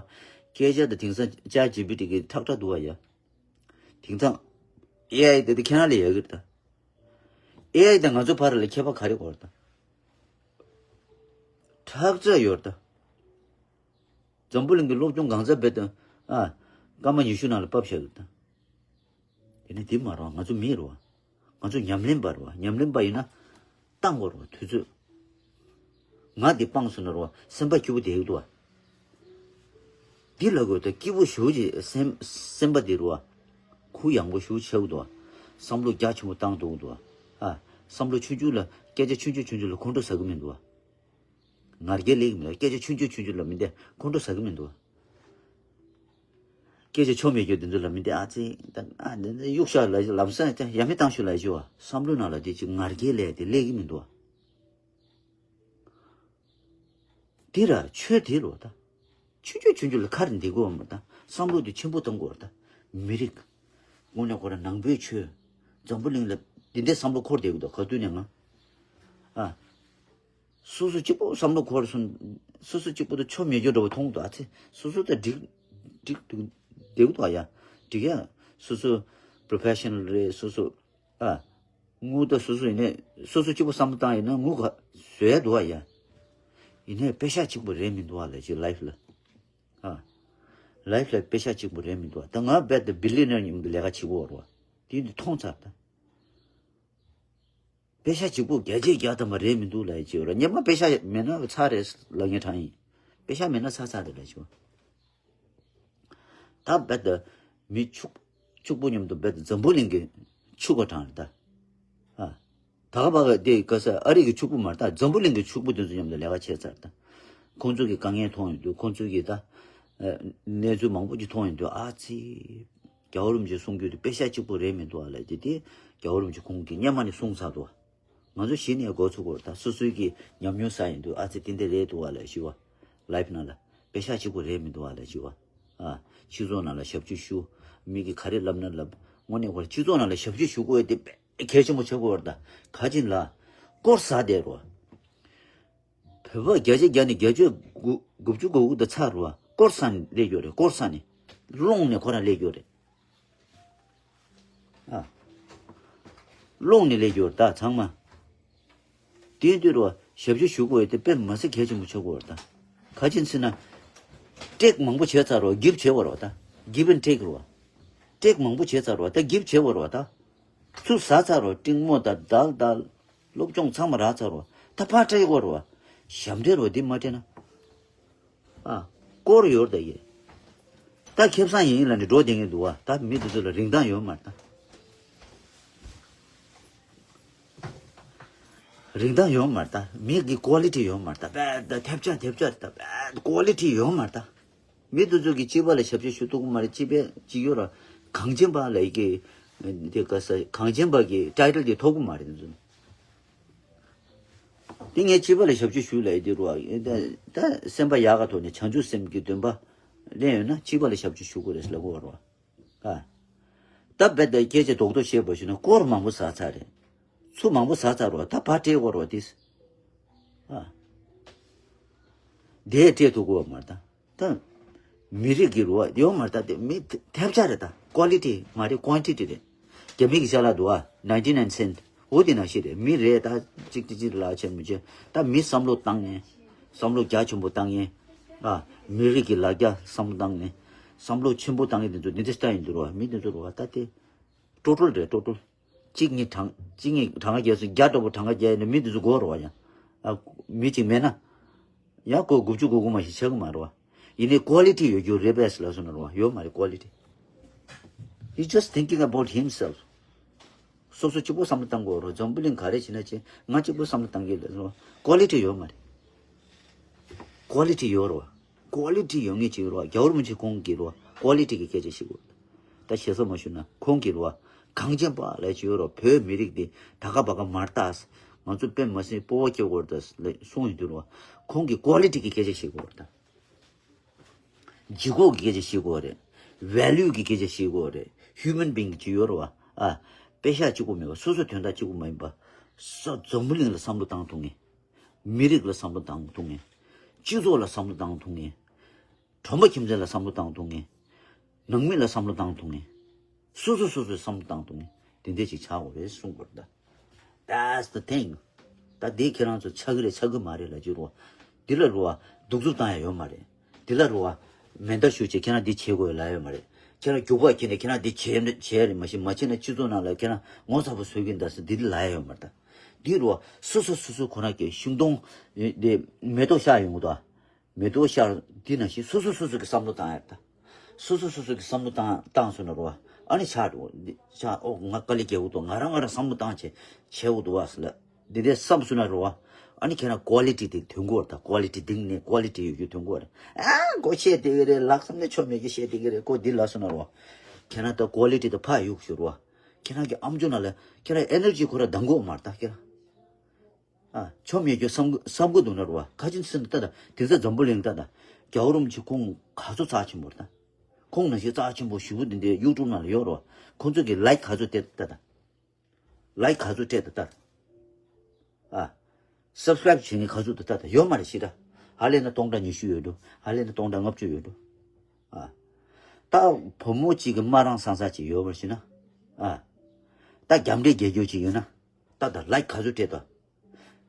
སྐད་ཆ་དེ་དེང་སང་ཅེཊ་ཇི་པི་ཊི་གི་ཁྲག་ཁྲག་འདུག་པ་ཡ། དེང་སང་ཨེ་ཨའི་དེ་དེ་ཁྱེད་རང་ལ་ཡོད་ཀྱི་རེད་ད། ཨེ་ཨའི་དང་ང་ཚོ་བར་ལ་ཁྱད་པར་ག་རེ་གོ་རེད་ད། ཁྲག་ཚ་ཡོད་རེད་ད། འཛམ་བུ་གླིང་གི་སློབ་སྦྱོང་གང་ཚ་བེད་དང་། ཨ། སྐར་མ་ཉི་ཤུ་ནང་ལ་ཕབ་བཞག་གི་རེད་ད། དེ་ནི་དེ་མ་རེད་པ། ང་ཚོ་མི་རེད་པ། ང་ཚོ་ཉམས་ལེན་པ་རེད་པ། ཉམས་ལེན་པ་ཡིན་ན་བཏང་དགོས་རེད་པ་དུས་ཚོད། ང་འདི་སྤངས་སོང་ན་རེད་པ་སེམས་པ་སྐྱིད་པོ་བསྡད་ཀྱི་འདུག་པ། འདི་ལབ་དགོས་ད། སྐྱིད་པོ་ཞེ་པོ་ཅིག་སེམས་སེམས་པ་འདི་རེད་པ། གུ་ཡངས་པོ་ཞེ་པོ་ཆགས་ཀྱི་འདུག་པ། བསམ་བློ་རྒྱ་ཆེན་པོ་བཏང་ཐུབ་ཀྱི་འདུག་པ། ཨ། བསམ་བློ་ཆུང་ཆུང་ལ་སྐད་ཆ་ཆུང་ཆུང་ཆུང་ཆུང་ལ་ཁོང་ཁྲོ་ཟ་གི་མི་འདུག་པ། ང་རྒྱལ་ལེགས་མེད། སྐད་ཆ་ཆུང་ཆུང་ཆུང་ཆུང་ལ་མི་བདེ། ཁོང་ཁྲོ་ཟ་གི་མི་འདུག་སྐད་ཆ་ཆོ་མེད་རྒྱུ་དེ་ཚོ་ལ་མི་བདེ། ཨ་ཙི་ད་ཨ་འདི་འདི་གཡུག་ཤག་ལ་ལམ་སང་ཡ་མེད་བཏང་ཤོག་ལ་ཞུ་བ། བསམ་བློ་ནང་ལ་དེ་ཅིག་ང་རྒྱལ་ལས་དེ་ལེགས་གི་མི་འདུག་དེ་ར་ཆོས་དེ་རོ་ད། ཆུང་ཆུང་ཆུང་ཆུང་ལ་ཁ་རེ་འདི་དགོས་མ་ད། བསམ་བློ་དེ་ཆེན་པོ་གཏོང་དགོས་ར་ད། མི་རིགས། དངོས་གནས་ཁོ་ར་ནང་པའི་ཆོས། འཛམ་བུ་གླིང་ལ་འདི་འདྲའི་བསམ་བློ་འཁོར་བསྡད་གི་འདུག་ག་དུས་ནས་ང་། ཨ། སོ་སོ་གཅིག་པོ་བསམ་བློ་འཁོར་སོང་། སོ་སོ་གཅིག་པོ་དེ་ཆོ་མེད་རྒྱུ་འདྲ་པོ་མཐོང་འདུག་ཨ་ཙི། སོ་སོ་དེ་འགྲིག་འགྲིག་འདུག་བསྡད་གི་འདུག་ཨ་ཡ། འགྲིག་ཡ། སོ་སོ་པྲོ་ཕེ་ཤ་ནལ་རེད། སོ་སོ། ཨ། དངུལ་ད་སོ་སོ་ཡིན་ནས་སོ་སོ་གཅིག་པོ་བསམ་བློ་བཏང་ཡིན་ན་དངུལ་ག་བཟོ་ཡ་འདུག་ཨ་ཡ། ཡིན་ནས་པེ་ཤ་གཅིག་པོ་རེད་མི་འདུག་ཨ་ལ་ཅིག་ལའིཕ་ལ། ཨ། ལའིཕ་ལ་པེ་ཤ་གཅིག་པོ་རེད་མི་འདུག་ཨ། ད་ང་རྦད་དེ་བི་ལི་ཡ་ནེར་མཉམ་དུ་ལས་ཀ་བྱེད་ཀྱི་ཡོད་རེད་བ། དེ་འདི་མཐོང་ཚར་ད། པེ་ཤ་གཅིག་པོ་བརྒྱ་ཆ་བརྒྱ་ཐམ་པ་རེད་མི་འདུག་ལབ་ཡ་ཅིག་ཡོད་རེད། སྔོན་མ་པེ་ཤ་མེད་ན་ཚར་རེད་ལབ་མཁན་གྲངས་ཡིན། པེ་ཤ་མེད་ན་ཚར་ཚར་རེད་ལབ་ཅིག་ད་རྦད་དེ་མི་ཕྱུག་ཕྱུག་པོ་མཉམ་དུ་རྦད་དེ་འཛམ་བུ་གླིང་གི་ཕྱུག་པ་གྲངས་རེད་ད། ད་ག་བ་ག་དེ་ག་ས་ཨ་རི་གི་ཕྱུག་པོ་མ་རེད་ད། འཛམ་བུ་གླིང་གི་ཕྱུག་པོ་དེ་ཚོ་མཉམ་དུ་ལས་ཀ་བྱས་ཚར་ད། ཁོང་ཚོ་གི་དཀའ་ངལ་མཐོང་ཡོང་དུས། ཁོང་ཚོ་གི་ད་གནས་ཚུལ་མང་པོ་ཅིག་མཐོང་ཡོང་དུས། ཨ་ཙི། རྒྱལ་བ་རིན་པོ་ཆེ་གསུང་རྒྱུ་དེ་དཔེ་ཤག་གཅིག་པོ་རེད་མི་འདུག་ཨ་ལབ་དེ། དེ་རྒྱལ་བ་རིན་པོ་ཆེ་ཁོང་གིས་སྔོན་མ་ནས་གསུངས་ཚར་འདུག་ང་ཚོ་གཞི་ནས་འགོ་ཚུགས་དགོས་རེད་ད། སོ་སོའི་གི་ཉམས་མྱོང་བསགས་ཡོང་དུས། ཨ་ཙི། དེ་འདྲ་རེད་འདུག་ཨ་ལབ་ཞུ་བ། ལའིབ་ནང་ལ་དཔེ་ཤག་གཅིག་པོ་རེད་མི་འདུག་ཨ་ལབ་ཞུ་བ། ཨ། སྤྱི་ཚོགས་ནང་ལ་ཞབས་ཕྱི་ཞུ། མི་གིས་ག་རེ་ལབ་ན་ལབ། དངོས་གནས་ཁོ་རང་སྤྱི་ཚོགས་ནང་ལ་ཞབས་ཕྱི་ཞུ་དགོས་དེ་དཔེ་གལ་ཆེན་པོ་ཆགས་ཀྱི་ཡོད་རེད་ད། ག་ཅིན་ལ་སྐོར་ཟ་བསྡད་རོ། བོད་པ་བརྒྱ་ཆ་བརྒྱ་ནས་བརྒྱད་ཅུ་དགུ་དགུ་བཅུ་གོ་དགུ་དེ་ཚར་རོ། སྐོར་ཟ་ནས་སླེབས་ཡོད་རེད། སྐོར་ཟ་ནས། སློང་ནས་ཁོ་རང་སླེབས་ཡོད་རེད། ཨ། སློང་ནས་སླེབས་ཡོད་རེད་ད་ཚང་མ། དེ་དུས་རོ། ཞབས་ཕྱི་ཞུ་དགོས་དེ་དཔེ་མི་སྲིད་གལ་ཆེན་པོ་ཆགས་ཀྱི་ཡོད་རེད་ད། ག་ཅིན་ཟེར་ན། ཊེག་མང་པོ་བྱས་ཚར་རོ། གིབ་བྱས་པ་རོ་ད། གིབ་ཨེན་ཊེག་རོ། ཊེག་མང་པོ་བྱས་ཚར་རོ་ད། གིབ་བྱས་པ་རོ་ད། ཚུར་ཟ་ཚར་རོ། ཀྲིང་མོ་དང་དལ་དལ། སློབ་སྦྱོང་ཚང་མ་རག་ཚར་རོ། ད་ཕར་སྤྲད་དགོས་རོ། ཞབས་འདྲེན་རོ་འདི་མ་སྤྲད་ན། ཨ། སྐོར་ཡོད་རེད་ད་ཡེ། ད་ཁེ་བཟང་ཡིན་ལབ་ནས་འགྲོ་བསྡད་མཁན་འདུག་བ། ད་མི་དེ་ཚོ་ལ་རིན་ཐང་ཡོད་མ་རེད་ད། རིན་ཐང་ཡོད་མ་རེད་ད། མི་གི་ཀོ་ལི་ཊི་ཡོད་མ་རེད་ད། དཔེ་ད་ཐེབས་ཆག་ཐེབས་ཆག་རེད་ད། དཔེ་ཀོ་ལི་ཊི་ཡོད་མ་རེད་ད། མི་དེ་ཚོ་གིས་སྤྱི་པ་ལ་ཞབས་ཕྱི་ཞུ་ཐུབ་ཀྱི་མ་རེད། སྤྱི་པའི་སྤྱི་ཡོད་ར། གངས་ཅན་པ་ལ་ཡི་གེ་དེ་ག་ས་གངས་ཅན་པ་གི་ཊའི་ཊལ་དེ་ཐོབ་ཀྱི་མ་རེད་དེ་ཚོ། དེ་ངས་སྤྱི་པ་ལ་ཞབས་ཕྱི་ཞུ་ལབ་ཡི་དེ་རུ་བ། ད་ད་སེམས་པ་ཡག་ག་ཐོག་ནས་བྱང་ཆུབ་སེམས་ཀྱི་འདུན་པ་ལེན་ཡོད་ན་སྤྱི་པ་ལ་ཞབས་ཕྱི་ཞུ་དགོས་རེད་ལབ་དགོས་རེད་བ། ཨ། ད་རྦད་དེ་སྐད་ཆ་རྡོག་རྡོག་བཤད་པ་ཞུ་ན་སྐོར་མང་པོ་ཟ་ཚར་རེད། ཚུར་མང་པོ་ཟ་ཚར་རོ། ད་ཕར་སྤྲད་དགོས་རེད་བ་དེ། ཨ། དེ་སྤྲད་ཐུབ་ཀྱི་ཡོད་མ་རེད་ད། ད་མི་རིགས་ཀྱི་རུ་བ་ཡོད་མ་རེད་ད། དེ་མི་ཐེབས་ཆག་རེད་ད། ཀོ་ལི་ཊི་མ་རེད། ཀོན་ཊི་ཊི་རེད། རྒྱ་མི་གི་ཅ་ལག་འདུག་ཨ། ནའིན་ཊི་ནའིན་སེན། འོ་དེ་ནང་བཞིན་རེད། མི་རེད་ད། གཅིག་གཅིག་གཅིག་ལ་བྱེད་མི་བྱེད། ད་མི་བསམ་བློ་བཏང་ནས། བསམ་བློ་རྒྱ་ཆེན་པོ་བཏང་ནས། ཨ། མི་རིགས་ཀྱི་ལ་རྒྱ་བསམ་བློ་བཏང་ནས། བསམ་བློ་ཆེན་པོ་བཏང་ནས་དེ་ཚོ་འདི་འདྲ་ལྟ་ཡིན་འདུག་རོ། མི་དེ་ཚོ་རུ་བ་ད་དེ། ཀྲོ་ཀྲོལ་རེད། ཀྲོ་ཀྲོལ། གཅིག་གཉིས་གྲངས་གཅིག་གཉིས་གྲངས་ཀ་རྒྱས་སོང་། བརྒྱ་འགྲོ་པོ་གྲངས་ཀ་རྒྱས་ནས་མི་དེ་ཚོ་དགོས་རོ་བ་ཡང་། ཨ། མི་གཅིག་མེད་ན། ཡང་ཁོ་དགུ་བཅུ་གོ་དགུ་མ་ཞིག་ཆགས་ཀྱི་མ་རེད་བ། ཡིན་ནའི་ཀོ་ལི་ཊི་ཡོད་རྒྱུ་རེད་པས་ལབ་སོང་ན་རེད་བ། ཡོད་མ་རེད་ཀོ་ལི་ཊི། He's just thinking about himself. སོ་སོ་གཅིག་པོ་བསམ་བློ་བཏང་དགོས་རེད། འཛམ་བུ་གླིང་ག་རེ་བྱེད་ན་བྱེད། ང་གཅིག་པོ་བསམ་བློ་བཏང་གི་ལབ་སོང་བ། ཀོ་ལི་ཊི་ཡོད་མ་རེད། ཀོ་ལི་ཊི་ཡོད་རེད་བ། ཀོ་ལི་ཊི་ཡོད་མཁན་ཅིག་ཡོད་རེད་བ། རྒྱལ་བ་རིན་པོ་ཆེ་ཁོང་གིས་རེད་བ། ཀོ་ལི་ཊི་གི་སྐད་ཆ་བཤད་དགོས་རེད། ད་ཞེ་ས་མ་ཞུ་ན་ཁོང་གིས་རེད་བ། གངས་ཅན་པ་ལབ་ཅིག་ཡོད་རེད་བ། བོད་མི་རིགས་འདི་ད་ག་བ་ག་མ་རེད་ད། ང་ཚོ་དཔེ་མི་སྲིད་སྤོབས་པ་སྐྱེ་དགོས་རེད་ད་ལབ་གསུངས་ཡོང་དུས་རེད་བ། ཁོང་གིས་ཀོ་ལི་ཊི་གི་སྐད་ཆ་བཤད་དགོས་རེད་ད། ལྗིད་ཁོག་གི་སྐད་ཆ་བཤད་དགོས་རེད། ཝེ་ལུ་གི་སྐད་ཆ་བཤད་དགོས་རེད། ཧིའུ་མན་བིང་གི་ཅིག་ཡོད་རེད་བ། ཨ། དཔེ་ཤག་གཅིག་པོ་མེད་པ། སོ་སོ་དོན་དག་གཅིག་པོ་མ་ཡིན་པ། སོ་འཛམ་བུ་གླིང་ལ་བསམ་བློ་བཏང་ཐུབ་མཁན། མི་རིགས་ལ་བསམ་བློ་བཏང་ཐུབ་མཁན། སྤྱི་ཚོགས་ལ་བསམ་བློ་བཏང་ཐུབ་མཁན། གྲོང་པ་ཁྱིམ་མཚེས་ལ་བསམ་བློ་བཏང་ཐུབ་མཁན། ནང་མི་ལ་བསམ་བློ་བཏང་ཐུབ་མཁན། སོ་སོ་སོ་སོའི་བསམ་བློ་བཏང་ཐུབ་མཁན་དེ་འདྲ་ཞིག་ཆགས་དགོས་རེད་གསུང་དགོས་རེད་ད། That's the thing. ད་འདི་ཁྱེད་རང་ཚོ་ཆགས་ཀྱི་རེད་ཆགས་ཀྱི་མ་རེད་ལབ་ཀྱི་རེད་བ། འདི་ལ་རེད་བ། གདུག་རྩུབ་བཏང་ཡ་ཡོད་མ་རེད། འདི་ལ་རེད་བ། མེ་མདའ་གཞུ་བྱས་ཁྱེད་རང་འདི་བྱེད་དགོས་ལབ་ཡ་ཡོད་མ་རེད། ཁྱེད་རང་རྒྱུག་པ་ཁྱེར་ནས་ཁྱེད་རང་འདི་བྱེད་བྱེད་རེད། མ་གཞི་མ་བྱེད་ན་སྤྱི་ཚོགས་ནང་ལ་ཁྱེད་རང་ངོ་ཚ་པོ་བཟོ་གི་འདུག་ཟེར་འདི་ལབ་ཡ་ཡོད་མ་རེད་ད། འདི་རེད་བ། སོ་སོ་སོ་སོ་ཁོ་རང་གི་ཤིང་སྡོང་འདི་མེ་ཏོག་ཤར་ཡོང་གི་འདུག་མེ་ཏོག་ཤར་འདི་ནང་བཞིན་སོ་སོ་སོ་སོ་གི་བསམ་བློ་བཏང་ཡ་ད། སོ་སོ་སོ་སོ་གི་བསམ་བློ་བཏང་བཏང་སོང་ན་རོ། ཨ་ནི་ཆགས་འགྲོ་འདི་ཆགས། ཨོ་ང་དཀའ་ལས་རྒྱག་གི་འདུག་ང་རང་ང་རང་བསམ་བློ་བཏང་བྱས་བྱས་འོ་འདུག་བ་ཟེར་ལ། འདི་འདྲའི་བསམ་སོང་ན་རོ། ཨ་ནི་ཁྱེད་རང་ཀོ་ལི་ཊི་དེ་ཐོན་གོ་ད། ཀོ་ལི་ཊི་འདི་ནས་ཀོ་ལི་ཊི་ཡོད་རྒྱུ་ཐོན་གོ་རེད། ཨ་ཁོ་བཤད་བསྡད་ཀྱི་རེད། ལག་བསམ་ནས་ཆོ་མེད་ཀྱི་བཤད་བསྡད་ཀྱི་རེད། ཁོ་འདི་ལབ་སོང་ན་རོ། ཁྱེད་རང་ད་ཀོ་ལི་ཊི་དེ་ཕར་གཡུག་ཞུ་རོ། ཁྱེད་རང་གི་ཨམ་ཅོག་ནང་ལ་ཁྱེད་རང་ཨེ་ནར་ཇི་ཁོ་རང་འདང་གོ་མ་རེད་ད་ཁྱེད་རང་། ཨ། ཆོ་མེད་རྒྱུ་བསམ་བསམ་གི་འདུག་ན་རུ་བ། ག་ཅི་ཟེར་ན་ད་ད་དེང་སང་འཛམ་བུ་གླིང་ད་ད་རྒྱལ་བ་རིན་པོ་ཆེ་ཁོང་ག་ཚོད་རྩ་ཆེན་པོ་རེད་ད། ཁོང་ནང་བཞིན་རྩ་ཆེན་པོ་ཞེ་པོ་འདི་འདྲའི་ཡུ་ཊུབ་ནང་ལ་ཡོད་རུ་བ། ཁོང་ཚོ་གི་ལའིཀ་ག་ཚོད་སྤྲད་ད་ད། ལའིཀ་ག་ཚོད་སྤྲད་ད་ད། ཨ། སབ་སི་ཀ་རའིབ་བྱེད་མཁན་ག་ཚོད་ད་ད་ད་ཡོད་མ་རེད་ཤི་ད། ཧ་ལས་ན་སྟོང་ཕྲག་ཉི་ཤུ་ཡོད་འགྲོ། ཧ་ལས་ན་སྟོང་ཕྲག་ལྔ་བཅུ་ཡོད་འགྲོ། ཨ། ད་བུ་མོ་གཅིག་གི་མ་རང་སང་ས་གཅིག་ཡོད་པར་ཤི་ན། ཨ། ད་རྒྱབ་འདྲེ་རྒྱལ་རྒྱུ་གཅིག་ཡོད་ན། ད་ད་ལའིཀ་ག་ཚོད་སྤྲད་ད།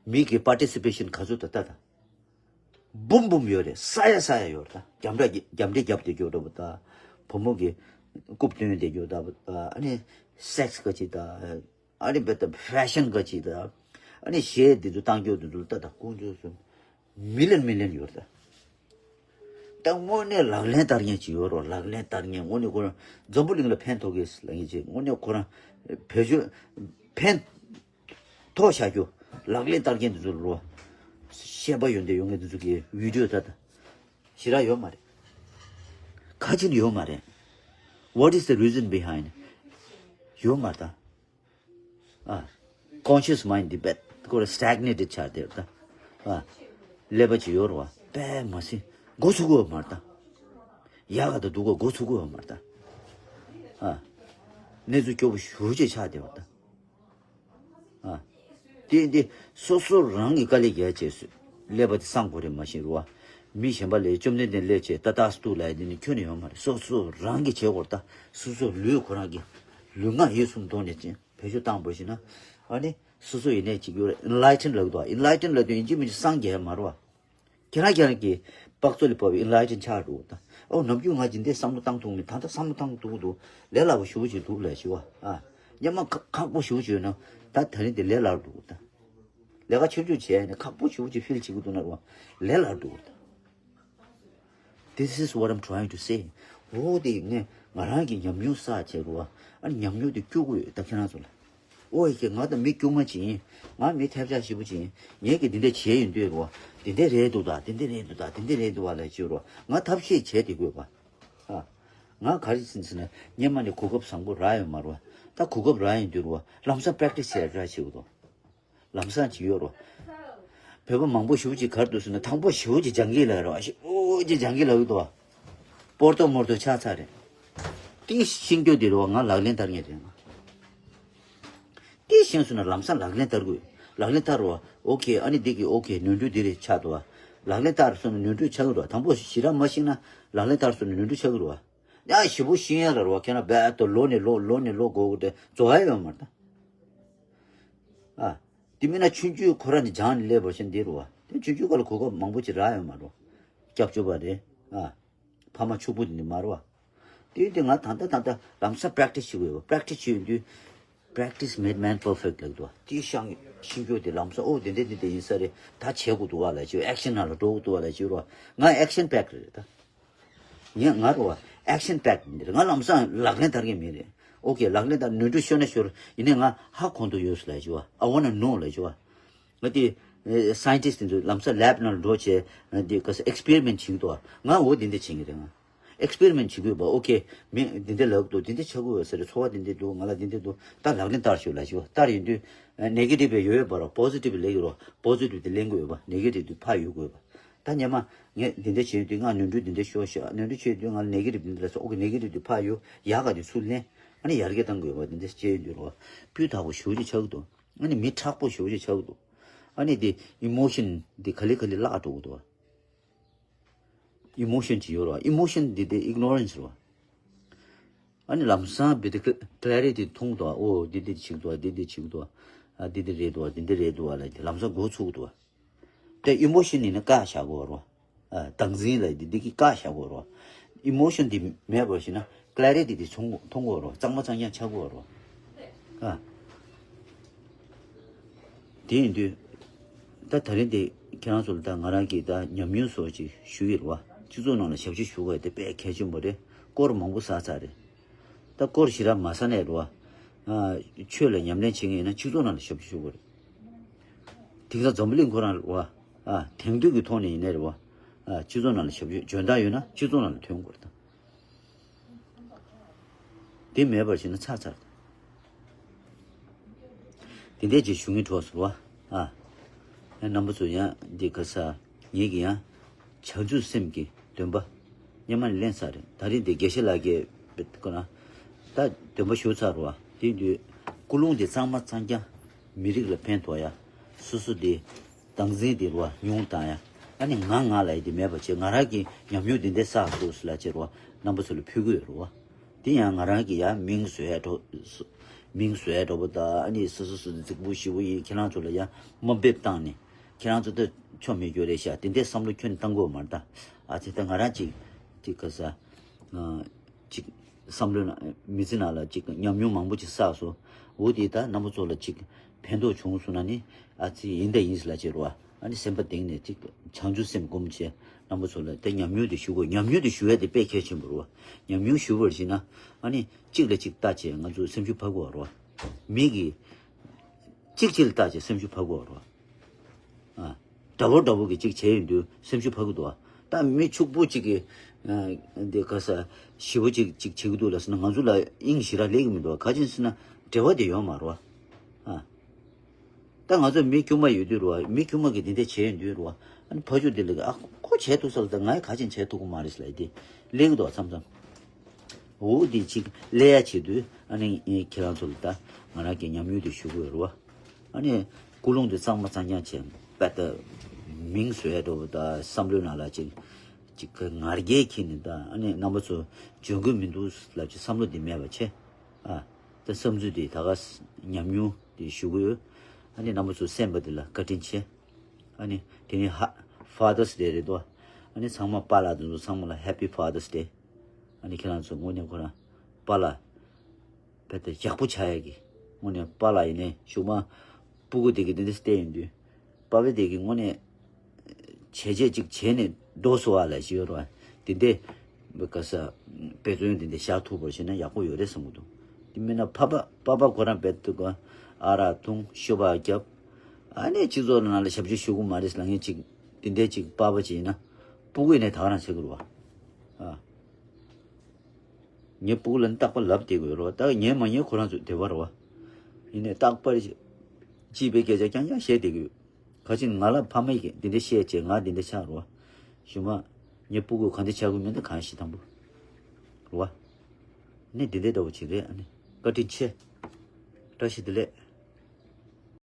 མི་གི་པར་ཊི་སི་པེ་ཤན་ག་ཚོད་ད་ད་ད། འབུམ་འབུམ་ཡོད་རེད། ས་ཡ་ས་ཡ་ཡོད་རེད་ད། རྒྱབ་འདྲེ་རྒྱབ་འདྲེ་རྒྱབ་སྡོད་རྒྱུ་འདྲ་པོ་ད། བུ་མོ་གི་རྐུབ་སྟོན་སྡོད་རྒྱུ་འདྲ་པོ་ད། ཨ་ནི་སེག་སི་ག་ཅིག་ད། ཨ་ནི་བེ་ད་ཕེ་ཤན་ག་ཅིག་ད། ཨ་ནི་གཞས་འདི་ཚོ་བཏང་རྒྱུ་འདི་ཚོ་ད་ད་ཁོང་ཚོ་སུ་མི་ལན་མི་ལན་ཡོད་རེད་ད། ད་དངོས་གནས་ལག་ལེན་བསྟར་མཁན་ཅིག་ཡོད་རོ། ལག་ལེན་བསྟར་མཁན་དངོས་གནས་ཁོ་རང་འཛམ་བུ་གླིང་ལ་ཕན་ཐོགས་གི་ལབ་མཁན་ཅིག་དངོས་གནས་ཁོ་རང་བེད་སྤྱོད་ཕན། ཐོག་བཞག་རྒྱུ། ལག་ལེན་བསྟར་མཁན་དེ་ཚོ་ལ་རོ། ཤེས་པ་ཡོན་ཏན་ཡོད་མཁན་དེ་ཚོ་གི་བི་ཌི་ཡོ་ད་ད། ཞེ་དྲག་ཡོད་མ་རེད། ག་ཅི་ནས་ཡོད་མ་རེད། What is the reason behind? ཡོད་མ་རེད་ད། ཨ། Conscious mind དེ་བེད་ཁོ་ར་སི་ཊེག་ནེ་ཊེཌ་ཆགས་བསྡད་ད། ཨ། ཀླད་པ་ཅིག་ཡོད་རེད་བ། དཔེ་མ་སྲིད་འགོ་ཚུགས་ཀྱི་ཡོད་མ་རེད་ད། ཡག་ག་ད་འདུག་ག་འགོ་ཚུགས་ཀྱི་ཡོད་མ་རེད་ད། ཨ། གནས་ཚུལ་སྐྱོ་པོ་ཞེ་པོ་ཅིག་ཆགས་བསྡད་པ་ད། ཨ། དེ་འདི་སོ་སོ་རང་གི་དཀའ་ལས་རྒྱག་བྱས་སུ་ཀླད་པ་དེ་སངས་དགོས་རེད། མ་གཞི་རུ་བ། མི་གཞན་པ་ལས་བཅོམ་ལྡན་འདས་སླེབས་བྱས་ཏ་ཏག་སྟུ་ལ་ཡ་དེ་ནི་ཁྱོན་ནས་ཡོད་མ་རེད། སོ་སོ་རང་གིས་བྱེད་དགོས་རེད་ད། སོ་སོ་ལུས་ཁོ་རང་གི་ལུས་ངག་ཡིད་གསུམ་གདོང་ནས་ཅན་བེད་སྤྱོད་བཏང་བ་ཞིག་ན། ཨ་ནི་སོ་སོ་ཡིན་ནས་ཅིག་ཡོད་རེད། ཨེན་ལའི་ཊན་ལབ་འདུག་ཨེན་ལའི་ཊན་ལབ་དུས་ཡིན་གཅིག་མིན་གཅིག་སངས་རྒྱས་མ་རེད་བ། ཁྱེད་རང་ཁྱེད་རང་གི་དཔག་ཚོད་ལ་བབས་པའི་ཨེན་ལའི་ཊན་ཆགས་འགྲོ་ད། ཨོ་ནམ་རྒྱུན་ང་ཇི་འདྲའི་བསམ་བློ་བཏང་ཐུབ་མེད། ད་ལྟ་བསམ་བློ་བཏང་ཐུབ་འདུག་ལས་སླ་པོ་ཞེ་པོ་ཅིག་འདུག་ལབ་ཞུ་བ། ཨ། སྙམ་མ་ཁག་ཁག་པོ་ཞེ་པོ་ཅིག་ཡོད་ན་ད་ད་རིང་དེ་ལས་སླ་པོ་འདུག་ད། ལས་ཀ་ཆུང་ཆུང་བྱས་ནས་ཁག་པོ་ཞེ་པོ་ཅིག་ཕིལ་བྱེད་ཀྱི་འདུག་ན་རུང་ལས་སླ་པོ་འདུག་ད། This is what I'm trying to say. འོ་དེ་ངས་ང་རང་གི་ཉམས་མྱོང་བསགས་བྱས་རུ་བ། ཨ་ནི་ཉམས་མྱོང་དེ་སྐྱུག་གི་ཡོད་ད་ཁྱེད་རང་ཚོ་ལ། ཨོ་ཡེ་ཁྱེད་ང་ད་མི་སྐྱུག་མ་ཅིག་ཡིན། ང་མི་ཐབས་ཆག་ཞེ་པོ་ཅིག་ཡིན། ངས་ཀྱི་འདི་འདྲ་བྱས་ཡིན་དུས་རོ། འདི་འདྲ་རེད་འདུག་ད། འདི་འདྲ་རེད་འདུག་ད། འདི་འདྲ་རེད་འདུག་བ་ལ་བྱེད་རོ། ང་ཐབས་ཤེས་བྱས་དེ་དགོས་པ། ཨ། ང་ག་རེ་ཟིན་ཟིན་ན་སྔོན་མ་ནས་གོ་སྐབས་བཟང་པོ་རག་ཡོད་མ་རོ། ད་གོ་སྐབས་རག་ཡིན་དུས་རོ། ལམ་སང་པེ་རེག་ཊི་སི་བྱས་ར་བྱེད་དོ། ལམ་སང་ཅིག་ཡོད་རོ། བོད་པ་མང་པོ་ཞེ་པོ་ཅིག་ག་རེ་འདུག་ཟེར་ན་དང་པོ་ཞེ་པོ་ཅིག་སྦྱང་གི་ལབ་རོ། ཞེ་པོ་ཅིག་སྦྱང་གི་ལབ་ཡོད་དོ། སྤོར་ཏོ་མོར་ཏོ་ཆགས་ཚར་རེད། དེ་ཤེས་རྒྱུ་དེ་རེད་བ། ང་ལག་ལེན་བསྟར་མཁན་རེད་ང་། དེ་ཤེས་སོང་ན་ལམ་སང་ལག་ལེན་བསྟར་དགོས། ལག་ལེན་བསྟར་རོ། ཨོ་ཁེ། ཨ་ནི་འདི་གི་ཨོ་ཁེ་ནོར་འཁྲུལ་འདི་རེད་ཆགས་འདུག་བ། ལག་ལེན་བསྟར་སོང་ན་ནོར་འཁྲུལ་ཆགས་ཀྱི་རེད་བ། དང་པོ་ཞེ་དྲག་མ་ཤེས་ན་ལག་ལེན་བསྟར་སོང་ན་ནོར་འཁྲུལ་ཆགས་ཀྱི་རེད་བ། ཡ་ཞེ་པོ་ཤེས་ཡ་ལ་རེད་བ། ཁྱེད་རང་རྦད་དེ་ལོ་ནས་ལོ་ལོ་ནས་ལོ་འགོར་གི་དེ་རྫོགས་ཡ་ཡོད་མ་རེད་ད། ཨ། དེ་མིན་ན་ཆུང་ཆུང་ཁོ་ར་ནས་སྦྱངས་ནས་སླེབས་པ་ཞིག་འདི་རུ་བ། དེ་ཆུང་ཆུང་སྐབས་ལ་གོ་སྐབས་མང་པོ་ཅིག་རག་ཡོད་མ་རེད། སྐྱབས་བཅོལ་བ་རེད། ཨ། ཕ་མ་ཕྱུག་པོ་དེ་འདྲ་མ་རེད་བ། དེ་དེ་ང་ད་ལྟ་ད་ལྟ་ལམ་སང་པེ་རེག་ཊི་སི་བྱེད་དགོས་ཡོད་བ། པེ་རེག་ཊི་སི་བྱེད་ཡོང་དུས། Practice made man perfect ལབ་འདུག་བ། དེ་ཤང་ཤིང་ཀྱོ་དེ་ལམ་སང་ཨོ་དེ་འདྲ་དེ་འདྲ་ཡིན་ས་རེད། ད་བྱེད་དགོས་འདུག་བ་ལབ་ཅིག་ཨེག་ཤན་ནང་ལ་འགྲོ་དགོས་འདུག་བ་ལབ་ཅིག་རོ། ང་ཨེག་ཤན་པེག་རེད་ད། ངས་ང་རོ་བ། ཨེག་ཤན་པེག་མི་རེད། ང་ལམ་སང་ལག་ལེན་བསྟར་མཁན་མི་རེད། ཨོ་ཁེ། ལག་ལེན་བསྟར། ནོར་འཁྲུལ་ཤོར་ན་ཤོར། ཡིན་ནའི་ང་ཧ་གོ་འདོད་ཡོད་ལབ་ཅིག་བ། I wanna know ལབ་ཅིག་བ། ང་དེ་སའེན་ཊིསི་དེ་ཚོ་ལམ་སང་ལེབ་ནང་འགྲོ་བྱས་དེ་ག་ས་ཨེག་སི་པེ་རི་མེན་ཊི་བྱེད་ཀྱི་འདུག་ང་འོ་དེ་འདྲ་བྱེད་ཀྱི་རེད། ང་ཨེག་སི་པེ་རི་མེན་ཊི་བྱེད་དགོས་པ། ཨོ་ཁེ། མི་འདི་འདྲ་ལབ་ཀྱི་འདུག་འདི་འདྲ་ཆགས་ཀྱི་ཡོད་ས་རེད། ཚོར་བ་འདི་འདྲ་འདུག་ང་ལ་འདི་འདྲ་འདུག་ད་ལག་ལེན་བསྟར་ཤོག་ལབ་ཤོག་བསྟར་ཡོང་དུས་ནེ་གེ་ཊིབ་ཡོད་ཡོད་པ་རོ། པོ་ཟི་ཊིབ་ལེན་དགོས་པ། ནེ་གེ་ཊིབ་དེ་ལེན་དགོས་པ། ད་སྔོན་མ་ངས་འདི་འདྲ་བྱེད་ཡོང་དུས་ང་ནོར་འཁྲུལ་འདི་འདྲ་ཤོར་ཤག་ནོར་འཁྲུལ་བྱེད་ཡོང་དུས་ང་ལ་ནེ་གེ་ཊིབ་འདི་འདྲ་ལབ་སོང་། ཨོ་ཁེ། ནེ་གེ་ཊིབ་དེ་ཕར་གཡུག་ཡག་ག་དེ་ཚུར་ལེན། ཨ་ནི་ཡར་རྒྱས་གཏང་དགོས་པ། འདི་འདྲ་བྱེད་ཡོང་དུས་རོ། སྤུས་དག་པོ་ཞེ་པོ་ཅིག་ཆགས་ཀྱི་འདུག་ཨ་ནི་མི་དྲག་པོ་ཞེ་པོ་ཅིག་ཆགས་ཀྱི་འདུག་ཨ་ནི་དེ་ཨི་མོ་ཤན་དེ་ག་ལེ་ག་ལེ་བརླག་འགྲོ་གི་འདུག་ཨི་མོ་ཤན་ཅིག་ཡོད་རེད་བ། ཨི་མོ་ཤན་འདི་དེ་ཨིག་ནོ་རེན་སི་རེད་བ། ཨ་ནི་ལམ་སང་བི་དེ་ཀ་ལེ་རི་ཊི་མཐོང་འདུག་ཨོ་འདི་འདི་བྱེད་ཀྱི་འདུག་བ། འདི་འདི་བྱེད་ཀྱི་འདུག་བ། ཨ་འདི་འདི་རེད་འདུག་བ། འདི་འདི་རེད་འདུག་བ་ལབ་ཀྱི་ལམ་སང་འགོ་ཚུགས་འདུག་བ། དེ་ཨི་མོ་ཤན་ཡིན་ན་བཀག་བཞག་དགོས་རེད་བ། ཨ་བདག་འཛིན་ལབ་འདི་འདི་གིས་བཀག་བཞག་དགོས་རེད་བ། ཨི་མོ་ཤན་འདི་མེད་པར་བྱས་ན་ཀ་ལེ་རི་ཊི་འདི་མཐོང་མཐོང་དགོས་རེད་བ། གཙང་མ་གཙང་རྐྱང་ཆགས་དགོས་རེད་བ། ཨ། དེ་ཡིན་དུས། ད་ད་རིང་དེ་ཁྱེད་རང་ཚོ་ལ་ད་ང་རང་གིས་ད་ཉམས་མྱོང་སོགས་ཅིག་ཞུ་ཡི་རེད་བ། སྤྱི་ཚོགས་ནང་ལ་ཞབས་ཕྱི་ཞུ་དགོས་དེ་དཔེ་གལ་ཆེན་པོ་རེད། སྐོར་མང་པོ་ཟ་ཚར་རེད། ད་སྐོར་ཞེ་དྲག་མ་ཟ་ནས་རེད་བ། ཨ། ཆོས་ལ་ཉམས་ལེན་བྱེད་མཁན་ཡིན་ན་སྤྱི་ཚོགས་ནང་ལ་ཞབས་ཕྱི་ཞུ་དགོས་རེད། དེང་སང་འཛམ་བུ་གླིང་ཁོ་རང་རེད་བ། ཨ། དེང་དུས་ཀྱི་ཐོག་ནས་ཡིན་ནའི་རེད་བ། ཨ། སྤྱི་ཚོགས་ནང་ལ་ཞབས་ཕྱི་འཇོན་ཐང་ཡོད་ན་སྤྱི་ཚོགས་ནང་ལ་ཐོན་དགོས་རེད་ད། དེ་མེད་པར་བྱས་ན་ཚར་ཚར། དེ་འདྲས་ཅིག་ཞུ་ངེས་འགྲོ་ཟེར་བ། ཨ། ཡང་རྣམ་པ་ཚོ་ཡང་འདི་ག་ས་ངེད་ཀྱི་ཡང་བྱང་ཆུབ་སེམས་ཀྱི་འདུན་པ་སྔོན་མ་ནས་ལེན་ཚར་རེད། ད་རིང་འདི་དགེ་བཤེས་ལགས་ཀྱིས་ཀོ་ན། ད་འདུན་པ་ཞུ་ཚར་བ་དེ་དུས་ཀུན་སློང་འདི་གཙང་མ་གཙང་རྐྱང་མི་རིགས་ལ་ཕན་ཐོགས་ཡ། སོ་སོ་འདི་བདག་འཛིན་འདི་རུ་བ་ཉུང་བཏང་ཡ། ཨ་ནི་ང་ང་ལ་ཡི་འདི་མེད་པ་བྱས་ང་རང་གི་ཉམས་མྱོང་འདི་འདྲ་བསགས་འདུག་ཟེར་ལ་བྱས་རུ་བ་རྣམ་པ་ཚོ་ལ་ཕུལ་གི་ཡོད་རུ་བ། དེ་ཡང་ང་རང་གི་ཡ་མིང་བཟོ་ཡ་འགྲོ། མིང་བཟོ་ཡ་འགྲོ་པོ་ད་ཨ་ནི་སོ་སོ་སོ་སོ་རྫིག་པོ་ཞེ་པོ་ཡིན། ཁྱེད་རང་ཚོ་ལ་ཡ་དམའ་འབེབས་བཏང་ནས་ཁྱེད་རང་ཚོ་ད་ཆོ་མེད་རྒྱུ་རེད་ཤག་དེ་འདྲའི་བསམ་བློ་ཁྱོན་བཏང་དགོས་མ་རེད་ད། ཨ་ཙི་ད་ང་རང་ཅིག་ཅིག་ག་ས། ཅིག་བསམ་བློ་ན་མི་ཚེ་ནང་ལ་ཅིག་ཉམས་མྱོང་མང་པོ་ཅིག་བསགས་སོང་། འོ་དེ་ད་རྣམ་པ་ཚོ་ལ་ཅིག་ཕན་ཐོགས་བྱུང་སོང་ན་ནི་ཨ་ཙི་ཡིན་ད་ཡིན་ཟེར་ལ་བྱེད་རོགས། ཨ་ནི་སེམས་པ་གཏིང་ནས་ཅིག་བྱང་ཆུབ་སེམས་སྒོམ་བྱས་རྣམ་པ་ཚོ་ལ་དེ་ཉམས་མྱོང་དེ་ཞུ་དགོས། ཉམས་མྱོང་དེ་ཞུ་ཡ་དེ་དཔེ་གལ་ཆེན་པོ་རེད་བ། ཉམས་མྱོང་ཞུ་བར་བྱས་ན་ཨ་ནི་གཅིག་ལ་གཅིག་ལྟ་བྱས་ང་ཚོ་སེམས་ཤུགས་འཕར་དགོས་རེད་བ། མི་གིས་ གཅིག་གཅིག་ལ་བལྟ་བྱས་སེམས་ཤུགས་འཕར་དགོས་རེད་བ། ཨ། འདྲ་པོ་འདྲ་པོ་གི་གཅིག་བྱས་ཡོང་དུས་སེམས་ཤུགས་འཕར་གི་འདུག་བ། ད་མི་ཕྱུག་པོ་གཅིག་གིས་ཨ་འདི་ག་ས་ཞེ་པོ་གཅིག་གཅིག་བྱེད་ཀྱི་འདུག་ལབ་སོང་ན་ང་ཚོ་ལ་དབྱིངས་ཞེ་དྲག་སླེབས་ཀྱི་མི་འདུག་བ། ག་ཅི་ཟེར་ན་འབྲེལ་བ་དེ་ཡོད་མ་རེད་བ། ཨ། ད་ང་ཚོ་མི་དཀྱུས་མ་ཡོད་དུས་རེད་བ། མི་དཀྱུས་མ་གིས་དེ་འདྲ་བྱས་ཡོང་དུས་རེད་བ། ཨ་ནི་ཕ་ཕྱུགས་དེ་ལ་ཨ་ཁོ་བྱས་ཐུབ་ས་ལ་ད་ང་ཡི་ག་ཅི་བྱས་ཐུབ་ཀྱི་མ་རེད་ཟེར་ལབ་ཡ་དེ་སླེབས་ཀྱི་འདུག་བ་མཚམས་མཚམས། འོ་དེ་གཅིག་ལས་ཡ་བྱེད་དུས་ཨ་ནི་ངས་ཁྱེད་རང་ཚོ་ལ་ད་ང་རང་གི་ཉམས་མྱོང་དེ་ཞུ་གི་ཡོད་རེད་བ། ཨ་ནི་ཀུན་སློང་དེ་གཙང་མ་གཙང་རྐྱང་བྱས་དཔེ་ད་མིང་བཟོ་ཡ་འདྲ་བོ་ད་བསམ་བློའི་ནང་ལ་གཅིག་གཅིག་གི་ང་རྒྱལ་འཁྱེར་ནས་ད་ཨ་ནི་རྣམ་པ་ཚོ་འཇོན་གི་མི་འདུག་ལབ་ཅིག་བསམ་བློ་དེ་མེད་པ་བྱས། ཨ། ད་བསམ་ཚུལ་དེ་ད་ག་ཉམས་མྱོང་དེ་ཞུ་གི་ཡོད། ཨ་ནི་རྣམ་པ་ཚོ་གསན་པ་དེ་ལ་བཀའ་དྲིན་ཆེ། ཨ་ནི་དེ་ནི་ཧ་Father's Day རེད་དོ། ཨ་ནི་ཚང་མ་པཱ་ལགས་དེ་ཚོ་ཚང་མ་ལ་Happy Father's Day། ཨ་ནི་ཁྱེད་རང་ཚོ་དངོས་གནས་ཁོ་རང་པཱ་ལགས་དཔེ་དེ་ཡག་པོ་ཆགས་ཡ་གི། དངོས་གནས་པཱ་ལགས་ཡིན་ནའི་གཞུག་མ་སྤུ་གུ་དེ་གི་དེ་འདྲ་བལྟས་ཡོང་དུས་པཱ་ཕ་དེ་གི་དངོས་གནས་བྱས་རྗེས་ཅིག་བྱས་ནས་འགྲོ་སོང་བ་ལ་ཞིག་ཡོད་རེད་བ། དེ་འདྲ་ག་ས་འབད་བརྩོན་དེ་འདྲ་བཞག་ཐུབ་པ་བྱས་ན་ཡག་པོ་ཡོད་རེད་བསམ་གི་འདུག་དེ་མིན་ན་ཕ་པ་པཱ་ཕ་ཁོ་རང་རྦད་དེ་ག་ཨ་རག་འཐུང་ཤོབ་རྒྱབ། ཨ་ནི་སྤྱི་ཚོགས་ནང་ལ་ཞབས་ཕྱི་ཞུ་གི་མ་རེད་ལབ་མཁན་ཅིག་དེ་འདྲ་ཅིག་པཱ་ཕ་ཅིག་ཡིན་ན་སྤུ་གུ་ཡིན་ནའི་ད་ག་རང་བྱེད་དགོས་རེད་བ། ཨ། ངའི་སྤུ་གུ་ལ་ནི་རྟག་པར་ལབ་བསྡད་དགོས་རེད་བ། ད་ཉན་མ་ཉན་ཁོ་རང་ཚོའི་འདོད་པ་རེད་བ། ཡིན་ནའི་རྟག་པར་སྐྱིད་པའི་སྐད་ཆ་རྐྱང་རྐྱང་བཤད་བསྡད་ཀྱི་ཡོད། ག་ཅི་ང་ལ་ཕ་མ་ཡིས་འདི་འདྲ་བཤད་བྱས་ང་འདི་འདྲ་ཆགས་རེད་བ། གཞུག་མ་ངའི་སྤུ་གུ་ག་འདྲ་ཆགས་ཀྱི་མིན་ད་གང་ཤེས། དང་པོ་རེད་བ། ནི་འདི་འདྲ་འདྲ་བོ་ཅིག་རེད། ཨ་ནི་བཀའ་དྲིན་ཆེ། བཀྲ་ཤིས་བདེ་ལེགས།